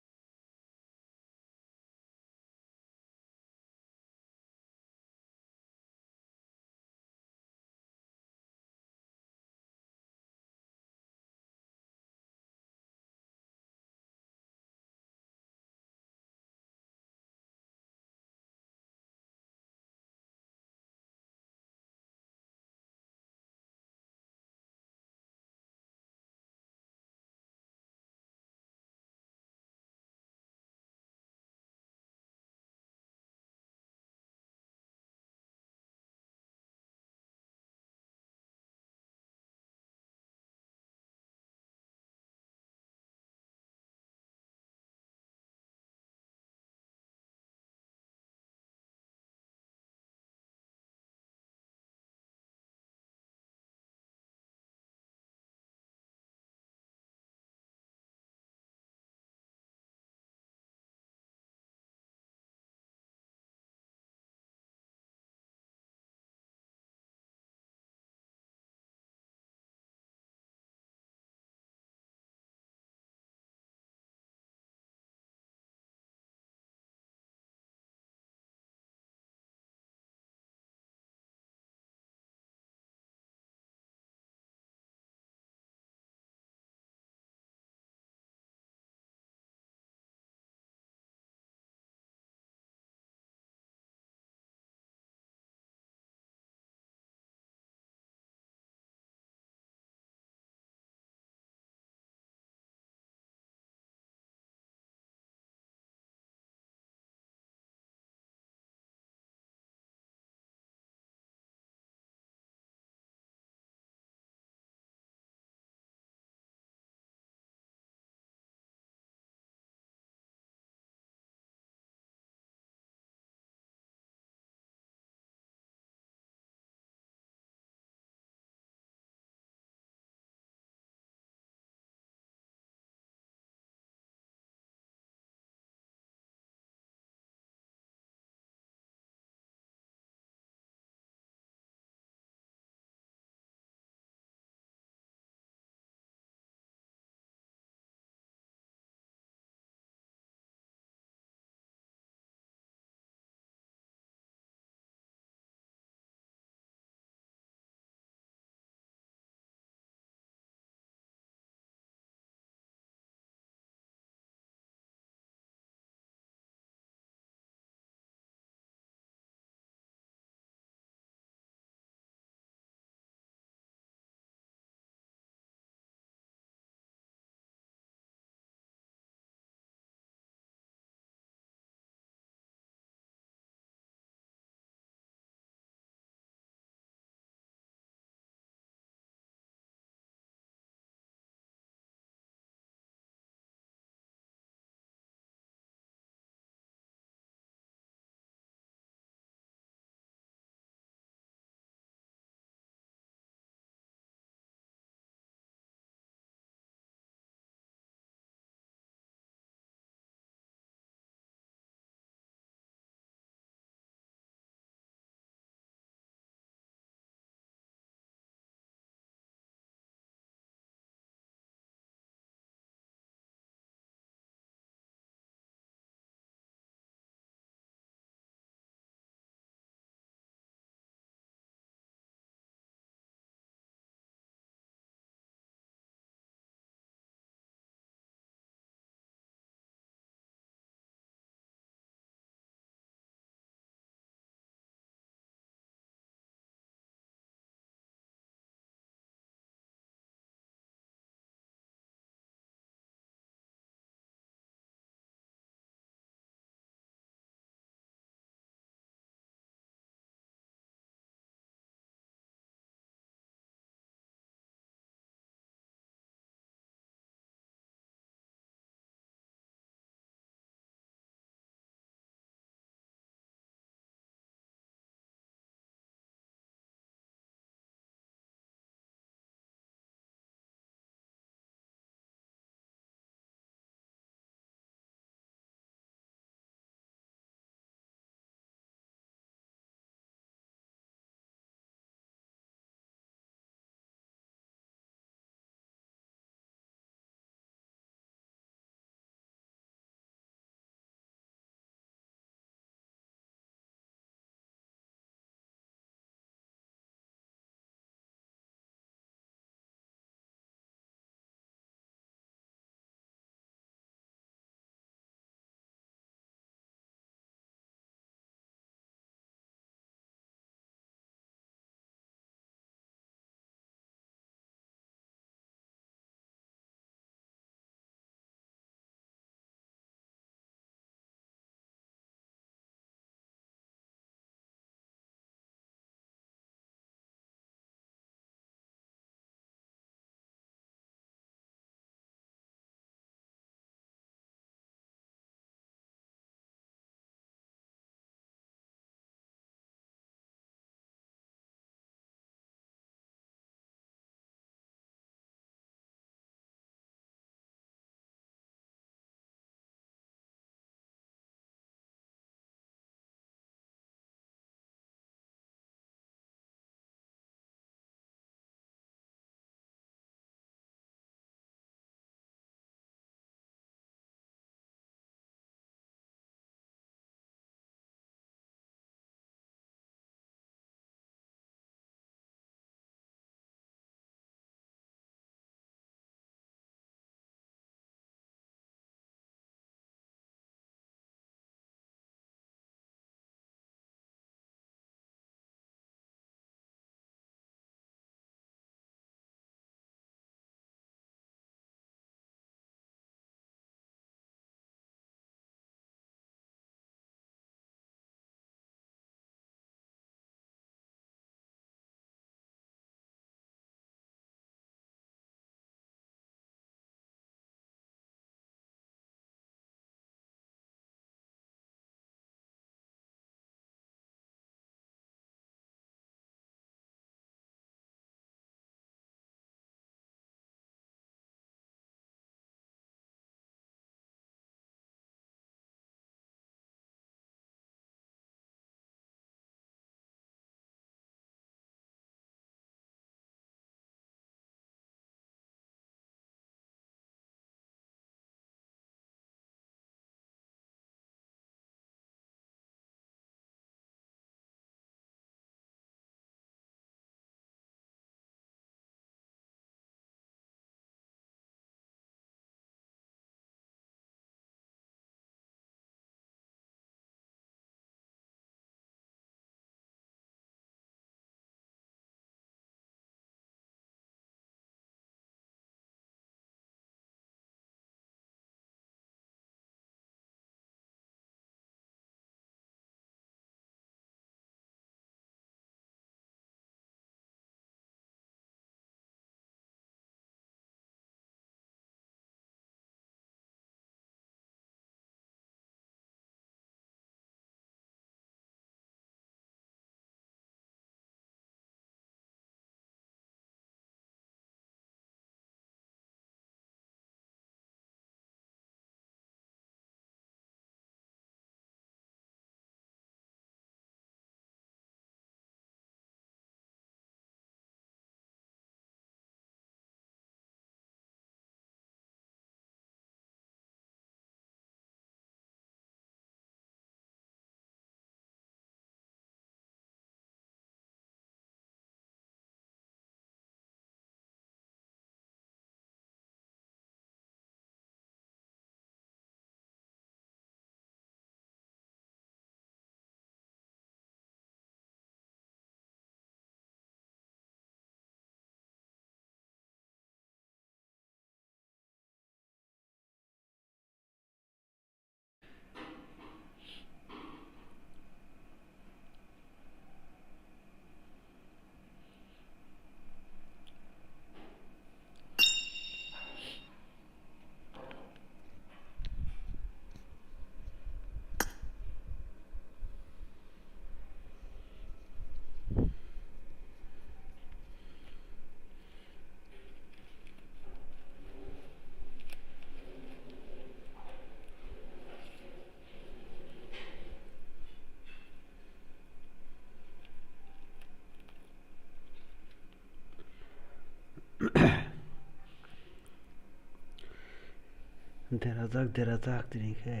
Derajak, derajak tini khe.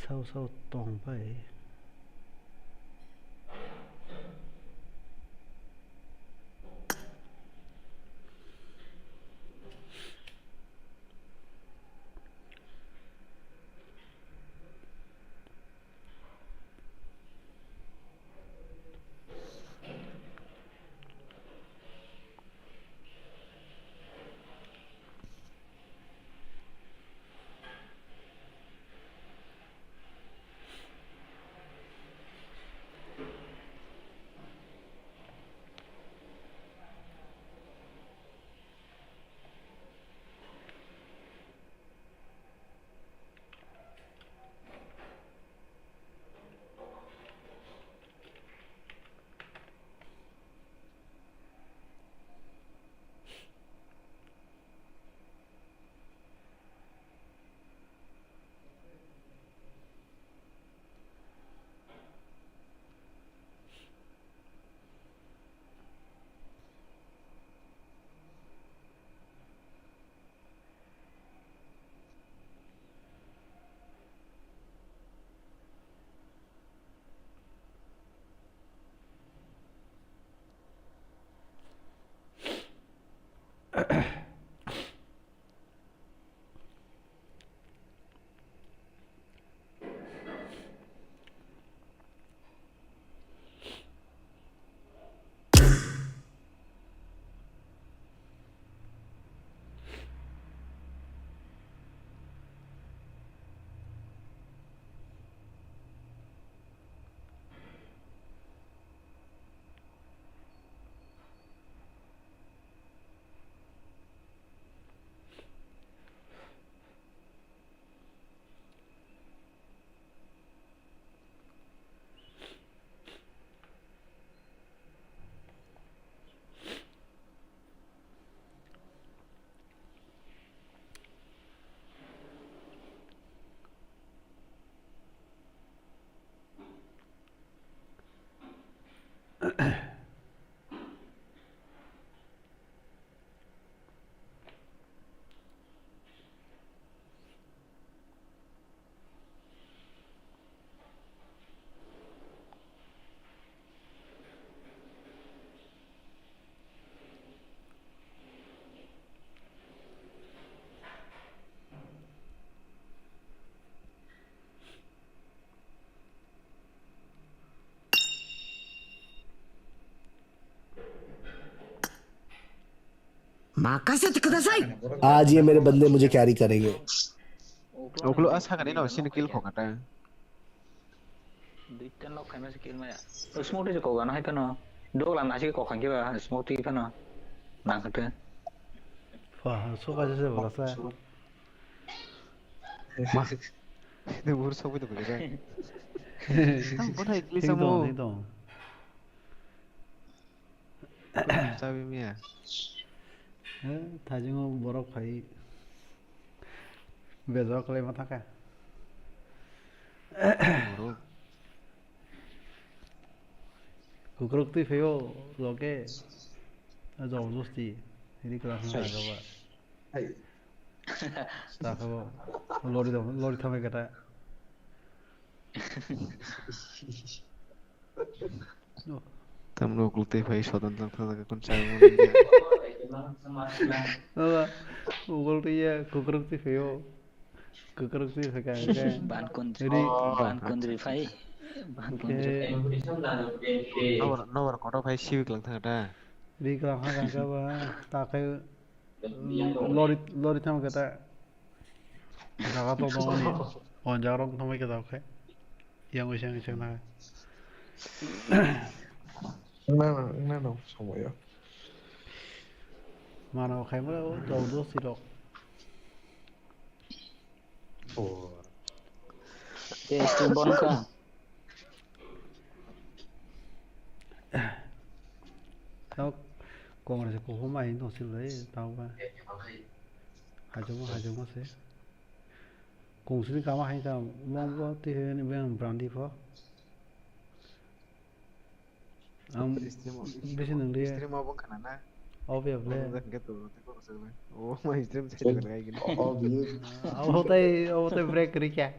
Sao sao tong pai. Makase te kudasai. Aaj ye mere bande mujhe carry karenge. Uklo a sakani no sini kill khokata. Duita nok khaima se kill maya. Smoke te kokgano hai phano. Dogla nasi kokhang kiba smoke te phano. Nangkhe. Wah, sok aja se bolasa. Ni bur sok bide bide. Ang bothai kill samo. Thing dong, thing dong. Chabi miya. Eh, thajingo borok phai bejak lai ma thaka. Borok. Kukruk twi phaio loke. Jabardasti. Ini kelas na jaga ba. Hai. Takho lori dong, lori thamai kata. Tamno uklo twi phai sodan tang thang thang kun chai mo. Baba, uklo twi ya kukruk twi phaio. Kukruk twi phai ka hwnkhe. Ban kundri, ri- ban kundri phai. Ban kundri phai. Nobor, nobor kotor phai siwi klang thang ta. Ri klang ha kang ka ba ta khai lori, lori thang kata. Jaga to dong ni. On jaga rok thang ka ta khai. Yang ui sang sang na. Wngna, wngna no, somoyo. Mano khai mo, do, do, sirok. Oh. Te, stream bon ka? Tao, Congress ko homa hin no sil re, tao ba. Hajomo, hajomo se. Kungsini kama hai ta, mong bo twi hai ni beng brandi pho. Ang stream o, bisi nang liya. Stream o bo khana na? Obvious le. Obvious. Obvious. Abo tai, abo tai break rikya.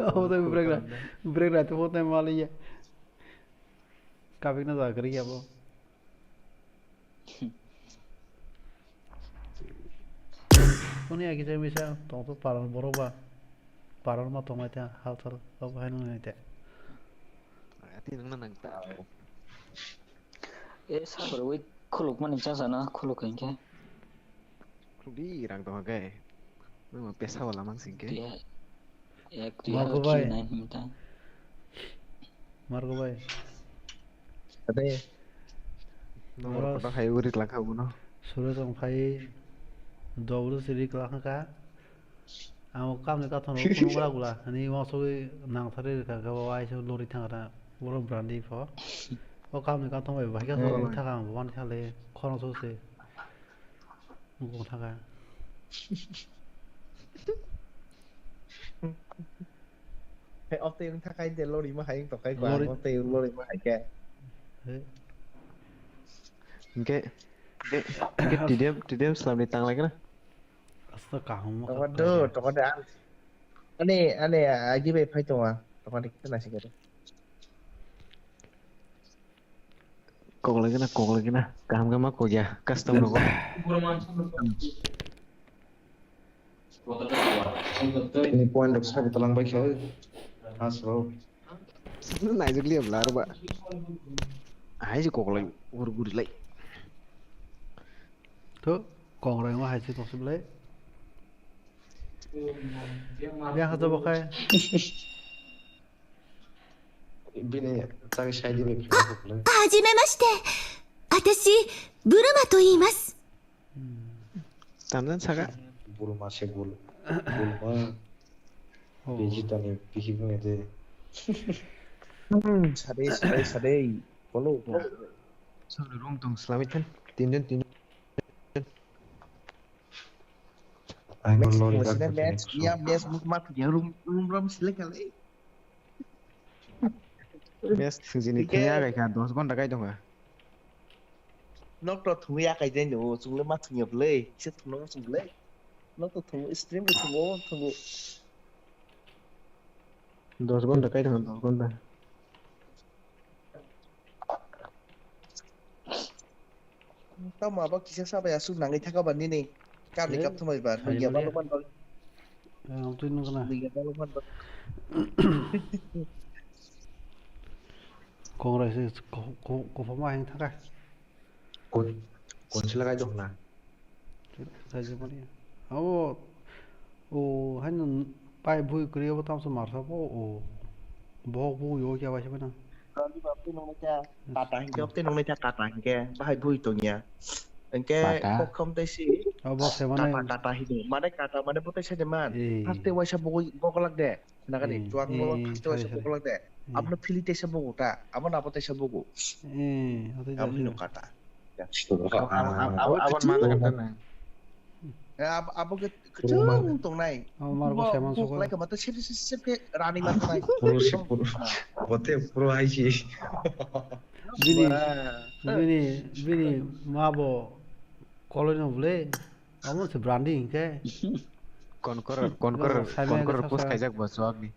Abo tai break na, break na tu tai maliya. Kapik na jak rikya bo. Kuni agi jai misa tong tu paran borok ba. Paran ma tong ai ta hal sal. Abo hai nung ai ta. Ati nung na nang ta. E, sabar wi khuluk mani cha sana, khuluk hinkhe. Khuluk di rang tong khe. Nang pesa wala mang sing khe. Dia, ek, dia Margo bai. Kiri nai hinta. Margo bai. Ade. Nang Oro rok kotor hai uri lang kha uno. Sure tong phai. Double siri kla kha. Ang o kamni kathon rok phunuk la gula, ani uansugwi nangtharwi rwkha khe, o waisa lori thangkha ta, borok brandi pho. O kamni kathon bai bahai khe Hmm. Thangkha ang bo, uani thale khorang sose. Nukung thangkha. Hei, oktwi wng thangkha de lori ma hai wng tongkha, Lori- oktwi wng lori ma hai khe. Hei. Hingke, hingke, hingke T D M, T D M slamni tanglai kena. Asta kaham ma Tokar kha do, kha. Tokar de ang. Ani, ani, agi bai phai tonga. Tokar de kita nasi kere. Kok lagi na, kok lagi na. Kaham khe ma kok ya, custom rogo. Ini point rok sabu talang bai khe. Asro. Naijak liya bla arba. Hai si kok lai, ur guri lai. To, kok rai ma hai si tong si blai. Ya ha to bakai. Bini tang sai di bai. はじめまして。私、ブルマと言います。 Tamdan saka. Bulma se bul. Bulma. Oh. Biji tani bihi bung ede. Hmm, sadei, sadei, sadei. Follow. Sorry, room tong slamit kan. Tinjon, tinjon. Ang Match lori mo sila dak match, ya match muk mat ya room, room ram sila kali. Bes thwngjini Ike. Thwngya bai kha, dos ghonta kai tongkha. Nok to thwngwi akai de no, chwngno ma thwngya bwlai, kisa thwngno ma chwng bwlai. Nok to thwngo, stream bo thwngo, thwngo. Dos ghonta kai tongkha, dos ghonta. Tamo abo kisa sabai aswk nangwi thaka ba nini karni Eh, kap thumai ba, sai nungya mani. Balokman ba. Eh, ang twi nung kana. Nungya balokman ba. Kongrai se ko-, ko-, kophoma heng thaka. Kon, kon sila kai jok na. Sai se mani. Abo, o, haino pai bui kwrwi abo tamsa marsa bo, o. Bo, bo, yo, kya bai se mani. Rani ba twi nung kya. Kata hinkhe, tei nungni kha kata hinkhe, bahai bui tongya. Hinkhe Kata? Kokhom tei si Oh, bo se mane. Kata, kata hino. Mane kata mane bo tei se de man. Eh. Haste waisa bogoi bokolak de. Nagani Eh, chuang eh, bo eh, haste sorry, waisa sorry. Bokolak de. Eh. Abono phili tei se bogo ta. Abono abo tei se bogo. Eh, ate Abo jai hino jai. Kata. Abo, abo, abo, abo, abo, abo, abo, abo, Eh, ab-, abo khe kwchwng tongnai. Oh, mar bo Bo saiman buk sokol. Lai kha, mato sep, sep, sep khe rani ma tongnai. Puro si, puro. Bote puro hai si. Bini, Ba. Bini, bini ma bo koloi no bwle. Amo se branding hinkhe. Konkor, konkor, Bo saiman konkor khe post sasa. Khaijak bo chuak ni.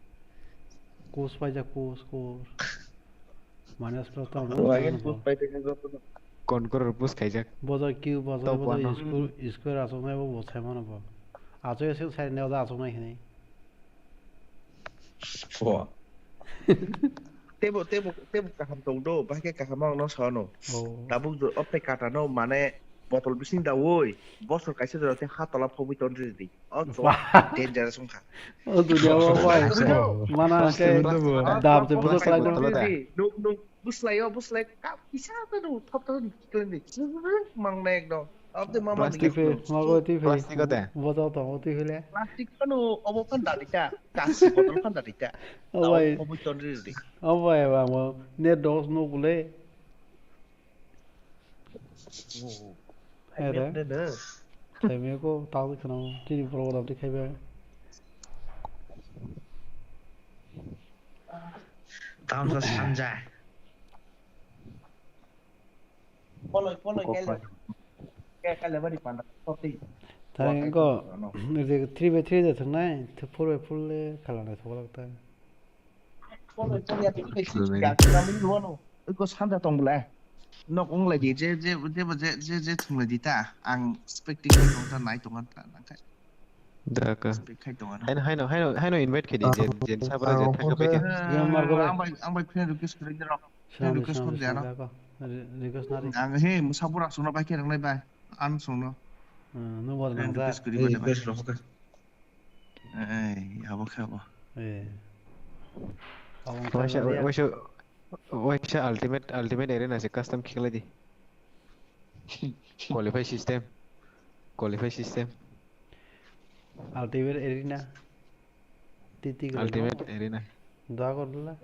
Kus paijak, kus, kus. Minus plus tamo. Wagin post pai tongkha joto no. Konkor post khaijak. Bojo Q, bojo, Top bojo one no. Square, square aswknai bo, bo sai mano bo. Aswk aswk sai ne oda aswknai hinwi. Bo. Tebo, tebo, tebo kaham tong do, bahai khe kaham ang no sano. Oh. Tabuk jo, ophai kata no mane botol bising da woi, bosor kaisa jora tei ha tola phobwi ton ridi. O chwla Wah. Dangerous wngkha. O dunia o bai. Plastic, Mana plastic, ke plastic, dam te plastic, bujo plastic, khlai plastic, do. Plastic. Nuk, nuk, buslai o, buslai ka, kisa ta nuk, thop ta nuk, klen di. Mang na ekdom. Abde mama Plastic. Tipe, nuk. Mago tipe. Plastic o de. Botol tongo tipe le. Plastic phano obo phan dadi ta. Kasi botol phan dadi ta. O bai. Obo ton ridi. O bai, ba mo. Ne dos nuk le. Ere. Thaibe ko tang khno chini program ti khaibe. Tamsa sanja. Poloi, poloi, kok kaile. Kok. Ke kaile bari panda. Soti. Tang ko, three by three de thangnai, four by four le khala nai thoklak ta. Poloi, poloi, ya, three by three ya, kami ni wano. Iko sanda tong bla. Nok ong lai di, je, je, je, je, je, je thung lai di ta. Ang spectacle tong ta nai tong ta nang kai. Da ka. Speak khai tong ano. Haino, haino, haino, haino invite khe di, jen, jen sabra jen thangkha bai khe. Ang bai, ang bai friend request khlai di rok. Friend request khon di ano. Request na ri. Ang he, musa bura sungno bai khe rangnai bai. Ang sungno. Hmm, no bol nang request kri bai. Request rok. Ei, abo khe abo. Eh. Waisa, waisa, waisa ultimate, ultimate arena se custom khlai di. Qualify system. Qualify system. Ultimate arena. T T Ultimate arena. Dua kor dula.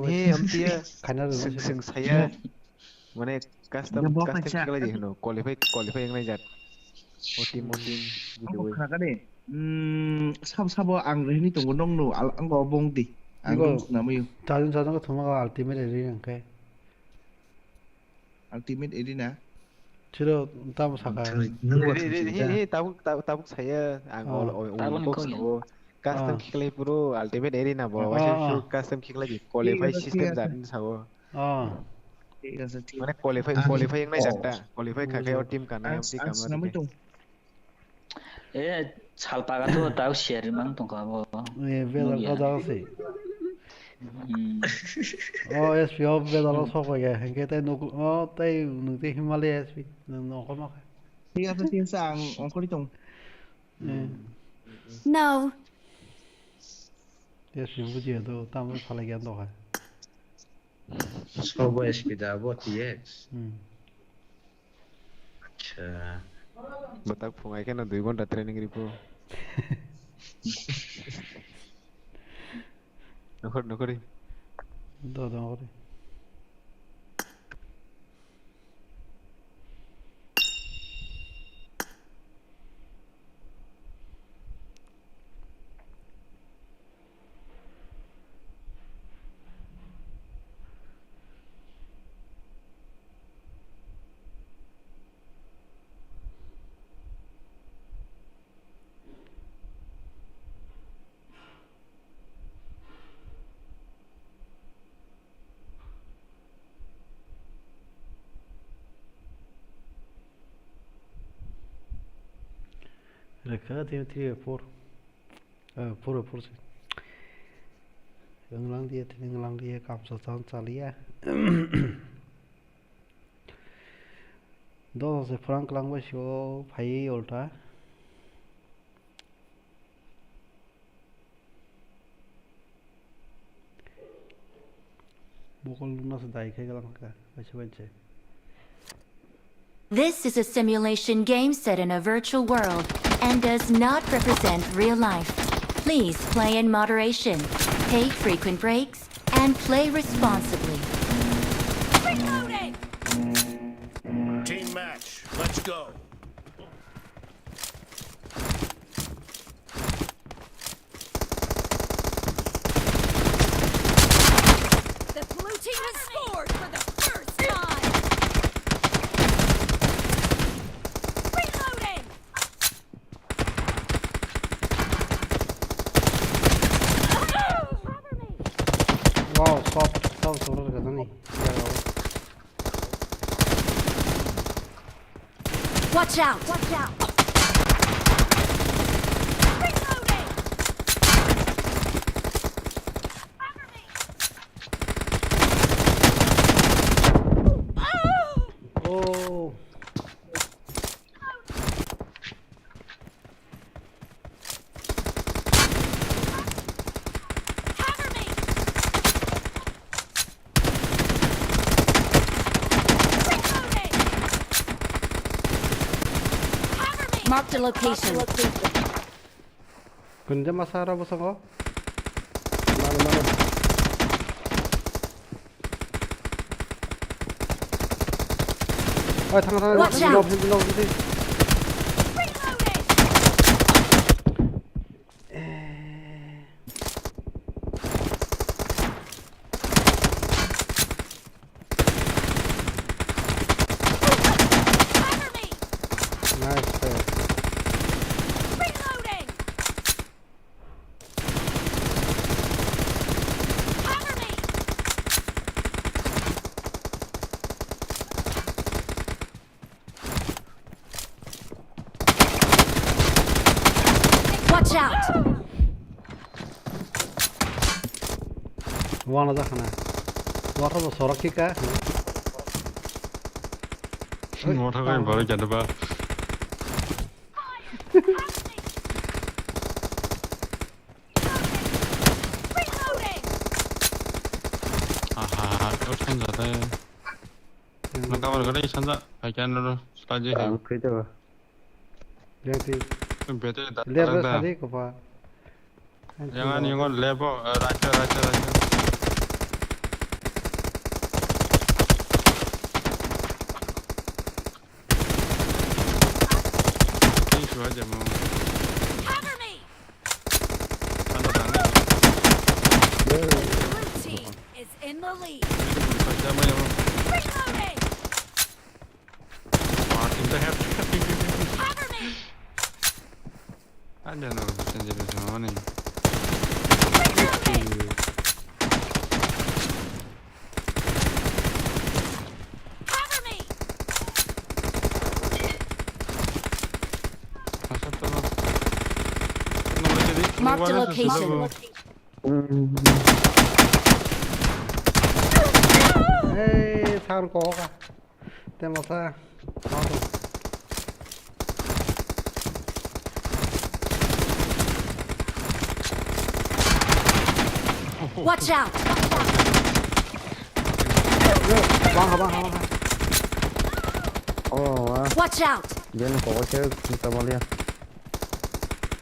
He, amtiya. Khaina rwgwi sing, sing saya. Mane custom, custom khlai di hino. Qualify, qualify wngnai jat. O team, o team, giveaway. Khna kani. Hmm, sab sabo ang rehni tongo nong no, ang go bong di. Ang go. Namayo. Tajun sajun ko thuma ultimate arena hwnkhe. Ultimate Arena. Chiro tamo saka. Nung bo thangsi ta. He, he, tabuk, tabuk, tabuk saya ang ol, ol, tabuk ol box ni ko. Custom khlai puro Ultimate Arena bo. Waisa su custom khlai di qualify system jat ni sao. Ah. Thik ase, thik. Mane qualify, qualify wngnai jat ta. Qualify kha khe o team kana, o team kana. Ang sinamwi tong. E, salpaga to tau share mang tongkha bo. E, bela ka jaga se. Hmm. O, S P o bela lo sok bai ga. Hingke tai nuk, o, tai nuk te Himalaya S P. Nuk nok ma kha. Thik ase, thik ase, ang ongkori tong. E. No. S P buji do, tamo salai ga do kha. Sobo S P da bo T X. Hmm. Acha. Bwtak phung ai kheno dui ghonta training ripo. Nokhor, nokhori. Do, do, nokhori. Rekha tini three four. Eh, four four se. Wnglang diye, tini wnglang diye, kamsa chan chaliya. Dosa se phrang kwlangbai sio phaiwi ulta. Mokol nukna se dai khe kwlang kha, kaisa bai se. This is a simulation game set in a virtual world and does not represent real life. Please play in moderation, take frequent breaks, and play responsibly. Reloading! Team match, let's go. The blue team has scored for the first time. Reloading! Wow, shot, shot, shot, shot, shot. Watch out! Watch out! Reloading! Cover me! Oh! Cover me! Reloading! Cover me! Marked a location. Kunde masa aro bosongo? Mano, mano. Oi, thang, thang, thang. Watch out. Lob, lob, lob, lob. Eh. Nice play. Reloading! Cover me! Watch out! Wana jakhana. Wata bo sorok kika. Oi, wata bai tamo. Baro jadaba. Aha, o sanja de. Hmm. No kamar gade sanja, I can no, no, sanja he. Ang koi to. Yang ti. Bete da, level da. Sadi ko pa. Yang ani ngo level, eh, raja, raja, raja. Ini suara jamu. Cover me! Anda, anda. Blue team is in the lead. Ini suara jamu, jamu. Reloading! Wah, kita head. Cover me! Ada no, sendiri sama ni. Reloading! Cover me! Asap to. Nomor jadi. Marked a location. Hey, sound ko ka. Te masa. Watch out! Yo, bang, bang, bang, bang. Oh, wah. Watch out! Dia ni pokok saya kita mau lihat.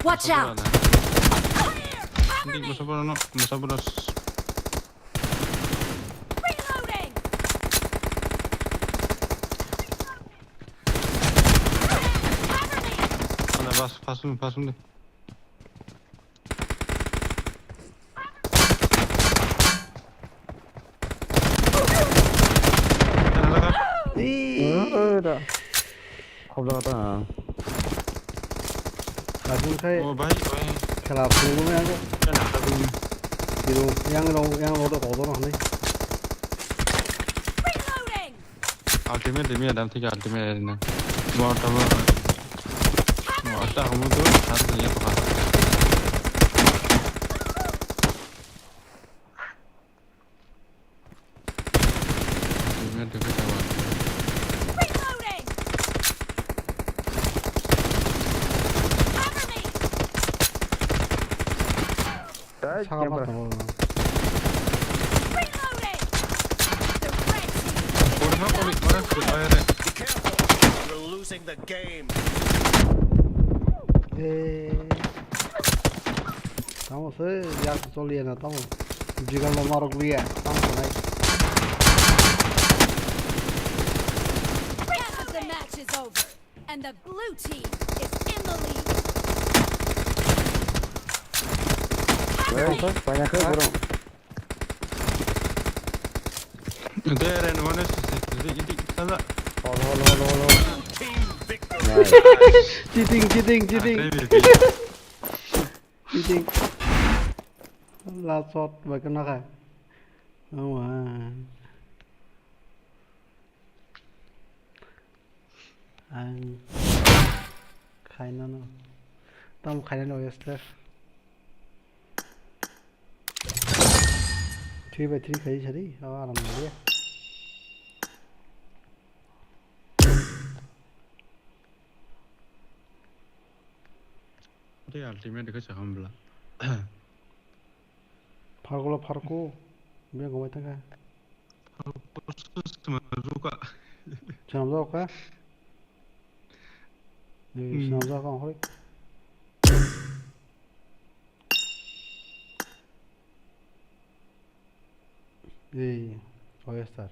Watch out! Cover me! Ini masa berapa, no? Masa berapa? Reloading! Cover me! Ada pas, pas dulu, pas dulu. Ada lagi. Ih. Eh, eh, dah. Khobla ta. Aboni khai. Oh, bhai, bhai. Khela phunukmani ang. Khela phunukmani. Hero, yang rong, yang rong da kotor hanai. Reloading! Ultimate demi adam thik ultimate na. Mo ta mo. Mo ta mo tu sar ni apa. Ultimate demi ta wa. Reloading! Cover me! Saka camper. Pattongo. Reloading! The red team is down. Be careful! You're losing the game! Eh. Tamo se, yak choliya na tamo. Jigal lo marok liya. Tamo se nai. Half of the match is over. And the blue team is in the lead. Cover me! Banyak ke, bro. There and one is, sana. Hol, hol, hol, hol, hol. Blue team victory. Nice. Cheating, cheating, cheating. Cheating. Last shot bai kena kha. Oh, man. Ang khainano. Tamo khainano, Wester. Three by three khai sari. Oh, aram naliya. Tei ultimate khe se hambla. Pharkolo pharko, bia gomai thangkha. Pharko se swnamjak kha. Swnamjak kha? Ni hmm. Swnamjak kha, hoi. Ei, oyster.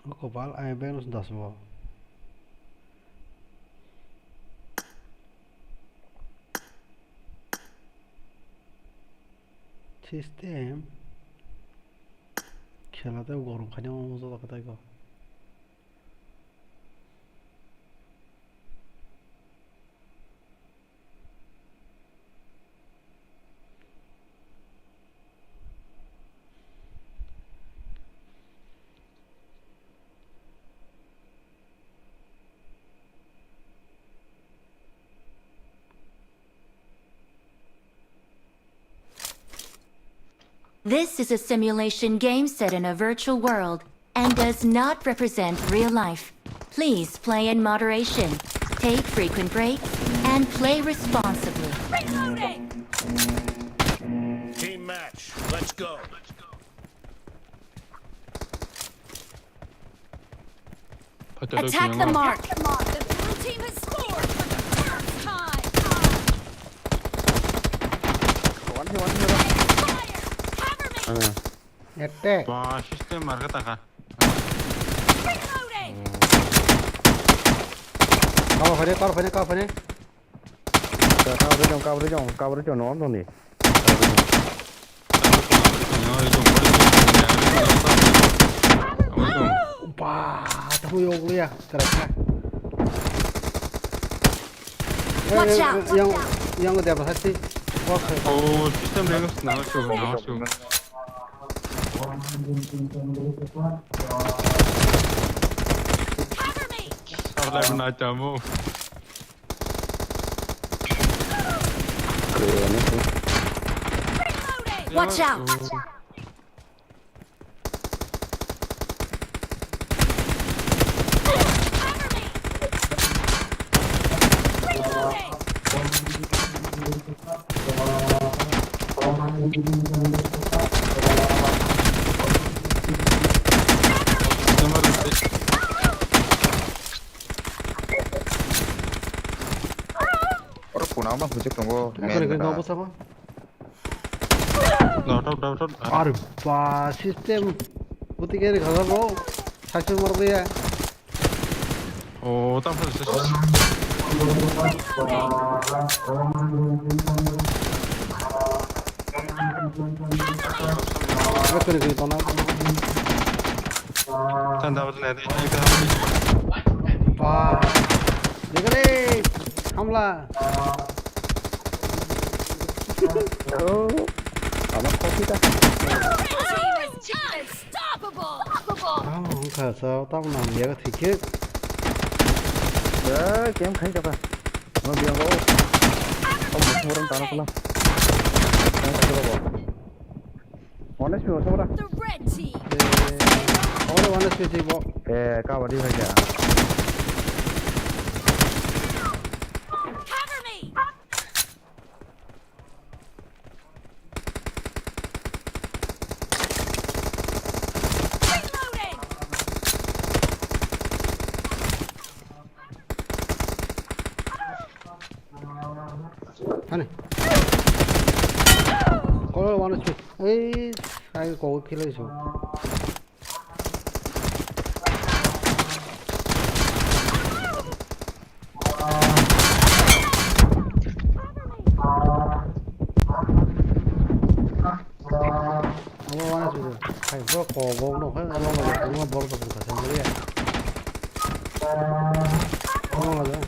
Kopal, I am Venus Das bo. System khela tei gorom khaina o joto kwtai kok. This is a simulation game set in a virtual world and does not represent real life. Please play in moderation, take frequent breaks, and play responsibly. Reloading! Team match, let's go. Attack the mark. The blue team has scored for the first time. One here, one here. Fire! Cover me! Attack. Ba, system marka taka. Reloading! Cover fire, cover fire, cover fire. Kabri jong, kabri jong, kabri jong, no, no, ni. Ba, tahu yo, ya, kera, kera. Watch out! Yang, yang udah apa sih? Oh, system dia nang su, nang su. Cover me! Sabar, naik kamu. Watch out! Oro phone ama hujik tongo. Ako lagi nabo sama. Download, download. Ar ba system. Buti kere khala bo. Sakse mar dia. Oh, tam sa. Ako lagi tona. Tanda ba le. Ba. Dekale. Hamla. Oh, ama kopi ta. Unstoppable. Ah, wngkha sa, tamo nang ya thik khe. Eh, kem khai kapa. Mo biang go. Oh, mo mo ran tana kula. Tana kula bo. One H P mo sobra. The red team. Eh, oro one H P si bo. Eh, kabadi bhai ja. Cover me. Reloading! Hani. Kolo one H P. Ei, ai ko khilai so. Abo wana sudu. Hai, bro, ko, bro, no, hai, abo, abo, abo, bro, bro, bro, bro, bro. Abo, abo.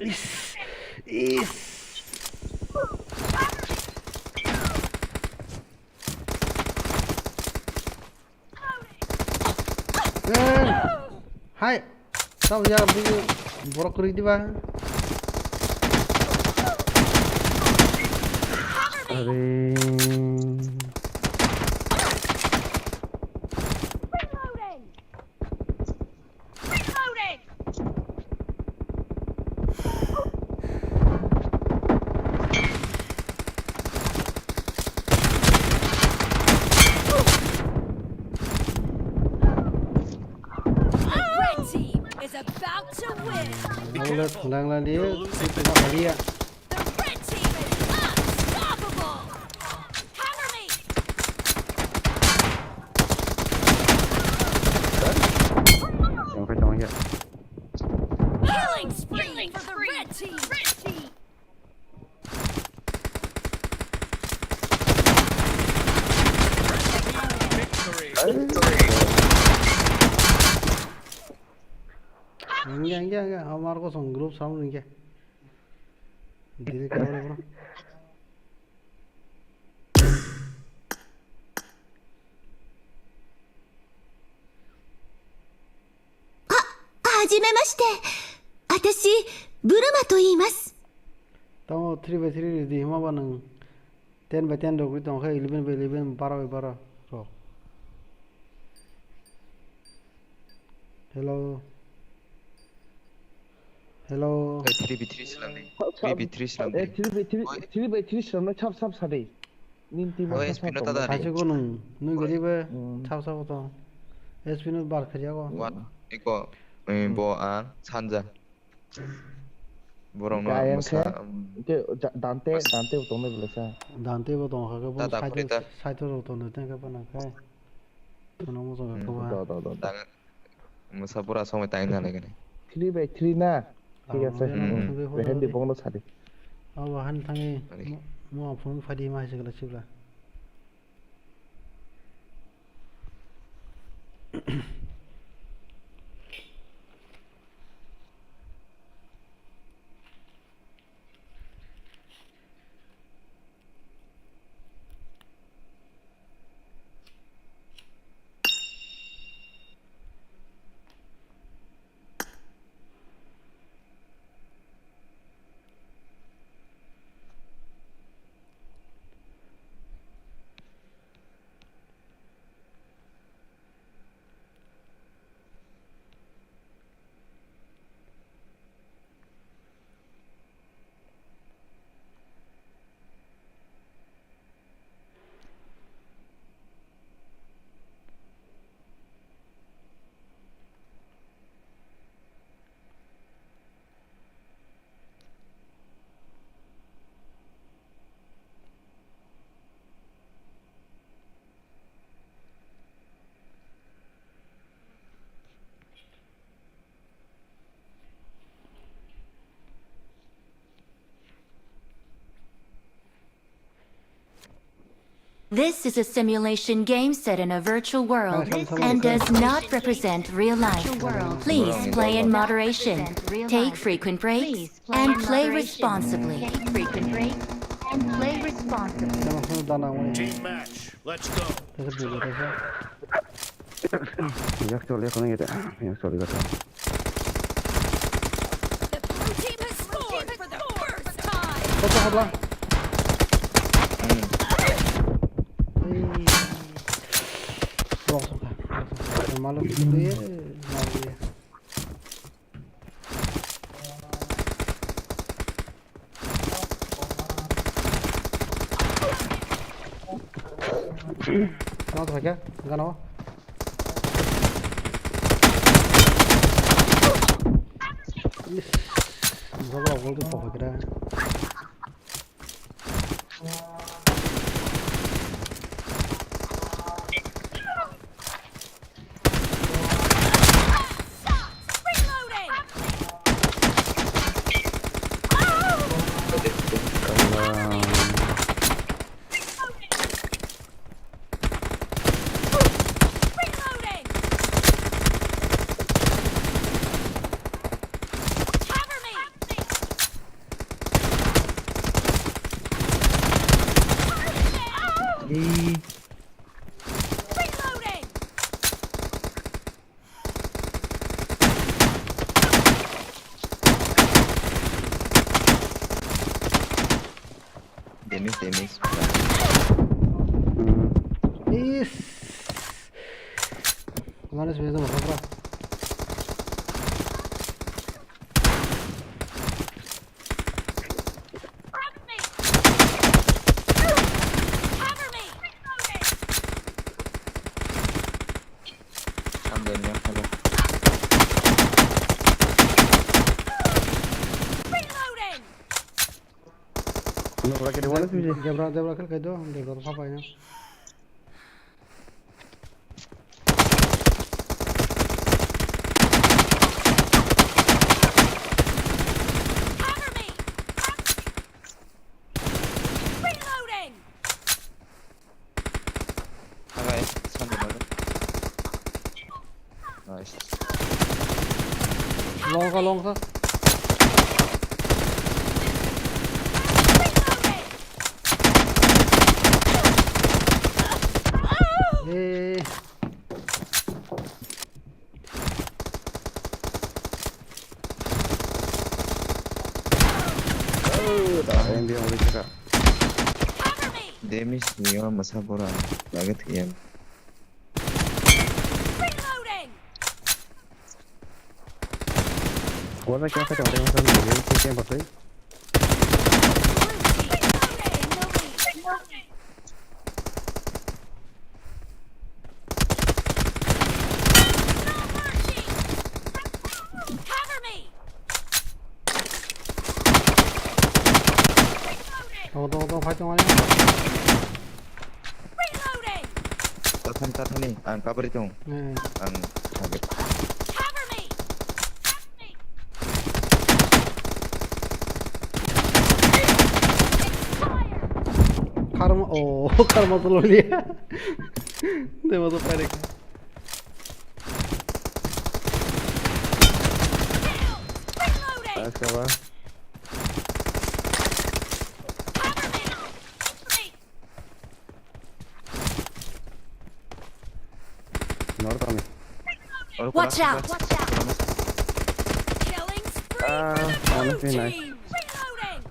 Is, is. Eh, hai. Tamo ya, borok kwrwi diba? Ring. The red team is about to win. Ang le thwngna nai di, thwngna nai di. The red team is unstoppable. Cover me. Yang khe tong ya. Killing spree for the red team. Enggak, enggak, enggak. Amar kosong group sound enggak. Direct kau bro. Ha, hajime mashite. Atashi, Buruma to iimasu. Tamo three by three di hima ba nang. Ten by ten rok ri tong khe, eleven by eleven, baro by baro rok. Hello. Hello. Eh, three by three slam di. Three by three slam di. Eh, three by three, oi. Three by three slam na chap chap sa di. Nin team oi, chap S P no chap tada tong. Di. Kaise ko nung, nung gari be hmm. Chap chap tong. S P no bar khariya ko. What? Iko, eh, bo ang sanja. Borok no kaya mwsa, khe, um, ke, ja-, Dante, mas- Dante bo tongnai belai sa. Dante bo tong kha khe, bo ta da side phuri ta. Side rok tongnai teng khe phano khe. Tono mo jong khe ba. Do, do, do, do. Tang, mwsa pura somoi tang na lai khe. Three by three na? Thik ase. Hmm. Rehendi bongno sadi. Abo han thangi. Ani. Mo, mo phone phadi ma hai se gala chibla. This is a simulation game set in a virtual world and does not represent real life. Please play in moderation, take frequent breaks, and play responsibly. Team match, let's go. Yak choli kono yete. Yak choli kata. The blue team has scored for the first time. Kota habla. Ei. Wrong song. Wrong song. Malu dia. Malu dia. Ano to kya? Gano? Is. Zaba gol to pokok kira. Miss, they miss. Is. Kemana sih itu, Bro? Sambil yang ada. Reloading. Ano, wala kiri, wala kiri. Debra, debra kiri kaido, debra papa ya. Cover me. Reloading. Hagai, sambil ada. Nice. Long ka, long ka. Eh. Oh, tak ada yang dia boleh cakap. Damage ni o masa bora lagi tiyan. Reloading. Wala kya kha chang teng san ni ke kya batai. Cover me. Tong, tong, tong, fight tong ani. Reloading. Tathani, tathani, ang kabri tong. Hmm. Ang target. Cover me. Karma, oh, karma tolo liya. Dema to pare. Reloading. Nice cover. North kami. Watch out! Watch out! Killing spree for the blue team! Reloading!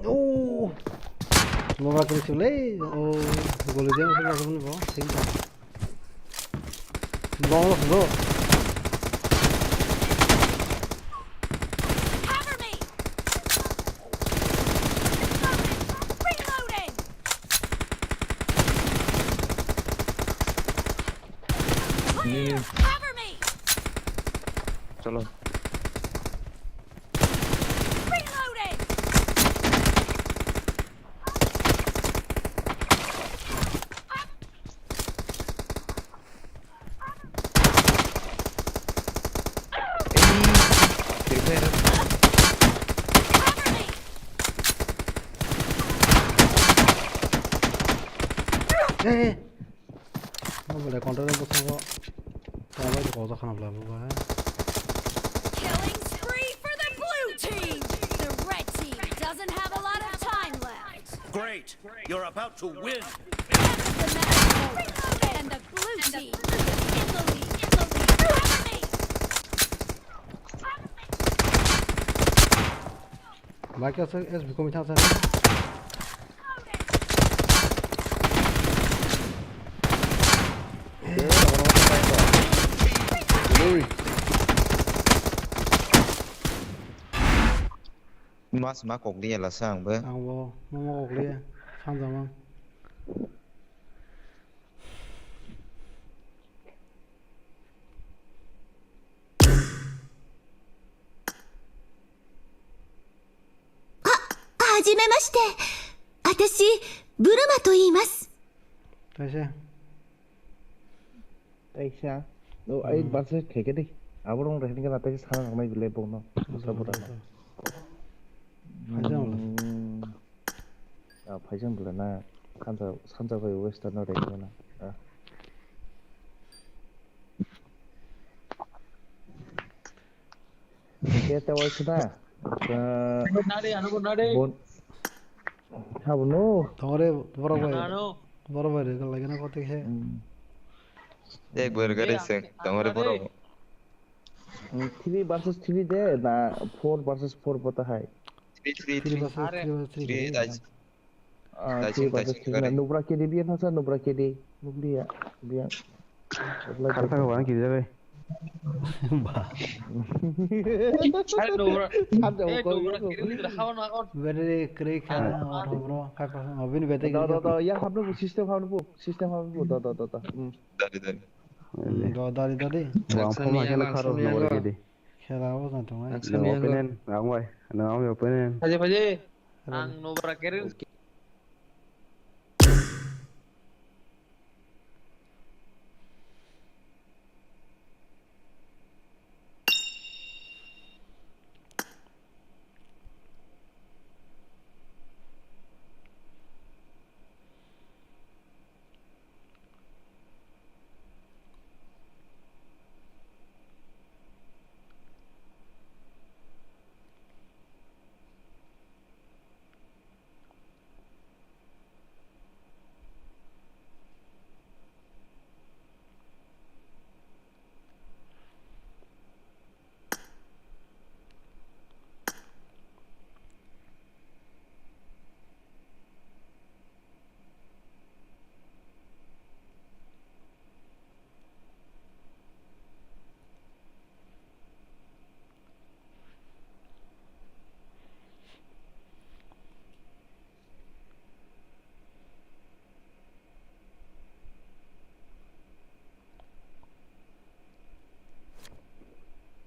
Oh! Loba kiri sule. Oh, goli dia masuk masuk ni bo. Same time. Long, long. Cover me. Reloading. Clear. Cover me. Chalo. Reloading. Eh, eh. Mobile control ko sabo. Tawai ko ja khana bla bla. Killing spree for the blue team. The red team doesn't have a lot of time left. Great. You're about to win. And the blue team in the lead. Cover me. Baki aswk S B komi thang sa. Mas ma kok dia lasa ang bo. Ang bo, ma ma kok dia. Sanjama. Ha, hajime mashite. Atashi, Buruma to iimasu. Kaisa. Kaisa. No, ai base kheke dei. Abo rong rehni kana tei sana nang mai bile bong no. Busa bura. Phaijang bwla. Hmm. Ah, phaijang bwla na. Sanja, sanja bai western no rehni kana. Ah. Kete waisina. Nade, ano nade. Bon. Habuno. Tongore borok bai. Ano. Borok bai regal lagi na kote khe. Hmm. Ek bar gari se tongore borok. Hmm, three versus three de na four versus four bo ta hai? Three, three, Three three. versus Are, three versus three. Three, dai. Ah, Dai three sing, dai versus sing, three na. Kare. Nubra K D biya thangsa, Nubra K D. Nubli ya, biya. Kar ta ko bang ki jabe. Ba. Are Nubra. Kar ta Eh, ko Nubra, ya. Kiri ni hawa na kon. Bere kre kha Ah. na, or bro. Ka ko, abin bete Da, da, kiri. da, ya, hapno bu, system hapno bu, system hapno bu, da, da, da, da. Hmm. Dali, dali. Hmm, da, dali, dali. Bang Action phoma ni khela action kharo ni Nubra action. K D. Khela o jang tongnai. Action Nang ni opinion, ang wai. Nang ang opinion. Phaji, phaji. Hello. Ang Nubra K D.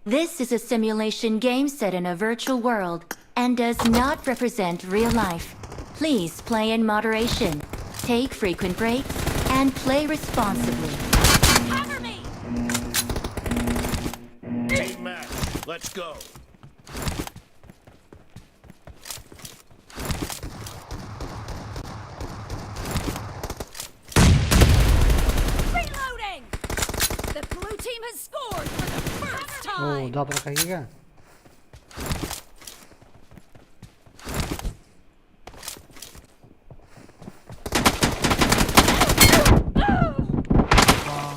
This is a simulation game set in a virtual world and does not represent real life. Please play in moderation, take frequent breaks, and play responsibly. Cover me! Team match, let's go. Reloading! The blue team has scored for the first Oh, time! Jatra khaikha.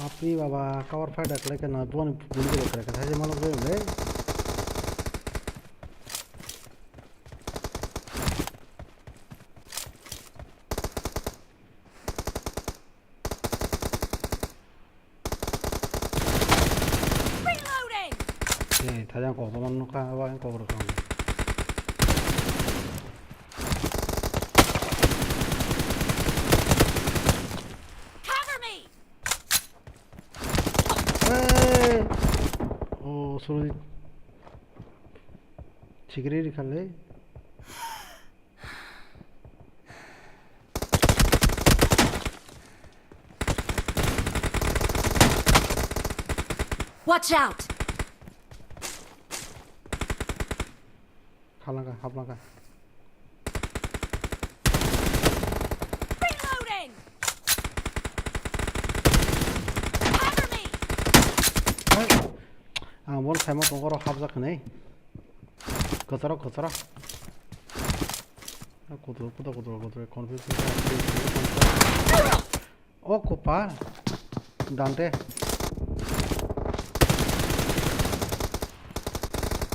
Bapre baba, cover fire da khlai kha na, boni guli guli khlai kha, thaise malok jai le. Reloading! Eh, thajang kok tongma nukha, abo ang kok rwkha. Cover me! Eh! Oh, sorry. Chikri rikha le. Watch out! Khalanga, haplanga. Reloading! Cover me! Hai. Ang bon saimo tongoro hapjak hinwi. Kwcharo, kwcharo. Kudro, kuda, kudro, kudro, confuse. O kopal. Dante.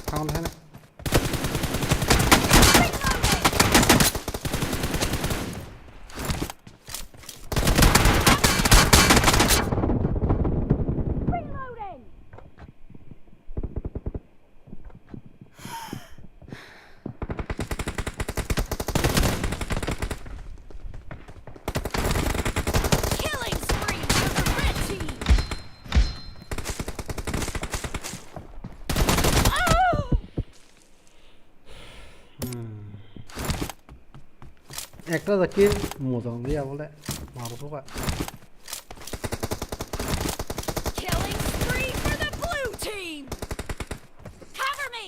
Sound hai na. Killing spree for the red team. Oh! Hmm. Ekta da kill mojang liya bole. Maru suka. Killing spree for the blue team. Cover me.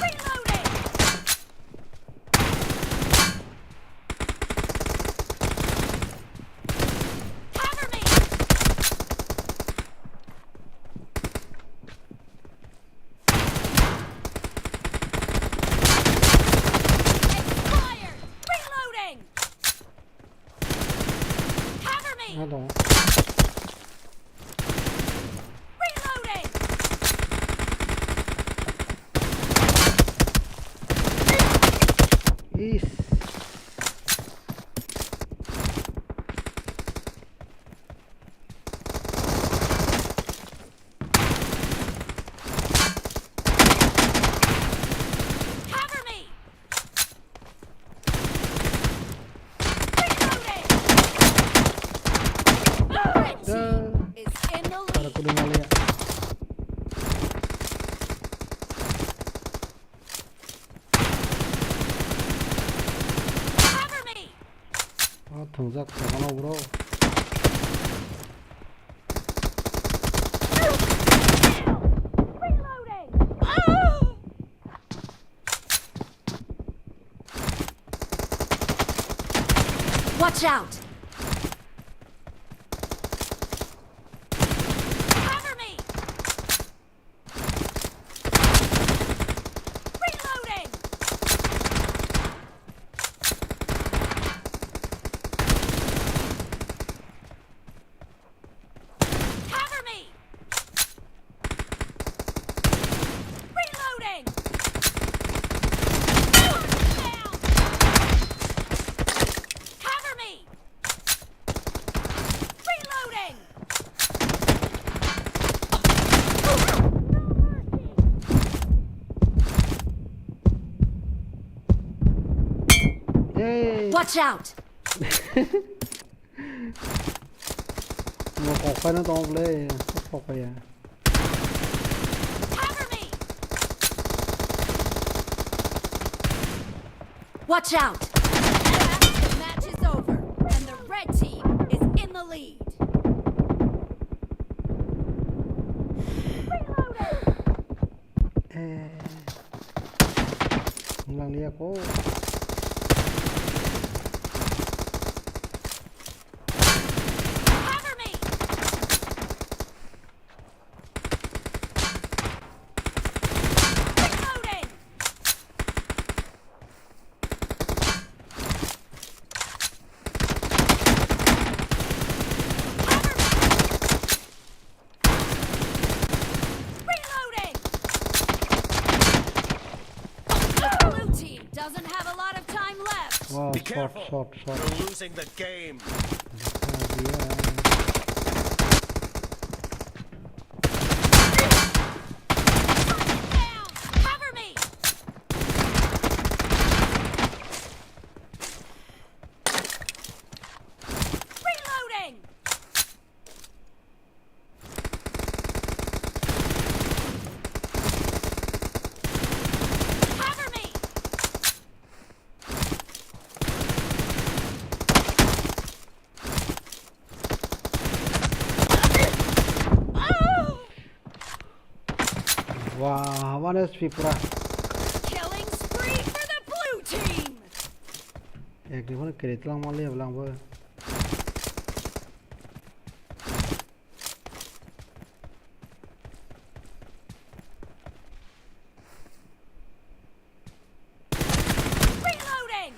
Reloading. Cover me. Hello. Is. Cover me! Reloading! Red team is in the lead. Para kudu malia. Cover me! Ah, thwngjak tongo bro. Reloading! Watch out! Cover me! Reloading! Cover me! Reloading! Cover me! Reloading! Hey! Watch out! Mo kok phano tong ble, kok phaya. Cover me! Watch out! The match is over, and the red team is in the lead. Eh. Nang liya ko. Cover me! Reloading! Cover me! Reloading! The blue team doesn't have a lot of time left. Wow, be short, careful. Short, short. You're losing the game. Dikhla diya. Cover me! Reloading! Cover me! Wah, one H P pura. Killing spree for the blue team. Ek ni phone kiri tlang mali ablang bo. Reloading!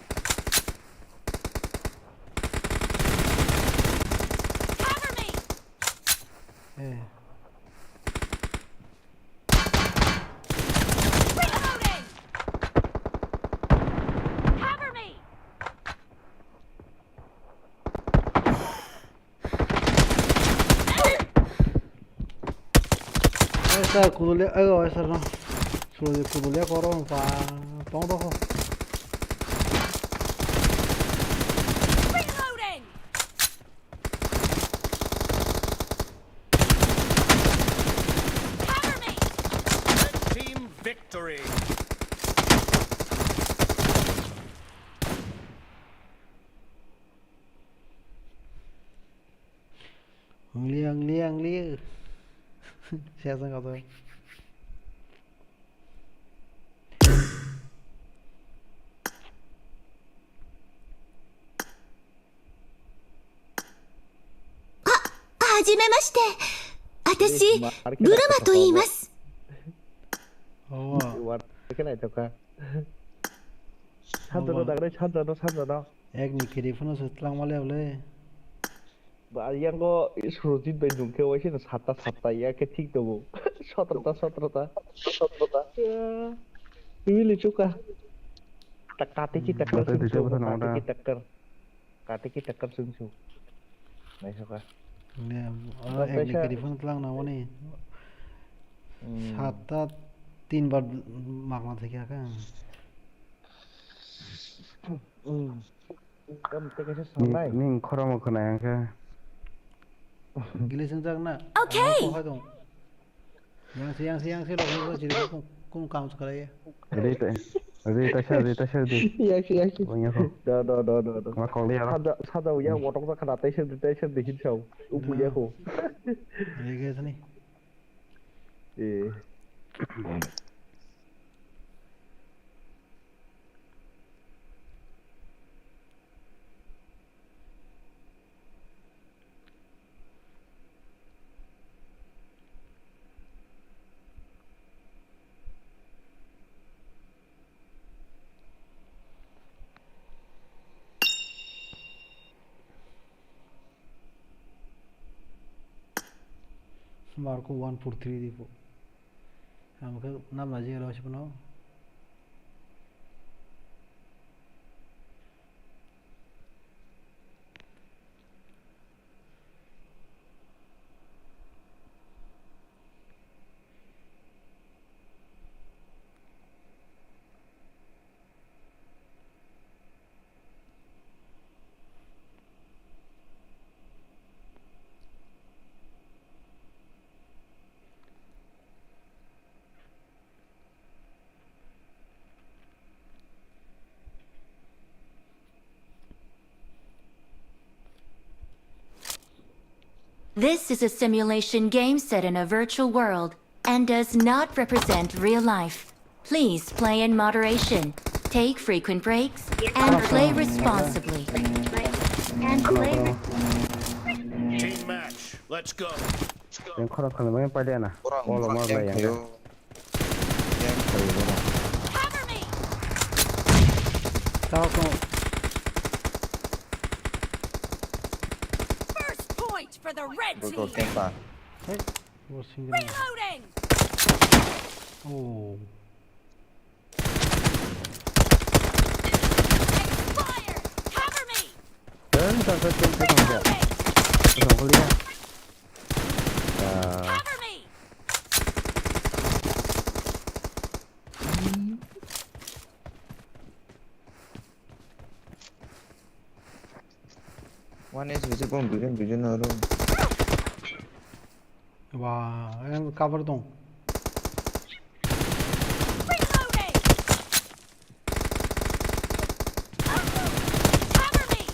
Cover me! Eh. Reloading! Cover me! Esa kudulia, ayo esa no. Sudah kudulia korong pa, tong tong. Reloading. Cover me. Red team victory. Ang li, ang li, ang li. Siya sang kau tu. Ha, hajime mashite. Atashi, Buruma to iimasu. Oh. War, kenai toka. Sanjano dagre, sanjano, sanjano. Ek ni kiri phano se tlang male ole. Ba, yang ko Surojit bai nung khe waisa no satta satta ya khe thik tongo. Sotrota, sotrota. Sotrota. Twi lichuka. Tak kati ki takar sung sung, kati ki takar. Kati ki takar sung sung. Nai saka. Ne, ah, ek ni kari phone tlang na wani. Hmm. Satta tin bar magna thakya ka. Hmm. Kam te kaisa sanai. Ning khoramo khwnai ang khe. Gili swngjak na. Okay. Ang kok hai dong. Yang se, yang se, yang se, lo, lo, jiri, kum, kum kam se khalai. Ri ta, ri ta sa, ri ta sa di. Yang se, yang se. Wanya ko. Do, do, do, do, do. Ma kok liya. Sada, sada ya, wotok sa khana, tai se, tai se, di hin sa. Upu ya ko. Ri ge sani. Eh. Marco one four three di po. Ang khe namna je rw se phano. This is a simulation game set in a virtual world and does not represent real life. Please play in moderation, take frequent breaks, and play responsibly. And play. Team match, let's go. Yang khorok khana bai pailiya na. Olo mar lai yang. Yang khayo bono. Cover me. Tao tong. First point for the red team. Bro, kempa. Hey, bro, single. Reloading. Oh. Expired. Cover me. Turn, turn, turn, turn, turn, turn. Reloading. Turn, turn, turn. Ah. Cover me. One is visible, duijon, duijon aro. Wah, yang cover dong. Reloading. Cover me.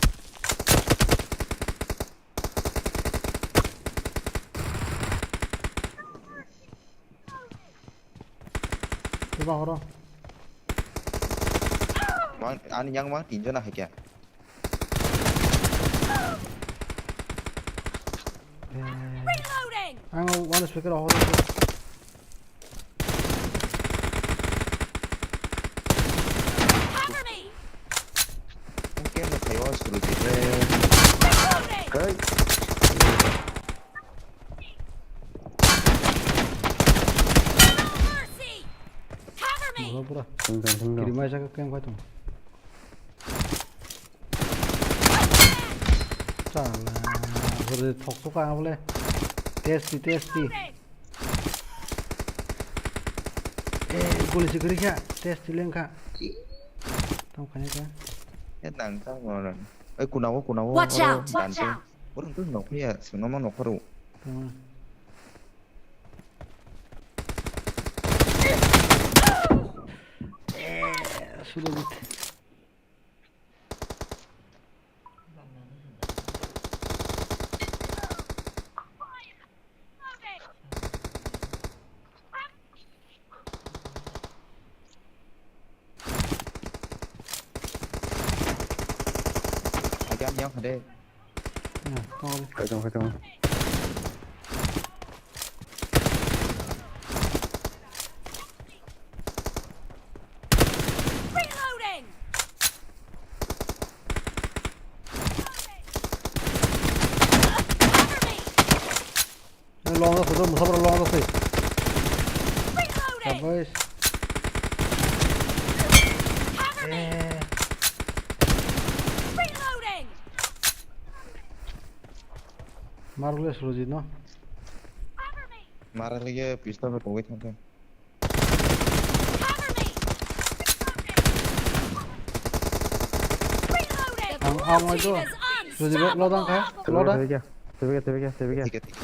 Coba horo. Mang, ani yang mang tinjon ah kya? Eh, Reloading. Ang one speaker horo. Cover me. Mungkin ada chaos dulu sih. Reloading. Kai. No mercy. Cover me. Bola pura. Teng, teng, teng, teng. Kiri mai saka keng koi tung. Chala, bore thok thok ang bole. Testi, testi. Eh, guli si kiri kya? Testi leng kha. Tong khani ka. Eh, nang ta mo. Eh, kuna wo, kuna wo. Watch out! Watch out! Orang tu nok ya, semua mau nok ro. Tama. Eh, sudah gitu. Agam yang hade. Ya, kau. Kacang, kacang. Reloading! Long da, musa bro long da se. Reloading! Guys. Cover me! Eh. Reloading! Marvelous Roji no. Cover me! Mara lagi pistol ko wait hangka. Ang, ang, ito. Reloading. Blue team is unstoppable. Lo dang ka? Lo da? Tebega, tebega, tebega, tebega. Tiga, tiga.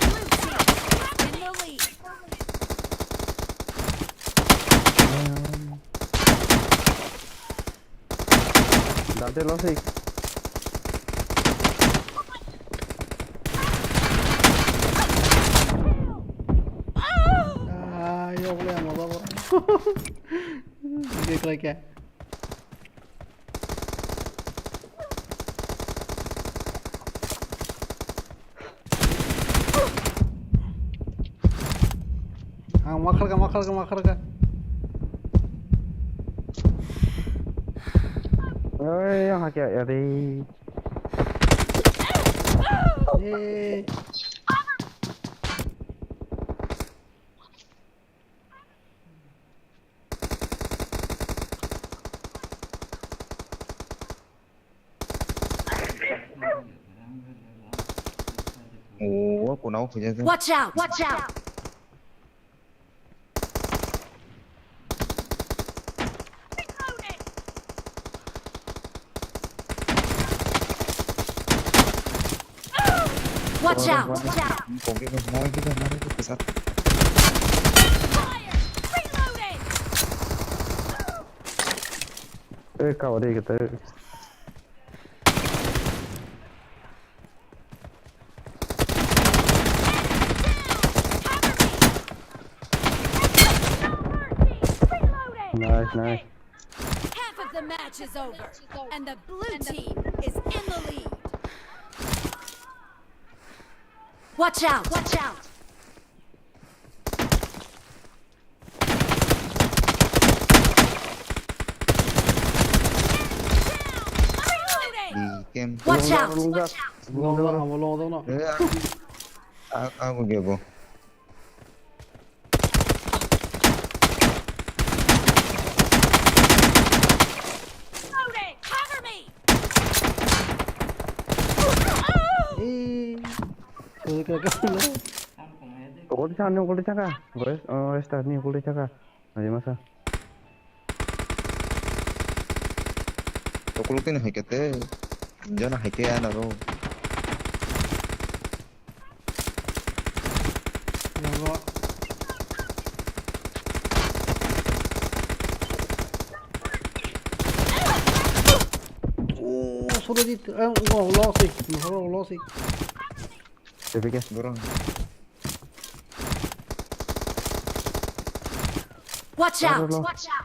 Blue team in the lead. Date lo si. Ay, yok le, ama baba. Hindi ko kya. Ang makharga, makharga, makharga. Oi, hakya, ya deh. Eh. Oh, aku nau kerja tu. Watch out! Watch out! Watch out! Watch out! Fire! Reloading! Eh, kau deh kita. Nice, nice. Half of the match is over, and the blue team is in the lead. Watch out! Watch out! Reloading! Di kem. Watch out! Long, long, long, long. Watch out! Long, long, long, long, long. Eh, aku, aku, aku gebo. Reloading! Cover me! Eh. Kau kau kau. Kau di sana, kau di sana. Boys, oh, start ni, kau di sana. Ayo masa. Tokuluk tini hai kete. Jana hai ke ana ro. Yago. Oh, Surajit, eh, oh, lo si, lo si. Tebega. Dorong. Watch out! Watch out!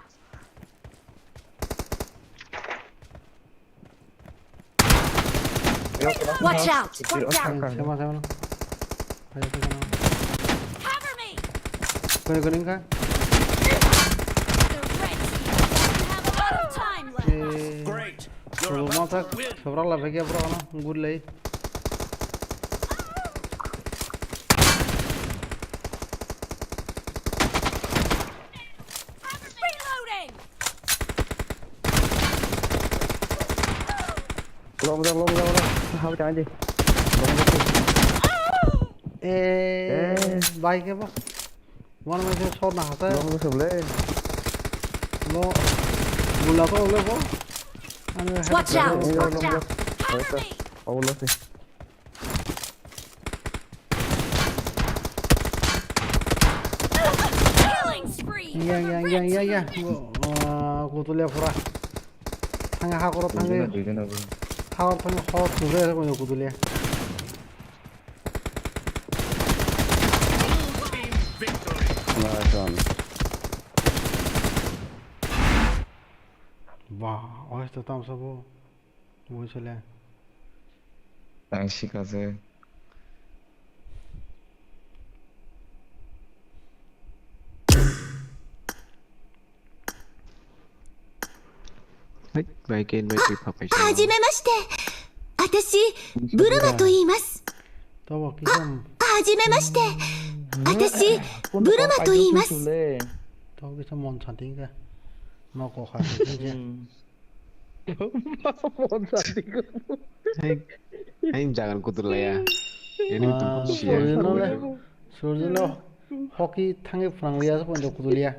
Watch out! Watch out! Sama, sama. Ayo, sama. Cover me! Kau yang kuning kah? The red team doesn't have a lot of time left. Eh. Great! You're about to win! Sobrak la bhaiya bro, na? Good lei. Reloading! Long jang, long jang, long. Hau jang di. Long jang. Eh, eh. Bike apa? Mana mana shot na hasa. Long jang sebelah. Lo, mula to lo ko. Watch out! Long jang, long jang. Watch out! Cover me! Oh, lo sih. Killing spree for the red team. Yang, yang, yang, yang, yang. Wah, kutulia pura. Thangwi hakoro thangwi. Duijona, duijona, bro. Hakoro thangwi hor tubui ase kono kutulia. Blue team victory. Nice one. Wah, ois to tamsa bo. Buisile. Ang sikha se. Hai, bai ke invite ri phapai sa. はじめまして。私、ブルマと言います。 Tobo kisam. はじめまして。私、ブルマと言います。 Tobo kisam mon santi ka. Noko kha. Mon santi ka. Hai, hai jagan kutul ya. Ini Ah, tu sia. Surjino le. Surjino hoki thangi phrang liya sa ponjo kutul ya.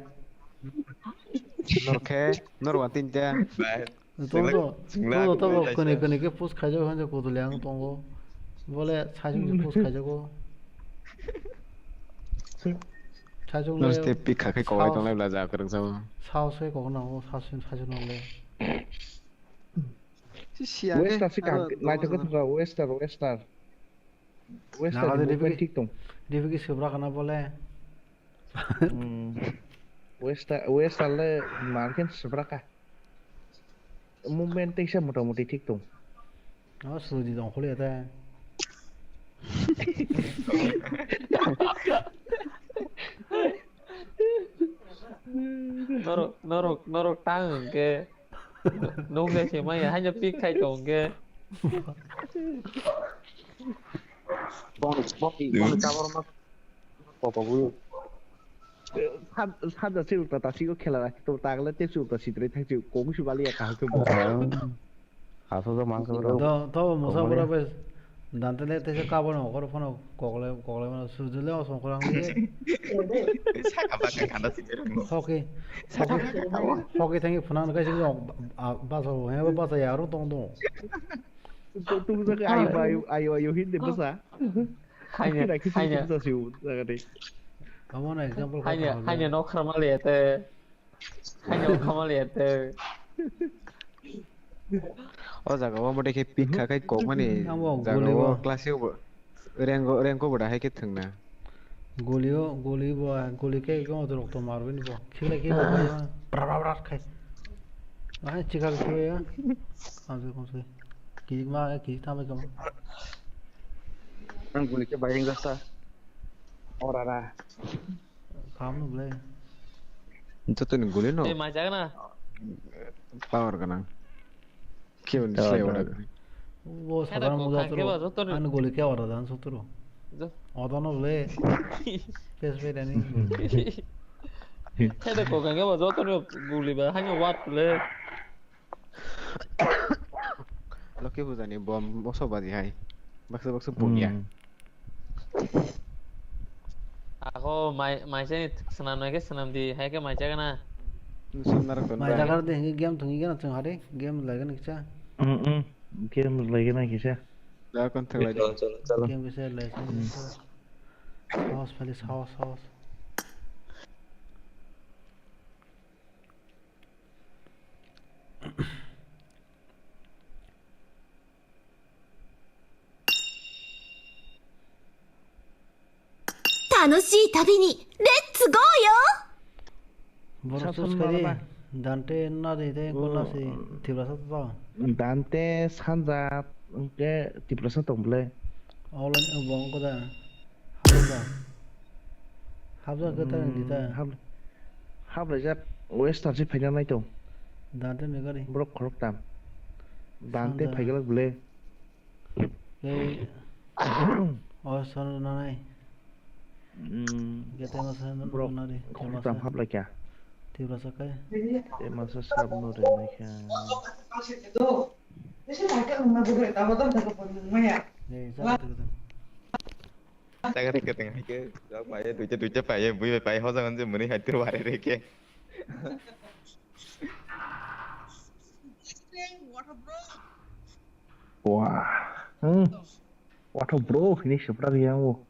Norkhe, norwa tinta. Bai. Tongo, tongo, tongo, kone, kone ke post khaijak, hanja kotoli ang tongo. Bole, sajung je post khaijago. Sajung le. Nor step pick kha khai kowai tonglai bla ja kwrwng sao. Sao se kok na o, sao se sajung na le. Western se kaham, naithok khe thangkha, Western, Western. Western ni movement thik tong. Rifiki subra kana bole. Hmm. Western, Western le market subra ka. Movement teisa motamoti thik tong. O Suji tong kholi ata. Norok, norok, norok tang hwnkhe. Nungkhe se maya haino pik khai tong hwnkhe. Bong, bong, bong, Popo bu. Sab-, sabja se ulta tasi ko khela rakhi to tagle te se ulta sidre thang se kong su bali ya kaham se bo. Haso jo mangsa bro. Do, to musa bura bes. Dante le te se kabon okor phano kokle, kokle mano sujule osong korang le. Saka baka khanda sidre. Hoki. Hoki. Hoki thangi phunang kai se jo, a, basa ho, he basa ya ro tong do. Tu, tu sa ayo, ayo, ayo, ayo, hindi basa. Haino, haino. Tamo na example kha. Haino, haino nok kharma le te. Haino kharma le te. O jaga o mode khe pik kha khai kok mani jaga o class o rengo, rengo boda hai khe thwngna. Goli o, goli bo, goli khe rok to marwini bo. Khilai khe bo bra bra bra khai. Ai chikha khe ya. Amse komse. Ki ma ki tama kama. Ang guli ke bayang jasa. Ora ra. Kam no ble. Itu tuh guli no. Eh, majak na. Power kanang. Kiyun slay ora. Bo sadar mo jatro. Ani guli ke ora dan sotro. Odono ble. Pes be dani. Thede ko gange bo joto no guli ba hanyo wat ble. Loki puja ni bom moso baji hai. Baksa baksa bunya. Ako mai mai seni senam nai ke senam di hai ke mai jaga na. Mai jaga de game thungi gana chung hari game lai gana kisa. Hmm hmm. Game lai gana kisa. Jaga kon thaglai. Chalo chalo chalo. Game kisa lai. Saos pali saos saos. Tanoshii tabi ni, let's go yo! Borok choose khaidi, Dante na de de ko na se Tiprasa to. Dante sanja hwnkhe Tiprasa tong bwle. Online bo wngkha da. Hapjak. Hapjak khe ta wng di ta. Hap-, haplaijak Western se phaina nai tong. Dante ni gari. Borok khoroktam. Dante phaiglak bwle. Tei o sal nanai. Gete masa borok nari. Khoroktam haplaikha. Tiprasa kai. Tei masa sab no rwnai kha. Jaga rikha tong hai khe, jak paiye, duita, duita paiye, bui bai paiye, hojang hanse muni hai turu bare rikhe. Wah. Hmm. What a bro, ini seberang yang wo.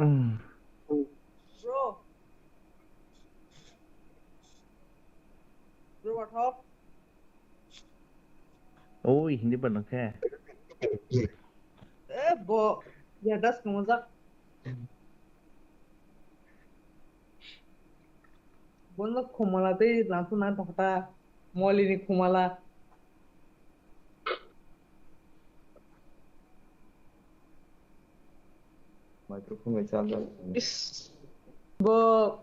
Hmm. Bro. Bro, what up? Oi, hindi ba nang khe? Eh, bo, ya das kamo jak. Bono khumala tei lampu nang tongkha ta, moli ni khumala. Microphone bai charger. Is. Bo.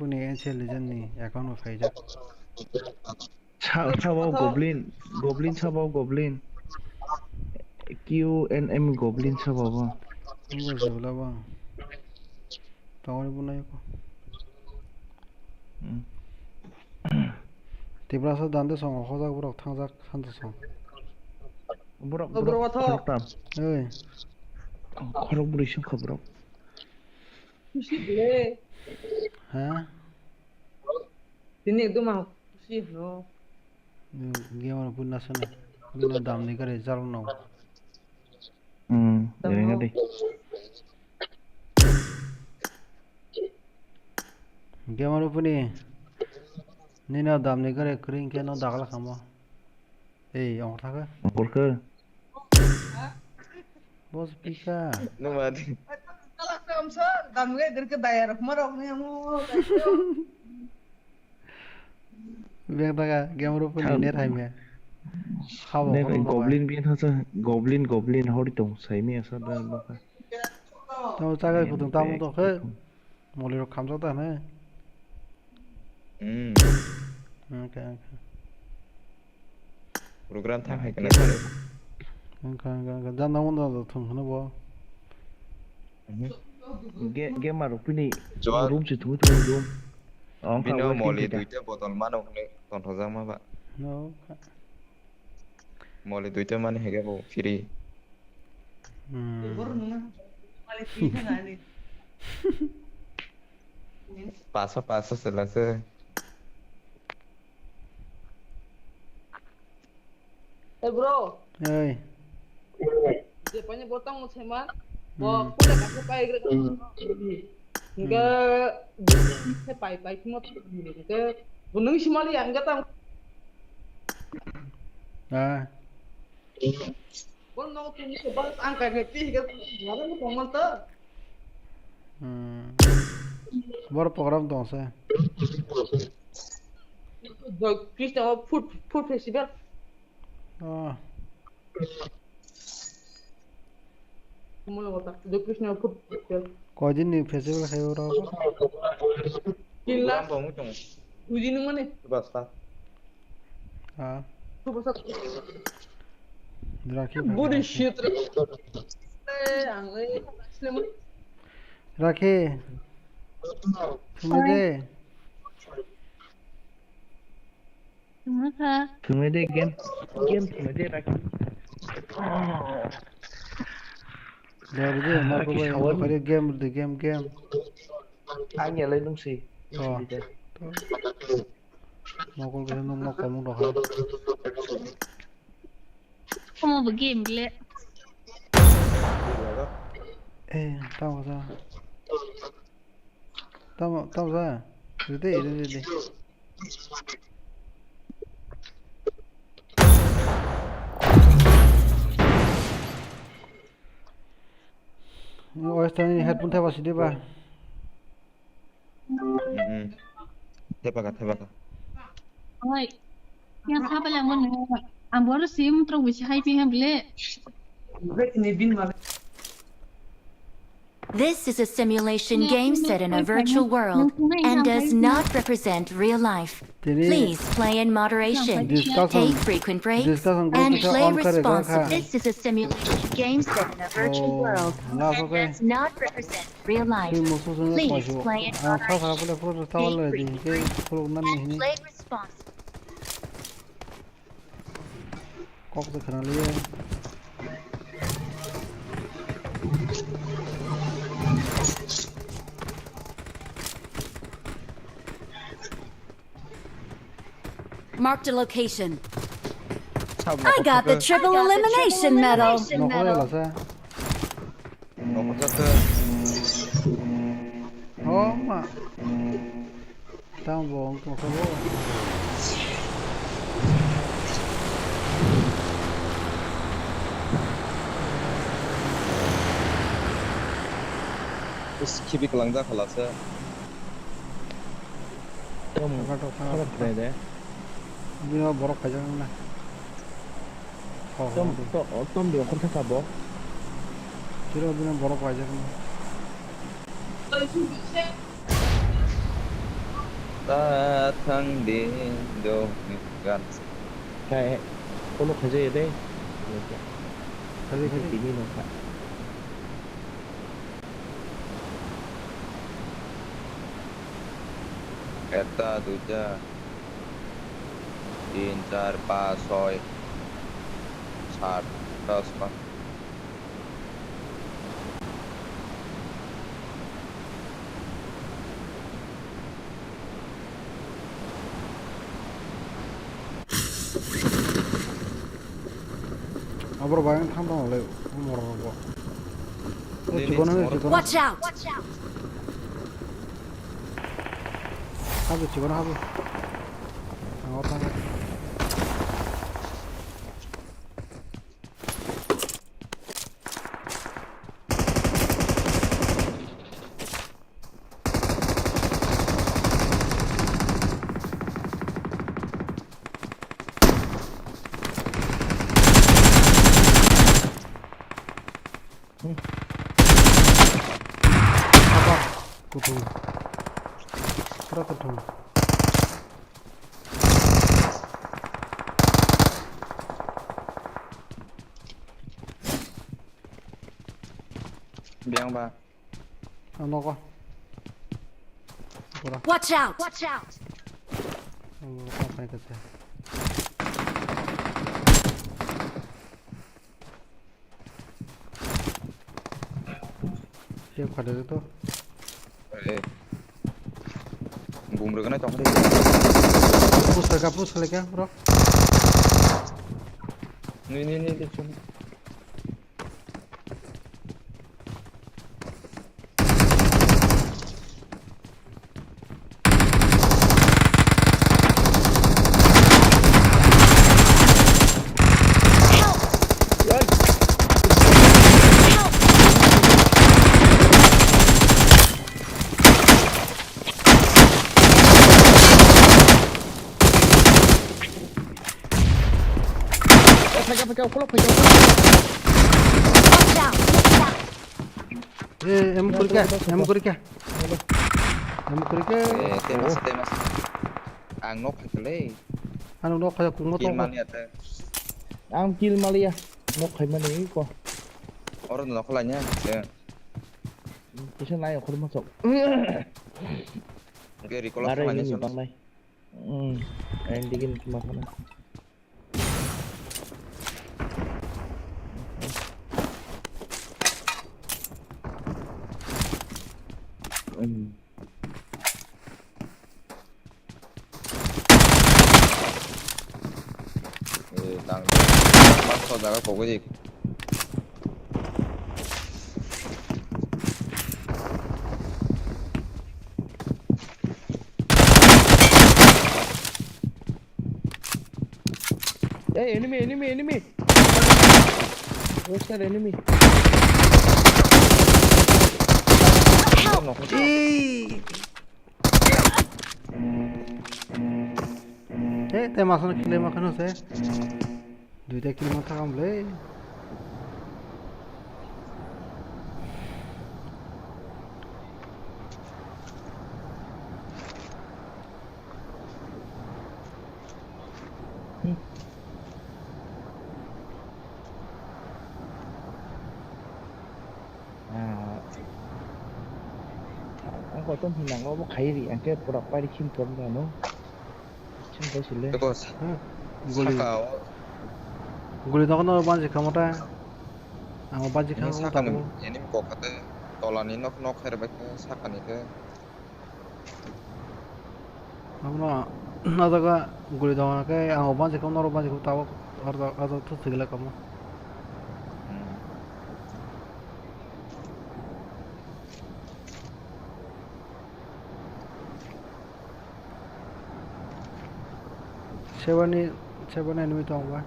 Rupuni N C L Legend ni account bo phaijak. Sa-, sabo Goblin, Goblin sabo Goblin. Q N M Goblin sabo bo. Wngkha jebla bo. Tongwi bo naiko. Hmm. Tiprasa dande songo hojak borok thangjak santo song. Borok, O borok borok wathok. Khoroktam. Oi. Khorok bwrwi songkha borok. Khusi bile. Ha? Tini ekdom ang khusi hwno. Game rok pun nasana. Bina dam ni gare jalo no. Hmm, Tamo. Rengadi. Game rok puni. Nino dam ni gare kring ke no dagla khamo. Ei, ong thaka. Ong kurka. Bos pika. Numa di. Kalak tam sa, dam gai dir ke daya rok marok ni amu. Beng taka, game rok pun net hai me. Habo. Goblin bin hasa, Goblin, Goblin hori tong sai me asa da baka. Tamo chagai kutung tamo to khe. Moli rok khamjak da hwnwi. Hmm. Wngkha, wngkha. Program thang hai kana. Wngkha, wngkha, wngkha. Janda wngda da thung hwno bo. Mhm. Ge-, gamer rok pini Joa- room se thungwi thungwi room. Wngkha bino wngkha moli wngkha. Duita botol mano hwnwi tonthojak ma ba. No, wngkha. Moli duita mani hege bo free. Hmm. Pasa, pasa, selasa. Eh, bro. Hey. Je panya botang mo sema. Bo Hmm. Pula kasi pa igre. Enggak, saya pai pai semua tuh. Enggak, gunung semua yang enggak tahu. Ah. Bol no tu ni sebab angka ni pi ke mana ni komal to. Hmm. Bor program dong se. Krishna food food festival. Oh. Mula kota, Joy Krishna food festival. Koidin ni festival khai oro? Kila. Ujini mane? Basta. Ha. Basta. Rakhi. Body shit. Ang le. Rakhi. Sumede. Sumedha. Sumede game. Game sumede Rakhi. Dari dia, mau kau yang mau kau game, the game, game. Ang ya lai nung si. Oh. Mokol khe nung nok komung rok hai. Omo bo game le. Eh, tamo sa. Tamo, tamo sa. Rede, rede, rede. Western headphone thapa sidi ba. Mm-mm. Thepaka, thepaka. Oi. Yang sapa yang mana? Ambor sim trok bisi hai pi hamle. This is a simulation game set in a virtual world and does not represent real life. Please play in moderation. Take frequent breaks and play responsibly. This is a simulation game set in a virtual world and does not represent real life. Please play in moderation. Take frequent breaks and play responsibly. Kok se khna liye. Marked a location. I got the triple elimination medal. Nokole lasa. Nokole lasa. Oh ma. Tamo bo wng tongkha bo. Khibi kwlangjak khalasa. Tamo. Tamo. Bini borok khaijak wngna. Tom, tom, tom di okhor khe sabo. Chiro bini borok khaijak wngna. Ta thang di do gan. Kai, kono khaijak ya de. Khaijak, khaijak. Tini no kha. Ekta, duita, tin, char, pas, soi, sat, dos, pas. Abro bayang thang tong le, umor rogo. Watch out! Habu chibona habu. Ang o thang. Apa? Kutung. Pura kutung. Biang ba. Ang nogo. Pura. Watch out! Watch out! Ang nogo, apa yang kecil? Siap kada tu. Eh. Bumrwgwnai tongkha de. Push khlaika, push khlaika, bro. Ni, ni, ni, ni, sini. Eh, phaikha, phaikha, ukolok phaikha, ukolok. Watch out! Watch out! Eh, M kuri kha, M kuri kha. M kuri kha. Eh, temas, temas. Ang nok phaikha le. Ano nok phaikha, kung mo. Kill to mani ate. Ang kill maliya. Nok khai mani ko. Oro nok lai nya. Kisa nai okhor ma sok. Oke, recall. Are ini bang nai. Hmm, ending ini cuma sana. Hmm. Eh, tang. Mas ko jaga kogwi. Hey, enemy, enemy, enemy. Where's that enemy? Help! He, te masano kill ma khano se. Duita kill ma thakam le. Ah, ang kotor hinang obo khai ri, ang khe pura pari khim tom dano. Chim bai sile. Teko. Hmm. Guli. Saka o. Guli dokono banji khamota. Ang banji kham sakani tamo. Enemy kok kate tolani nok nok khair bai khe sakani khe. Abono o jaga guli tongo khe ang o bansi khe norok bansi khe tabuk o jaga thuk thwgwlak omo. Hmm. Sebani, sebani enemy tong ba?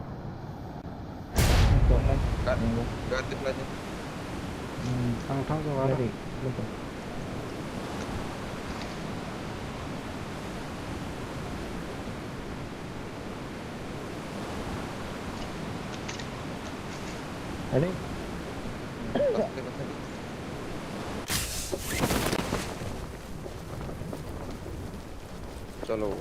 Kat, kat di pelajin. Hmm. Thang thang to aro. Ready, ready. Ready? Chalo.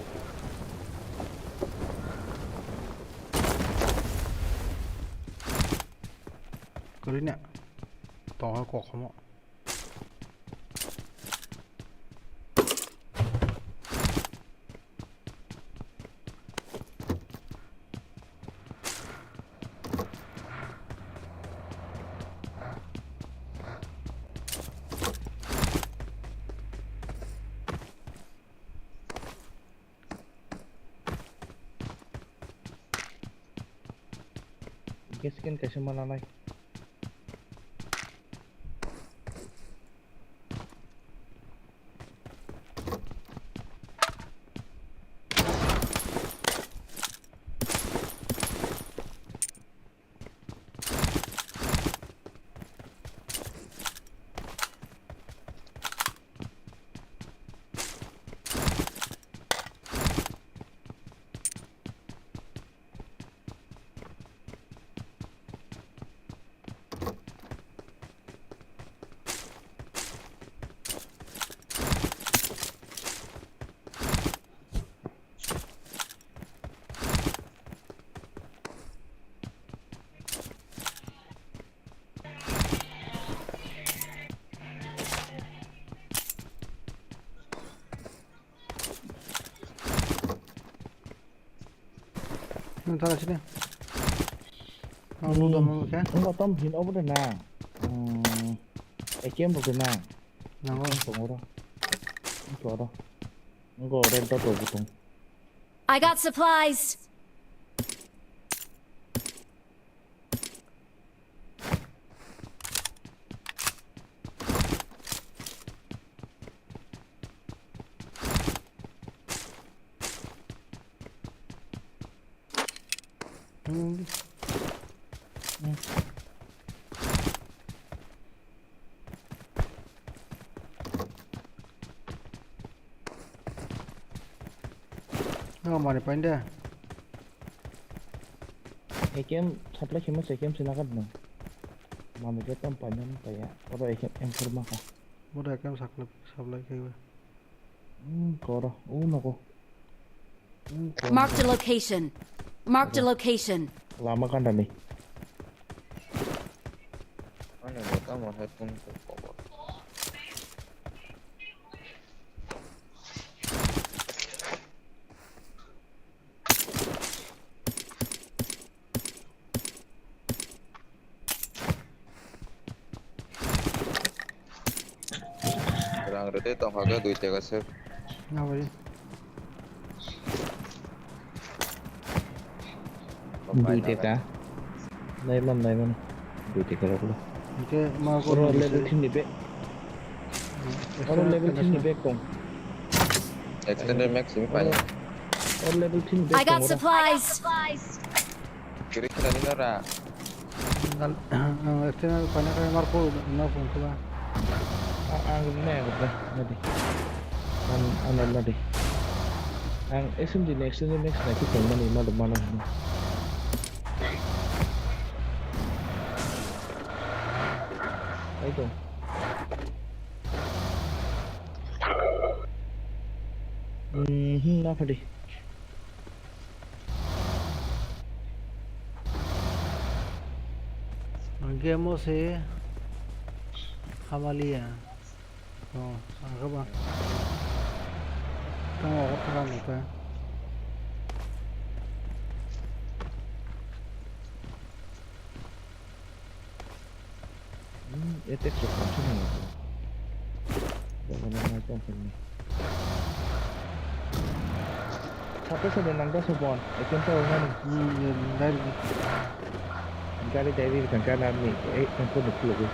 Kwrwi na. Tongha kok hamo. Hingke skin kaisa ma nanai. Nang tara sini. Nang lu dam ke? Enggak, tam hin obo de na. Hmm, A K M rok de na. Nang o. Tongo ro. Tongo ro. Enggak, red dot rok tong. I got supplies. No mani painde. A K M supply khemo se A K M se nakat no. Mami ke tam painde no paya. Oro A K M M four maka. Bodo A K M supply, supply khaiwe. Hmm, koro, u nogo. Hmm, koro. Marked a location. Marked a location. Lama kanda ni. Ano, tamo hai phone ko. Rang rwtwi tongkha khe dui teka se. Nabari. Dui teka. Nai man, nai man. Dui teka rok lo. Hingke ma oro level three ni bag. Oro level three ni bag tong. Extended mag simi paina. Oro level three ni bag tong oro. I got supplies. Kiri khilani nora. Ngal, ang external paina khe mar po, mar po khe ba. A-, ang ne, ne, ne di. Ang, ang ne, ne di. Ang S M G next, next, next, next, tong mani, ma, ma, ma. Ai to. Hmm, hmm, na phadi. Game o se hamaliya. Oh, aga ba. Tamo o thara muka. Hmm, attack rok tongthok nang. Bono nai tongthok ni. Sape sape nang da sobon, ekhen ta wngmani. Hmm, ye, gari. Gari dai ri thang ka na ni, eh, ang ko dukhu logo.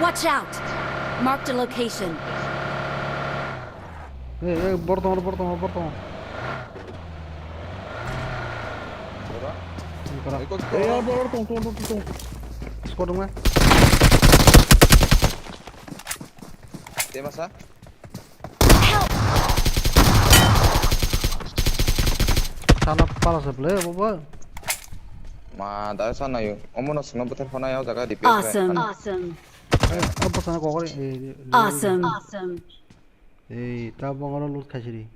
Watch out! Marked a location. Eh, eh, bortong, bortong, bortong. Ora. Ini kena. Ikut Eh, ikut. bortong, bortong, bortong. Squad dong, eh. Dia masa? Sana pala se play, bobo. Ma, da sana yo. Omo no sino betul phone yo jaga D P S. Awesome. Awesome. Eh, apa sana kok kori? Eh, Awesome. Awesome. Eh, ta bongolo loot khaisiri.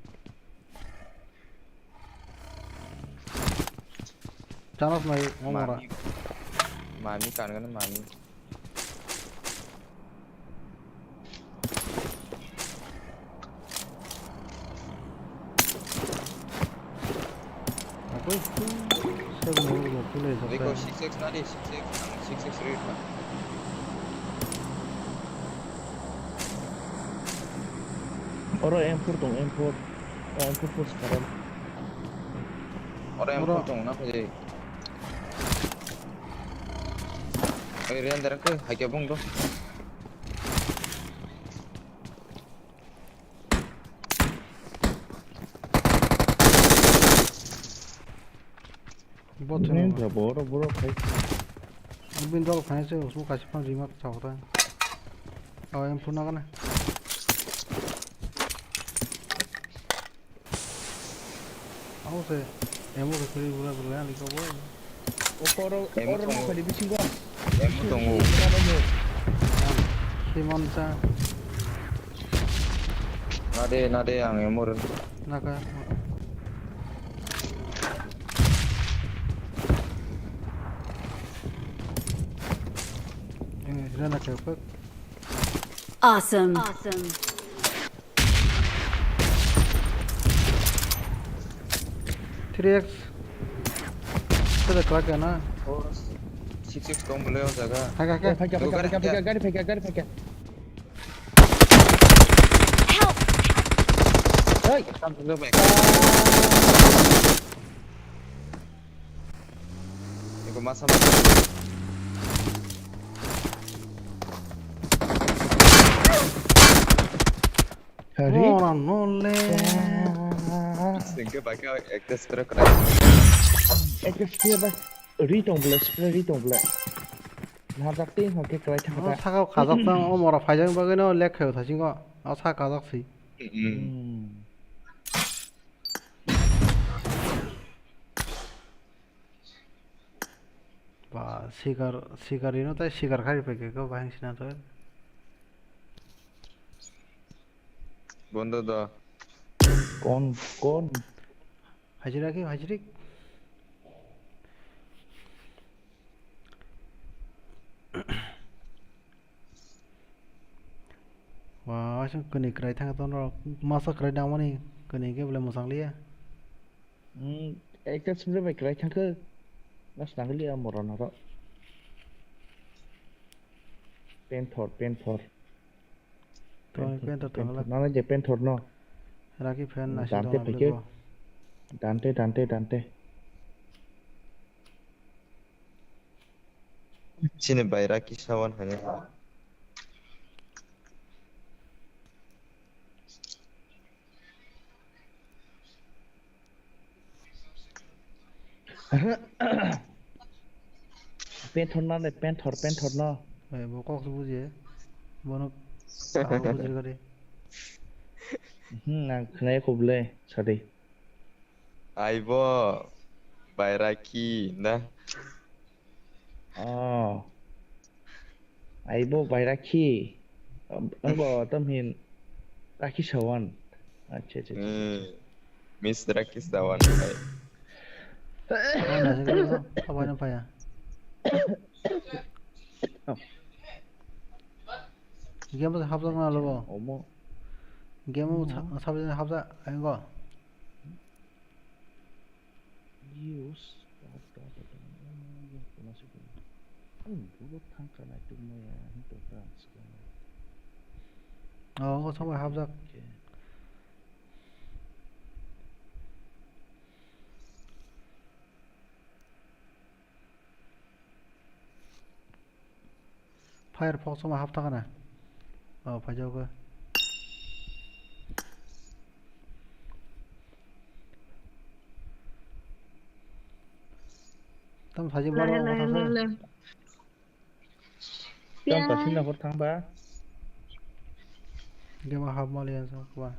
Chanas nai ngora. Mami. Mami kan kan mami. Aku itu saya mau mau pilih Riko sampai. six X nadi, six X, six X rate na. Oro M four tong, M four. Oh, M four post karam. Ora yang Ora. Potong na kaya. Eh, Rian darang ke, hai kya bung do. Bot Ini channel. Boro boro khai. Bin dol khai se usmo kasi pan rimak chawta. Aw em phuna kana. Aw se emo ke kiri bula bula ni ko bo. Okoro Emo oro tongo. no khali bisingo. Em tongo. Simon cha Nade nade ang emo ren. Naka. Ini sudah nak kepek. Awesome. Awesome. Three X. Sudah kelak ya na. Oh, six X tong bole o jaga. Hai hai. Phakya phakya phakya phakya gari phakya gari phakya. Help! Hey, tam dulu mek. Eko masa masa. Hari. Ora nole. Sengke pakai ekta spray kena. Ekta spray ba. Ri tong bole spray ri tong bole. Nah jakti hoke krai thang Oh, ta. saka kajak tang o mora faijak bagwi no lek khayo thasingo. O sa kajak si. Hmm. Hmm. Ba sikar sikar ino tai sikar khai pai ke ko bahing sina to. Bondo do. Kon kon. Hajira ki hajrik. Wa asung kuni krai thang ton rok masa krai dang mani kuni ke bole musang liya. Hmm. Ekta spray bai krai thang ke. Nas nangli a moro noro. Penthor penthor. To penthor thangla. Nana je penthor no. Raki fan nasi Dante dong pake. Ko. Dante dante dante. Sini bai Raki sawan hane. Penthor no le penthor penthor no. Eh, bo kok se buji. Bono buji gari. Hmm, nang khnai khuble sadi. Aibo bai Raki na. Oh. Aibo bai Rakhi. Ang bo tam hin Rakhi sawan. Acha acha. Hmm. Miss Raki sawan hai. Oh, nasi gari ko. Apa yang apa ya? Game apa hapsa mana lo? Omo. Game apa hapsa hapsa ayo ko. Use. Hmm, bugo thangkha nai tongmaya hinto ta. Oh, ko sama hapjak. Firefox ma hapta kana. Oh, phaijak khe. Tam sajak borok. Tam kaisa nahor thangba. Game hap maliya sa kwa.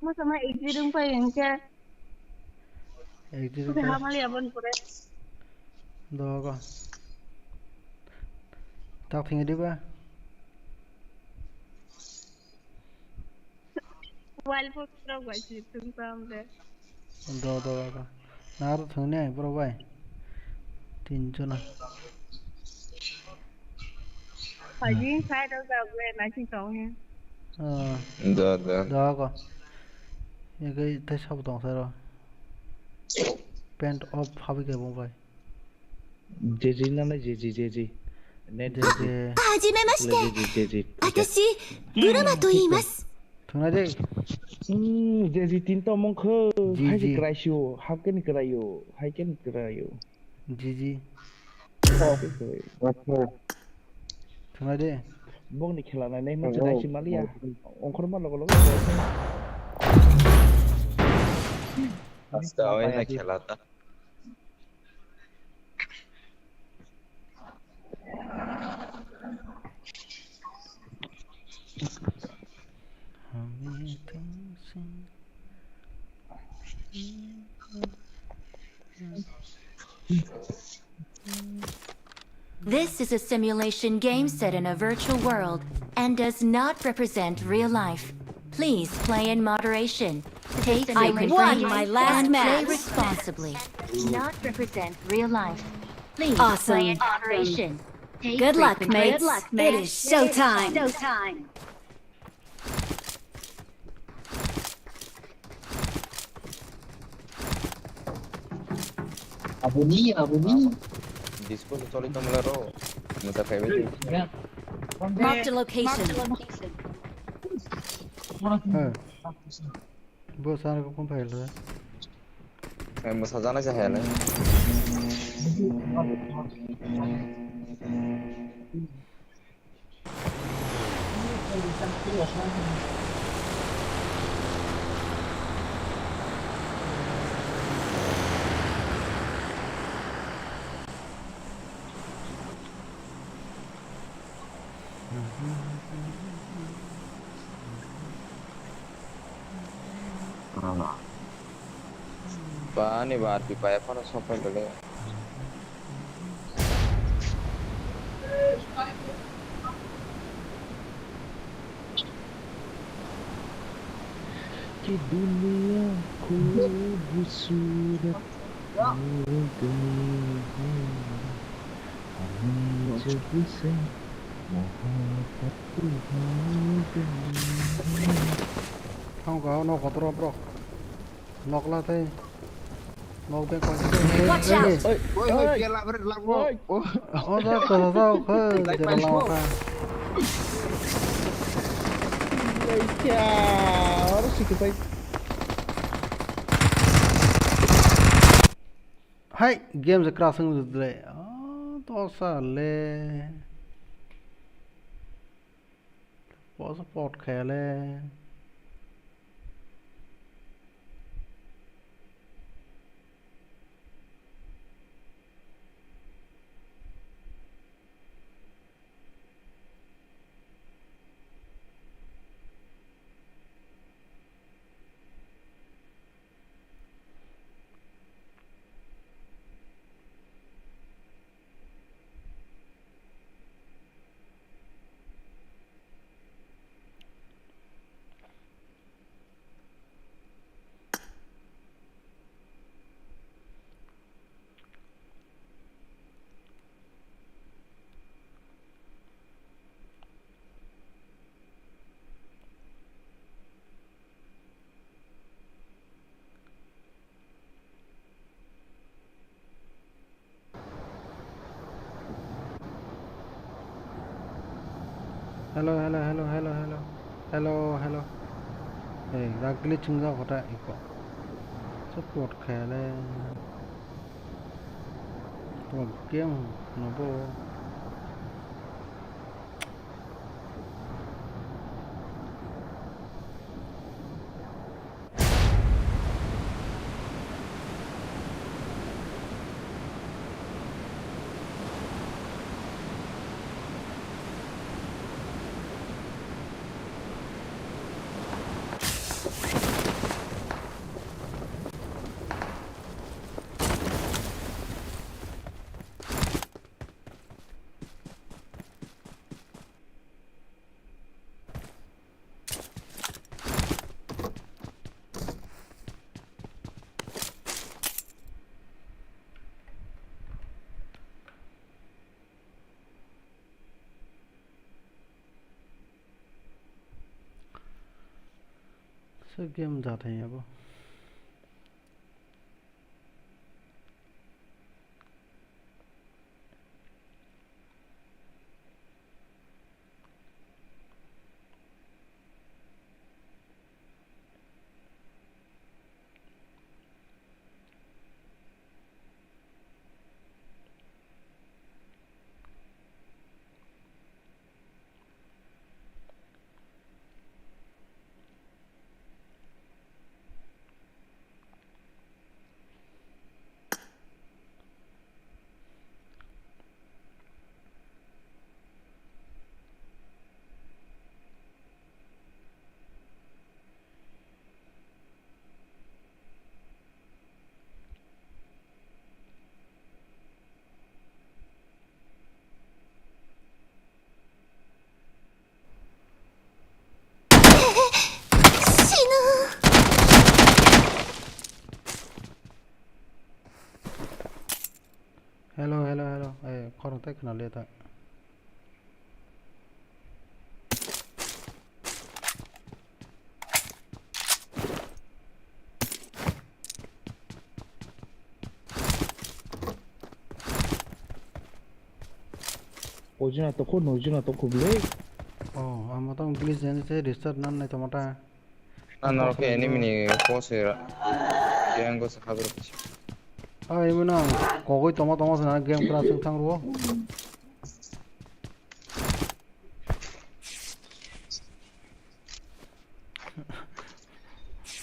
Masa ma exit wng pai wngkhe. Exit wng pai. Hap maliya bon pore. Dogo. Tak thengwi diba. Wild box rok bai si thung sam de. Do, do, do, do. Na aro thung ne, bro bai. Tin jona. Phaji side of the way na si tong he. Ah. Do, do. Do ko. Ye kai tai sab tong sa ro. Pant off phabi ke bong bai. Jeji na na jeji, jeji. Net jeji. Jeji. はじめまして。 Jeji, jeji. 私、ブルマと言います。 Thungnai de. Hmm, jeji tin to mong kho. Jeji. Hai je kraisio, hap ke ni kraio, hai ke ni kraio. Jeji. Oh. Thungnai de. Bong ni khela nai nai ma chwrai si maliya. Ongkhor ma logo logo. Hasta hoy na khela ta. This is a simulation game set in a virtual world and does not represent real life. Please play in moderation. Take frequent breaks and play responsibly. Does not represent real life. Please play in moderation. Take frequent breaks. Awesome. Good luck, mates. It is showtime. Aboni, aboni. Disco se choli tongmwla ro. Mwsa phaibai. Marked a location. Hey. Bo sana ko phone phai lo. Mwsa jana se hai le. Ba ani ba R P pai phano sok pai dole. Ki duniya khub khuubsurat ho gayi hai. Thang ka no kotoro bro. Nokla tei nok bek koi. Watch out! Oi, oi, oi. Oi, oi, oi. Oh, da, da, da, da, okay. Jera lama ka. Oi, kya? Oro sikhe pai. Hai, game se crash wng dre. Ah, to sale. Bo se pot khe le. Hello, hello, hello, hello, hello. Hello, hello. Hey, rak glitch wng jak hotai iko. Support khaile. Tok game no bo. Game jathai abo. Hello, hello, hello. Eh, khorang tei khna le ta. Ojina to ko nojina to ko ble. Oh, amo tong please jani se restart nan nai tomata. Na norok khe enemy ni post era. Yang go sakha bro. Ah, imo na kogoi toma toma sana game crash wng thang ro.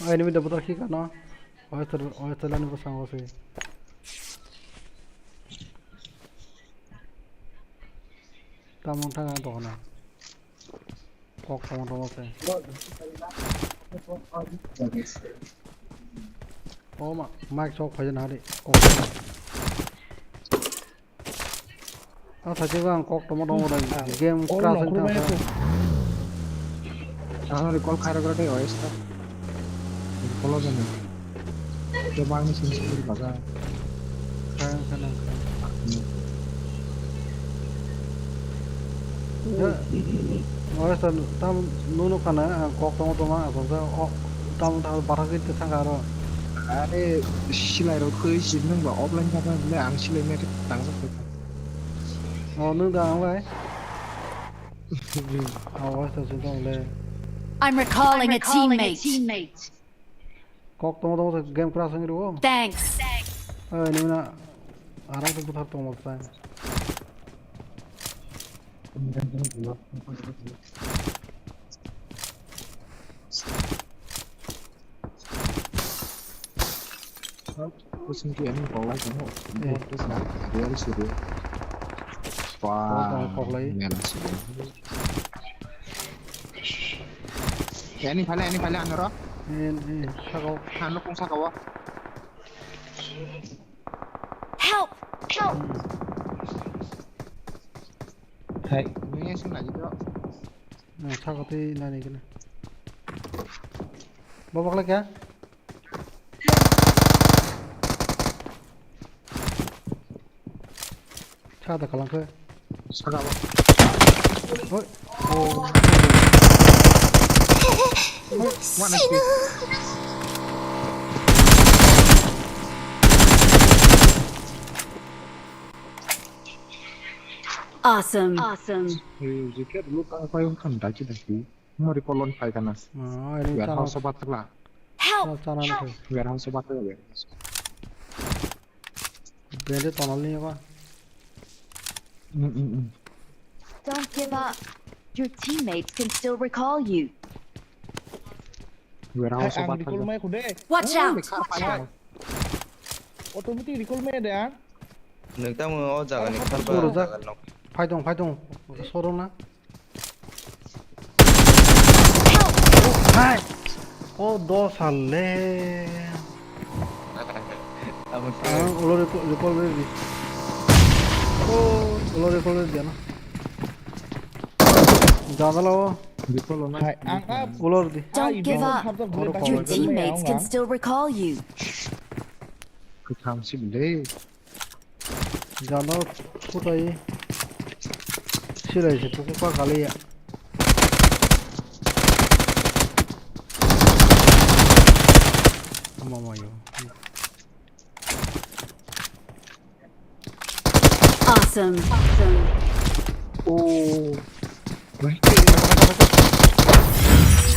Ai, enemy da botor khi kano. Oi, tor, oi, tor lani bosang ose. Tamon thang ang tokona. Kok tong tong ose. Oh ma, mic sok phai na hari. Kok. Ah, thajak ang kok tongma tongo da. Game crash wngkha. Ang recall khairok rw tei O S ta. Recall o jani. Kebangni sini sini baga. Kaya kaya. O S ta tam nuno kana ang kok tongma tongma asok sa o tam tam bathak git thang aro. Are silai rok khoi si nang ba offline thang le ang silai me tang sa. Oh, nwng da ang bai? Oh, wasta se tong le. I'm recalling a teammate. Kok tong tong game crash ang ro. Thanks. Ai, nwng na arang se buthar tong masa. Kusing ki ani kok lai tong. Eh. Bot tu sa. Real si real. Wah, kok lai. Mela si real. Ani phale, ani phale anoro. Eh, eh, saka o. Ano kung saka o. Help! Help! Hai. Ini sing lagi tu. Nah, saka tu nani kena. Babak lagi ya? Sa da kalang khe. Saka ba. Oi. Oh. Oi, one H P. Awesome. Awesome. Hey, you get look up, I want to die. Mori kolon phai kana. Ah, ini warehouse batla. Help! Chana ni. Warehouse batla. Bende tonal ni ba. Mm, mm, mm. Don't give up. Your teammates can still recall you. Warehouse batla. Recall mai khude. Watch out! Automatic recall mai de. Nwng tamo o jaga ni khar ba jaga nok. Phai tong, phai tong. Soro na. Hai! O dos hal le. Amo ang ulo recall, recall re di. O ulo recall re di na. Jadala o. Recall na. Hai, ang up. Ulo re di. Don't give up. Your teammates can still recall you. Kutham si bile. Jano kutai silai se kuku pa kaliya. Mamayo. Awesome. Awesome. Oh.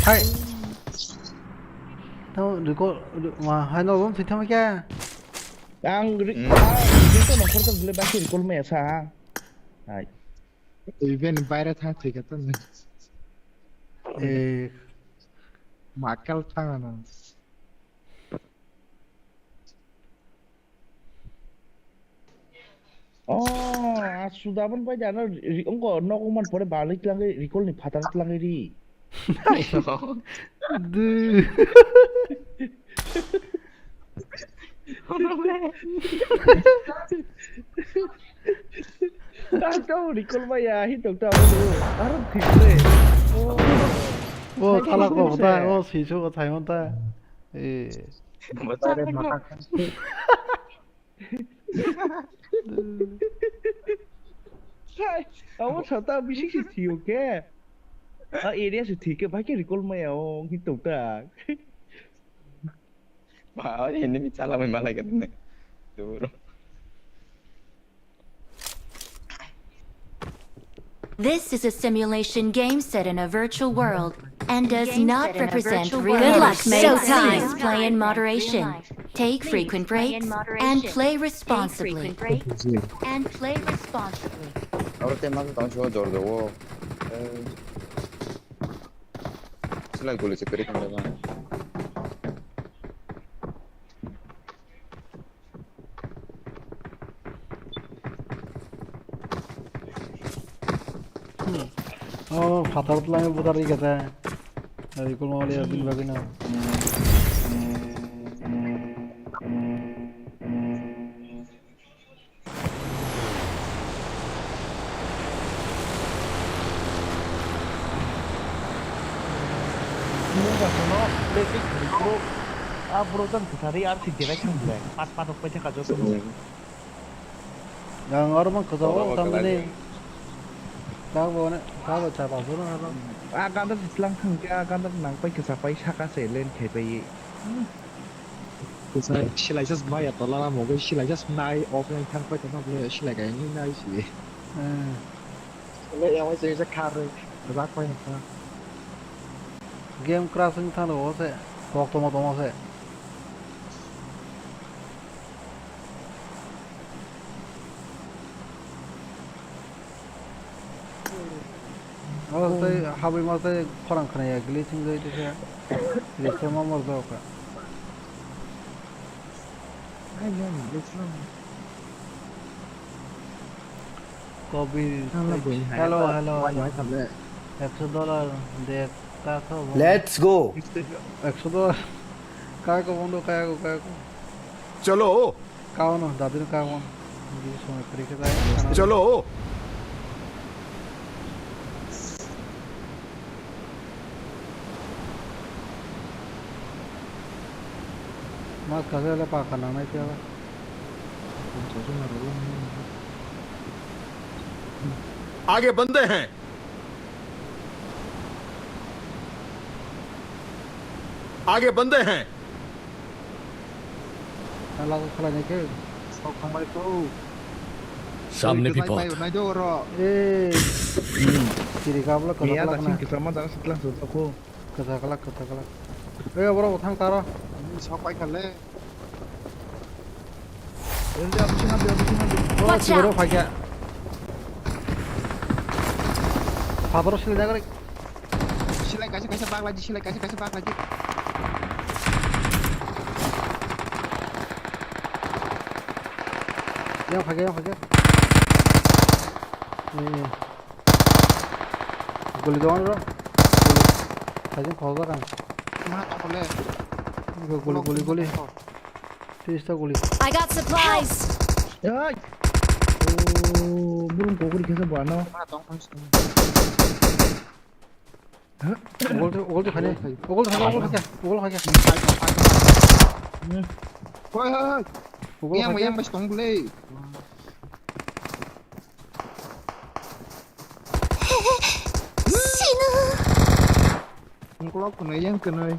Hai. Tamo recall, ma, hai no bom sitham kya? Ang ri-, Hmm. Ah, recall to nongkhor to bile baki recall maya sa. Hai. Even baira thang thika to. Eh. Makal thang ano. Oh, asudabon pai jana ri-, ongko nok ongman pore balik langwi recall ni phatar langwi ri. Dude. Ang tamo recall maya, hi tong tamo. Aro thik le. Oh. Oh, thala ko ta, oh, sisu ko thai ta. Eh. Hai, amo sata bisi si thiyo ke. A area si thiyo ke, bhai ke recall maya o, ki tok tak. Ba, ini mi chala mai malai kan ne. Duro. This is a simulation game set in a virtual world and does not represent real life. Good luck, showtime. Please play in moderation. Take frequent breaks and play responsibly. And play responsibly. Aro te mas tang shuwa jor jawo. Sila guli se kiri khamle ba. Oh, phatar tlangwi budar ri kata. Ari kulma wali abin bagwi na. Nung ba sono play tik bro. A bro jan kwthari R C direct thang bwle. Pat pat ok paisa ka joto no. Yang oro mang kwchao tamni. Kabo ne, kabo chapa sono halo. A ganda slang thang ke, a ganda nang pai kwcha pai saka se len khai pai. Kwchai silai just maya tola na mogo silai just nai offline thang pai tongma bole silai kai ni nai si. Hmm. Bole yang wai se khar rak pai ha. Game crash wng thang o se. Kok tomo tomo se. Oh, tei habwi ma tei khorang khna ya glitching jai tei khe. Glitch ma mor jao kha. Ai, ya, glitch ma. Kobil. Hello, hello, hello. Ekso dollar de ka kho. Let's go. Ekso dollar. Ka ko bondo ka ko ka ko. Chalo. Kaono, dadino kaono. Bini somoi kwrwi khe bai. Chalo. Mas kaisa le pa kana nai khe. आगे बंदे हैं। आगे बंदे हैं। Hala ko khlai nai khe. Sok thangbai ko. सामने भी बहुत। Nai do oro. Eh. Kiri kabla ko. Ya da sing kita ma da sitlang so ko. Kwchak kwlak, kwchak kwlak. Ei, borok bo thang taro. Sok pai kha le. Watch out! Borok phai kha. Phataro sili nagari. Silai kaisa kaisa bagla di, silai kaisa kaisa bagla di. Yang phai kha, yang phai kha. Ei, ei. Guli dogan ro. Guli. Hajin khojak ang. Ma tokole. Guli, guli, guli. Tris ta guli. I got supplies. Ai. Oh, burung kokori kesa bano. Ma tong phai sung. Ugol tu, ugol tu khani. Ugol tu khani, ugol khani, ugol khani. Hoi, hoi, hoi. Ugol yang, khani. Yang bas tong bule. Sinu. Ungkolok khwnwi yang khwnwi.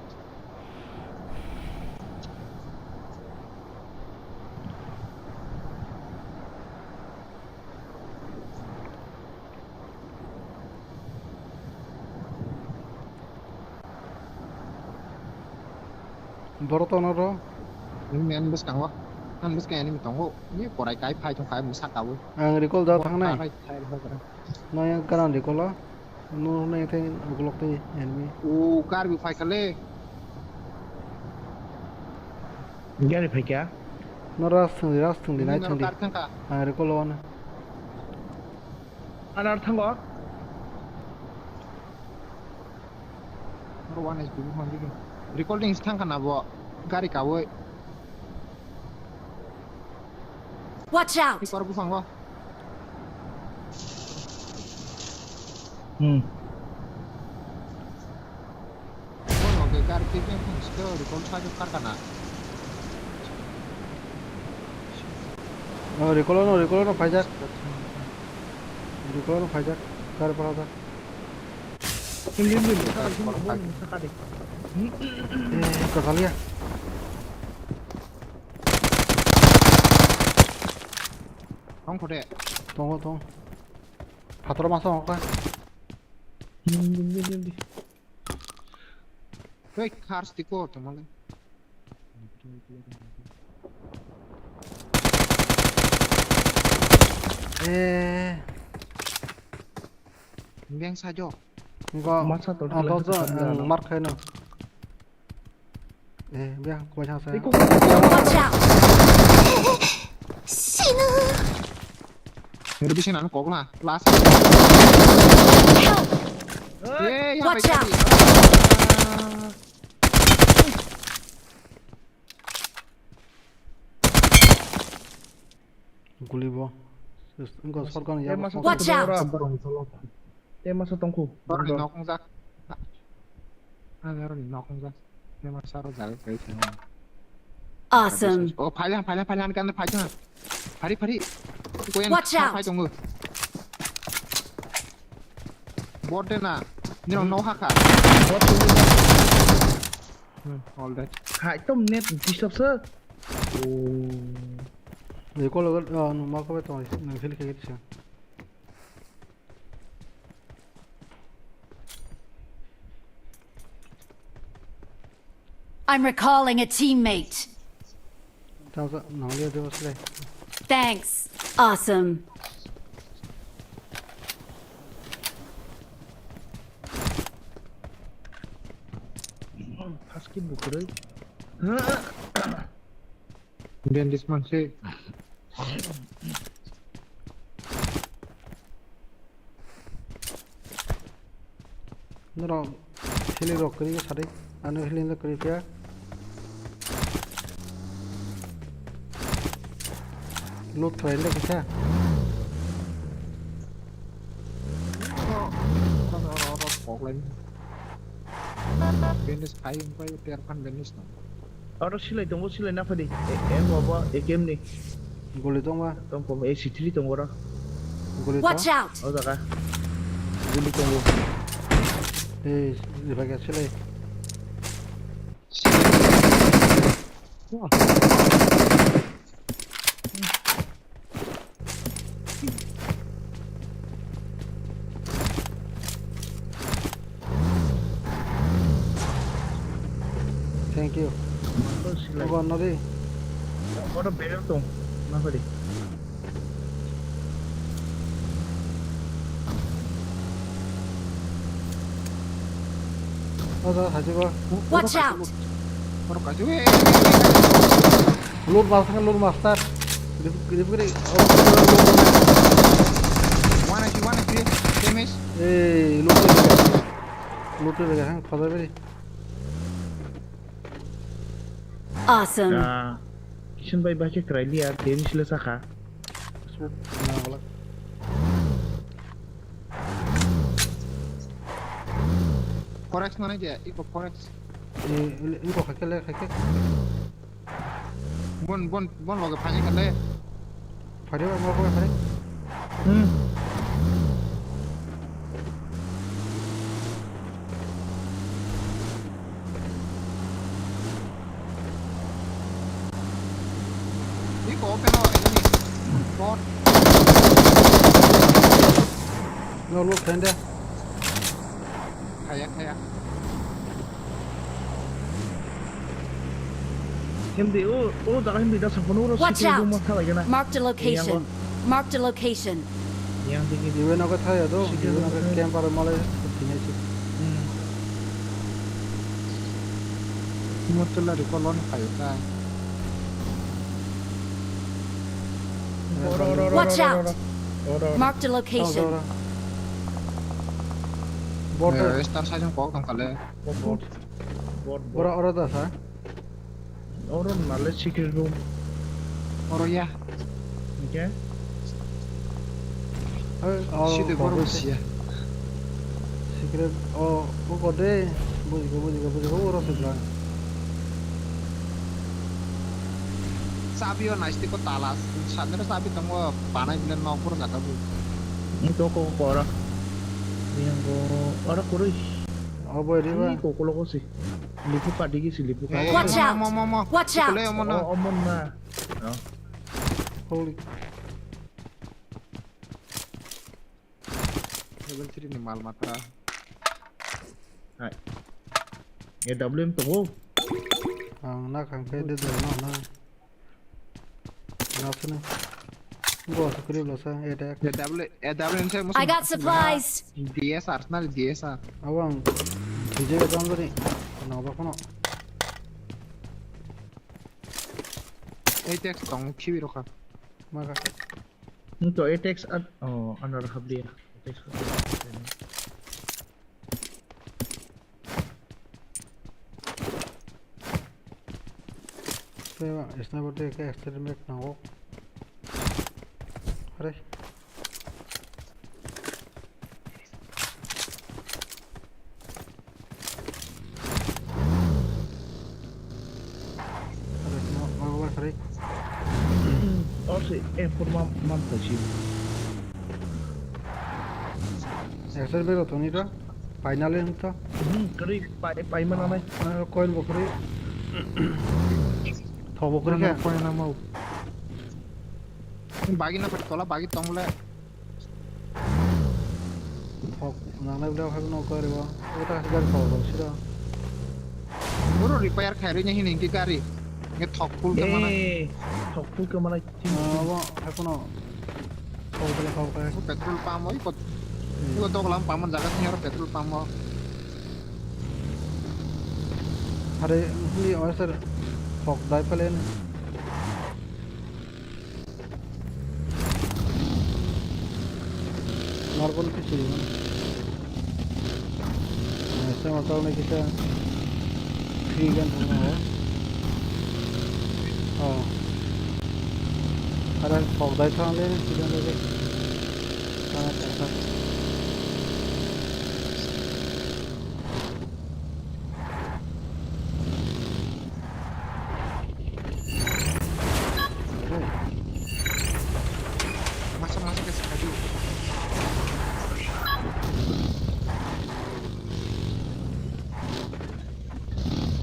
Borok tongo ro. Enemy ani bwskango. Ani bwskango enemy tongo. Ni korai kai phai thong khai mwsa kaui. Ang recall da thangnai. Nang yang karan recall o. No, no, yang thai ukulok tei enemy. O, car bi phai kale. Gari phai kya? No, ras thung di, ras thung di, nai thung di. Car thang kha. Ang recall o na. Anar thango. Oro one H P buphang digi. Recall ding thang kha na bo. Gari kaui. Watch out! Kor buphang o. Hmm. Bono ke gari khe khe phung sike recall sa khe kar kana. Oh, recall no, recall no phaijak. Recall no phaijak. Gari phaijak. Lim, lim, lim. Saka, saka, saka, saka, saka, saka, saka. Eh, kwtal ya. Tong khode. Tongo, tong. Phator masa ongkha. Lim, lim, lim, lim, lim. Hei, khars tiko, tamale. Eh. Beng sajo. Enggak. Masa to, ah, dua to, ratus to, sembilan. Mark kaino. Eh, biar gua yang saya. Iko. Watch out! Sinu. Dari sini anu kok lah, last. Help! Eh, ya, watch out! Guli bo. Enggak, sorkan ya. Watch out! Tei masa tongkhu. Borokni nok wngjak. Ang aroni nok wngjak. Tei masa aro jaga kai swngo. Awesome. Oh, phaila, phaila, phaila, ani kanda phaila. Phari, phari. Koyan Watch out. Phai tongo. Bot de na. Nino no haka. Bot de na. Hmm, all right. Hai, tom net disturb sir. Oh. Ni ko logo, oh, no, ma ko beto, no, feel ke gitsa. I'm recalling a teammate. Thanks. Awesome. First kill bukuroi. Then this man say. Norok healing rok kwrwi sadai. Ano healing rok kwrwi phiya. Loot khlai le kisa. Bandage khai wngpai ter phan bandage no. Oro silai tongo, silai na phadi. E, em obo, A K M ni. Guli tongma. Tong kom, A C three tongo oro. Guli Watch tong. Out! O jaga. Guli tongo. Ei, di baga silai. Thank you. Abo silai. Abo ano di. Oro barrel tong. Ma padi. Oro hajiba. Watch out! Oro kaisa. Loot master, loot master. Rip, rip, rip. One H P, one H P. Damage. Ei, loot. Loot le ga, ha, khadar beri. Awesome. Ah, Kishan bhai, bhai ke krai liya, teni sila sakha. Smoke na wala. Forex mana dia? Iko forex. Eh, iko khake le khake. Bon, bon, bon loge phani kale. Phari ba mo ko phari. Hmm. Iko open o ini. Bot. No lo khende. Khaya, khaya. Hindi, o, o jaga hindi da sampano oro. Watch out! Marked a location. Marked a location. Yang digi. Iwe nogo thaya do, iwe nogo camper male tinai si. Hmm. Mo tula ri kolon khayo ta. Watch out! Marked a location. Border. Eh, star sajong kok tong kale. Bot, bot. Bot, bot. Oro, oro da sa. Oro nale secret room. Oro ya. Oke. Side boro siya. Secret, oh, buko de. Bujigo, bujigo, bujigo, oro sibla. Chabi o naistiko tala, sadero chabi tongo, banai bile nok boro jaka bu. Ito ko kora. Yang ko, oro koroi. Obo riba. Ani kokolo ko si. Lipu ka digi si lipu ka. Watch out! Mo, mo, mo, mo. Watch out! Kole omo na. Oh, omo na. No. Holy. Level three ni mal matra. Hai. A W M to go. Ang na khang khe de de na na. Nasne. Go, sukri blosa, attack. A W, A W M se musu. I got supplies. D S R, na D S R. Awang. D J ga jam gani. Na ba kono. Apex tong khibi rokha. Maga. Nto Apex at, oh, anar habli. Apex. Tei sniper tei khe extended mag nango. Hare. Hare, no, no, se M four man, man paisi. Exer bero toni to, final em to. Hmm, kari pai, pai mana nai. Ah, coin bo kari. Thok bo kari khe. Coin amo. Bagi na pati tola, bagi tong le. Thok nangnai bwlai o hai no kari bo. Eta gari thok thok sida. Boro repair khai rwi ni hini ki gari. Nge thok full ke mana. Eh, thok full ke mana. Ah, bo hai kono. Thok bwlai thok khai. Petrol pump oi kot. Hmm. Iko doglam pump jaga sini aro petrol pump o. Are ni oi sir. Thok dai palen. Marbon khe siri mano. Sama kau nai kisa free gun thangna ho. Oh. Ada thok dai thang le ni sidan le. Sana thok thak. Masa masa ke sekali.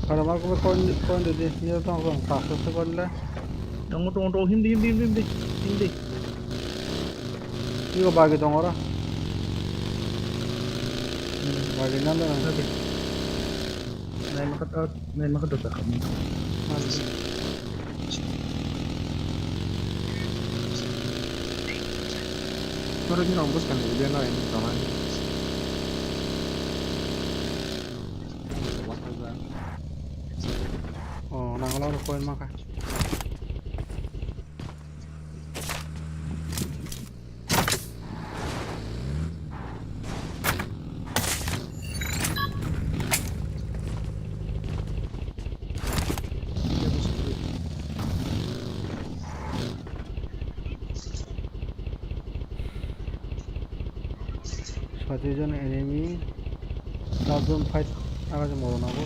Kalau mau aku kau kau di di dia tu aku tak sesuai lah. Tunggu tunggu tunggu, hindi hindi hindi hindi hindi. Iko bagi tong oro. Hmm, bagi nanda nang. Oke. Nai makat out, nai makat out takam. Mari. Oro ni rong bus kan ni dia no ini kawan. Oh, nang lo koin maka. Sati jon enemy, sat jon fight, aga je moro nago.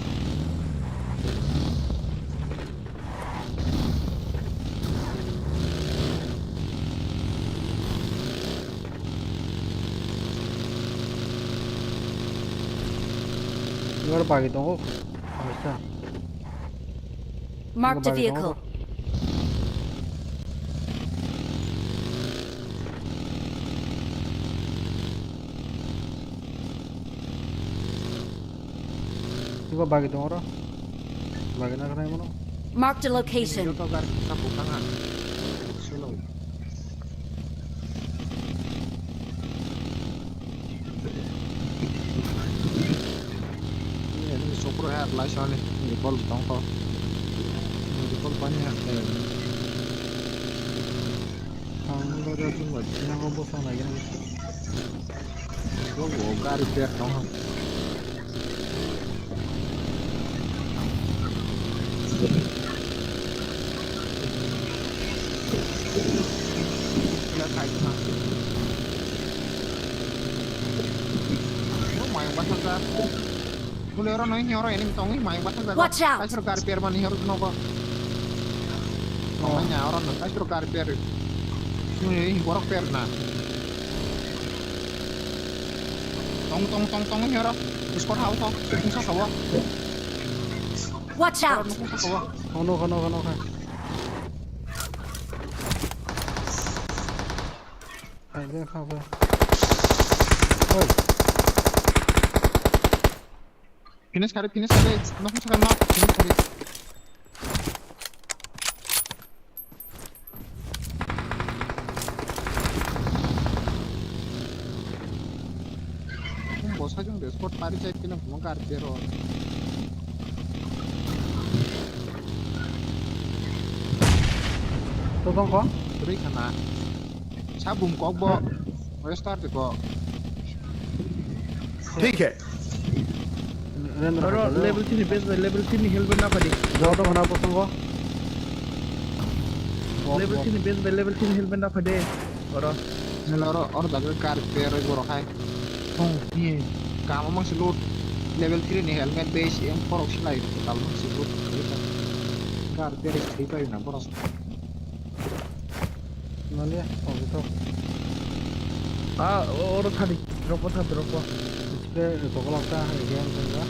Ibar bagi tongo, acha. Marked a vehicle. Iba bagi dong oro. Bagi na khnai mano. Marked a location. Joto gar kita buka nga. Solo. Ini sokro ya, lai sani. Ini kol tongko. Ini kol pani ya. Ang lo dia tu buat. Yang kau bosong lagi nih. Gari per tong. Mayang basajak. Bole oro noi ni oro enemy tongwi mayang basajak. Watch out! Kaisor gari per mani oro nogo. Oh. Nya oro no kaisor gari per. Ni borok per na. Tong tong tong tong ni oro. Squad house o. Nungsa sawa. Watch out! Nungsa sawa. Hono hono hono ha. Hai, de kha ba. Oi. Finish kare, finish kare. Nok saka nok, finish kare. Bosajwng de spot pari chai kena bumung kar pero. To tong ko? Turi khana. Sabum kok bo. Westar de ko. Thik hai. Oro level three ni base bai level three ni helmet na phadi. Joto khana bosongo. Level three ni base bai level three ni helmet na phade. Oro. Nelo oro, oro jaga kar player rok borok hai. Tong ni kamo mang si loot. Level three ni helmet base M four rok silai kal mang si loot. Kar player rok thwi pai na borok. Nani, oh, ito. Ah, o-, oro thani, drop o tha, drop o. Display, ito ko lakta, again, ko ba.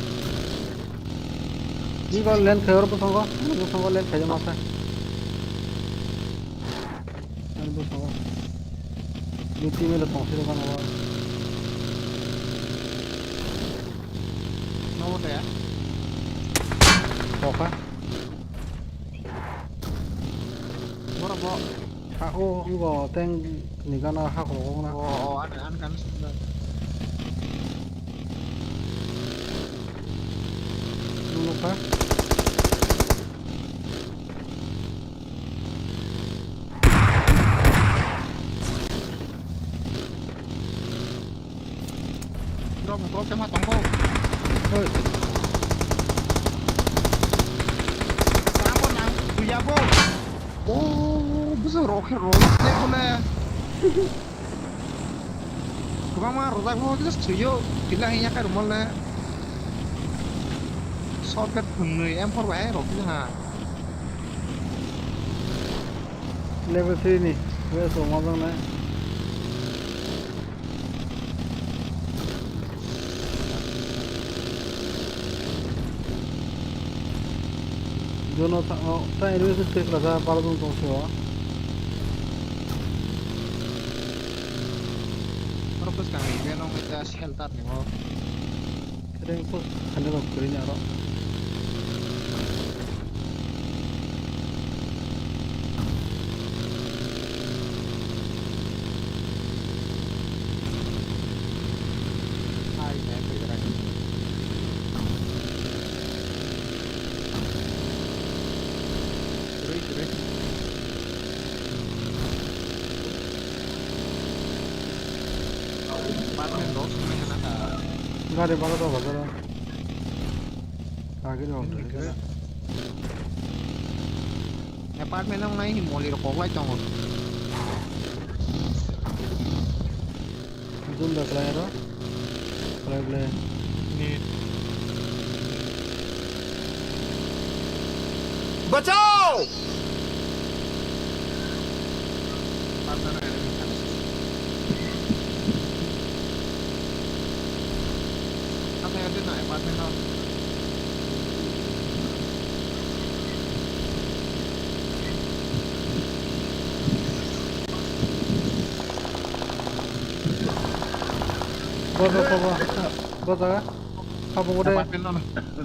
Ni ba land khayo, oro bosongo, oro bosongo land khayo masa. Ani bosongo. Ni team elo tong siro bana ba. Nobo de. Toka. Borok bo. Ha, o, wngbo tank ni gana ha khoro wngna. O, o, ani, ani kan. Nukha. Drop, drop, tama tongko. Oi. Tamo nang, buya bo. Oh, bisa roket, roket, kone. Kwbangma rwjak bo just thwiyo, kila hinya khe rwmole. Shortcut thwngnwi M four bai rok kila ha. Level three ni, wes rok ma jang nai. Jono ta, o, ta enemy se tek laga, pala jong tong se o. Oro bwskang ni event ong khe shelter ni o. Khereng post khani rok kwrwi ni aro. Hai, hai, hai, hai. Kwrwi, kwrwi. Apartment rok swngnai hana kha. Gari bhara rw bazar o. Agini rw. Apartment wngnai hi moli rok koklai tongo. Zoom da kwlai aro. Kwlai bwle. Ni. Bachao! Apartment o enemy thanai se. Apa yang ada na apartment o? Bo, bo, bo, bo. Bo jaga. Hapung o de. Apartment no,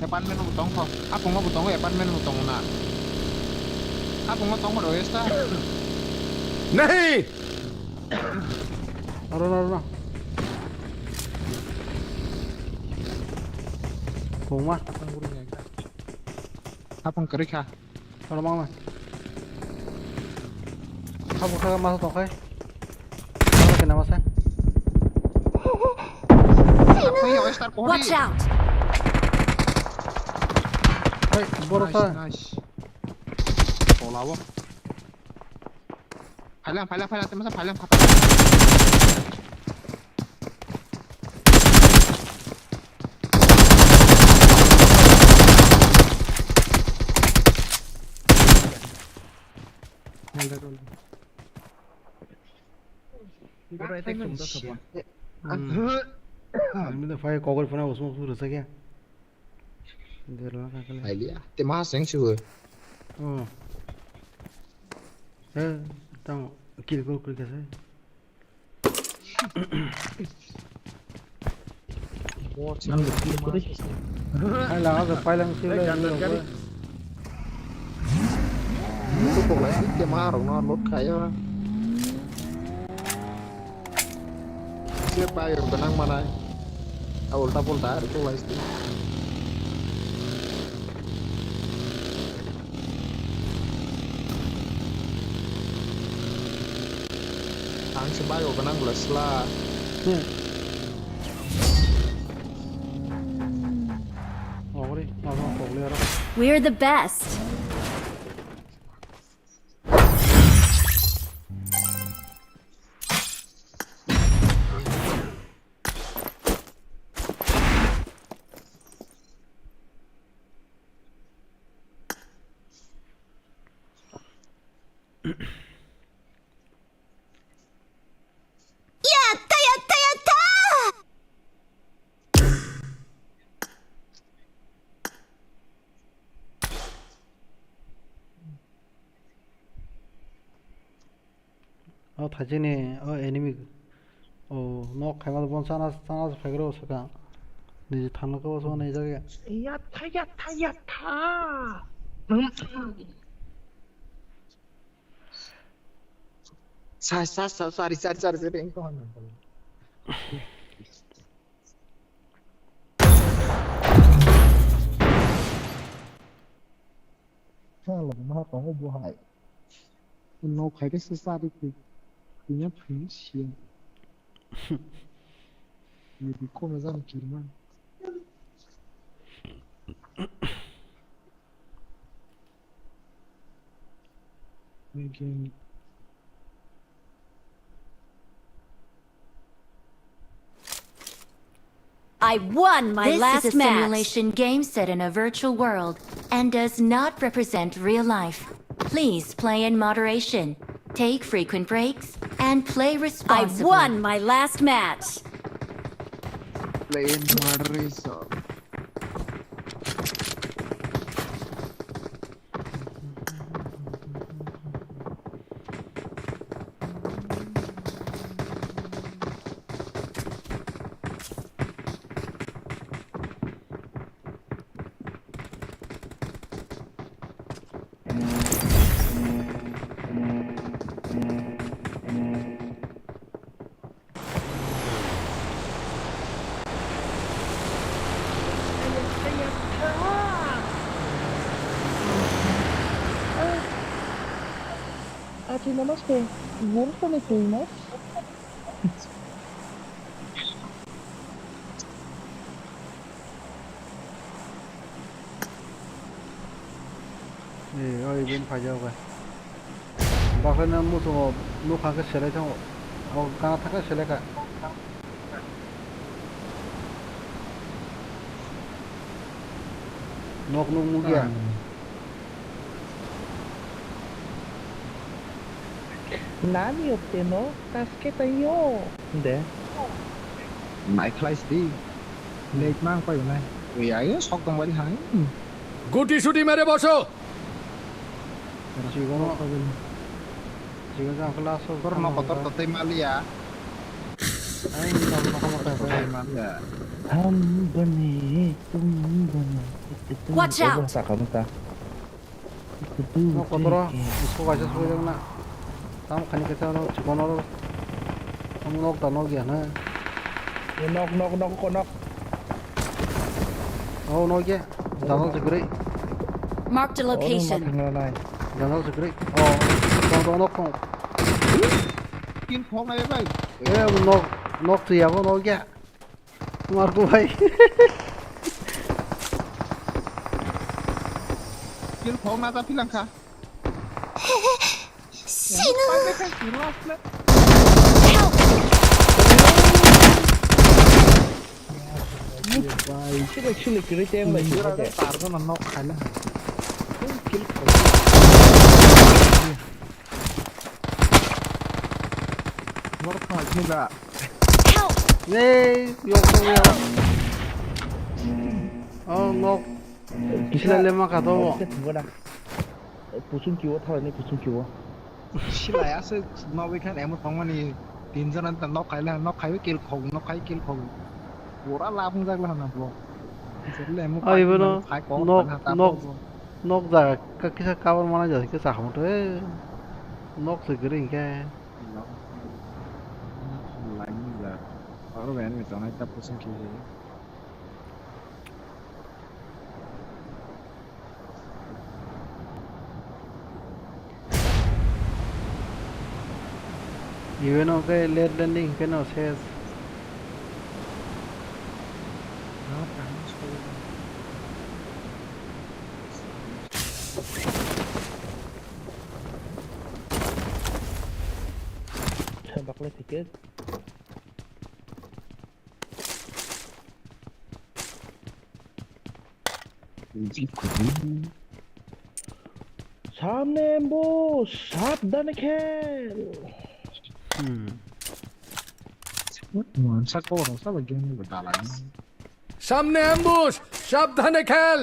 apartment no tong kho. Hapung o bo tongo, apartment no tongo na. Hapung o tongo do esta. Nahi! Aro, aro, aro. Pungma. Hapung kwrwi kha. Aro mangma. Hapung kha masa tongkhai. Masa kena masa. Hapung yo star pohori. Watch out! Hai, boro nice, sa. Nice. Kolabo. Phailang, phailang, phailang, temasa phailang, phailang. Ang mide phai kokor phone usung usung rwchak ya. Dero na kakale. Ailia, te ma seng siwe. Oh. Eh, tang kill ko kuri kasa. Ai la, aga pailang sila. Itu kok lain ke marok no load kaya. Siapa yang benang mana? Ulta pulta itu lah istilah. Ang se bai obo nang le sla. Hmm. Ogori, ma ma kok le aro. We're the best. O thaisini o enemy. O nok khaima bon chana chana phaigra o saka. Niji thangna ko so nai jagya. Yatha, yatha, yatha. Sa, sa, sa, sorry, sorry, sorry, sorry. Salo ma tongo bo hai. Nok khai khe se sa ri khe. Tini thwi siya. Ni bi ko me jam kirma. Again. I won my This last is a match. Simulation game set in a virtual world and does not represent real life. Please play in moderation. Take frequent breaks and play I responsibly. Won my last match. Play in moderation. Ati namaste. Welcome to Imas. Eh, oi, ben phaijak bai. Bakhe na muchungo nukha khe selai thango. O gana thaka selai kha. Nok nuk nukya. Nani otte no taske tayo. De. Nai khlai sidi. Late mang pai nai. Oi ayo sok tong bari hai. Guti suti mere boso. Chigo. Chigo jang kla sok. Kor no kotor to tei maliya. Ai, no, no, no, no, no. Tei maliya. Ham bani, tum bani. Watch out! Obo sakha mata. Nok kotoro, isko kaisa sugui jak na. Tam khani kaisa no chikon oro. Ang nok ta nok ya na. Nok, nok, nok, ko nok. Oh, nok ya. Jangal chikri. Marked a location. Jangal chikri. Oh, tong tong nok tong. Kin phok na ya bai. Eh, nok, nok tu ya bo nok ya. Marco bhai. Kill phok na ta philang kha. Sinu. Help! Sini, sini, kiri tem bai, sini. Tar ko nok khaina. Kill phok. Mor kha ni ba. Help! Nei, yok yok yok. Oh, nok. Kisa le ma ka to. Pusung kiwo thara ni pusung kiwo. Silai ase nogwi khan emo tongmani tinjon an nok khaila nok khaiwi kill khog nok khai kill khog. Pura labung jak la na bro. Ai, bono khai kok nok, nok, nok jaga ka kisa cover mana jaga kisa hamto, eh. Nok se gring ke. Lain ni ja. Aro ben mi tonai ta pusing ki. Iweno ke late landing ke no ses. Baklai ticket. Samne ambush, sabdane khel. Hmm. Mansa koro saba game ni dalai. Samne ambush, sabdane khel.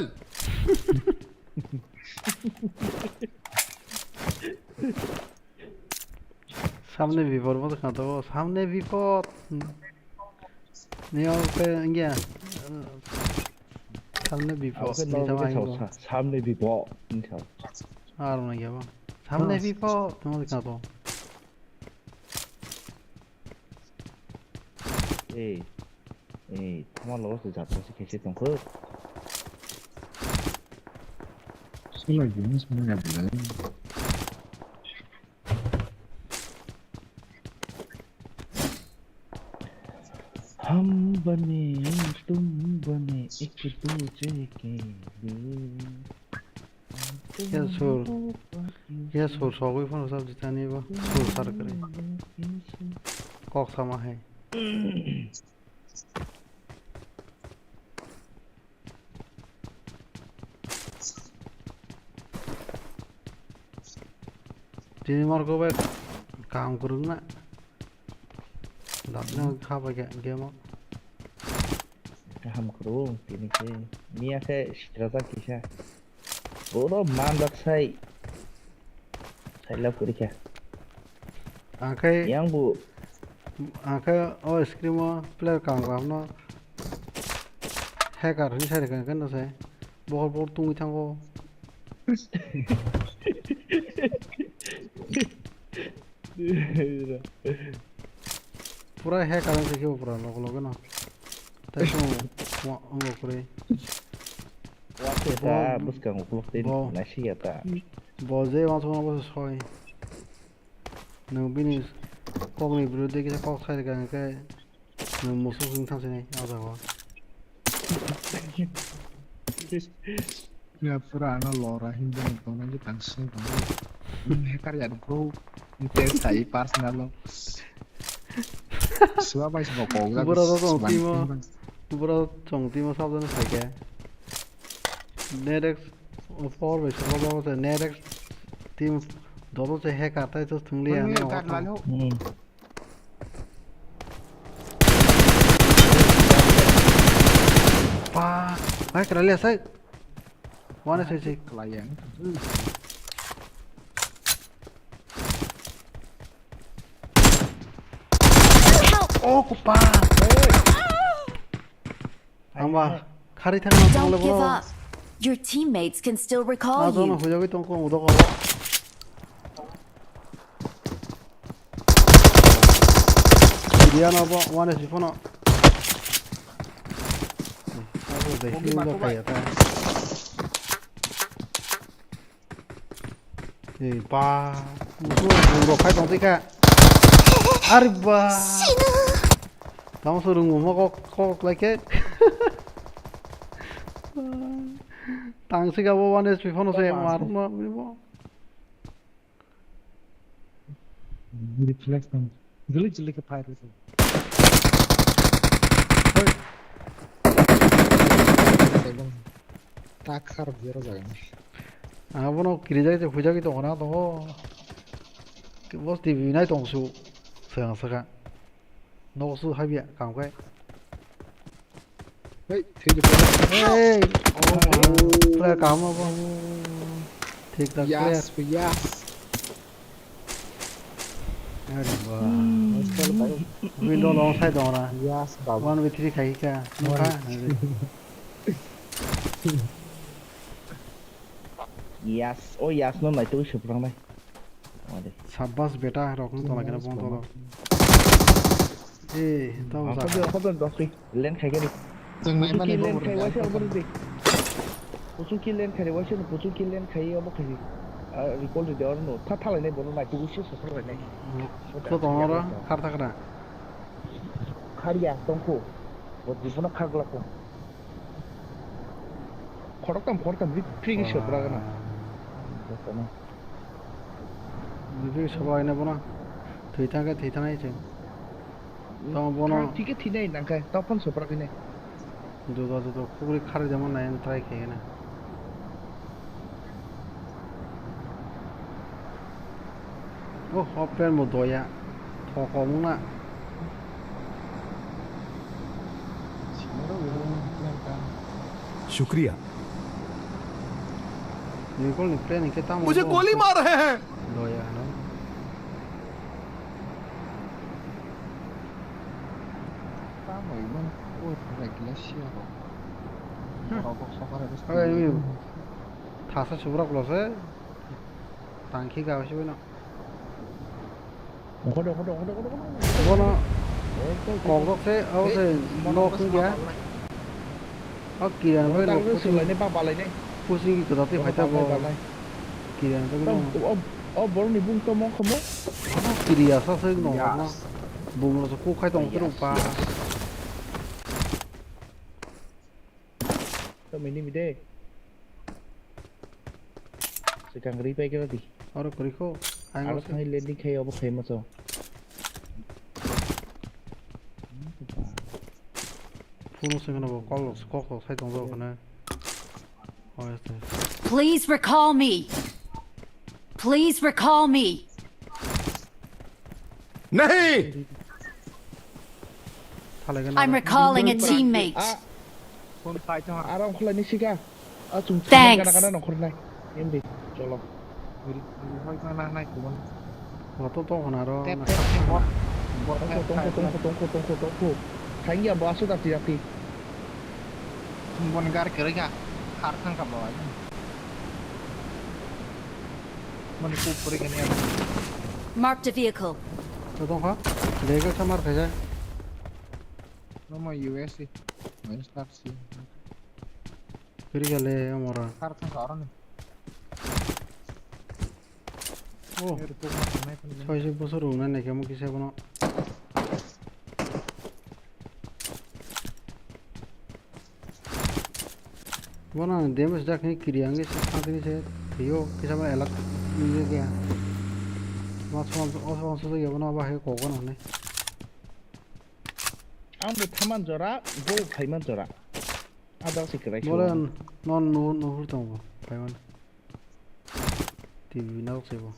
Samne bipod bo kha to, samne bipod. Ni o ke inge. Samne bipod. Abo khe ni norok sama khe ingo. Sa-, samne bipod. Ni sa. Ar na ya ba. Samne bipod. Ni o kha to. Ei. Ei, tama logo se jat se khe se tongkho. Solo jenis mana belai. हम बने, तुम बने, एक दूजे के लिए। Ya sur, ya sur sogwi phano sab jitani bo, sur sar kare. Kok sama hai. Tini morgo bai kaam kwrwngna. Dapna kha bai game o. Kaham kwrwng tini khe. Miya khe sitrajak kisa. Oro manjak sai. Sai love kwrwi kha. Ang khe yang bu. Ang khe o screen o player kaam kaam no hacker hinwi sai rwkha, hwnkhe no se bohor bohor tungwi thango. Pura hacker wngkha khe bo pura logo logo no. Tai chwng wa-, wngkha kwrwi. Wa se ta bwskang uklok tei bo, naisik ya ta. Bo je uansukma bo se soi. Nwng bini kokni biruddhe kisa kok sai rwkha hwnkhe nwng musuk wng thang sinai o jaga o. Ya pura ano lora hinjani tongnai je tang sini tongnai. Hacker ya bro. Inte sai personal lo. Suwa bai suwa kok. Bura to tong timo. Bura tong timo sabjani phaikhe. Net X four bai sabo jago se, Net X team dodo se hacker tai to thwngli ani. Pa, bai kra le sai. Wane sai sai. Oh, kupa. Ang ba khari thang na. Don't give up. Your teammates can still recall you. Hujagwi tong kong udo ko. Dia na bo one H P phone. Ako dai si udo kaya ta. Ei ba, musu bung rok khai tong twi kha. Ari ba. Tamo se rung mo kok kok lai khe. Tang sika bo one H P phone se mar ma bo. Reflex tong. Jili jili khe fire rw. Hoi. Tak khar bero jaga ni. Abono kirijak je hujagwi tongna tongo. Boss T V nai tongsu. Sega sega. Nogo su habya kam kai. Hey, thik je. Hey, oh, pura kam abo. Thik tak. Yes, yes. Are ba. Window long side dong na. Yes, babu. One v three khai ka. Nokha. Yes, oh yes, no nai tu siprangnai. Sabas beta, rok no tala kena bong tolo. Eh, tau sa. Hoben, hoben, dosri. Len khai gani. Jeng nai mani bong len khai waisa obor di. Puchung ki len khai waisa, puchung ki len khai obo khai. Recall di dor no. Tha thalai nai bono nai tu usi sa thalai nai. So tong ora, khar thakra. Khar ya tongkhu. Bo di bono khar glak ko. Khoroktham, khoroktham, ri-, ri-, ri-, sopra gana. Ri-, ri-, sopra gana bono. Thwi thangkhe thwi thangnai se. Tamo bono. Thwi khe thwinai nangkhe, tamo phano sopra gana. Juda juda khugri khari jemon nai try khe gana. Oh, open mo doya. Thoko muna. Shukriya. Nikol ni plan ke tamo. Mujhe goli maar rahe hain. Doya, no? Oiman, o, Glacier rok. Hmm. Borok rok sokar hai Oy, oy. Thasa subrak lose. Tangkhe ga sibai no. Ongkho de, ongkho de, ongkho de, ongkho de, ongkho de. Bono Eh, koi, koi, kok koi. Rok se, o Eh, se, mono nok ko hwn gya. Sama lai. O kiran bai nok pusi. Sulai ne, ba balai ne. Pusi ki kota te Bono phai ta ba bo. Balai, balai. Kiran bai Tam, no. O, o, o, borok ni bung to mong khomo. Kiri asa se no Yes. na. Bung no se ku khai tong Yes, kru pa. Yes. To mini mi de. Swkang ri pai khe di. Oro kwrwi kho. Ang aro se thangwi landing khai obo khai ma cho. Phone se gana bo call rok kok rok sai tong jak khana. Oh, este. Please recall me. Please recall me. नहीं। Thalai gana I'm ro. Recalling a teammate. Ah. Phone khai tong. Aram khulai ni sika. Ah, chung Thanks. Kana kana nongkhor nai. Em di, cholo. Uri, uri, hoi kana nai kuman. Wa to to khana ro. Tep, na tep, tep, bot. Bot, tongkho, tep, tongkho, tep, tongkho, tep. Tongkho, tongkho, tongkho, tongkho. Thangya bo asu dati dati. Bon gar kere ka. Khar thang ka bo. Mani ku puri kene. Marked a vehicle. To tongkha. Vehicle samar khaja. No mo U S A. Minus tak si. Kiri gale amora. Khar thang ka aro ni. Oh. Ero to ma nai phun. Soise bosor rok nai nai khe mo kisa bono. Bono damage jak ni kiri ang se thang tini se thio kisa bono elak ni ye kya. Ma song o song so ya bono ba he ko bono ne. Ang bo thaman jora, bo phaiman jora. Ada se krai. Bole so. Non no no hur tong bo phaiman. T V na se bo.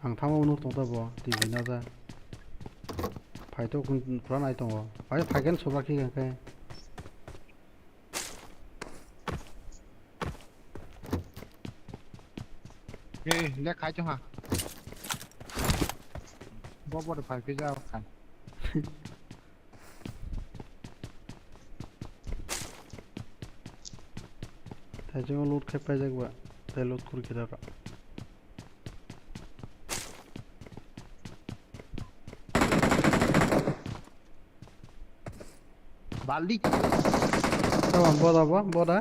Ang thamo nuk tong ta bo T V na da. Phai to kun pura nai tongo. Phai phai ken sobra khi khe. Hey, le khai chong ha. Bo bo de phai phi ja khai. Thai chong loot khai pai jak ba. Thai loot kur kira ra. Balik. Tamam, boda bo, boda.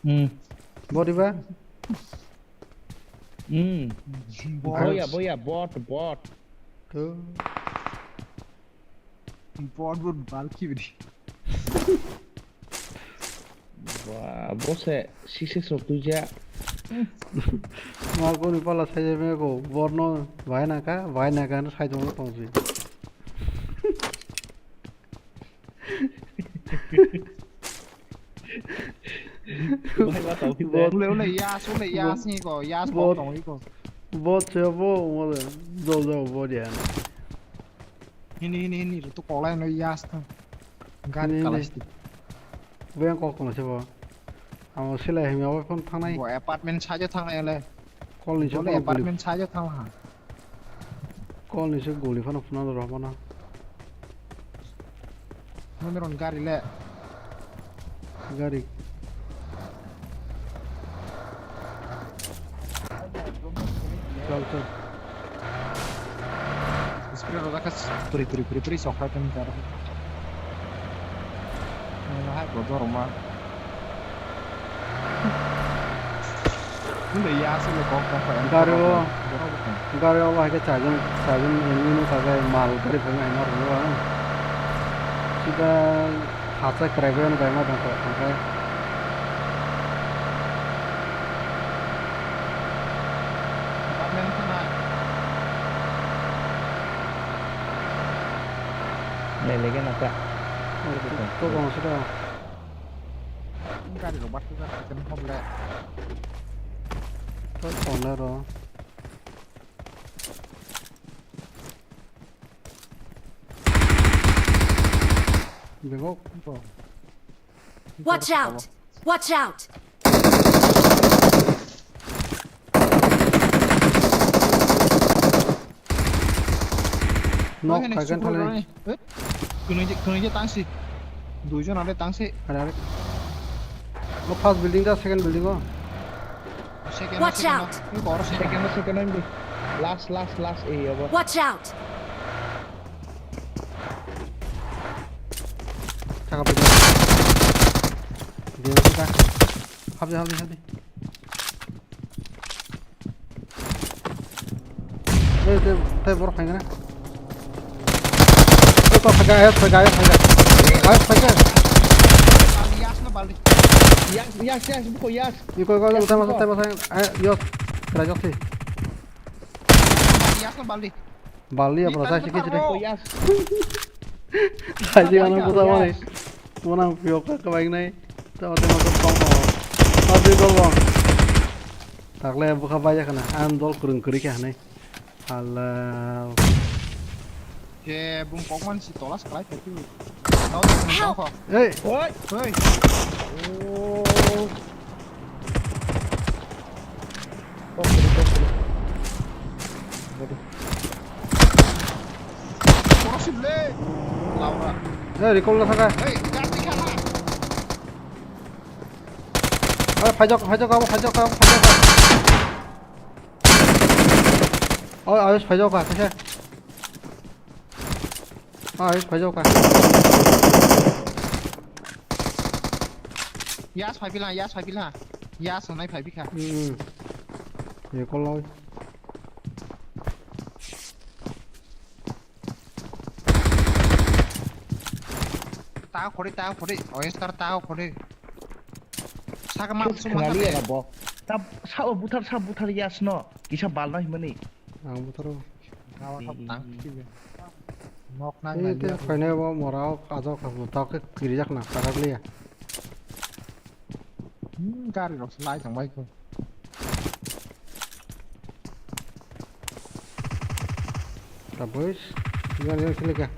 Hmm. Body ba? Hmm. Boya, boya, bot, bot. To. Bot, bot, balki bidi. Ba, bo se six six rok tuja. Ma ko ni pala sai je me ko, bot no, vai na ka, vai na ka, sai jong tong si. Bai ba tau ki Bot. Ule, ule, yas, ule, yas Bot. Ni ko, yas Bot. Bot tong iko. Bot se bo, mo de, jol jol bo de. Hini, hini, hini, tu kolai no yas ta. Gari Hini, hini. Kalasti. Bo yang kok tong se bo. Amo silai himi abo phone thangnai. Bo apartment saja thangnai le. Call ni Bo se le call guli. Apartment saja thang ha. Call ni se guli phano phuna do rohmana. Mami ron gari le. Gari. Chal, chal. Spray rok khe puri, puri, puri, puri sok hai tong jaro. Hai bo dorma. Nde ya se le kok kok. Gari o. Gari o hai khe charging, charging engine ka khe mal gari phai ma ma ro. Sida Hachai kwrai bai no bai ma tong kha, tong kha. Apartment thana. Nai lege na ta. To, to bang sida. Gari rok bat kha, kan hobla. To tonle ro. Bego. Watch out! Watch out! Nok khai khe thale. Kwnwi je, kwnwi je tangsi. Duijon are tangsi. Are, are. Bo first building da, second building o. Second, Watch second, out! Second, second, second. Last, last, last, eh, abo. Watch out! Thaka pwdai. Dia ka. Habdi, habdi, habdi. Tei, tei, tei borok phaikha na. Tei kok phaikha, ayos phaikha, ayos phaikha. Ayos phaikha. Yas no baldi. Yas, yas, yas, buko yas. Iko, iko, yas, tei masa, buko. Tei masa, ay, yos. Kera yos si. Yas no baldi. Baldi ya, bro, saya sikit deh. Buko yas. Saya sih mana putar mana. Mana piok ka kebaik nai. Tei masa kong. Masa kong. Takle bwkha bai ya khana, ang dol kwrwng kwrwi khe hanai. Hallo. Je bung kokman si tola saklai phaikhe. Tao tong tong kho. Ei. Oi. Oi. Oh. Kok kwrwi, kok kwrwi. Bodo. Korosip le. Laura. Ei, recall na thaka. Ei, gati khala. Oi, phaijak, phaijak, abo, phaijak, abo, phaijak. Oi, ayos, phaijak, kaisa. Ayos, phaijak. Yas, phaiphila, yas, phaiphila. Yas, honai, phaiphi kha. Hmm. Ye, koloi. Ta khori, ta khori. Oyes kar ta khori. Saka ma sum ma khabe. Ta sa o buthar, sa buthar yas no. Kisa bal na himani. Ang butharo. Gawa thap tang. Nok nang na. Ei, te khaine bo mora o ajo kha bo ta khe kirijak na karak liya. Hmm, gari rok se lai tong bai kho. Ta boys, yan yan sini kya?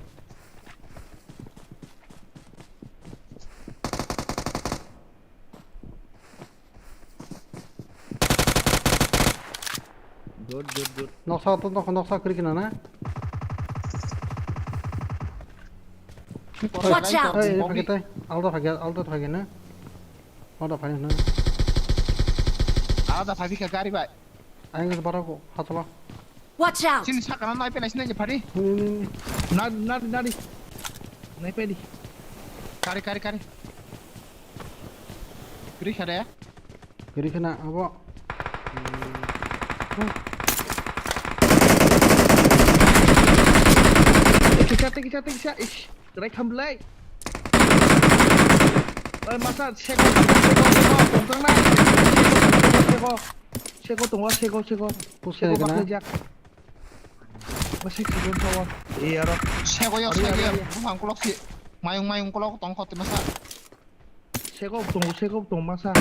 Good, good, good. Noksa to nok noksa kri kina na? Watch out! Hey, ini pakai tai. Aldo pakai, Aldo pakai na. Aldo pakai na. Aldo pakai ke gari bai. Aing ke barako hatla. Watch out! Sini sakana nai penai sini je phari. Ini, ini, ini. Nari, nari, nari. Nai pedi. Kari, kari, kari. Kri khare. Kri khana abo. Kisa, kisa, kisa. Ish, try khamlai. Oi, masa, seko, seko, seko, tongtong na. Seko, seko, seko, tongo, seko, seko. Seko, seko, bakle jak. Masih turun kawan. Iya, Rok. Sego yo, sego yo. Bufang kolok si. Mayung, mayung kolok tong khot masa. Sego tong, sego tong masa.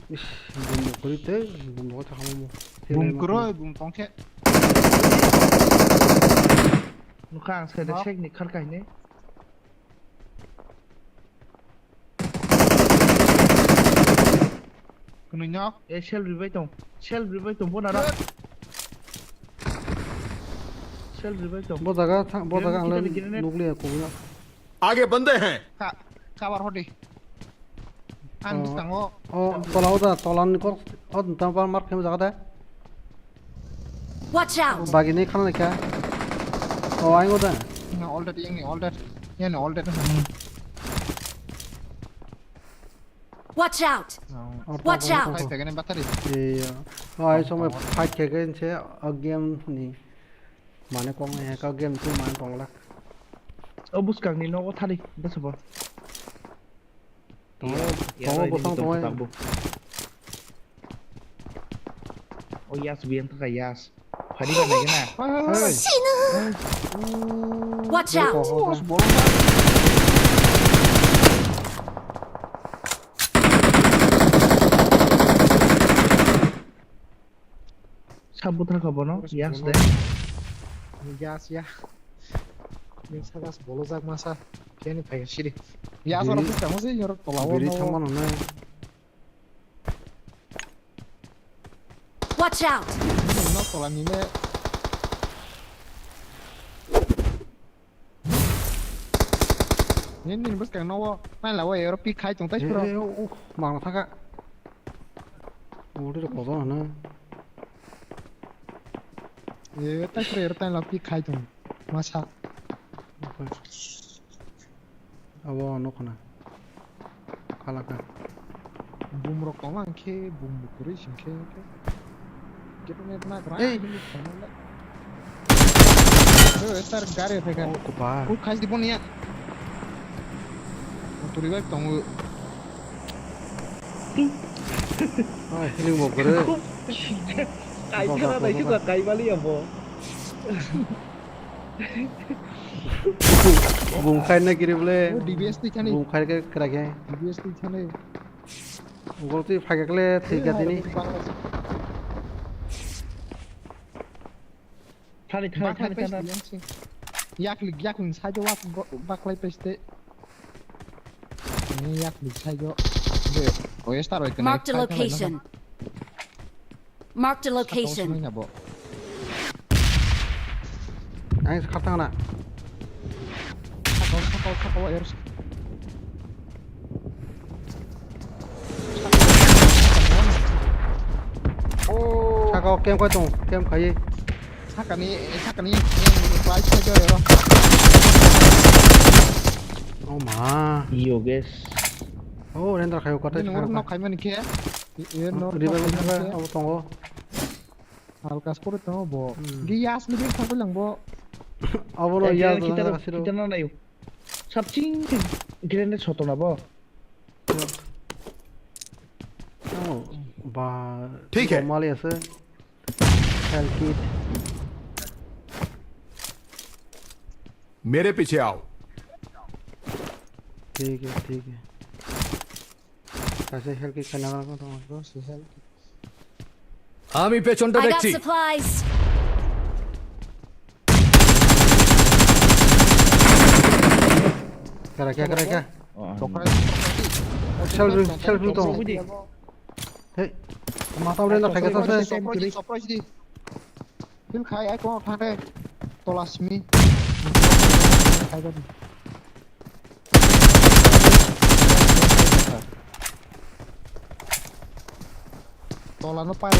Is, bumbo kuri te, bumbo kota kamu mo. Bum kuro, bum tong khe. Nukha ang sede sek ni khar kaine. Kwnwi nok. Eh, self revive tong. Self revive tong, bona ra. Self revive tong. Bo jaga thang, bo jaga ang le nukliya kubuna. Aage bande hain. Ka, cover hodi. Ang bwskango. Oh, tola oda, tola ni kok, oh, tang bar mark khe jaga de. Watch out! Bagi ni khana kya? Oh, aing oda. No, all that, yang ni all that. Yang ni all that. Watch out! Watch out! Fight khe gani batari. Iya. Oh, ai somoi fight khe gani se, oh, game ni. Mane kong he ka game tu mane kong lak. Oh, buskang ni nogo thari, bwsabo. Tongo, tongo, bosong tongo. Oh, yas, biang taka yas. Phari ba nai gana. Hey. Watch out! Sa buthar kha bono, yas de. Yas ya. Ning sa gas bolo jak masa. Keni phai siri. Yas oro pista mo se yoro tola o. Biri thangma no na. Watch out! Nok tola ni le. Nini bwskang nogo. Nai lawo ero pi khai tong tai suro. Eh, eh, oh, oh, mangna thaka. Uri ro kodo na. Eh, tai suro ero tai la pi khai tong. Masa. Abo nokho na. Khalaka. Bumrok tongma hwnkhe bumbo kwrwi singkhe. Keto net na gra. Ei. Hini khonale. Eh, sir, gari phaikha. Oh, kopa. Kuk khai di boni ya. Turi bai tongo. Ah, healing bo kwrwi. Kaisa na naisuk kaimali ya bo. Bung khai na kiri bole. Oh, D B S twi thani. Bung khai ke kra ke. D B S twi thani. Gol twi phai ke le thik ga tini. Thani thana, thani thana. Yakli, yakli side o wak, baklai peste. Ni yakli side o. De, o star oi kene. Marked a location. Marked a location. Ang khatang na. Sakao, sakao, sakao, er. Oh. Sakao, kem kai tong, kem kai. Sakani, sakani, yang bai saja ya. Oh ma. Iyo, guys. Oh, render kayo kata. Ini orang nok kaimani ke? Iya, nok. Riba, riba, abo tongo. Halka sport tongo bo. Hmm. Gi yas ni bing thangkoi lang bo. Abo no yas kita na nayo. Sapching grenade sotona bo. Oh, ba. Thik hai. Mali ase. Health kit. मेरे पीछे आओ। ठीक है, ठीक है। Kaisa health kit khaina nang tong. Bro, si health kit. আমি পেছনটা I got দেখছি। Supplies. Kara kya, kara kya? Tokra, tokra. Self, self tong. Hey, mata ule na khaika tase. Surprise, surprise di. Heal khai, ai, kung thang de. Tola simi. Tola no pai.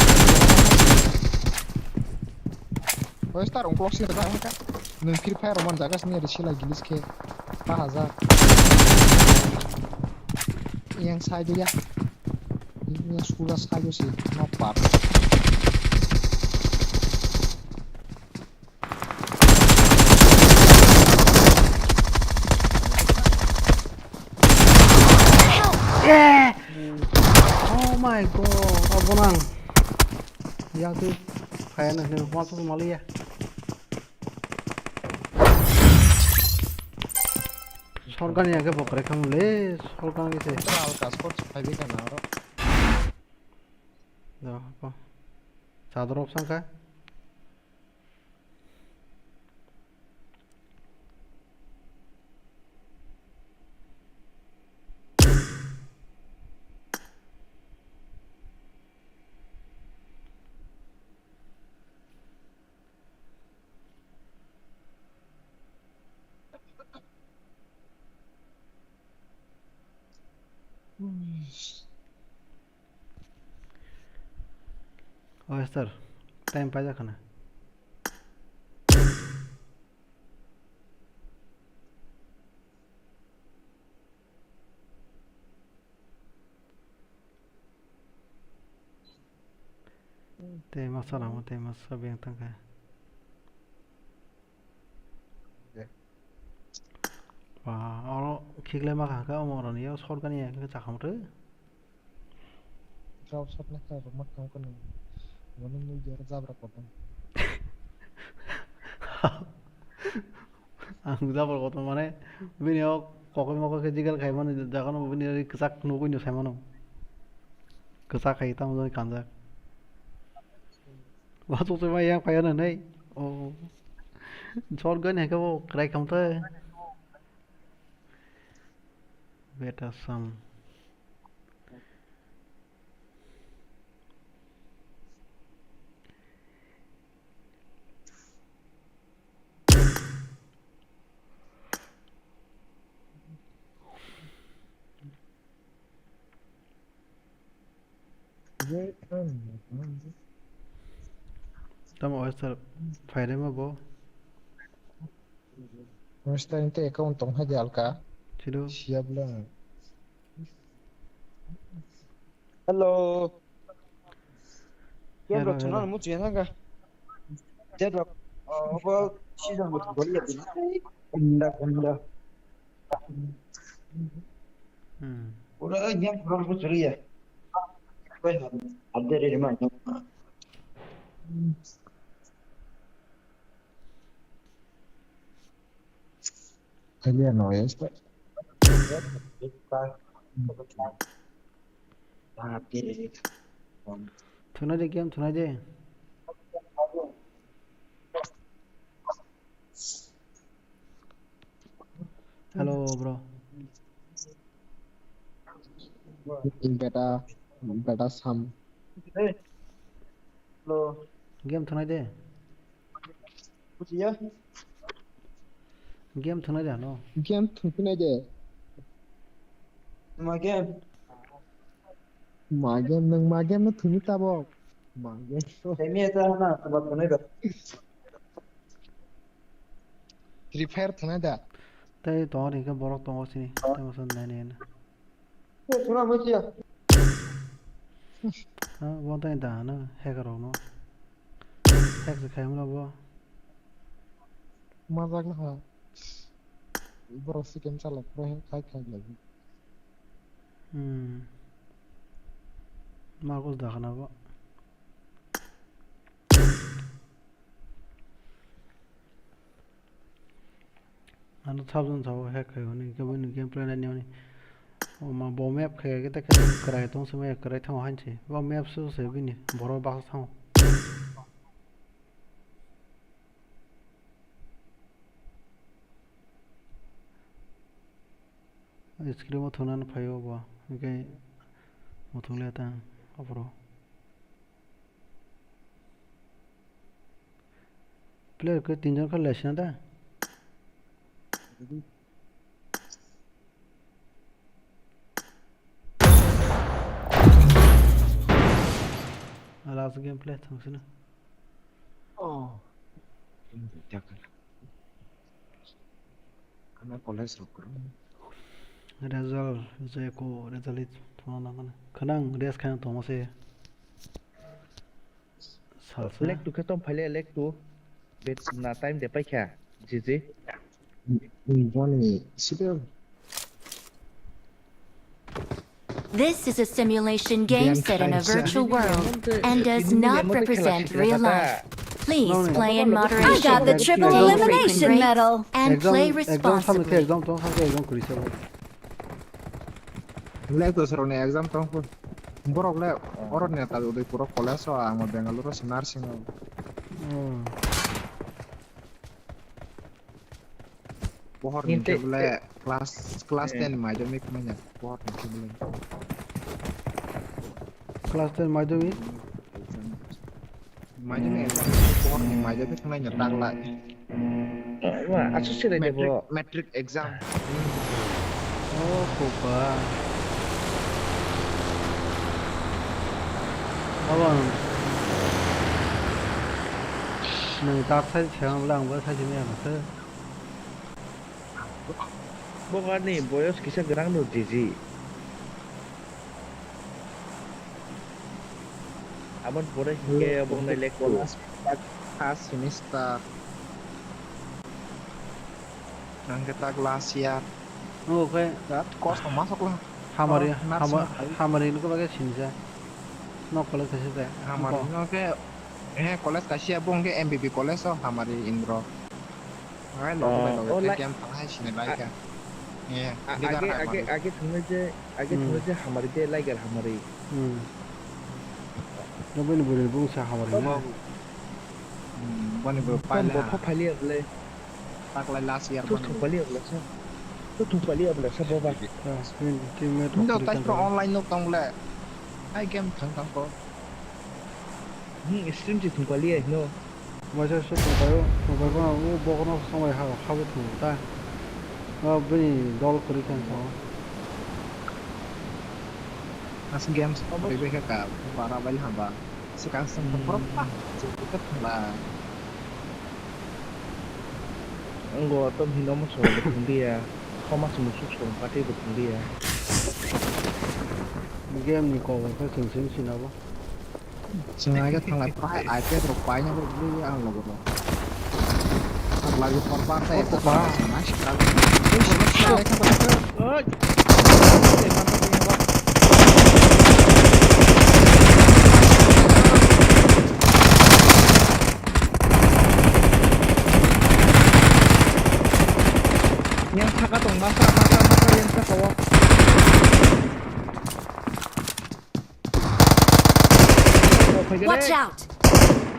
Oi, star, ung close sini, tak, tak. Nung Free Fire roman jaga sini, ada sila gilis ke. Pahaja. Yang side ya. Ini yang sudah side sih, not bad. Eh! Oh my god, abonang. Ya tu, kaya na ni, waktu malu ya. Sorkar ni age bokre khamle, sorkar ni se. Alka sport phaibi kana aro. Da, apa? Sadrop sangka. Oh, Esther, time paijak khana. Tei masa lama, tei masa beng tangkha. Ba, oro khiklai ma kha khe omo oroni yo shot gani ya khe chakhamtwi. Kau shot na kha rwma kha khe nung. Mani nung jera jabra kotor. Ang jabra kotor mane bini o kokoi mokoi khe jigal khai mani jaga no bini ri kwchak nugui no sai mano. Kwchak khai tamo jani kanjak. Wa chukchuk ma yang phai ano nei. Oh. Shot gun hai khe bo kwrai khamtwi. Beta sam. Tamo oyster phairema bo. Oyster inte account tong hai de alka. Chido. Siap lang. Hello. Hello, hello. Chuna muchi na ga. Dead rock. Oh, well, she's on with Goliath. Kunda, kunda. Hmm. Pura yang kurang muchi ya. Ada dari mana? Kalian no ya. Thunai de game thunai de. Hello bro. Beta, beta sam. Hello. Game thunai de. Bujiya. Game thunai de no. Game thunai de. Ma game. Ma game nang ma game no thuni tabo. Ma game. Temi eta na tabo thunai do. Free Fire thunai da. Tei tongo ringke borok tongo sini. Tei masa nai nai na. Suna mujiya. Ha, bo tei da na hacker rok no. Hack se khai mla bo. Majak na ha. Borok scam chalok pro hai khai khai lai. Hmm. Magus da khana bo. Ano thousand thousand hack khai hwnwi, khe bini gameplay nainani. O ma bo map khai khe ta khe kwrai tong se maya kwrai thango hanse. Bo map su se bini borok baksa thango. Screen o thwngna phaio bo, hwnkhe muthung le ta aphuru. Player khe tinjon khe lesina da. Last game play thungsina. Oh. Ano college rok kwrwng. Result je ko result i thuna nangani. Khanang rest khaina tongma se. Salsa. Lek tu khe tong phaile lek tu. Bet na time de paikha. G G. Boni sida. This is a simulation game set in a virtual world and does not represent real life. Please play in moderation. I got the triple elimination medal. And play responsibly. Exam, exam, exam, exam, exam, exam, Lek to sero ni exam tong ko. Borok le oro neta Udaipur college o, ang Bangalore o se nursing o. Pohor ni khe bole class, class ten madhyamik manya. Pohor ni khe bole. Class ten madhyamik? Madhyamik exam, pohor ni madhyamik thangnaino taklai. Wah, aswk se rai de bro. Matric, matric exam. Oh, kopa. Abang. Nang tak sai chang bla ang ba sai jini ang se. Bo ani boyos kisa gerang no jiji. Aboni pore hinkhe obo wngnai lekto. First semester. Ang khe tak last year. Oke. Birat kosto ma sokla. Hamari, oh, nursing hamari, hamari nukho bagwi sinijak. No college kaisa de. Hamari nukhe, he college kaisa bo hwnkhe M B B college o hamari indro. Hai logo bai logo game thang hai sini lai kha. Age age thangwi je age thangwi je hamari de laigar hamari. Nobini bwrwi bung sa hamari na. Boni bo paila. Bo pha phali ablai. Taklai last year boni. Thupali ablai sa. Thupali ablai sa boba. Teammate rok tai pro online nok tong le. Ai game thang thang ko. Hmm, stream si thungpali ai no. Waisa se thungpaio, thungpai bono o bokono songai ha, habo thungo ta. O bini dol kwrwi khe ang sao. As games obo bai kha ka bara bai hamba. Swkang swkang borok pa chwng khe thangla. Wnggo to hino mo song bo thanglia. Thoma chwng suk song pati bo thanglia. Game ni kok khe chwng sing sinabo. Chwng ai khe thanglai pai iPad rok paina bagwi ang logo rok. Lagi korban ta ekta ba. Nice try. Oi. Yang saka tong masa masa masa yang saka o. Watch out!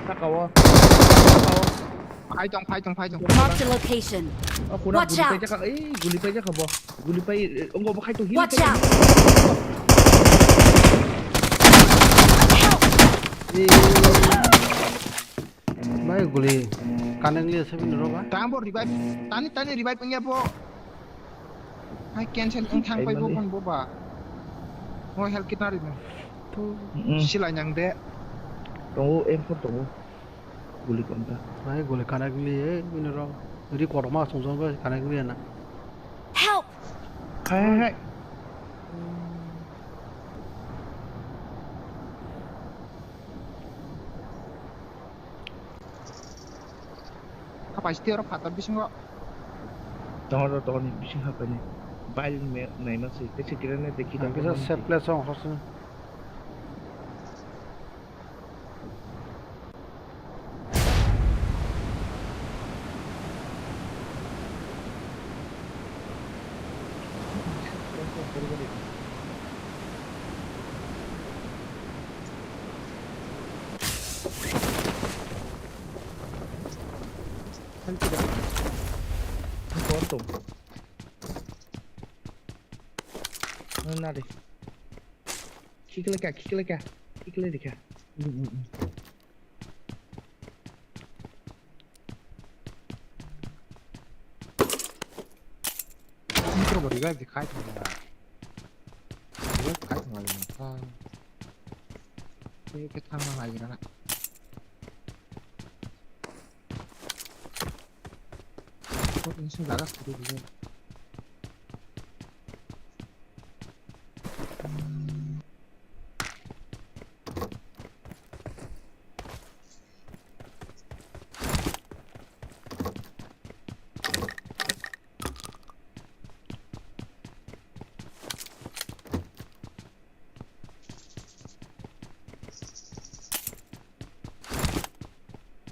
Saka o. Saka o. Phai tong, phai tong, phai tong. Marked a location. Oh, kuna. Watch out! Guli pai jaka, eh, guli pai jaka bo. Guli pai, eh, ongko bo khai tong, heal. Watch out! Help! Eh. Bai guli. Kaneng liya sabi noro ba? Tang bo revive. Tani, tani revive wngya bo. Hai cancel wng thang pai bo kon bo ba. Hoi health kit na ri no. Silai nang de. Tongo, M four tongo. Guli konta. Hai guli kanak li, eh, bini rok. Ri kotorma song song bai kanak li na. Help! Hai, hai, hai. Kapai sitio oro phatar bisingo. Tongo, tongo, ni bising hapai ni. Bail me, naima se, tei se grenade dekhi. Ang kisa safe place o hosni. Nari. Khikleka, khikleka, khikleka. Intro bo revive di khai thang na. Revive khai thang na. Ke ke thang na hai na. Ko insung jaga suri di.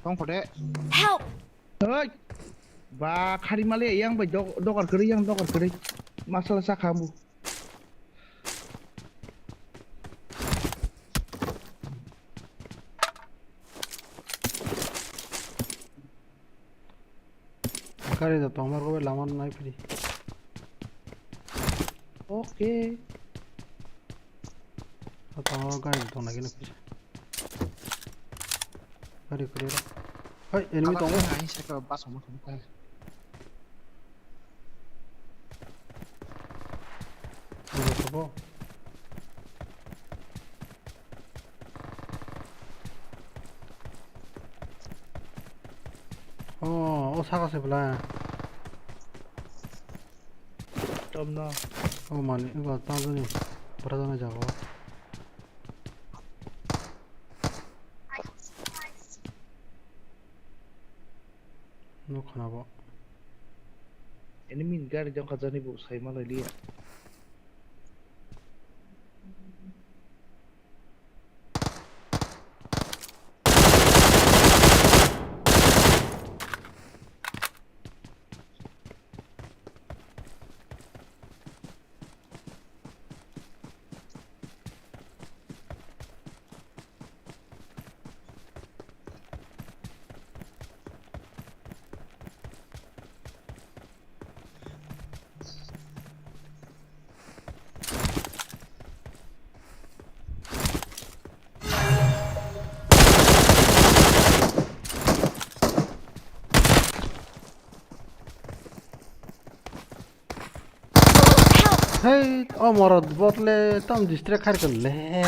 Tong khode. Help! Oi! Ba, khari male yang bai dok-, dokar kwrwi, yang dokar kwrwi. Masala sakha bu. Gari da tongmar ko bai lama nai phiri. Okay. O tongo gari da tong nai khe nukhi. Gari kwrwi rok. Hai, enemy tongo. Hai, saka bus mo thum kha. Obo, obo. Oh, o saka se bwla. Tom no. O mani, ego tang jani. Bwra jani jago. Nuk khana bo. Enemy ni gari jongkha jani bo sai malai liya. Hey, o morot botle tam distract kharikon le.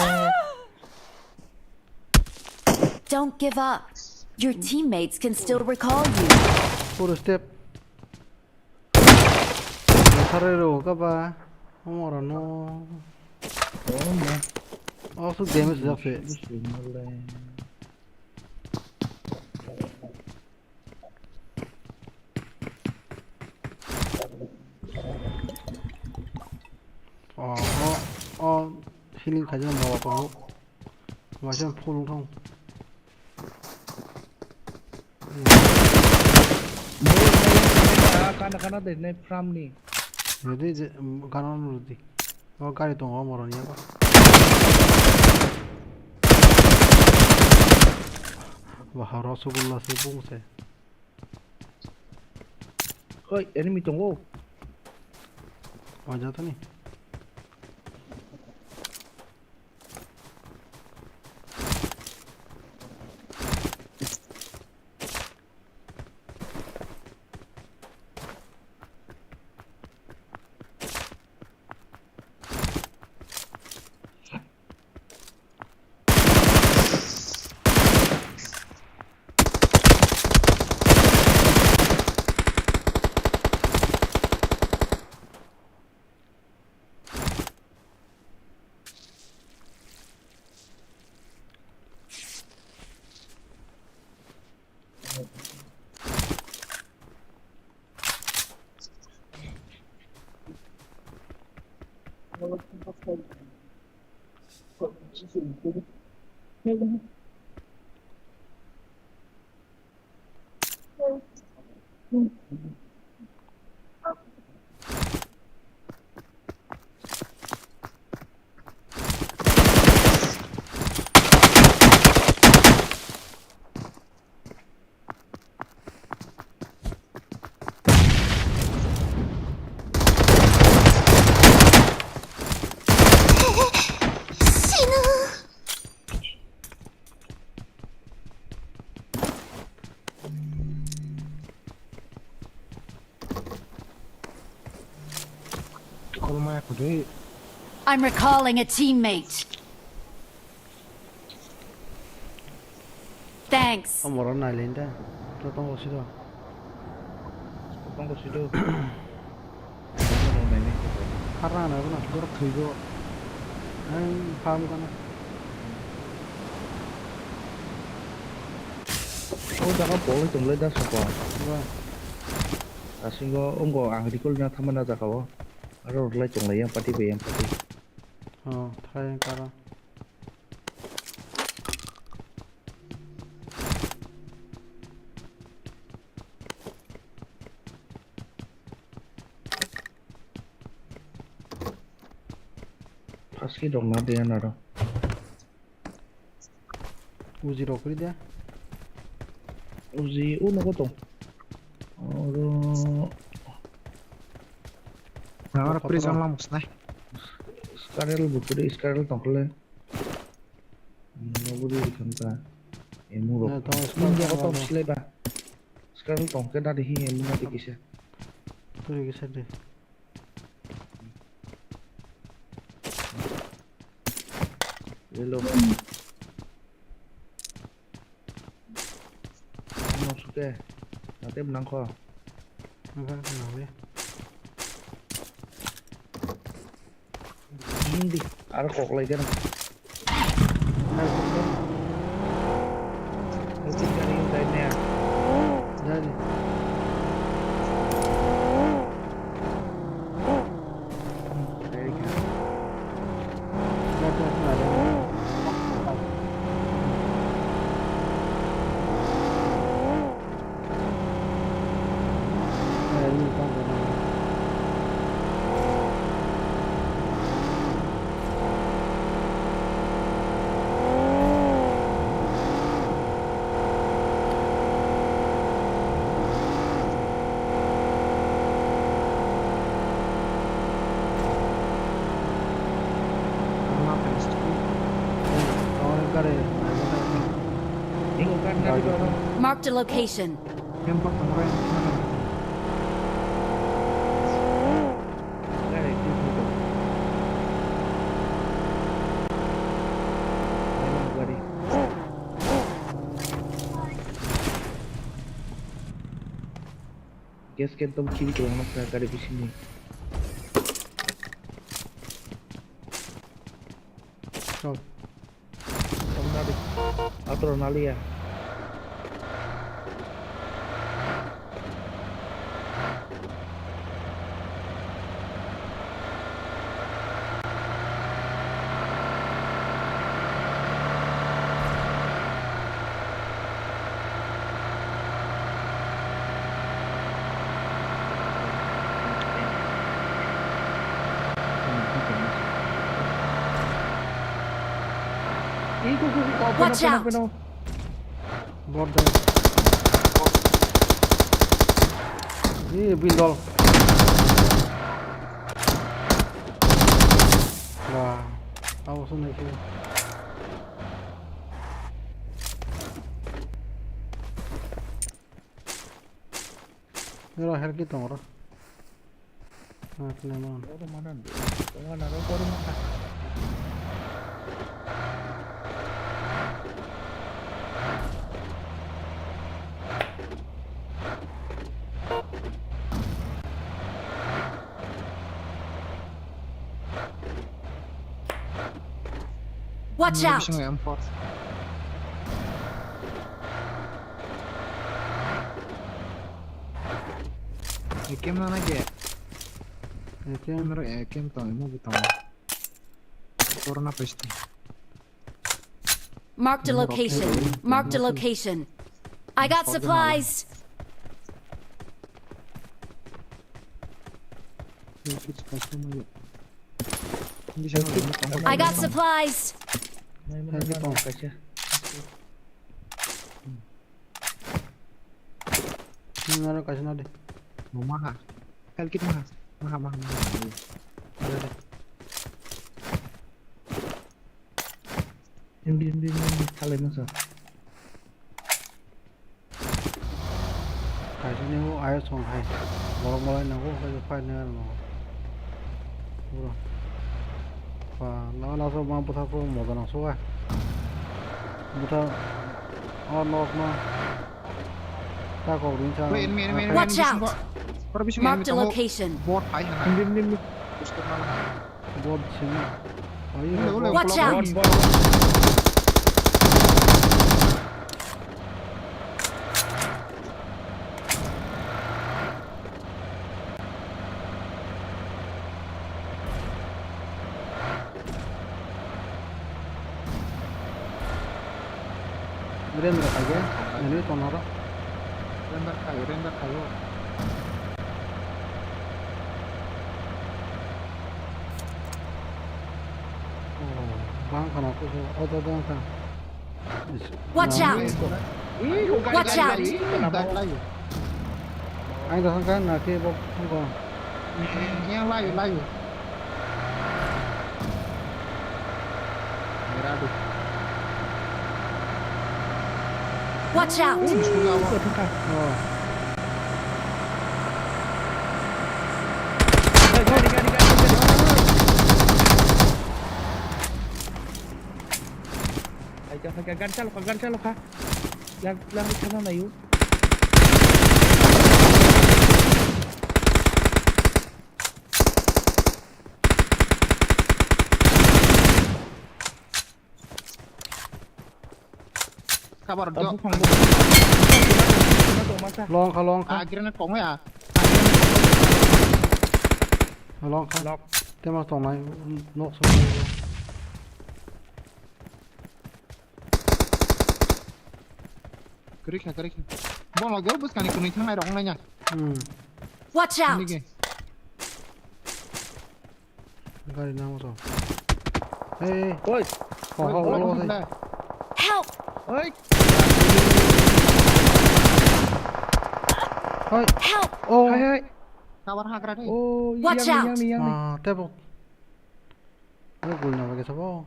Don't give up. Your teammates can still recall you. Puro step. Thare ro ka ba. O moro no. Oh, no. O su damage jak se. Oh, oh, oh, healing khaijak ma ba tongo. Waisa full wngthong. Kana kana de ne from ni. Rudi je kana rudi. O gari tongo moroni yago. Wah, Rasgulla se bung se. Oi, enemy tongo. O jatani. I'm recalling a teammate. Thanks. Amoro nailen da. To tongo sido. To tongo sido. Harang na bana. Dor thwigo. Ang pham kana. O jaga bol tonglai da sapa. Ba. Asingo ongo ang recall na thama na jaga o. Aro rwlai tonglai yang party bai yang party. Oh, thai kara. Paski dong na de anaro. Uzi rok ri de. Uzi u nogo tong. Oro. Nang aro prison lam usnai. Skarel bukuri skarel tongkle. Nobudi khamta. Emu rok. Na, tong India ko skarel tong lam. Silai ba. Skarel tongke dadi hi emu na dikisa. Turi kisa de. Hello. Ano suke. Nate menang ko. Enggak, kenal ya. Hindi. Aro kok lagi kan. Jadi. Marked a location. Yes, ke ekdom chiri kwbangma kha gari bisingni. Chal. Tamnadi. Atro naliya. Watch out! Border. Ih, bindol. Wah, abo sung naikhe. Oro helki tong oro. Ah, khlai man. Oro manan. Tongo na ro oro manan. Watch out! Bisingo M four. A K M na nai de. A K M. Camera, eh, A K M tong, imo bo tong. Corona peste. Marked a location. Marked a location. I got supplies. I got supplies. Nai, nai, nai, nai, kaisa. Nang aro kaisa nadi. Bo maha. Kal kit maha. Maha, maha, maha. Dede. Hindi, hindi, hindi, hindi. Salai masa. Kaisa ni o ayos song hai. Borok malai nango, kaisa fight nang nango. Pura. Pa, na, na, so, ma, bwtha, pura moja nang, so, ah. Bwtha, oh, nok, no. Ta kok ring sa. Wait, enemy, enemy, enemy, enemy. Watch out! Bisingo. Oro bisingo enemy tongo. Marked a location. Bot hai hana. Hindi, hindi, hindi. Push khe mala ha. Bot sini. Ayo, ule, ule, bot. Watch out! Bot, bot. Render khaikhe, nini tonaro. Render khayo, render khayo. Oh, bang khana kusu, auto bang kha. Watch out! Watch out! Ang dah sangka na ke bok ko. Yang layu, layu. Watch out! Oh. Gari, gari, gari, gari. Phaikha, phaikha, gari chalo kha, gari chalo kha. Yang, yang thana nayo. Cover. Abo do. Buphang, buphang. Long kha, long kha. Ah, grenade kong ya. Long kha. Knock. Tema tongnai, nok song. Kwrwi kha, kwrwi kha. Bono go bwskangni kwnwi thangnai rok wngnai ya. Hmm. Watch out! Nini ge. Gari nang so. Hey. Oi. Ho, ho, oi, ho, oi, ho. Help! Oi. Hoi. Help! Oh. Hai, hai. Cover hagra de. Oh, watch out! Yang, yang, yang, yang. Ah, tebo. Oi, gulna bagi sabo.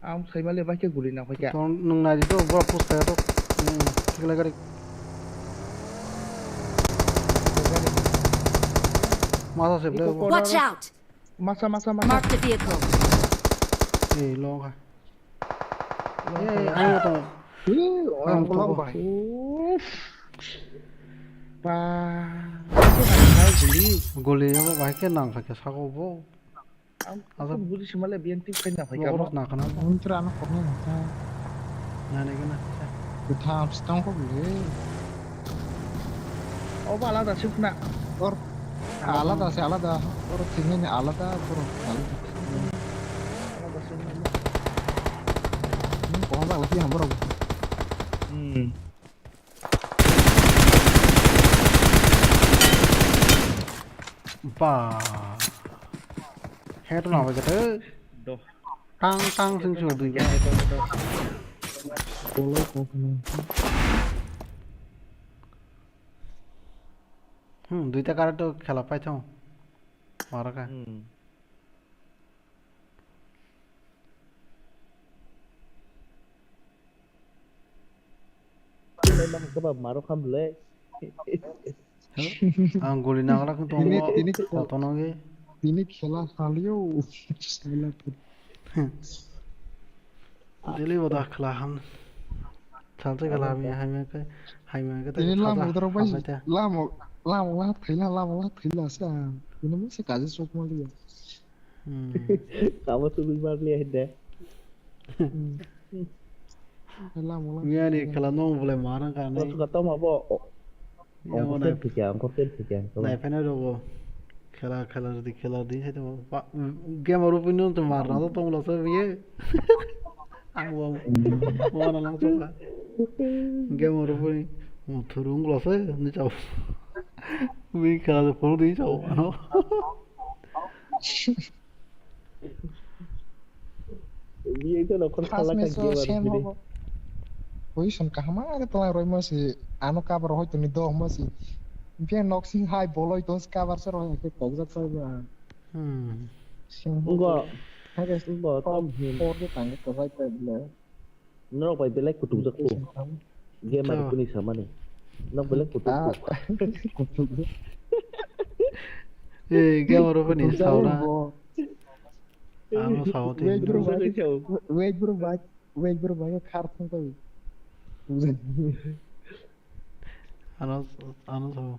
Ang saimale bai khe guli na phaikha. Tong nwng nai di to, bura push kaya to. Hmm, thik lai gari. Masa se ble. Watch out! Masa, masa, masa. Mark the vehicle. Eh, long ha. Long ha. Eh, ayo to. Eh, long ha. Uff. Ba, se nang nai guli. Guli abo bahai khe nang kha khe saka bo. Ang Asa- buji simale biyan tik khaina phai Bo kamo. Boros na khana. Ang tra ano kokno nang kha. Na ne gana. Kutham stang ko bile. O ba alada sip na. Or alada se alada. Or thingni alada, or alada. Alada sip na. Hmm, kok ba lagi hambar. Hmm. Ba. Head ma ba jate. Do. Tang tang sing sing dui. Ya, do, do. Bolai kok ni. Hmm, duita kara to khela pai thong. Mara ka. Hmm. Kebab maro kham le. Ang guli nang rak tong Tini, mo, tini, koto nang ge. Tini khela halio. Daily boda khela ham. Thalta khela mi hai mi ke, hai mi ke. Tini lam udara bai. Lam, lam, lam, thaila, lam, lam, thaila sa. Ini mesti kaji sok mali ya. Hmm. Kabo tugui mali ya hede. Hmm. Miyani khela nong bole marang ka nai. Kosok toma bo. Yang nai phikya, angkor pen phikya. Nai phena rogo. Khela, khela di, khela di, hai to. Game oro pun to marna to tong lo so biye. Ang bo, bo na lang so ka. Game oro pun mo thurung lo so ni chao. Wi khela phone di chao ano. Biyai to nokhor khala kha game aro bini. Position kaham khe twlang rwi ma si, ano cover hoi toni do ma si. Biyang nok sing hai boloi tong cover se roi khe kokjak sai ba. Hmm. Ngo, ngo tom hin. Four de tang ko sai ta le. Norok bai belai kutukjak ko. Gamer kuni samani. Nok belai kutuk. Eh, gamer kuni sauna. Ano sao te. Wait bro bai. Wait bro bai. Wait bro bai khar thang bai. Ano, ano sao.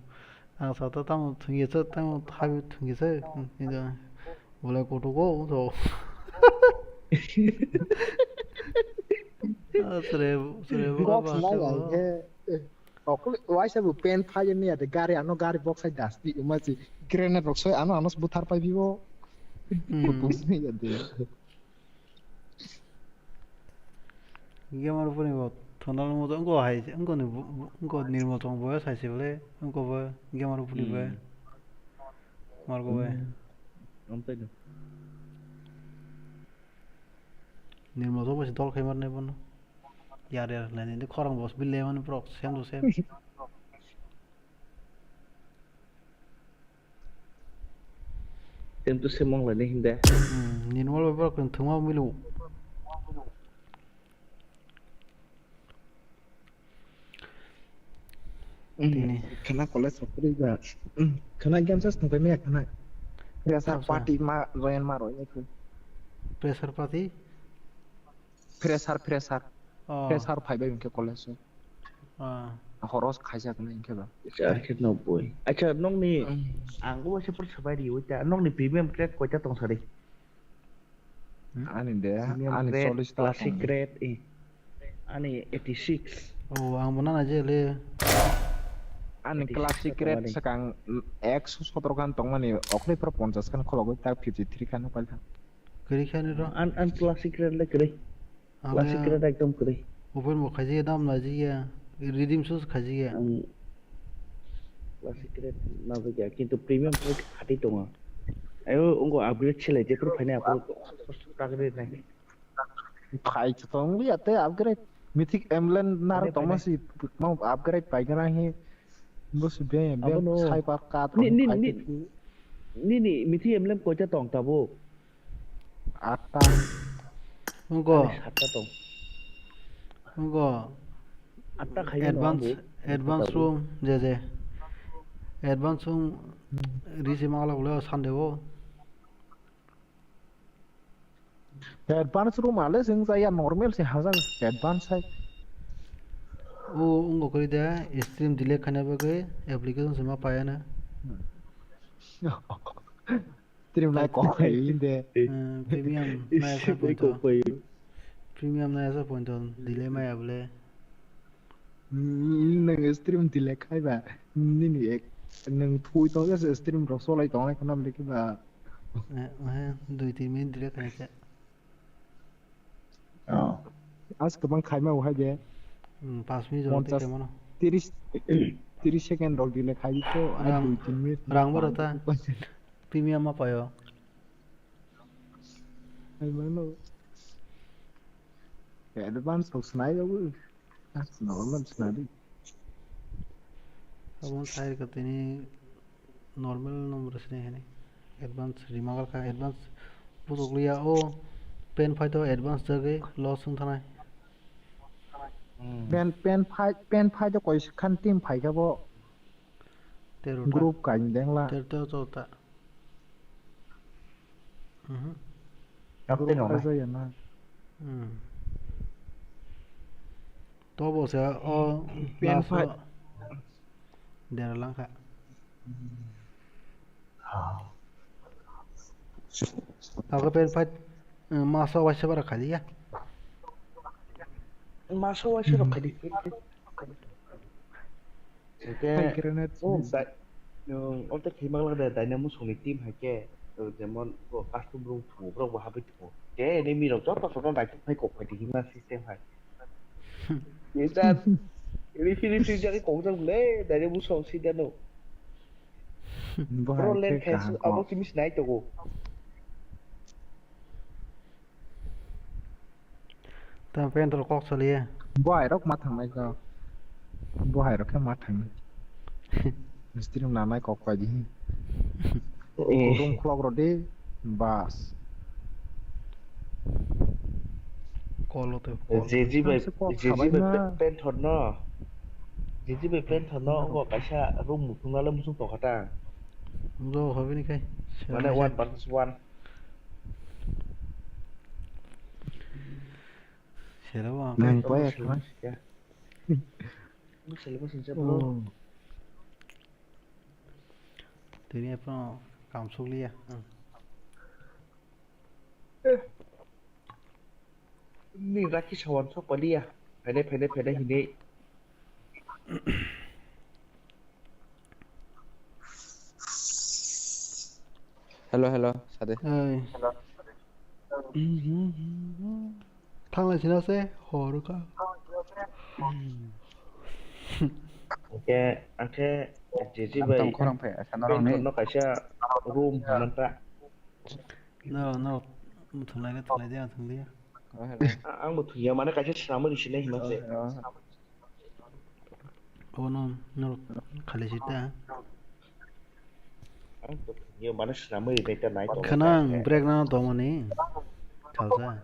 Ang sata tamo thungya sa, tamo thabi thungya sa, hmm, ida. Bolai koto ko, so. Ah, sere, sere, box ba, na so. Yang he, eh, okle, waisa bu pen phai ni ade gari ano gari box sai das di, uma si grenade rok soi ano, ano buthar pai bibo. Hmm. Koto ni ade. Gamer puni bo thonal mo to wngko hai, wngko ni bo, wngko nirmo tong bo sai se bole, wngko bo gamer puni bo. Hmm. Margo bo. Hmm. Amtai do. Nirmo to bo se dol khai mar ne bono. Yar yar lai ni khorang bo bile mani prok sem to sem. Tem tu se mong lani hinde. Hmm, nini mol bai borok kwrwng thwngma milu. Hmm, tini. Khana college sokri ba. Hmm, khana game sas thangpai me khana. Fresher party ma join ma roi ne. Fresher party? Fresher, fresher. Oh. Fresher phaibai hwnkhe college o. Ah. Horos khaijak nai hwnkhe ba. Acha, acha, no boy. Acha, nokni, hmm, ang bo se por sabai ri, oita, nokni premium crack koita tong sari? Hmm? Ani de, premium ani crack, chollish ta classic tong. Crack, eh. Ani eighty six. Oh, ang bo nana je le. Ani eighty six classic crack tong ani. Sakang, mm, ekso sotoro khan tongmani, okle pro ponchas khan khulogwi ta fifty three khan pailkha. Kwrwi kha ni ro? An, an classic crack le kwrwi. Ang classic le crack ekdom kwrwi. Open bo khaijaya, dam laijaya, redeem sus khaijaya. Ang classic crack najagya, kintu premium crack khati tongo. Ayo, wngko upgrade se lai, jephru phainai aphuru kagre nai. Phai tong ya te upgrade. Mythic emblem nar tongma si, mau upgrade pai gana he. Bo si be, be cyber card ni, ni, ni, ni, ni, Mythic emblem koita tong tabuk? Atta. Wngko. Ani satta tong. Wngko. Atta khayo no advance, advance room, je, je. Advance room, hmm, risi mangla bole Sunday o. Advance room ale sing jaya normal se hajak advance hai. O, wngkha kwrwi da, stream delete khaina bagwi application se ma paiya na. Stream nai kok phai de. Eh, premium nai sa point to. Premium nai sa point to, delete maya bole. Hmm, nang stream delete khai ba. Nini ek, nang thui tong ya stream rok solai tong nai khana bole ba. Eh, eh, dui tin minute delete khai sa. Oh. As kwbang khaima bo hai de. Hmm, paanch minute rok tei khaimano. Tiris, tiris second rok delete khai di to, ai rang, dui tin minute. Rang bo rota. Premium ma paio. Ai mano. Advance rok snai ba bo. As normal snai di. Abon sai ka tini normal number sini hini. Advance rima gal kha, advance putok liya o pen phai to advance jagwi loss wng thanai. Hmm. Pen, pen phai, pen phai to koi khan team phai kha bo. Tero ta. Group kain dengla. Tero, tero, tero ta. Mhm. Group khai jaya na. Hmm. To bo se o pen last phai. O dera lang kha. Tabuk pen phai, eh, maso waisa bara khai di ya. Maso waisa rok khai di. Hingke, Hai, grenade. O, dai-, o, o tei khima glak de, Dynamo songni team hai khe, o, jemon, o, custom room thungo, borok bo habwi thungo. Tei enemy rok joto sono naithok phai kok phai di hima system hai. Ye da, referee, referee jagwi kok jak le, Dynamo song si dano. Bo hai Bro, khe lane kaham khe abo kok. Timi sinai tongo. Tamo pen tol kok saliya. Bo hai rok ma thangnai ko. Bo hai rok khe ma thangnai. Mistri rok nanai kok pai di. Eh. Room khulok rw di. Bas. Kolo to kolo. J G bai, Ang se kok J G sabai bai ma. Pe-, pen thor no. J G bai pen thor no, ngo kaisa room muthung nalo muthung tongkha ta. Bo hobini kai. Mane one versus one. Sera bo ang Nang kai. Koi Seleba ekma. Singsa. Seleba singsa bro. Oh. Tini apa kam sukliya. Hmm. Ni raki sawan sok paliya. Phainai, phainai, phainai hinui. Hello, hello, sade. Oi. Thanglai sina se, hor ka. Oke, angke J J Ang bai. Tong khorang phai, sana rong ni. No kaisa room hwnta. No, no, thunglai le thunglai de, ang thungliya. Oh, hello. A-, ang bo thungya, mane kaisa swnamwi rw sinai hima se. Oh, hello. Obo no, no, khali sita. Ang bo thungya, mane swnamwi rw nai ta nai tong. Khwnang, break na tongmani. Thalsa.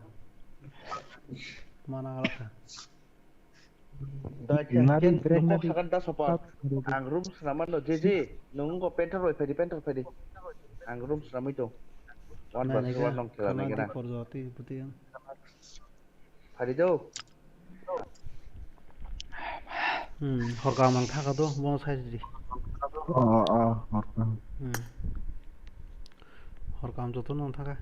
Mana kala kha. Nari break nari. Nokok sakan da sopor. Ang room swnamano, J J, nung go penter bai phaidi, penter phaidi. Ang room swnamwi tong. One versus one nong khela nai gena. Phaidi do. Hmm, horkam ang thaka do, bo sai di. Oh, oh, horkam. Hmm. Horkam joto nong thaka.